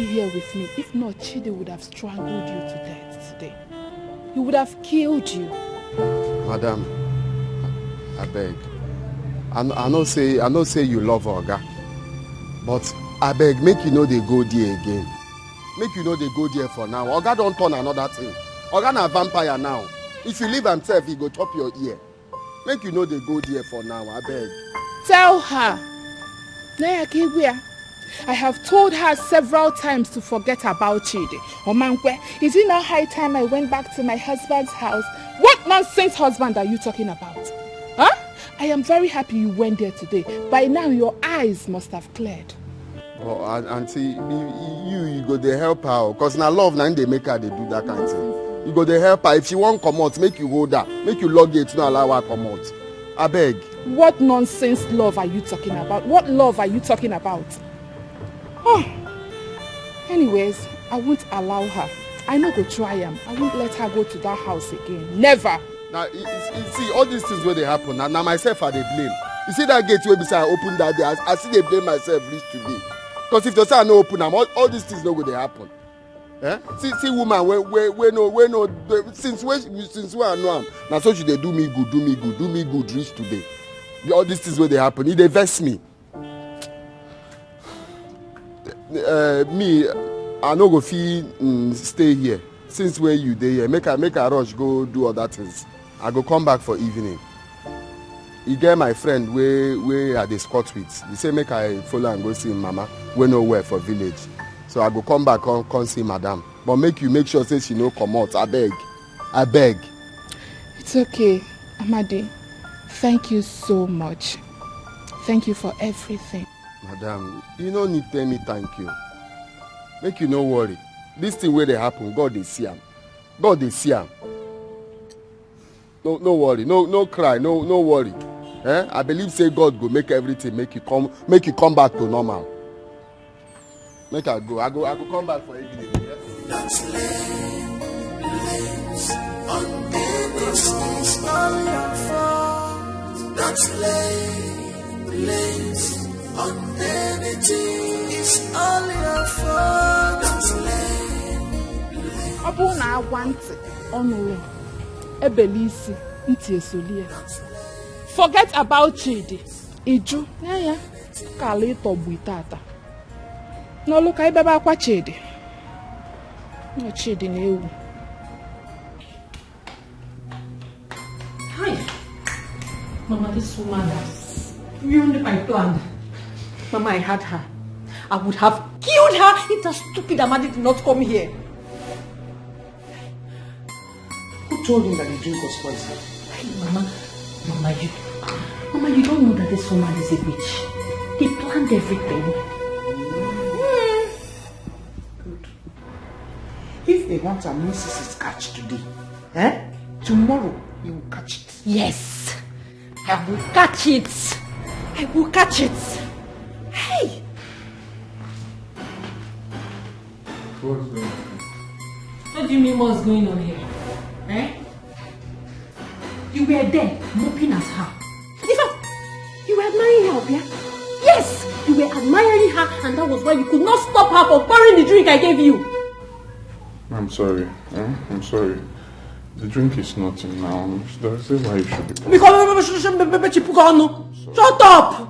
be here with me. If not, Chidi would have strangled you to death today. He would have killed you. Madam, I beg. I, I know say I know say you love Oga, but I beg, make you no dey go there again. Make you no dey go there for now. Oga don turn another thing. Oga na vampire now. If you leave himself, he go chop your ear. Make you no dey go there for now, I beg. Tell her. Naya Kigwia, I have told her several times to forget about Chidi. Omankwe, is it not high time I went back to my husband's house? What nonsense husband are you talking about? Huh? I am very happy you went there today. By now, your eyes must have cleared. Oh, auntie, you you go dey help her, cause na love na dey make her dey do that kind thing. You go dey help her. If she wan comot, make you hold her, make you lock gate, no allow her comot. Abeg. What nonsense love are you talking about? What love are you talking about? Oh. Anyways, I won't allow her. I no go try am. I won't let her go to that house again. Never. Na you see, all these things wey dey happen, na na myself I dey blame. You see that gate wey be say I open that day, I, I still dey blame myself reach today. Cause if to say I no open am, all, all these things no go dey happen. Eh? See see woman wey wey wey no wey no dey- since wey since wey I know am, na so she dey do me good, do me good, do me good reach today. The- All these things wey dey happen, e dey vex me. Uh, me, I no go fit mm, stay here since wey you dey here. Make I make I rush go do other things. I go come back for evening. E get my friend wey wey I dey squat with. He say make I follow am go see him mama wey no well for village. So I go come back come come see madam. But make you make sure say she no comot. Abeg, abeg. It's okay, Amadi. Thank you so much. Thank you for everything. Madam, you no need tell me thank you. Make you no worry. This thing wey dey happen, God dey see am. God dey see am. No no worry, no no cry, no no worry. Eh? I believe say God go make everything make you come make you come back to normal. Make I go, I go I go come back for evening. Yes? Don't lay blame on anything, it's all your fault. Don't lay blame on anything, it's all your fault. Don't lay blame. Ọ bụrụ na agwa ntị ọnụ ya ebele isi ntị esoli ya. Forget about Chidi. Iju ya ya ka ala ịtọgbu ite ata. N'ọlụ ka ibebe akwa Chidi. Nọ Chidi na-ewu. Hi. Mama, this woman has ruined my plan. Mama, I had her. I would have killed her if that stupid Amadi did not come here. Who told him that the drink was poison? Hey, Mama, Mama, you. Mama, you don't know that this woman is a witch. He planned everything. Good. If they want a missus Catch today, eh? Tomorrow, you will catch it. Yes, I will catch it. I will catch it. Hey! What's going on? What do you mean, what's going on here? Eh? You were there, moping as her. In fact, you were admiring her, Obia. Yes, you were admiring her, and that was why you could not stop her from pouring the drink I gave you. I'm sorry. Eh? I'm sorry. The drink is nothing now. That's why you should be. Because shut up.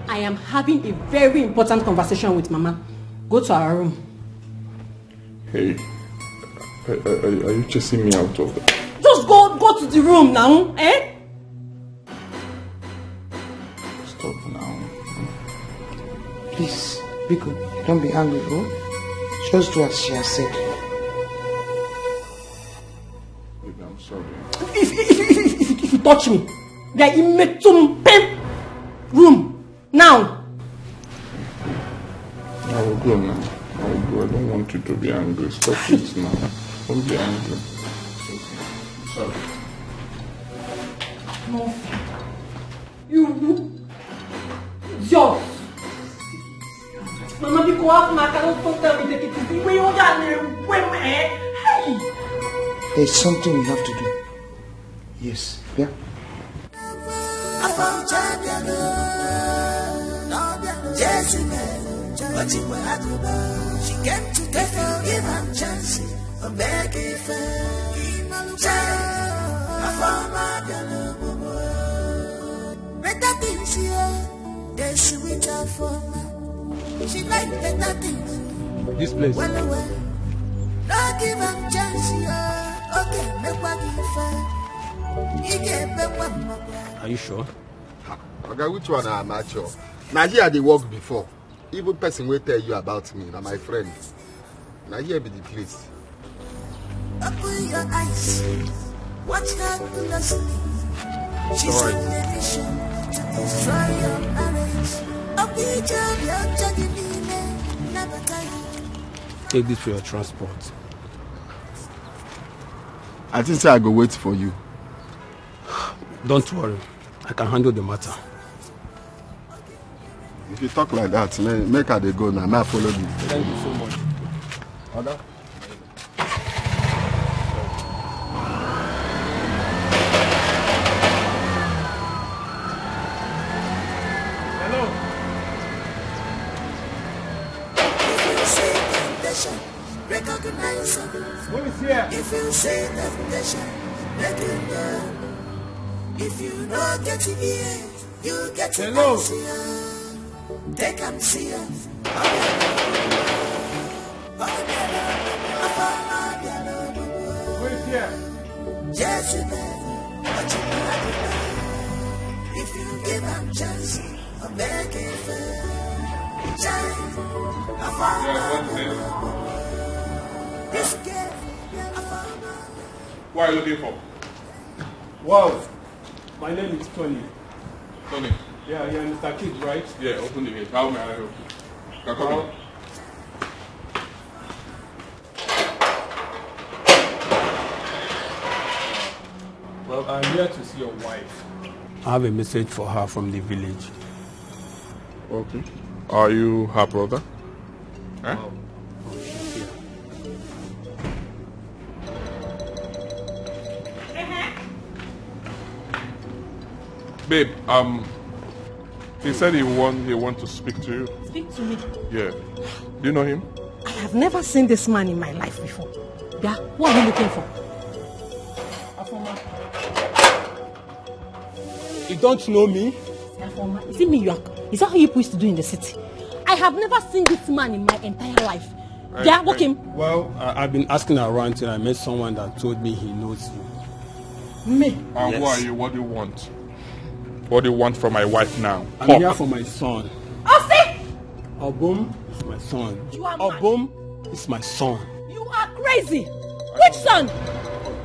I am having a very important conversation with Mama. Go to our room. Hey, are, are, are you chasing me out of the? Just go, go to the room now, eh? Stop now. Please, Biko, don't be angry, oh? Just do as she has said. Baby, I'm sorry. If, if, if, if, if, if you touch me, then you make some pain room now. I will go now. I will go. I don't want you to be angry. Stop it now. Don't be angry. Sorry. No. You idiot. Mama, because what my cannot talk tell me take it easy. When you got me, when eh? Hey. There's something we have to do. Yes, yeah. She came to take her, give her chance, and beg if better things here, they sweet her for she like better things. This place. Well, well, no give her chance here. Okay, make what you find. You get back one more. Are you sure? Oga, which one am I sure? Na here I dey work before. Even person wey tell you about me na my friend. Na here be the place. Open your eyes. Watch her closely. She's on a mission to destroy your marriage. Open your judging. Never tell you. Take this for your transport. I think say I go wait for you. Don't worry. I can handle the matter. If you talk like that, make I dey go now. May I follow you? Thank you so much. Oga. Hello. If you see temptation, recognize it. Who is here? If you see temptation, let it go. If you no get it here, you get it Hello. Here. Take am serious. Who is here? Yes, you better. But you better. If you give am chance, I'm begging for. Child, I found Yeah, what's this? This girl, I found What are you looking for? Wow. My name is Tony. Tony. Yeah, you're Mister Kidd, right? Yeah, open the gate. How may I help you? You can come in. Well, I'm here to see your wife. I have a message for her from the village. Okay. Are you her brother? Huh? Oh, she's here. Babe, um, he said he want he want to speak to you. Speak to me. Yeah. Do you know him? I have never seen this man in my life before. Yeah, what are you looking for? You don't know me? Is it me you are? Is that how you used to do in the city? I have never seen this man in my entire life. Yeah, walk him. Well, I, I've been asking around till I met someone that told me he knows you. Me. And who are you? What do you want? What do you want from my wife now? I'm here for my son. Ose! Obum is my son. You are mad. Obum is my son. You are crazy. Which son?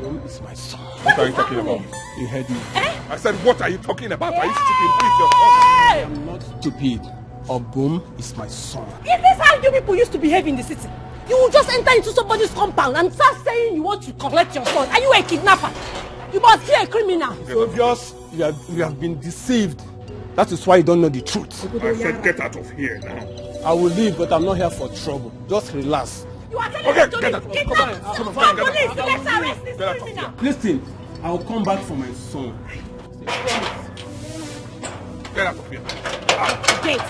Obum is my son. What are you talking about? You heard me. I said, what are you talking about? Are you stupid? Who is your son? I'm not stupid. Obum is my son. Is this how you people used to behave in the city? You will just enter into somebody's compound and start saying you want to collect your son. Are you a kidnapper? You must be a criminal. It's obvious you have, you have been deceived. That is why you don't know the truth. I said, get out of here now. I will leave, but I'm not here for trouble. Just relax. You are telling Okay, me to get leave. out. Get Come out. on, come on, Call get out. Police. Let's arrest this Get out. Criminal. Listen, I'll come back for my son. Get out of here. Get.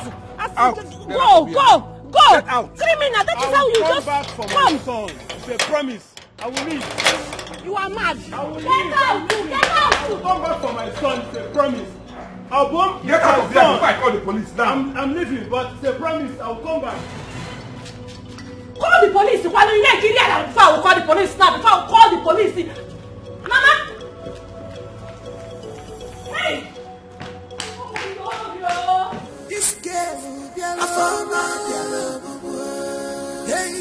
Out. Go, go, go. Get out. Criminal. That is I'll how you come just back for my come. Son. It's a promise. I will leave. You are mad. I will Get leave. out. You get out. I'll come back for my son. It's a promise. Obum, Get out of here before I call the police now. I'm, I'm leaving, but it's a promise. I'll come back. Call the police. Why don't you make it there before I will call the police now? Before I will call the police. Mama. Hey. This girl bịara afọ ọma bịara ọgwụgwụ. Hey,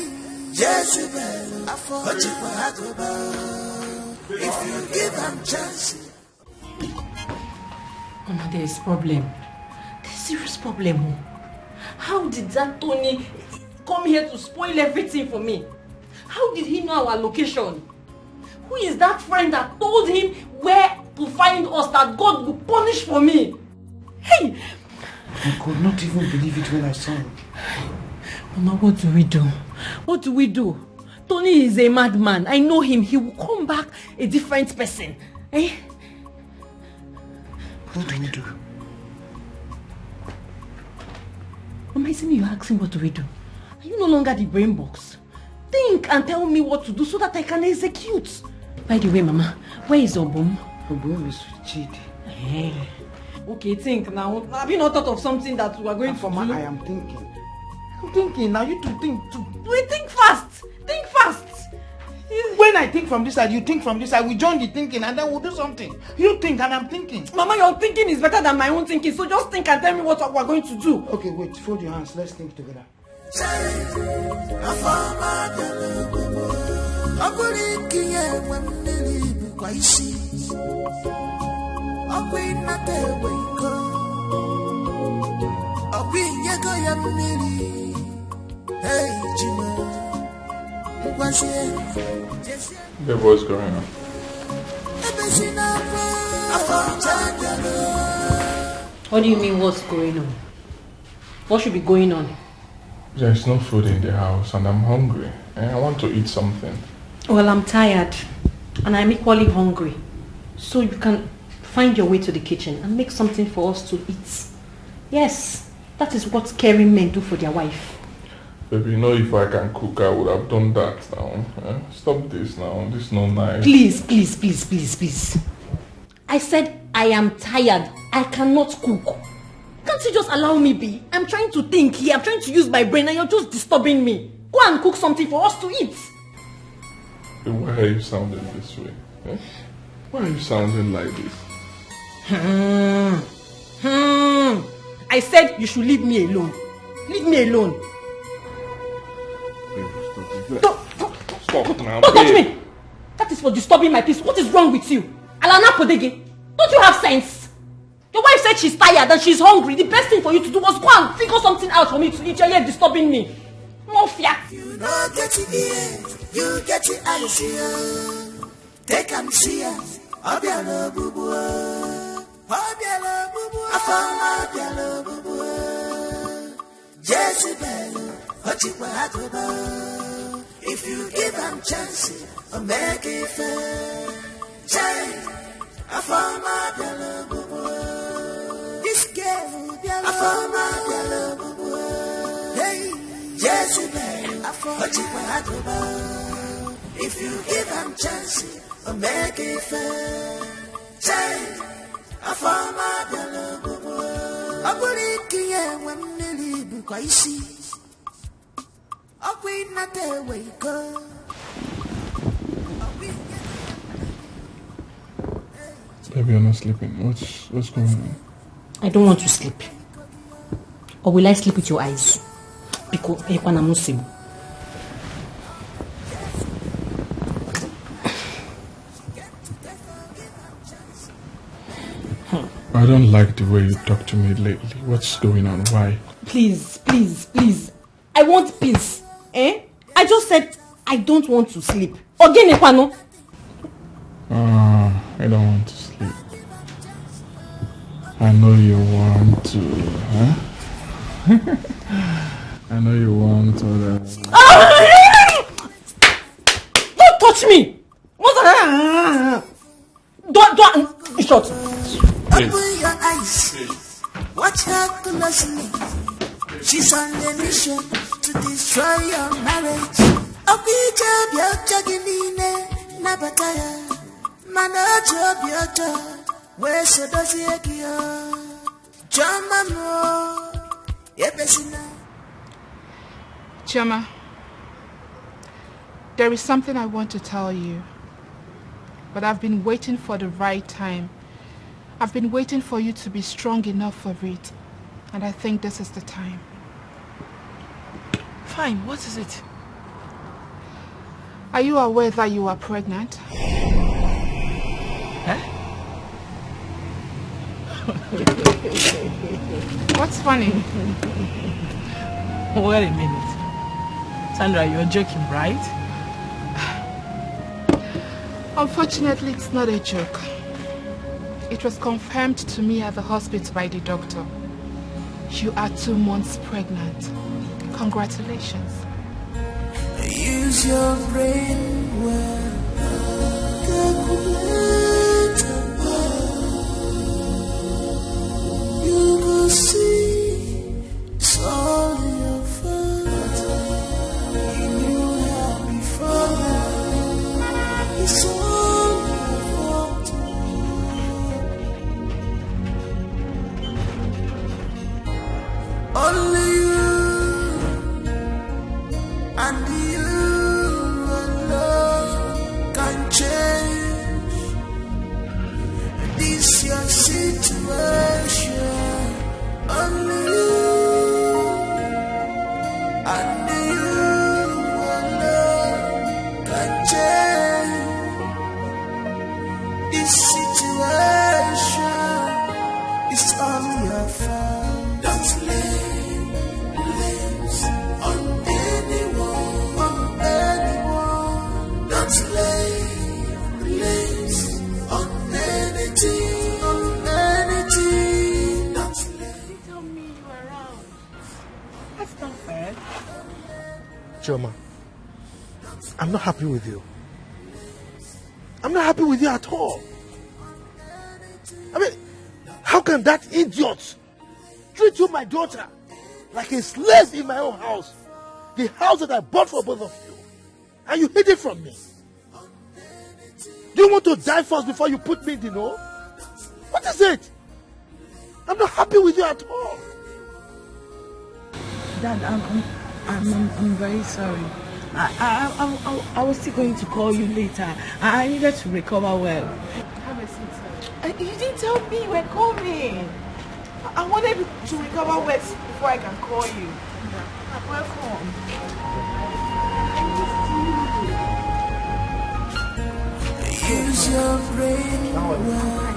Jezebel afọ o jikwa agụba. If you give am chance. Mama, there is problem. There's serious problem. Oh. How did that Tony come here to spoil everything for me? How did he know our location? Who is that friend that told him where to find us that God will punish for me? Hey! I could not even believe it when I saw him. Mama, what do we do? What do we do? Tony is a madman. I know him. He will come back a different person. Eh? What do we do? Mama, isn't you're asking what do we do? Are you no longer the brain box? Think and tell me what to do so that I can execute. By the way, Mama, where is Obum? Obum is with Chidi. Eh. Okay, think now. Have you not thought of something that we are going Afoma, to do? I am thinking. I'm thinking now. You to think too. We think fast. Think fast. When I think from this side, you think from this side. We join the thinking and then we'll do something. You think and I'm thinking. Mama, your thinking is better than my own thinking. So just think and tell me what we are going to do. Okay, wait. Fold your hands. Let's think together. Afọ ọma bịara ọgwụgwụ. Ọ bụrụ ike ya enwe mmiri bụkwa isi. Ọkwa ịnata egbe iko. Ọkwa inyego ya mmiri. Hey, Jimo. Ngwazie. Jezie. Babe, what's going on? Ebezina akwa. Afọ ọma bịara. What do you mean, what's going on? What should be going on? There's no food in the house and I'm hungry. And I want to eat something. Well, I'm tired, and I'm equally hungry. So you can find your way to the kitchen and make something for us to eat. Yes, that is what caring men do for their wife. Baby, you know if I can cook, I would have done that now. Eh? Stop this now. This is not nice. Please, please, please, please, please. I said I am tired. I cannot cook. Can't you just allow me be? I'm trying to think here. I'm trying to use my brain, and you're just disturbing me. Go and cook something for us to eat. Why are you sounding this way? Eh? Why are you sounding like this? Hmm. Hmm. I said you should leave me alone. Leave me alone. Babe, stop it. Don't, don't, Stop now, don't touch babe. Me. That is for disturbing my peace. What is wrong with you? Alana Podege, don't you have sense? Your wife said she's tired and she's hungry. The best thing for you to do was go and figure something out for me to eat. You're here disturbing me. Mafia. You no get it here, you get it eyes here. Take am see am, ọ bịara ogbugbu. Ọ bịara ogbugbu. Afọ ọma bịara ogbugbu. Jezebel, o jikwa agụba. If you give am chance, o mee gị ife. Chai, afọ ọma bịara ogbugbu. This girl bịara. Afọ ọma bịara ogbugbu. Hey, Jezebel, afọ o jikwa agụba. If you give am chance, o mee gị ife. Chai, afọ ọma bịara ogbugbu. Ọ bụrụ ike ya enwe mmiri bụkwa isi. Ọkwa ịnata ewe iko. Baby, you're not sleeping. What's what's going on? I don't want to sleep. Or will I sleep with your eyes? Because Ekwana Muslim. I don't like the way you talk to me lately. What's going on? Why? Please, please, please. I want peace. Eh? I just said I don't want to sleep. Again, Ekwano. Uh, I don't want to sleep. I know you want to, huh? I know you want to. Uh... Don't touch me! Don't, don't, shut. Open your eyes. Watch her closely. She's on a mission to destroy your marriage. Ọkwa ije obi ọjọọ gị niile nabata ya, mana o ji obi ọjọọ wee sodozie gị o. Chioma m o, ebezina. Chioma, there is something I want to tell you, but I've been waiting for the right time. I've been waiting for you to be strong enough for it, and I think this is the time. Fine, what is it? Are you aware that you are pregnant? Huh? What's funny? Wait a minute. Sandra, you're joking, right? Unfortunately, it's not a joke. It was confirmed to me at the hospital by the doctor. You are two months pregnant. Congratulations. Use your brain well. Calculate and buy. You go see it's all your fault. You knew how before now. It's all your fault. Only you and you alone can change this your situation. Only you and you alone can change this situation. It's all your fault. Don't lay blames on anyone, on anyone. Don't lay blames on anything, on anything. Don't lay. Tell me you around. That's not fair. Chioma, I'm not happy with you. I'm not happy with you at all. I mean, how can that idiot treat you, my daughter, like a slave in my own house? The house that I bought for both of you. And you hid it from me. Do you want to die first before you put me in the know? What is it? I'm not happy with you at all. Dad, I'm, I'm, I'm, I'm, I'm very sorry. I, I, I, I, I was still going to call you later. I, I needed to recover well. Have a seat, sir. Uh, you didn't tell me you were coming. I, I wanted to recover well before I can call you. You're welcome. Use your brain well.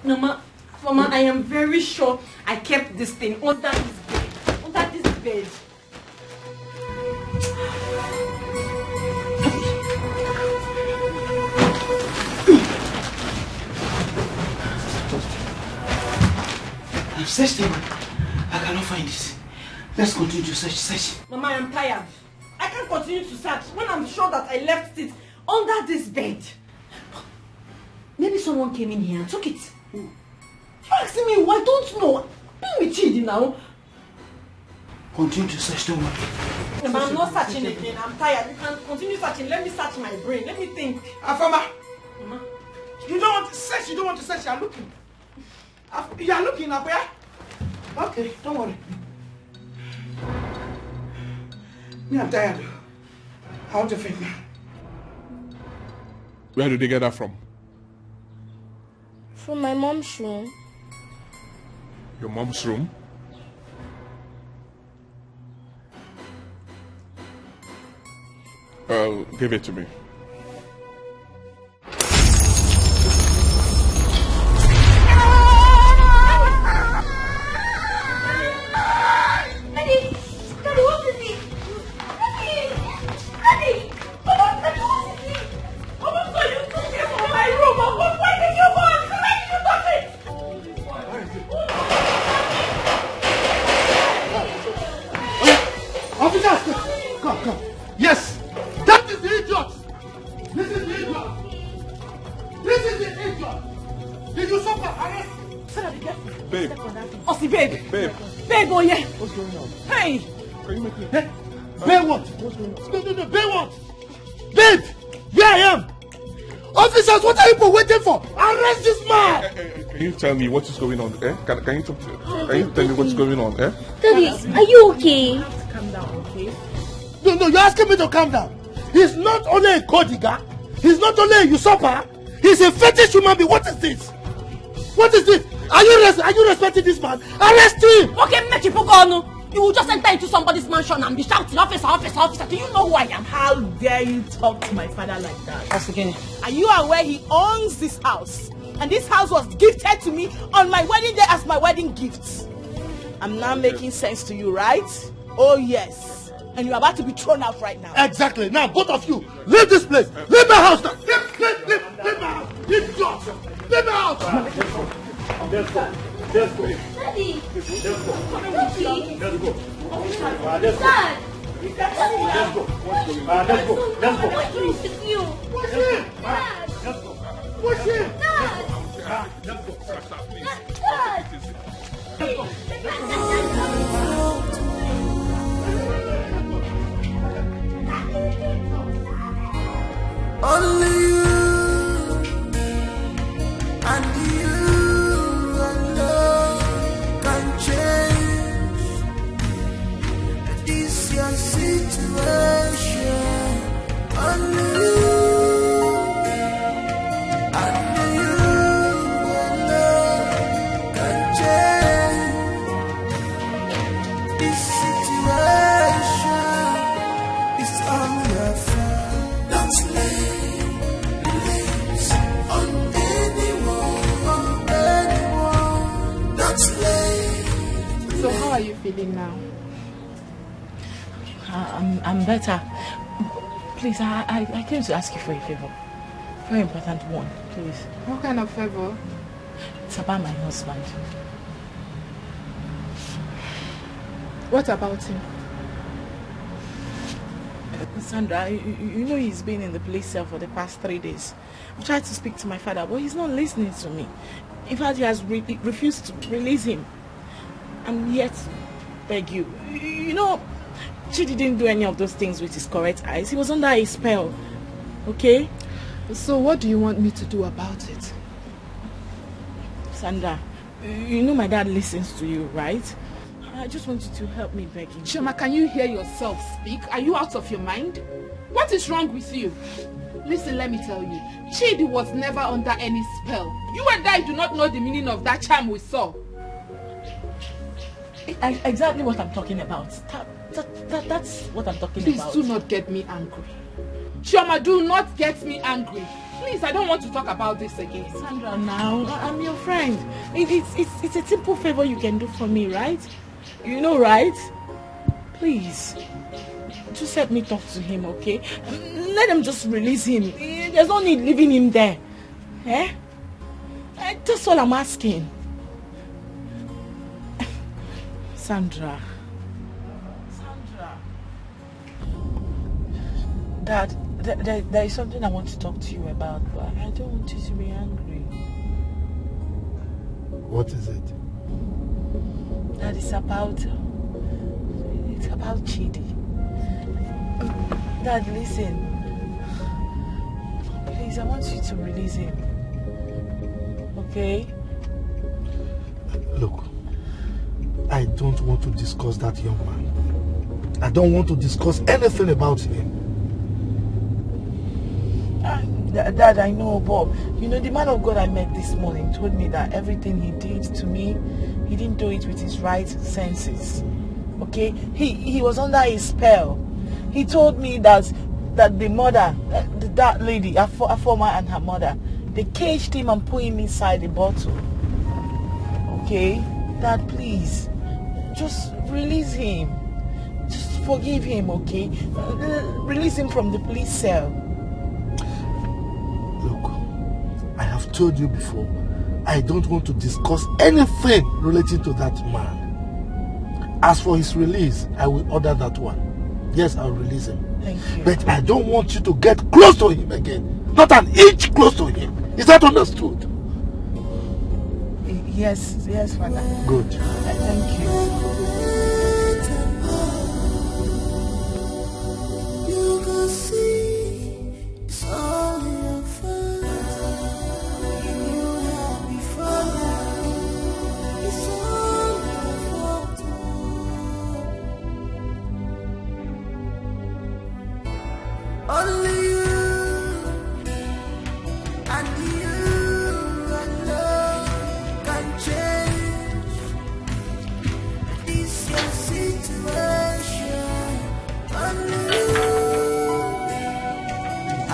Mama, Mama, I am very sure I kept this thing under this bed. Under this bed. I've searched everywhere. I cannot find it. Let's continue to search, search. Mama, I am tired. I can't continue to search when I'm sure that I left it under this bed. Maybe someone came in here and took it. You asking me? I don't know. Be with you now. Continue to search, don't worry. Mama, I'm not searching again. I'm tired. You can continue searching. Let me search my brain. Let me think. Afama! Mama. You don't want to search, you don't want to search, you're looking. Af- You're looking up where? Okay, don't worry. Me, I'm tired. I want to faint now. Where did they get that from? From my mom's room. Your mom's room? Uh, give it to me. Officers, come, come. Yes, that is the idiot. This is the idiot. This is the idiot. Did you suffer arrest? Sarah, be careful. Babe. Step on that thing. Osi, babe. Babe. Babe, oh yeah. What's going on? Hey. Can you make me? Hey. Babe, what? What's going on? No, no, no, babe, what? Babe, where I am? Officers, what are you people waiting for? Arrest this man! Can you tell me what is going on? Eh? Can, can you talk to, can you tell me what's going on? Eh? Daddy, are you okay? You have to calm down, okay? No, no, you're asking me to calm down. He's not only a codiga, he's not only a usurper, he's a fetish human being. What is this? What is this? Are you res- are you respecting this man? Arrest him! Okay, make you put on. You will just enter into somebody's mansion and be shouting, "Officer, officer, officer." Do you know who I am? How dare you talk to my father like that? That's again. Are you aware he owns this house? And this house was gifted to me on my wedding day as my wedding gift. I'm now making sense to you, right? Oh, yes. And you're about to be thrown out right now. Exactly. Now, both of you, leave this place. Leave my house now. Leave, leave, leave, leave my house. Leave your house. Leave my house. Let's go. Let's go. Daddy. Let's go. Daddy. Let's go. Ah, let's go. Dad. Let's go. Ah, let's go. Let's go. What's wrong with you? Push him. Dad. Let's go. Push him. Dad. Ah, let's go. Dad. Only you and you alone can change this your situation. Only you, only you alone can change this situation. It's all your fault. Don't lay blames on anyone, on anyone. Don't lay. So how are you feeling now? I- I'm, I'm better. Please, I, I, I came to ask you for a favor. Very important one, please. What kind of favor? It's about my husband. What about him? Sandra, you, you you know he's been in the place cell for the past three days. I've tried to speak to my father, but he's not listening to me. In fact, he has re- refused to release him. And yet, beg you, you know, she didn't do any of those things with his correct eyes. He was under a spell. Okay? So what do you want me to do about it? Sandra, you know my dad listens to you, right? I just want you to help me beg him. Chioma, can you hear yourself speak? Are you out of your mind? What is wrong with you? Listen, let me tell you. Chidi was never under any spell. You and I do not know the meaning of that charm we saw. I, exactly what I'm talking about. That, that, that, that's what I'm talking Please about. Do not get me angry. Chioma, do not get me angry. Please, I don't want to talk about this again. Sandra, now, I- I'm your friend. It, it's, it's, it's a simple favor you can do for me, right? You know, right? Please, just help me talk to him, okay? Let them just release him. There's no need leaving him there. Eh? Eh, that's all I'm asking. Sandra. Sandra. Dad, th- there, there is something I want to talk to you about, but I don't want you to be angry. What is it? Dad, it's about, it's about Chidi. Dad, listen. Please, I want you to release him. Okay? Look, I don't want to discuss that young man. I don't want to discuss anything about him. Ah, Dad, I know, but you know, the man of God I met this morning told me that everything he did to me, he didn't do it with his right senses. Okay? He he was under a spell. He told me that that the mother, uh, th- that lady, a, fo- a former and her mother, they caged him and put him inside a bottle. Okay? Dad, please, just release him. Just forgive him, okay? Uh, Release him from the police cell. Look, I have told you before, I don't want to discuss anything relating to that man. As for his release, I will order that one. Yes, I'll release him. Thank you. But I don't want you to get close to him again. Not an inch close to him. Is that understood? Yes, yes, Father. Good. Thank you. You can see it's all your fault. You have before now. It's all your fault. Only you and you alone can change this your situation. Only you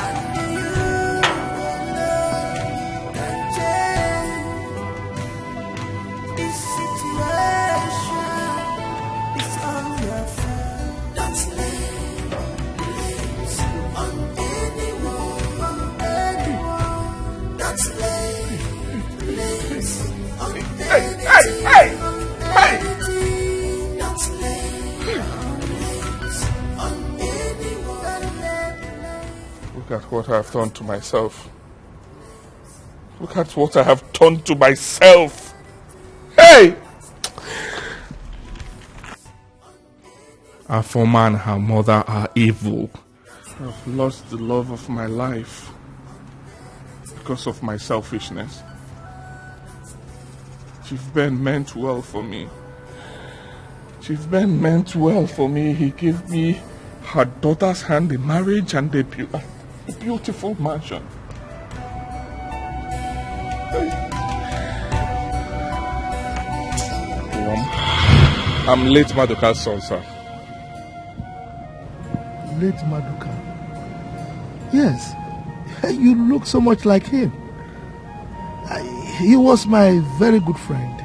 and you alone can change this situation. It's all your fault. Don't lay blames on anyone, on anyone. Don't lay blames on anything, on anything. Don't lay blames on anyone. Look at what I've done to myself. Look at what I have done to myself. Hey! Afoma and her mother are evil. I've lost the love of my life because of my selfishness. Chief Ben meant well for me. Chief Ben meant well for me. He gave me her daughter's hand in marriage and a, beau- a beautiful mansion. Hey. Um, I'm late Maduka's son, sir. Late Maduka. Yes, you look so much like him. I, he was my very good friend.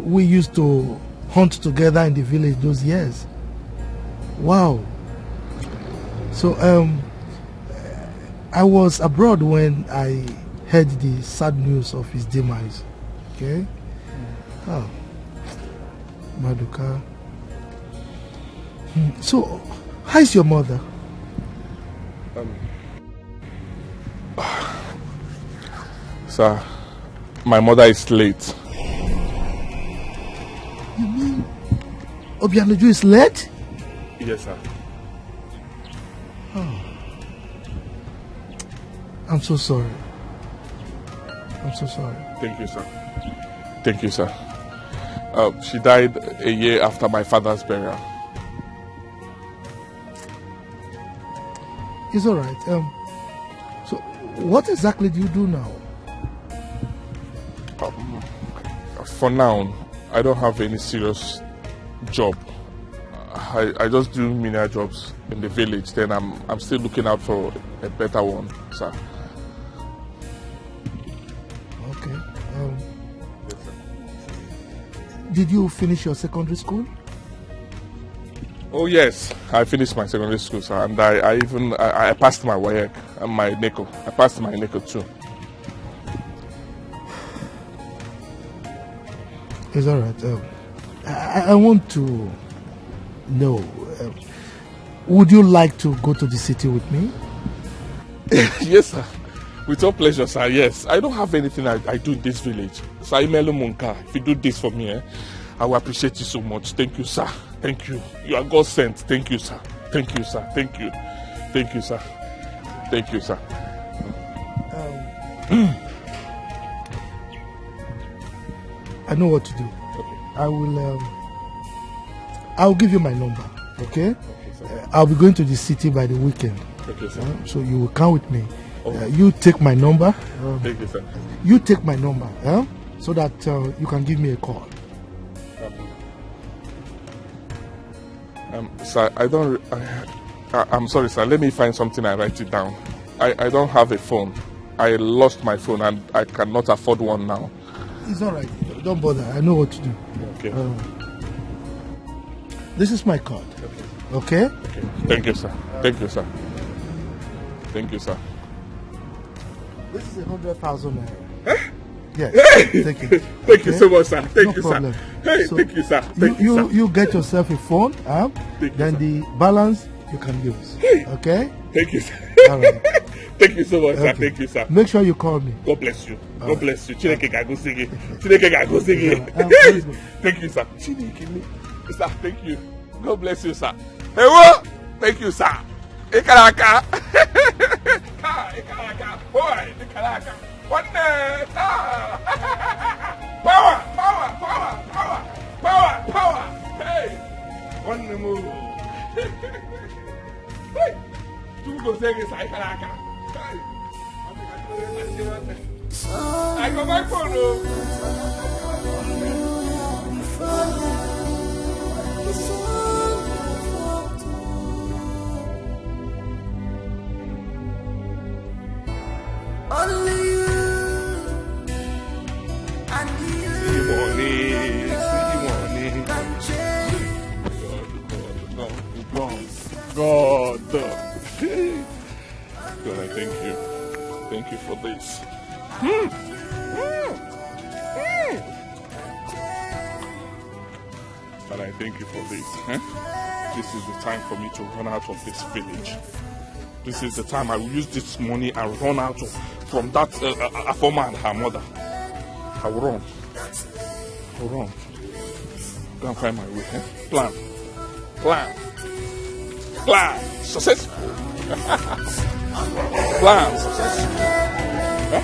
We used to hunt together in the village those years. Wow. So, um, I was abroad when I heard the sad news of his demise. Okay? Oh, Maduka. Hmm. So, how is your mother? Um, sir, my mother is late. You mean Obianuju is late? Yes, sir. Oh. I'm so sorry. I'm so sorry. Thank you, sir. Thank you, sir. Uh, she died a year after my father's burial. It's all right. Um, so, what exactly do you do now? Um, for now, I don't have any serious job. I, I just do menial jobs in the village. Then I'm I'm still looking out for a better one, sir. Okay. Um, did you finish your secondary school? Oh yes, I finished my secondary school, sir, and I, I even I, I passed my WAEC and my NECO. I passed my NECO too. It's all right. Um, I, I want to know. Um, would you like to go to the city with me? Yes, sir. With all pleasure, sir. Yes, I don't have anything I, I do in this village. Sir Imelu Munka, if you do this for me, eh, I will appreciate you so much. Thank you, sir. Thank you. You are God sent. Thank you, sir. Thank you, sir. Thank you. Thank you, sir. Thank you, sir. Um, I know what to do. I will. Um, I'll give you my number. Okay. Uh, I'll be going to the city by the weekend. Okay, sir. Uh, so you will come with me. Uh, you take my number. Um, Thank you, sir. You take my number, eh? So that uh, you can give me a call. Um, sir, I don't. I, I, I'm sorry, sir. Let me find something and write it down. I, I don't have a phone. I lost my phone and I cannot afford one now. It's all right. Don't bother. I know what to do. Okay. Uh, this is my card. Okay? Okay. Thank you, sir. Thank you, sir. Thank you, sir. This is a hundred thousand naira. Yes. Take it. Thank you Okay? so much, sir. Thank No you, problem. sir. Hey, So, thank you, sir. You Thank you, you sir. You get yourself a phone, huh? Thank you, Then sir. The balance you can use. Okay? Thank you, sir. All right. Thank you so much, sir. Okay. Thank you, sir. Make sure you call me. God bless you. All God right. Bless you. Chineke ga-agọzi gị. Chineke ga-agọzi gị. Yeah, uh, praise God. Thank you, sir. Chineke me. Sir, thank you. God bless you, sir. Ewo! Thank you, sir. Ị kara aka. Ka, ị kara aka. Boy, ị kara aka. Nwanne, taa. Power, power, power, power, power, power. Hey! Nwanne m. Hey! Chukwu gozie gị, sir, ị kara aka. Hey! I got my phone, oh. Only you and you See money, see money. can change. God, God, God. God, I thank you. Thank you for this. And I thank you for this. Eh? This is the time for me to run out of this village. This is the time I will use this money and run out of from that uh, uh, uh, former and her mother. I will run. I will run. Go and find my way. Eh? Plan. Plan. Plan. Successful. Plan. Successful. Eh?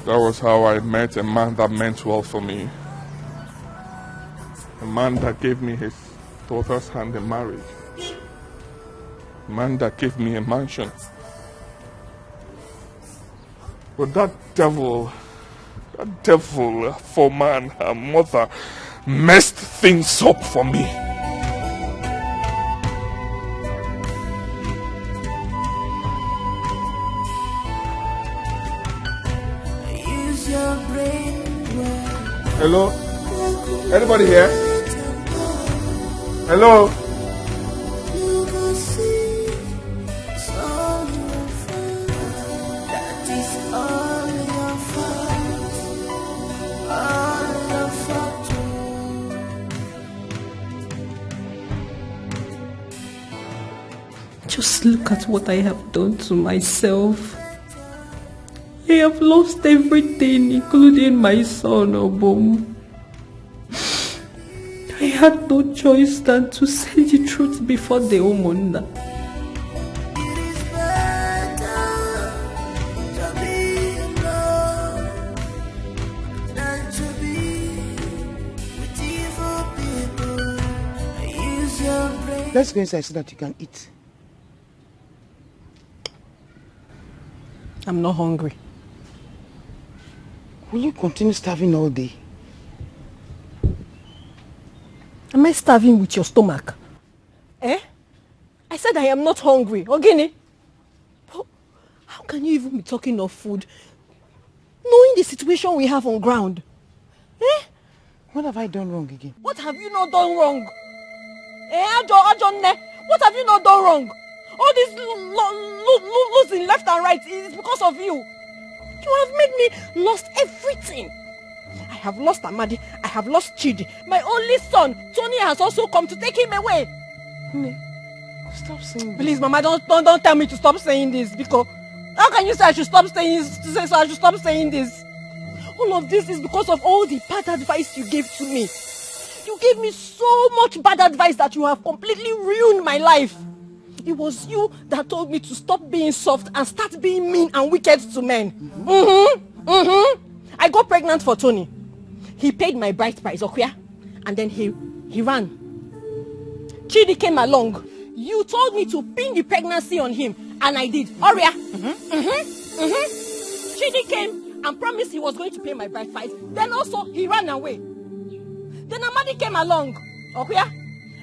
That was how I met a man that meant well for me. A man that gave me his daughter's hand in marriage. A man that gave me a mansion. But that devil, that devil for man, her mother, messed things up for me. Use your brain well. Hello? Anybody here? Hello? You go see it's all your fault. That is all your fault. All your fault. Just look at what I have done to myself. I have lost everything, including my son, Obum. I had no choice than to say the truth before the Omunda. It is better to be alone than to be with evil people. Use your brain. Let's go inside so that you can eat. I'm not hungry. Will you continue starving all day? Am I starving with your stomach? Eh? I said I am not hungry. Ogini? But how can you even be talking of food? Knowing the situation we have on ground. Eh? What have I done wrong again? What have you not done wrong? Eh, Ajo, Ajo Nne, what have you not done wrong? All this lo- lo- lo- lo- losing left and right is because of you. You have made me lost everything. I have lost Amadi. I have lost Chidi. My only son, Tony, has also come to take him away. Nne, stop saying this. Please, Mama, don't, don't don't tell me to stop saying this because how can you say I should stop saying say so I should stop saying this? All of this is because of all the bad advice you gave to me. You gave me so much bad advice that you have completely ruined my life. It was you that told me to stop being soft and start being mean and wicked to men. Mm-hmm. Mm-hmm. I got pregnant for Tony. He paid my bride price, Okuya, and then he he ran. Chidi came along. You told me to pin the pregnancy on him, and I did. Oria. Mm-hmm. Mm-hmm. Mm-hmm. Chidi came and promised he was going to pay my bride price. Then also he ran away. Then Amadi came along. Okuya.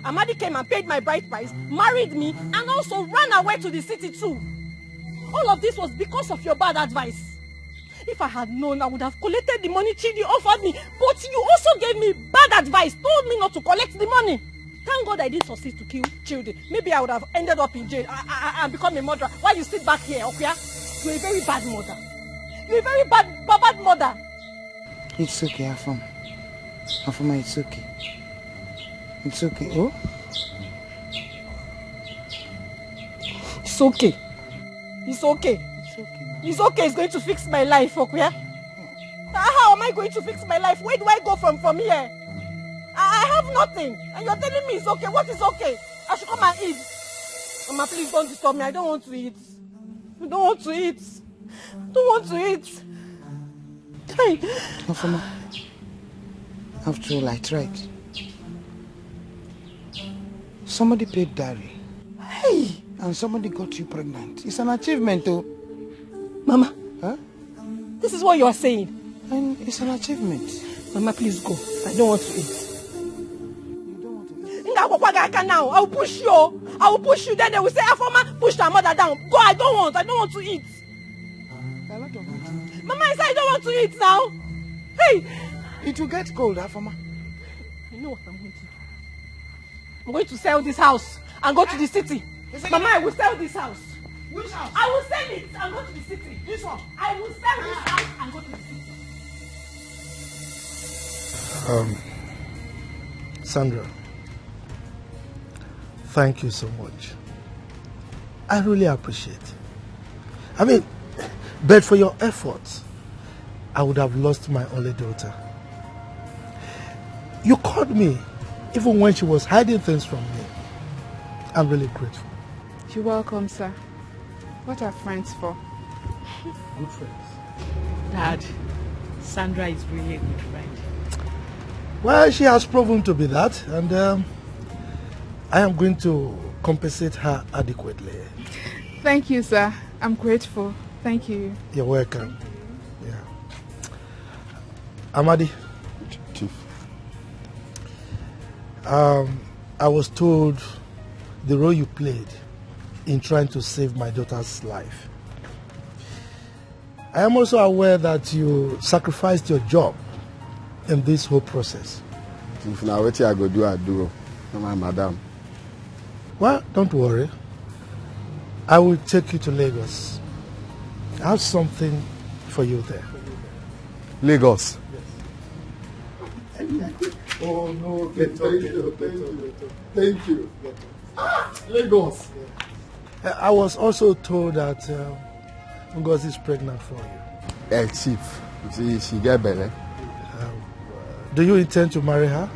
Amadi came and paid my bride price, married me, and also ran away to the city too. All of this was because of your bad advice. If I had known, I would have collected the money Chidi offered me. But you also gave me bad advice, told me not to collect the money. Thank God I didn't succeed to kill Chidi. Maybe I would have ended up in jail and, and, and become a murderer. Why you sit back here, Okuya? You're a very bad mother. You're a very bad, bad, bad mother. It's okay, Afam. Afama, it's okay. It's okay. Oh? It's okay. It's okay. It's okay. It's okay. It's going to fix my life, Okuya. Ah, how am I going to fix my life? Where do I go from from here? I, I have nothing. And you're telling me it's okay. What is okay? I should come and eat. Mama, please don't disturb me. I don't want to eat. I don't want to eat. I don't want to eat. Hey. Afama, after all, I tried. Somebody paid dowry. Hey! And somebody got you pregnant. It's an achievement, though. Mama, huh? This is what you are saying. And it's an achievement. Mama, please go. I don't want to eat. You don't want to eat? Now, I will push you. I will push you. Then they will say, Afoma pushed her mother down. Go, I don't want. I don't want to eat. Mama, I said I don't want to eat now. Hey! It will get cold, Afoma. I know what I'm going to do. I'm going to sell this house and go to the city. Mama, I will sell this house. Which house? I will sell it and go to the city. This one? I will sell this house and go to the city. Um, Sandra, thank you so much. I really appreciate. I mean, but for your efforts, I would have lost my only daughter. You called me even when she was hiding things from me. I'm really grateful. You're welcome, sir. What are friends for? Good friends. Dad, Sandra is really a good friend. Well, she has proven to be that, and um, I am going to compensate her adequately. Thank you, sir. I'm grateful. Thank you. You're welcome. Yeah. Amadi. Chief. Um, I was told the role you played in trying to save my daughter's life. I am also aware that you sacrificed your job in this whole process. If na wetin I go do, I do. Na my madam. Well, don't worry. I will take you to Lagos. I have something for you there. Lagos. Oh no, thank you, thank you, thank you. Ah, Lagos. I was also told that uh, Ngozi is pregnant for you. Eh, chief, she, she get belle. Do you intend to marry her?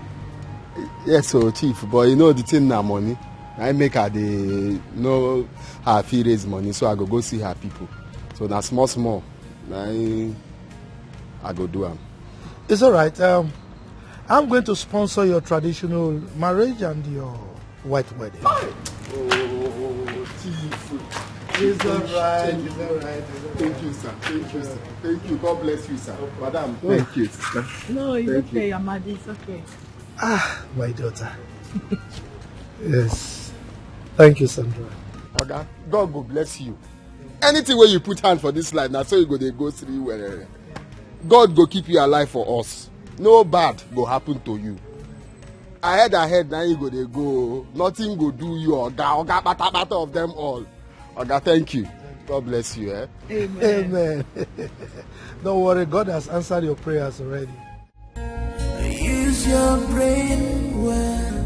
Yes, so chief, but you know the thing na money. I make her dey know how I fit raise money, so I go go see her people. So na small small, na im I go do am. It's all right. Um, I'm going to sponsor your traditional marriage and your white wedding. Oh, chief. It's all right. It's all right. It's all right. Thank you, sir. Thank you, sir. Thank you. God bless you, sir. Madam, thank you, sister. No, it's Thank okay, you. Amadi. It's okay. Ah, my daughter. Yes. Thank you, Sandra. Oga, God go bless you. Anything wey you put hand for this life, na so you go dey go through well. God go keep you alive for us. No bad go happen to you. Ahead, ahead, na you go dey go. Nothing go do you, oga, oga, patapata of them all. Oga, thank you. God bless you. Eh? Amen. Don't worry, God has answered your prayers already. Use your brain well.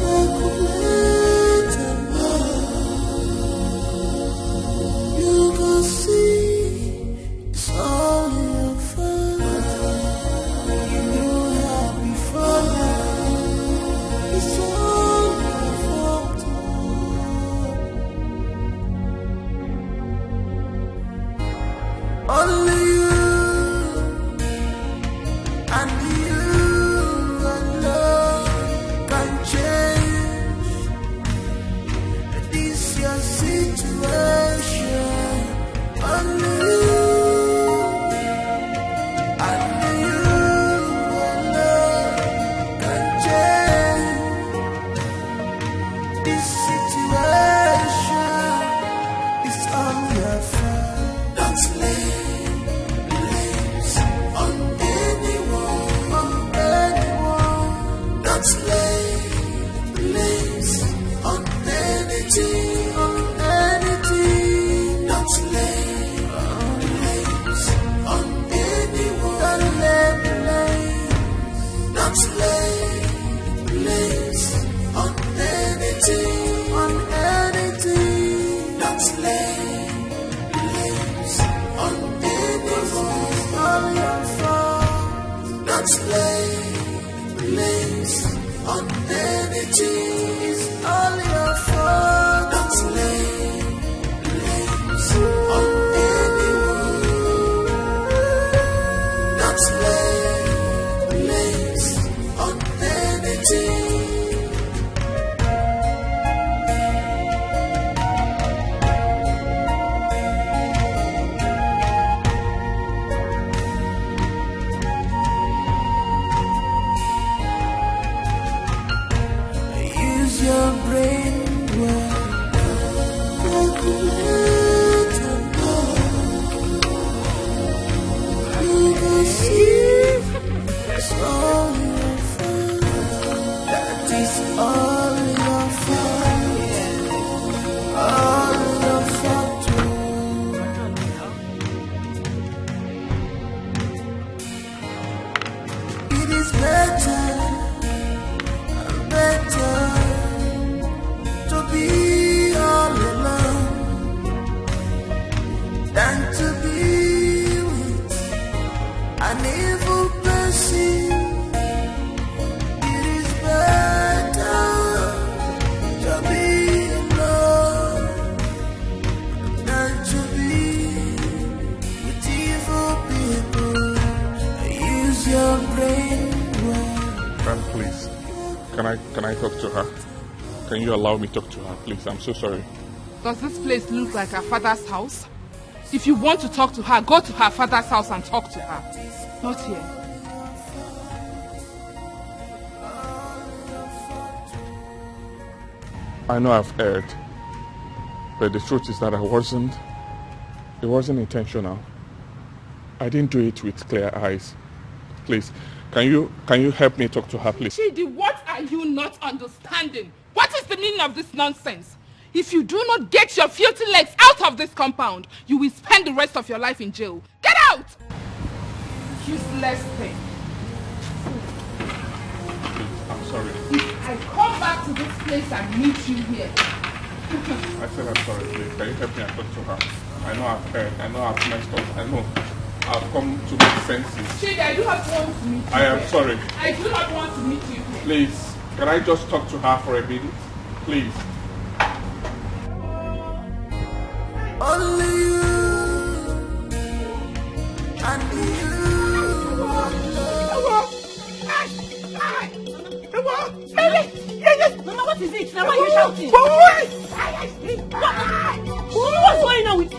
Calculate and know. You go see it's all your fault. You know how before now. It's all your fault. Slay, lace on anything. It's all your fault. Don't slay, lace on anyone. Don't slay, lace on anything. Use your brain well. Calculate and go. You will see it's all your fault. That is all your fault. All your fault. It is better, better to be all alone than to be with an evil person. It is better to be alone than to be with evil people. Use your brain well. Ma'am, please. Can I can I talk to her? Can you allow me talk to her, please? I'm so sorry. Does this place look like her father's house? If you want to talk to her, go to her father's house and talk to her. Not here. I know I've erred, but the truth is that I wasn't. It wasn't intentional. I didn't do it with clear eyes. Please, can you can you help me talk to her, please? Chidi, what are you not understanding? What is the meaning of this nonsense? If you do not get your filthy legs out of this compound, you will spend the rest of your life in jail. Get out! Useless thing. I'm sorry. If I come back to this place and meet you here. I said I'm sorry, please. Can you help me and talk to her? I know I've erred. I know I've messed up. I know I've come to my senses. Chidi, I do not want to meet you I am here. Sorry. I do not want to meet you here. Please, can I just talk to her for a minute? Please. Only you and you alone. Mama, what is it? Now, why are you shouting? What? What's going on with you?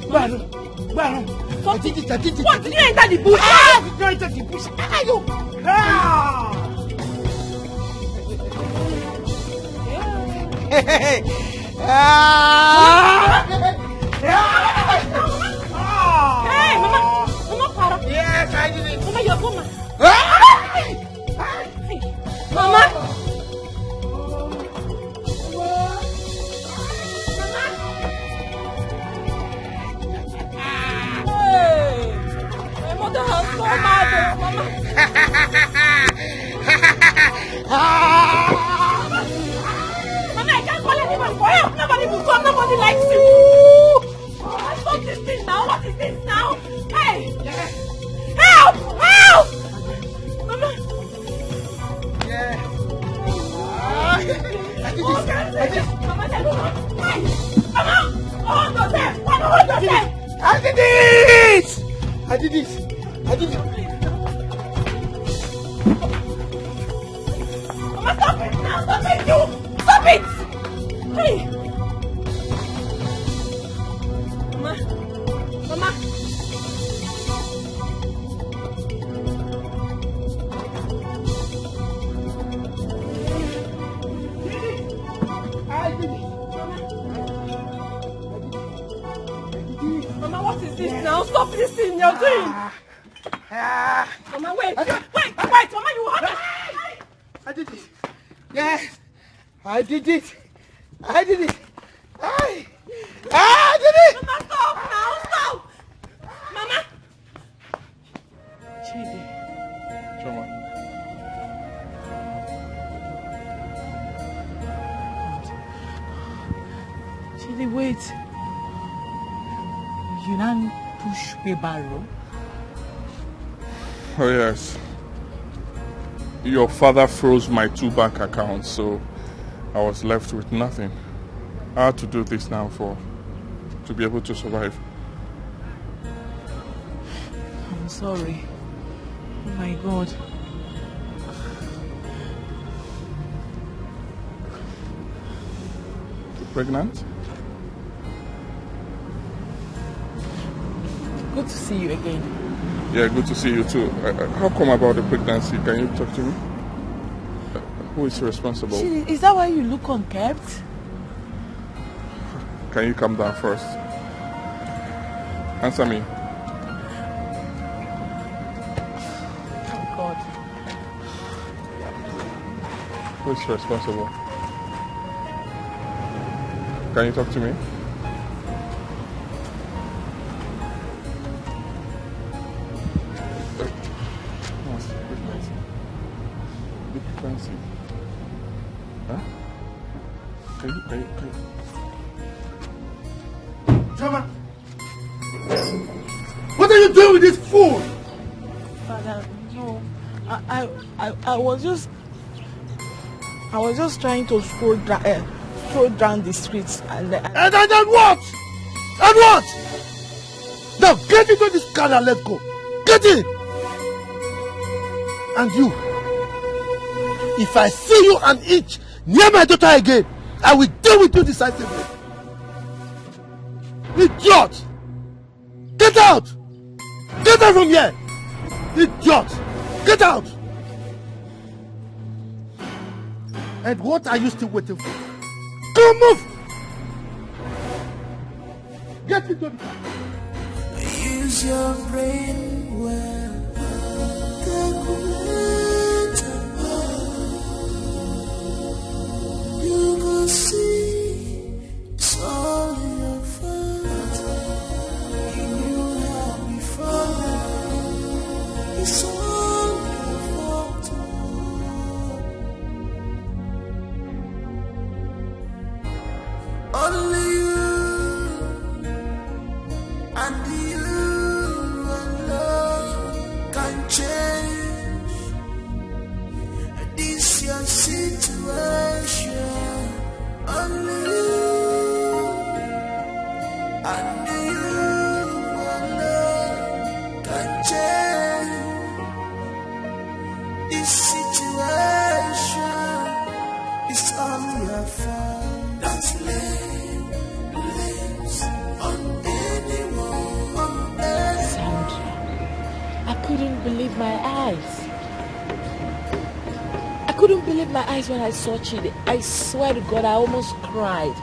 Gbanu, Gbanu. I did it, I did it. What? Did you enter the bush? Ah, did you enter the bush? Ah, you. Ah. Ah. Hey, Mama. Mama, para. Yes, I did it. Mama, you're Mama. Ah. Mama. Hey, my mother has come out of Mama. Mama, I can't call anybody for help. Nobody will come. Nobody likes you. Stop this thing now. What is this now? Hey! Help! Help! Mama! Yeah. Ah, I did this. I did. Mama, tell me. Hey! Mama! Hold yourself! Mama, hold yourself! I did it! I did it! I did it! Mama, stop it now! Stop it! You! Stop it! Hey! Mama! Mama! I did it! Mama, what is this now? Stop this thing you're doing! Ah. Ah. Mama, wait! I did- Wait! Wait! Mama, you hurt us! I did it! Yes! I did it! I did it! I, I did it! Mama, stop now! Stop! Mama! Chidi. Chioma. Chidi, wait. You now push wheelbarrow. Oh, yes. Your father froze my two bank accounts, so I was left with nothing. I had to do this now for to be able to survive. I'm sorry. Oh my God. You pregnant? Good to see you again. Yeah, good to see you too. Uh, uh, how come about the pregnancy? Can you talk to me? Uh, who is responsible? Is that why you look unkept? Can you calm down first? Answer me. Oh God. Who is responsible? Can you talk to me? What's the pregnancy? The pregnancy. Huh? Can you, can you, can you? What are you doing with this fool? Father, no. I, I, I, I was just, I was just trying to stroll, dra- uh, stroll down the streets and. Uh, and, and, and what? And what? Now get into this car and let's go. Get in. And you, if I see you an inch near my daughter again, I will deal with you decisively. Idiot! Get out! Get out from here! Idiot! Get out! And what are you still waiting for? Come move! Get into the car. Use your brain well. Calculate and go. You go see it's all in your fault. You knew how we fall. It's all in your fault. Only you and you alone can change this your situation. Only you and you alone can change this situation. It's all your fault. Don't lay blames on anyone. Sandra, I couldn't believe my eyes. I couldn't believe my eyes when I saw Chidi. I swear to God, I almost cried.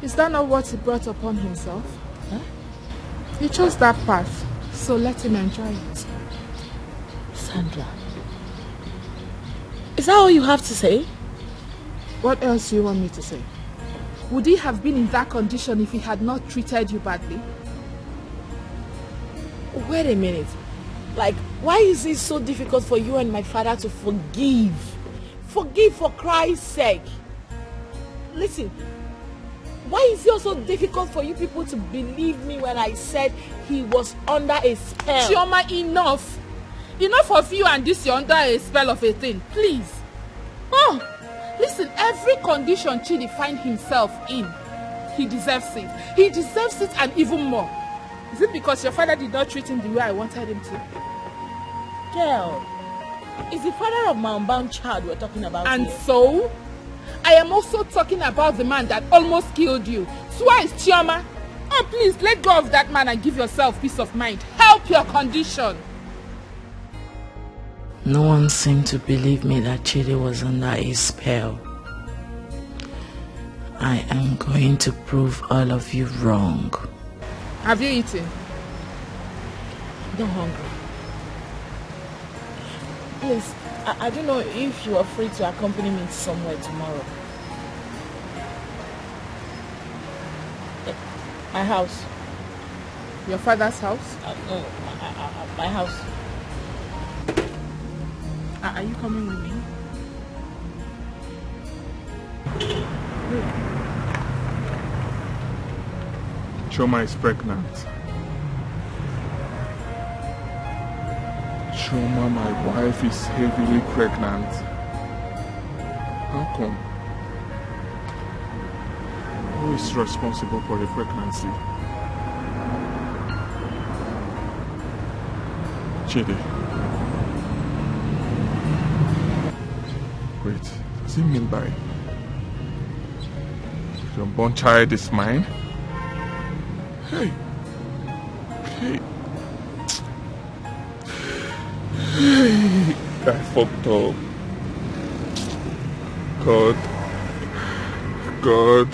Is that not what he brought upon himself? Huh? He chose that path, so let him enjoy it. Sandra, is that all you have to say? What else do you want me to say? Would he have been in that condition if he had not treated you badly? Wait a minute. Like, why is it so difficult for you and my father to forgive? Forgive, for Christ's sake. Listen, why is it also difficult for you people to believe me when I said he was under a spell? Chioma, enough. Enough of you and this, you're under a spell of a thing. Please. Oh, listen, every condition Chidi find himself in, he deserves it. He deserves it and even more. Is it because your father did not treat him the way I wanted him to? Girl, it's the father of my unbound child we're talking about And here. So? I am also talking about the man that almost killed you. Twice, Chioma. Oh, please, let go of that man and give yourself peace of mind. Help your condition. No one seemed to believe me that Chidi was under a spell. I am going to prove all of you wrong. Have you eaten? Don't hungry. Please, I, I don't know if you are free to accompany me somewhere tomorrow. My house. Your father's house? Uh, no, my, uh, uh, my house. Uh, are you coming with me? Chioma is pregnant. Chioma, my wife is heavily pregnant. How come? Who is responsible for the pregnancy? Chidi. Wait, does he mean by your born child is mine? Hey! Hey! Hey! I fucked up. God. God.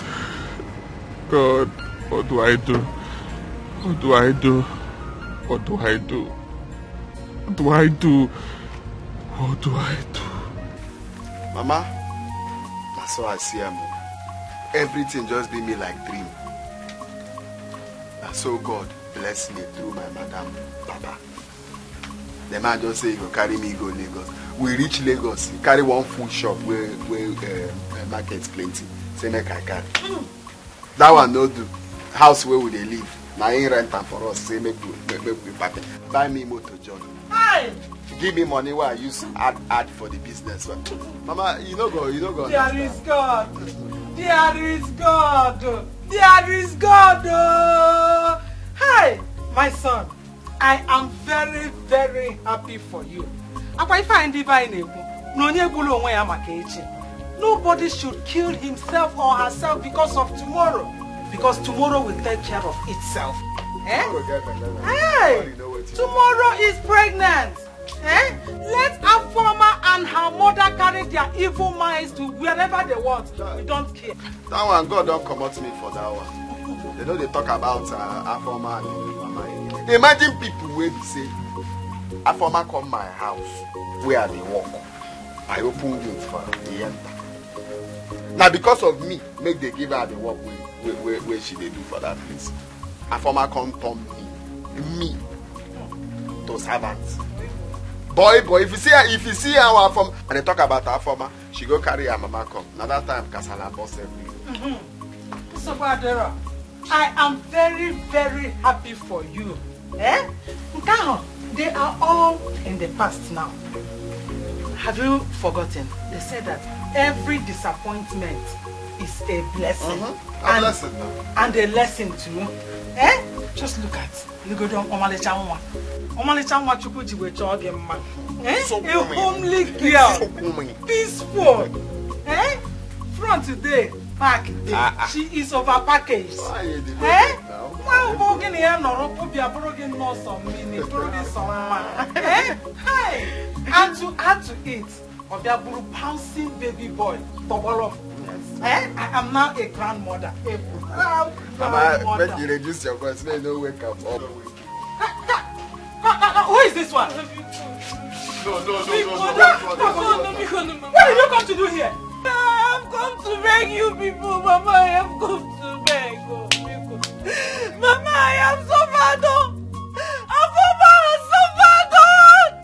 God. What do I do? What do I do? What do I do? What do I do? What do I do? Mama, na so I see am o. Everything just be me like dream. Na so God bless me through my madam, Papa. The man just say he go carry me go Lagos. We reach Lagos, he carry one food shop where where uh, market plenty. Say make I carry. That one no do. House where we dey live, na him rent am for us. Say make we make, make we pack. Buy me motor, John. Hi. Give me money where I use add add for the business. Mama, you no go, you no go. There is God. There is God. There is God. Oh. Hi, my son. I am very, very happy for you. Akwa ife anyị ndị be anyị na-ekwu na onye gburu onwe ya maka echi. Nobody should kill himself or herself because of tomorrow. Because tomorrow will take care of itself. Eh? Hey! Tomorrow is pregnant. Eh? Let Afoma and her mother carry their evil minds to wherever they want. We don't care. That one, God don't comot me for that one. They know they talk about uh, Afoma and Mama. Imagine people wey be say Afoma come my house where I dey work. I open gate for am, he enter. Now because of me, make they give her the work wey wey wey wey she dey do for that place. Afoma come turn me me to servant. Boy, boy, if you see her, if you see her Afoma, and they talk about Afoma, she go carry her mama come. Na that time kasala burst everywhere. Nsogbu adịrọ. I am very, very happy for you. Eh? Nke ahụ, they are all in the past now. Have you forgotten? They said that every disappointment is a blessing. Mm-hmm. A blessing now. And a lesson too. Eh? Just look at Legodo ọmalịcha nwa. Ọmalịcha nwa Chukwu ji wee chọọ gị mma. Eh? A homely girl. Peaceful. Eh? Front today, back day. Ah, ah. She is over packaged. Why you dey Eh? Nwa bụ gị na ya nọrọ pụbịa bụrụ gị nnọọ sọ mmiri, bụrụ gị sọ mma. Eh? Hey! And to add to it, ọ bịa bụrụ bouncing baby boy tọgbọrọ m. Eh? I am now a grandmother, a proud Mama, grandmother. Make you reduce your voice, make you no wake am up. Who is this one? No, no, no, no, no, no, no, no, no, no, no. What did you come to do here? I have come to beg you people, Mama. I have come to beg. Oh, people. Mama, I have suffered. Oh. Afoma has suffered. Oh.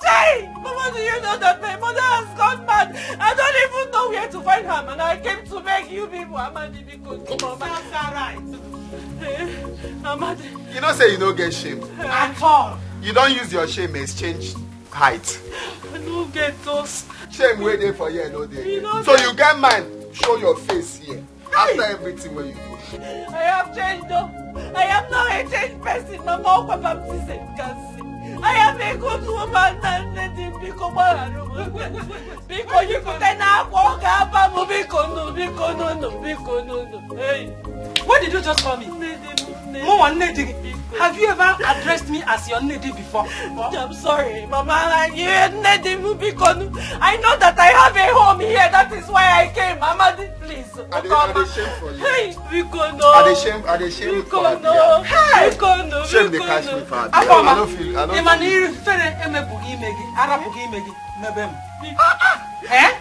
Hey! Mama, do you know that my mother has gone mad? I don't even know where to find her, and I came to beg you people, Amadi, because Mama. Sounds all right. Eh, Amadi. You know say you no get shame. At all. You don use your shame exchange height. I no get those. Shame wey dey for here no dey. You here. No So get you get mind, show your face here. Hey! After everything wey you do. I have changed though. I am now a changed person. Mama, Opa baptism can see. I am a good woman and let him become a Biko, you could then have walk up and biko no, biko no, no, biko no, no. Hey. What did you just call me? Mo wa nnedi. Have you ever addressed me as your nnedi before? I'm sorry, Mama. I you nnedi mu biko no. I know that I have a home here. That is why I came, Mama. Please. I dey, I dey shame for you. Hey, biko no. I dey shame, I dey shame for Abia. Hey, biko no. Shame dey catch me for Abia. I no feel, I no feel. Ị ma na ihere emebughị ime gị, arapụghị ime gị, mebe m. Eh?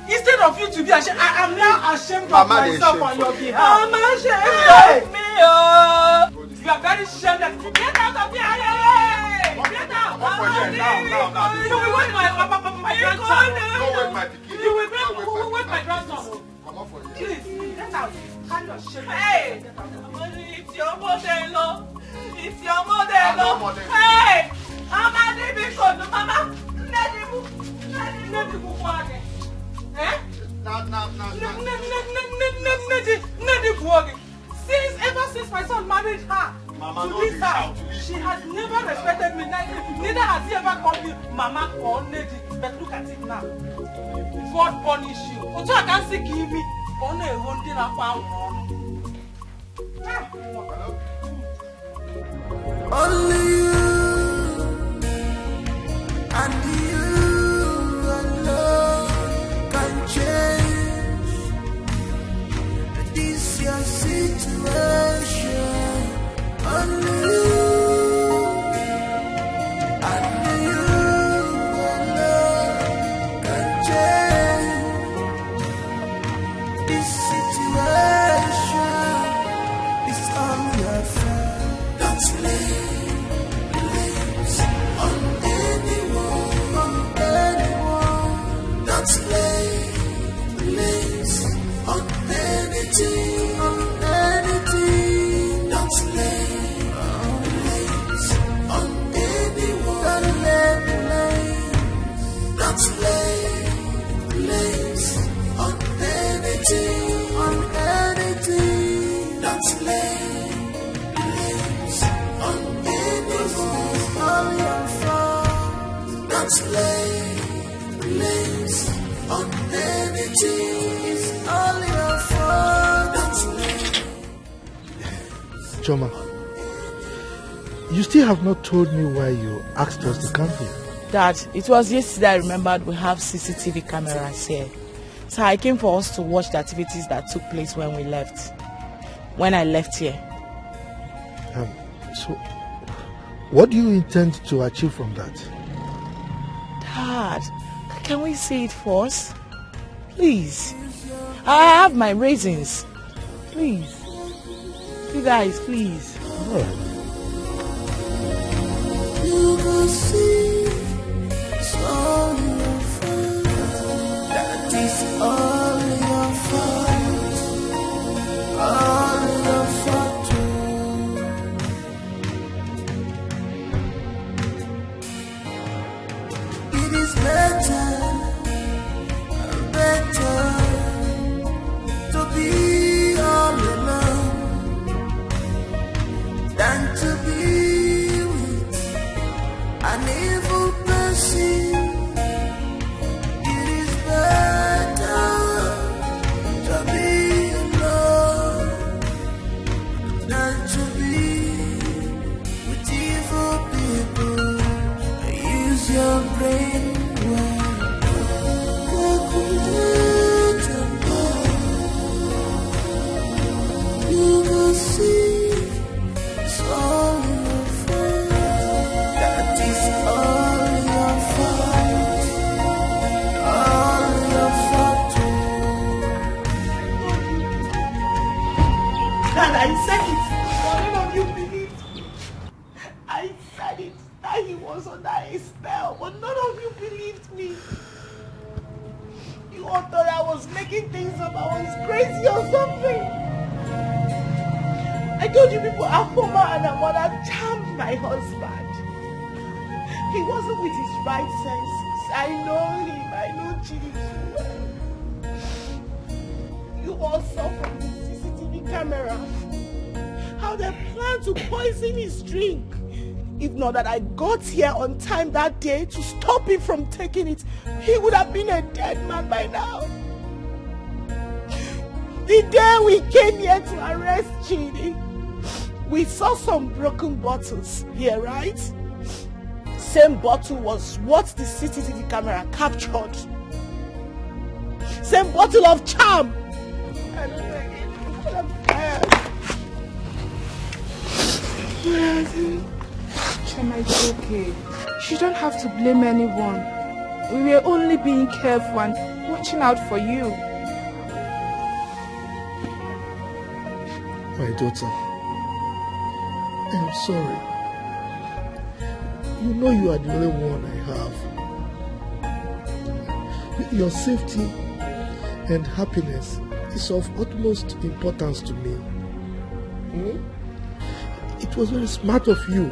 Instead of you to be ashamed, I am now ashamed of myself on your behalf. Mama, shame me, oh. You are very shameless. Get out of here. Hey, hey, hey. Get out. Now, now, now, now. You will wake my, my, my, my grandson. No wake my pikin. You will wake, wake my grandson. Comot for here. Please, get out. Carry your shame. Hey! It's your mother-in-law. It's your mother-in-law. Hey! Mama, leave me go. Mama, let him, let him, let him go again. Eh? Nne di, nne di gbuo gị. Since, ever since my son married her to this house, she has never respected me. Neither, neither has he ever called me mama or nne di. But look at it now. God punish you. Otu a ka m si ka imi ka ọ na-eho ndị na-akpa anwụrụ ọnụ. Ah. Only you and you alone can change this your situation. Only you and you alone can change this situation. Is all your fault. Don't lay blames on anyone, on anyone. Don't lay blames on anything, on anything. Don't lay blames on anyone. Don't lay blames. Don't lay blames on anything, on anything. Don't lay blames on anyone. All your fault. Don't lay blames on anything. It's all your fault. Don't lay Choma, you still have not told me why you asked us to come here. Dad, it was yesterday I remembered we have C C T V cameras here. So I came for us to watch the activities that took place when we left. When I left here. Um, so, what do you intend to achieve from that? Dad, can we see it first? Please. I have my reasons. Please. You guys, please. All right. You can see it's all your fault. That is all your fault. All your fault. It is better, better to be all alone than to be with an evil person. It is better to be alone than to be with evil people. Use your brain well. Calculate and plan. You will see it's all your fault. That is all your fault. All your fault. Dad, I said it, but none of you believed me. I said it, that he was under a spell, but none of you believed me. You all thought I was making things up, I was crazy or something. I told you people, Afoma and Amola charmed my husband. He wasn't with his right senses. I know him, I know Chidi too well. You all saw from the C C T V camera how they plan to poison his drink. If not that I got here on time that day to stop him from taking it, he would have been a dead man by now. The day we came here to arrest Chidi, we saw some broken bottles here, right? Same bottle was what the C C T V camera captured. Same bottle of charm. Choma, it's okay. You don't have to blame anyone. We were only being careful and watching out for you. My daughter, I'm sorry. You know you are the only one I have. Your safety and happiness is of utmost importance to me. Hmm? It was very smart of you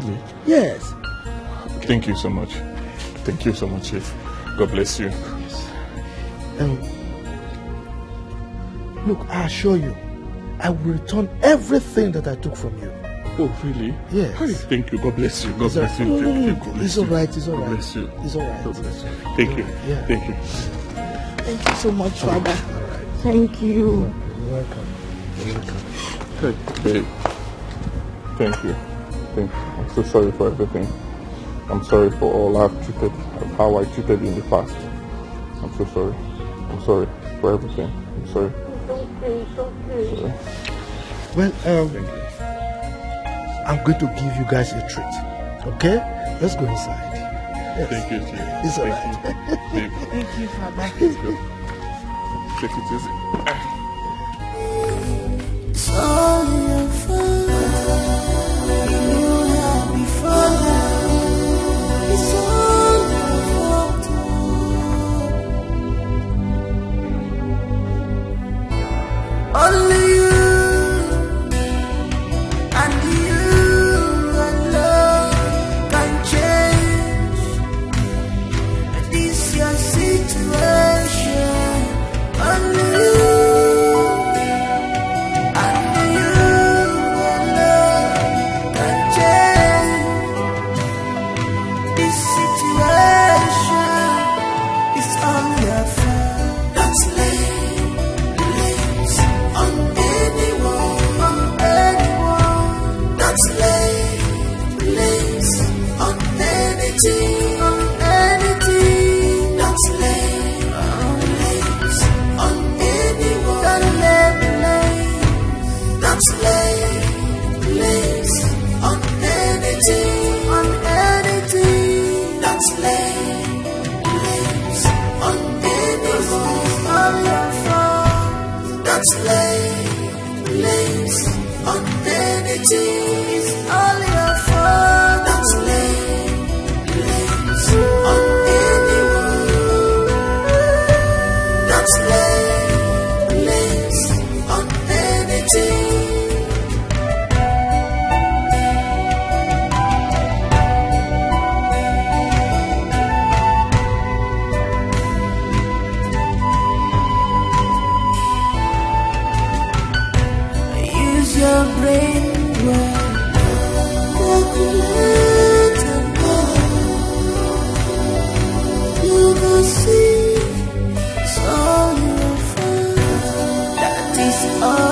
Really? Yes. Thank you so much. Thank you so much, Chief. God bless you. Um, look, I assure you, I will return everything that I took from you. Oh, really? Yes. Hey, thank you. God bless you. God It's all bless you. No, no, no, Thank you. God bless it's all you. Right. It's all God right. Bless you. It's all right. God bless you. Thank you. Yeah. Thank you. Thank you so much, Father. Thank you. You're welcome. You're welcome. Hey, babe. Thank you. Thank you. I'm so sorry for everything. I'm sorry for all I've treated, how I treated you in the past. I'm so sorry. I'm sorry for everything. I'm sorry. It's okay. It's okay. Sorry. Well, um, I'm going to give you guys a treat. Okay? Let's go inside. Yes. Thank you, Chief. It's all right. Thank you. Babe. Thank you, Father. Let's go. Take it easy. It's all your fault. You had before now. It's all your fault. Only you and you alone can change this your situation. Only you and you alone can change this situation. It's all your fault. Don't lay blames on anyone, on anyone. Don't lay blames on anything, on anything. Don't lay blames on anyone. Don't lay blames. Don't lay blames on anything, on anything. Don't lay blames on anyone. Don't lay blames on anything. It's all your fault. Don't lay blames on anyone. Don't lay blames on anything. Use your brain well. Calculate and go. You go see it's all your fault. That is all.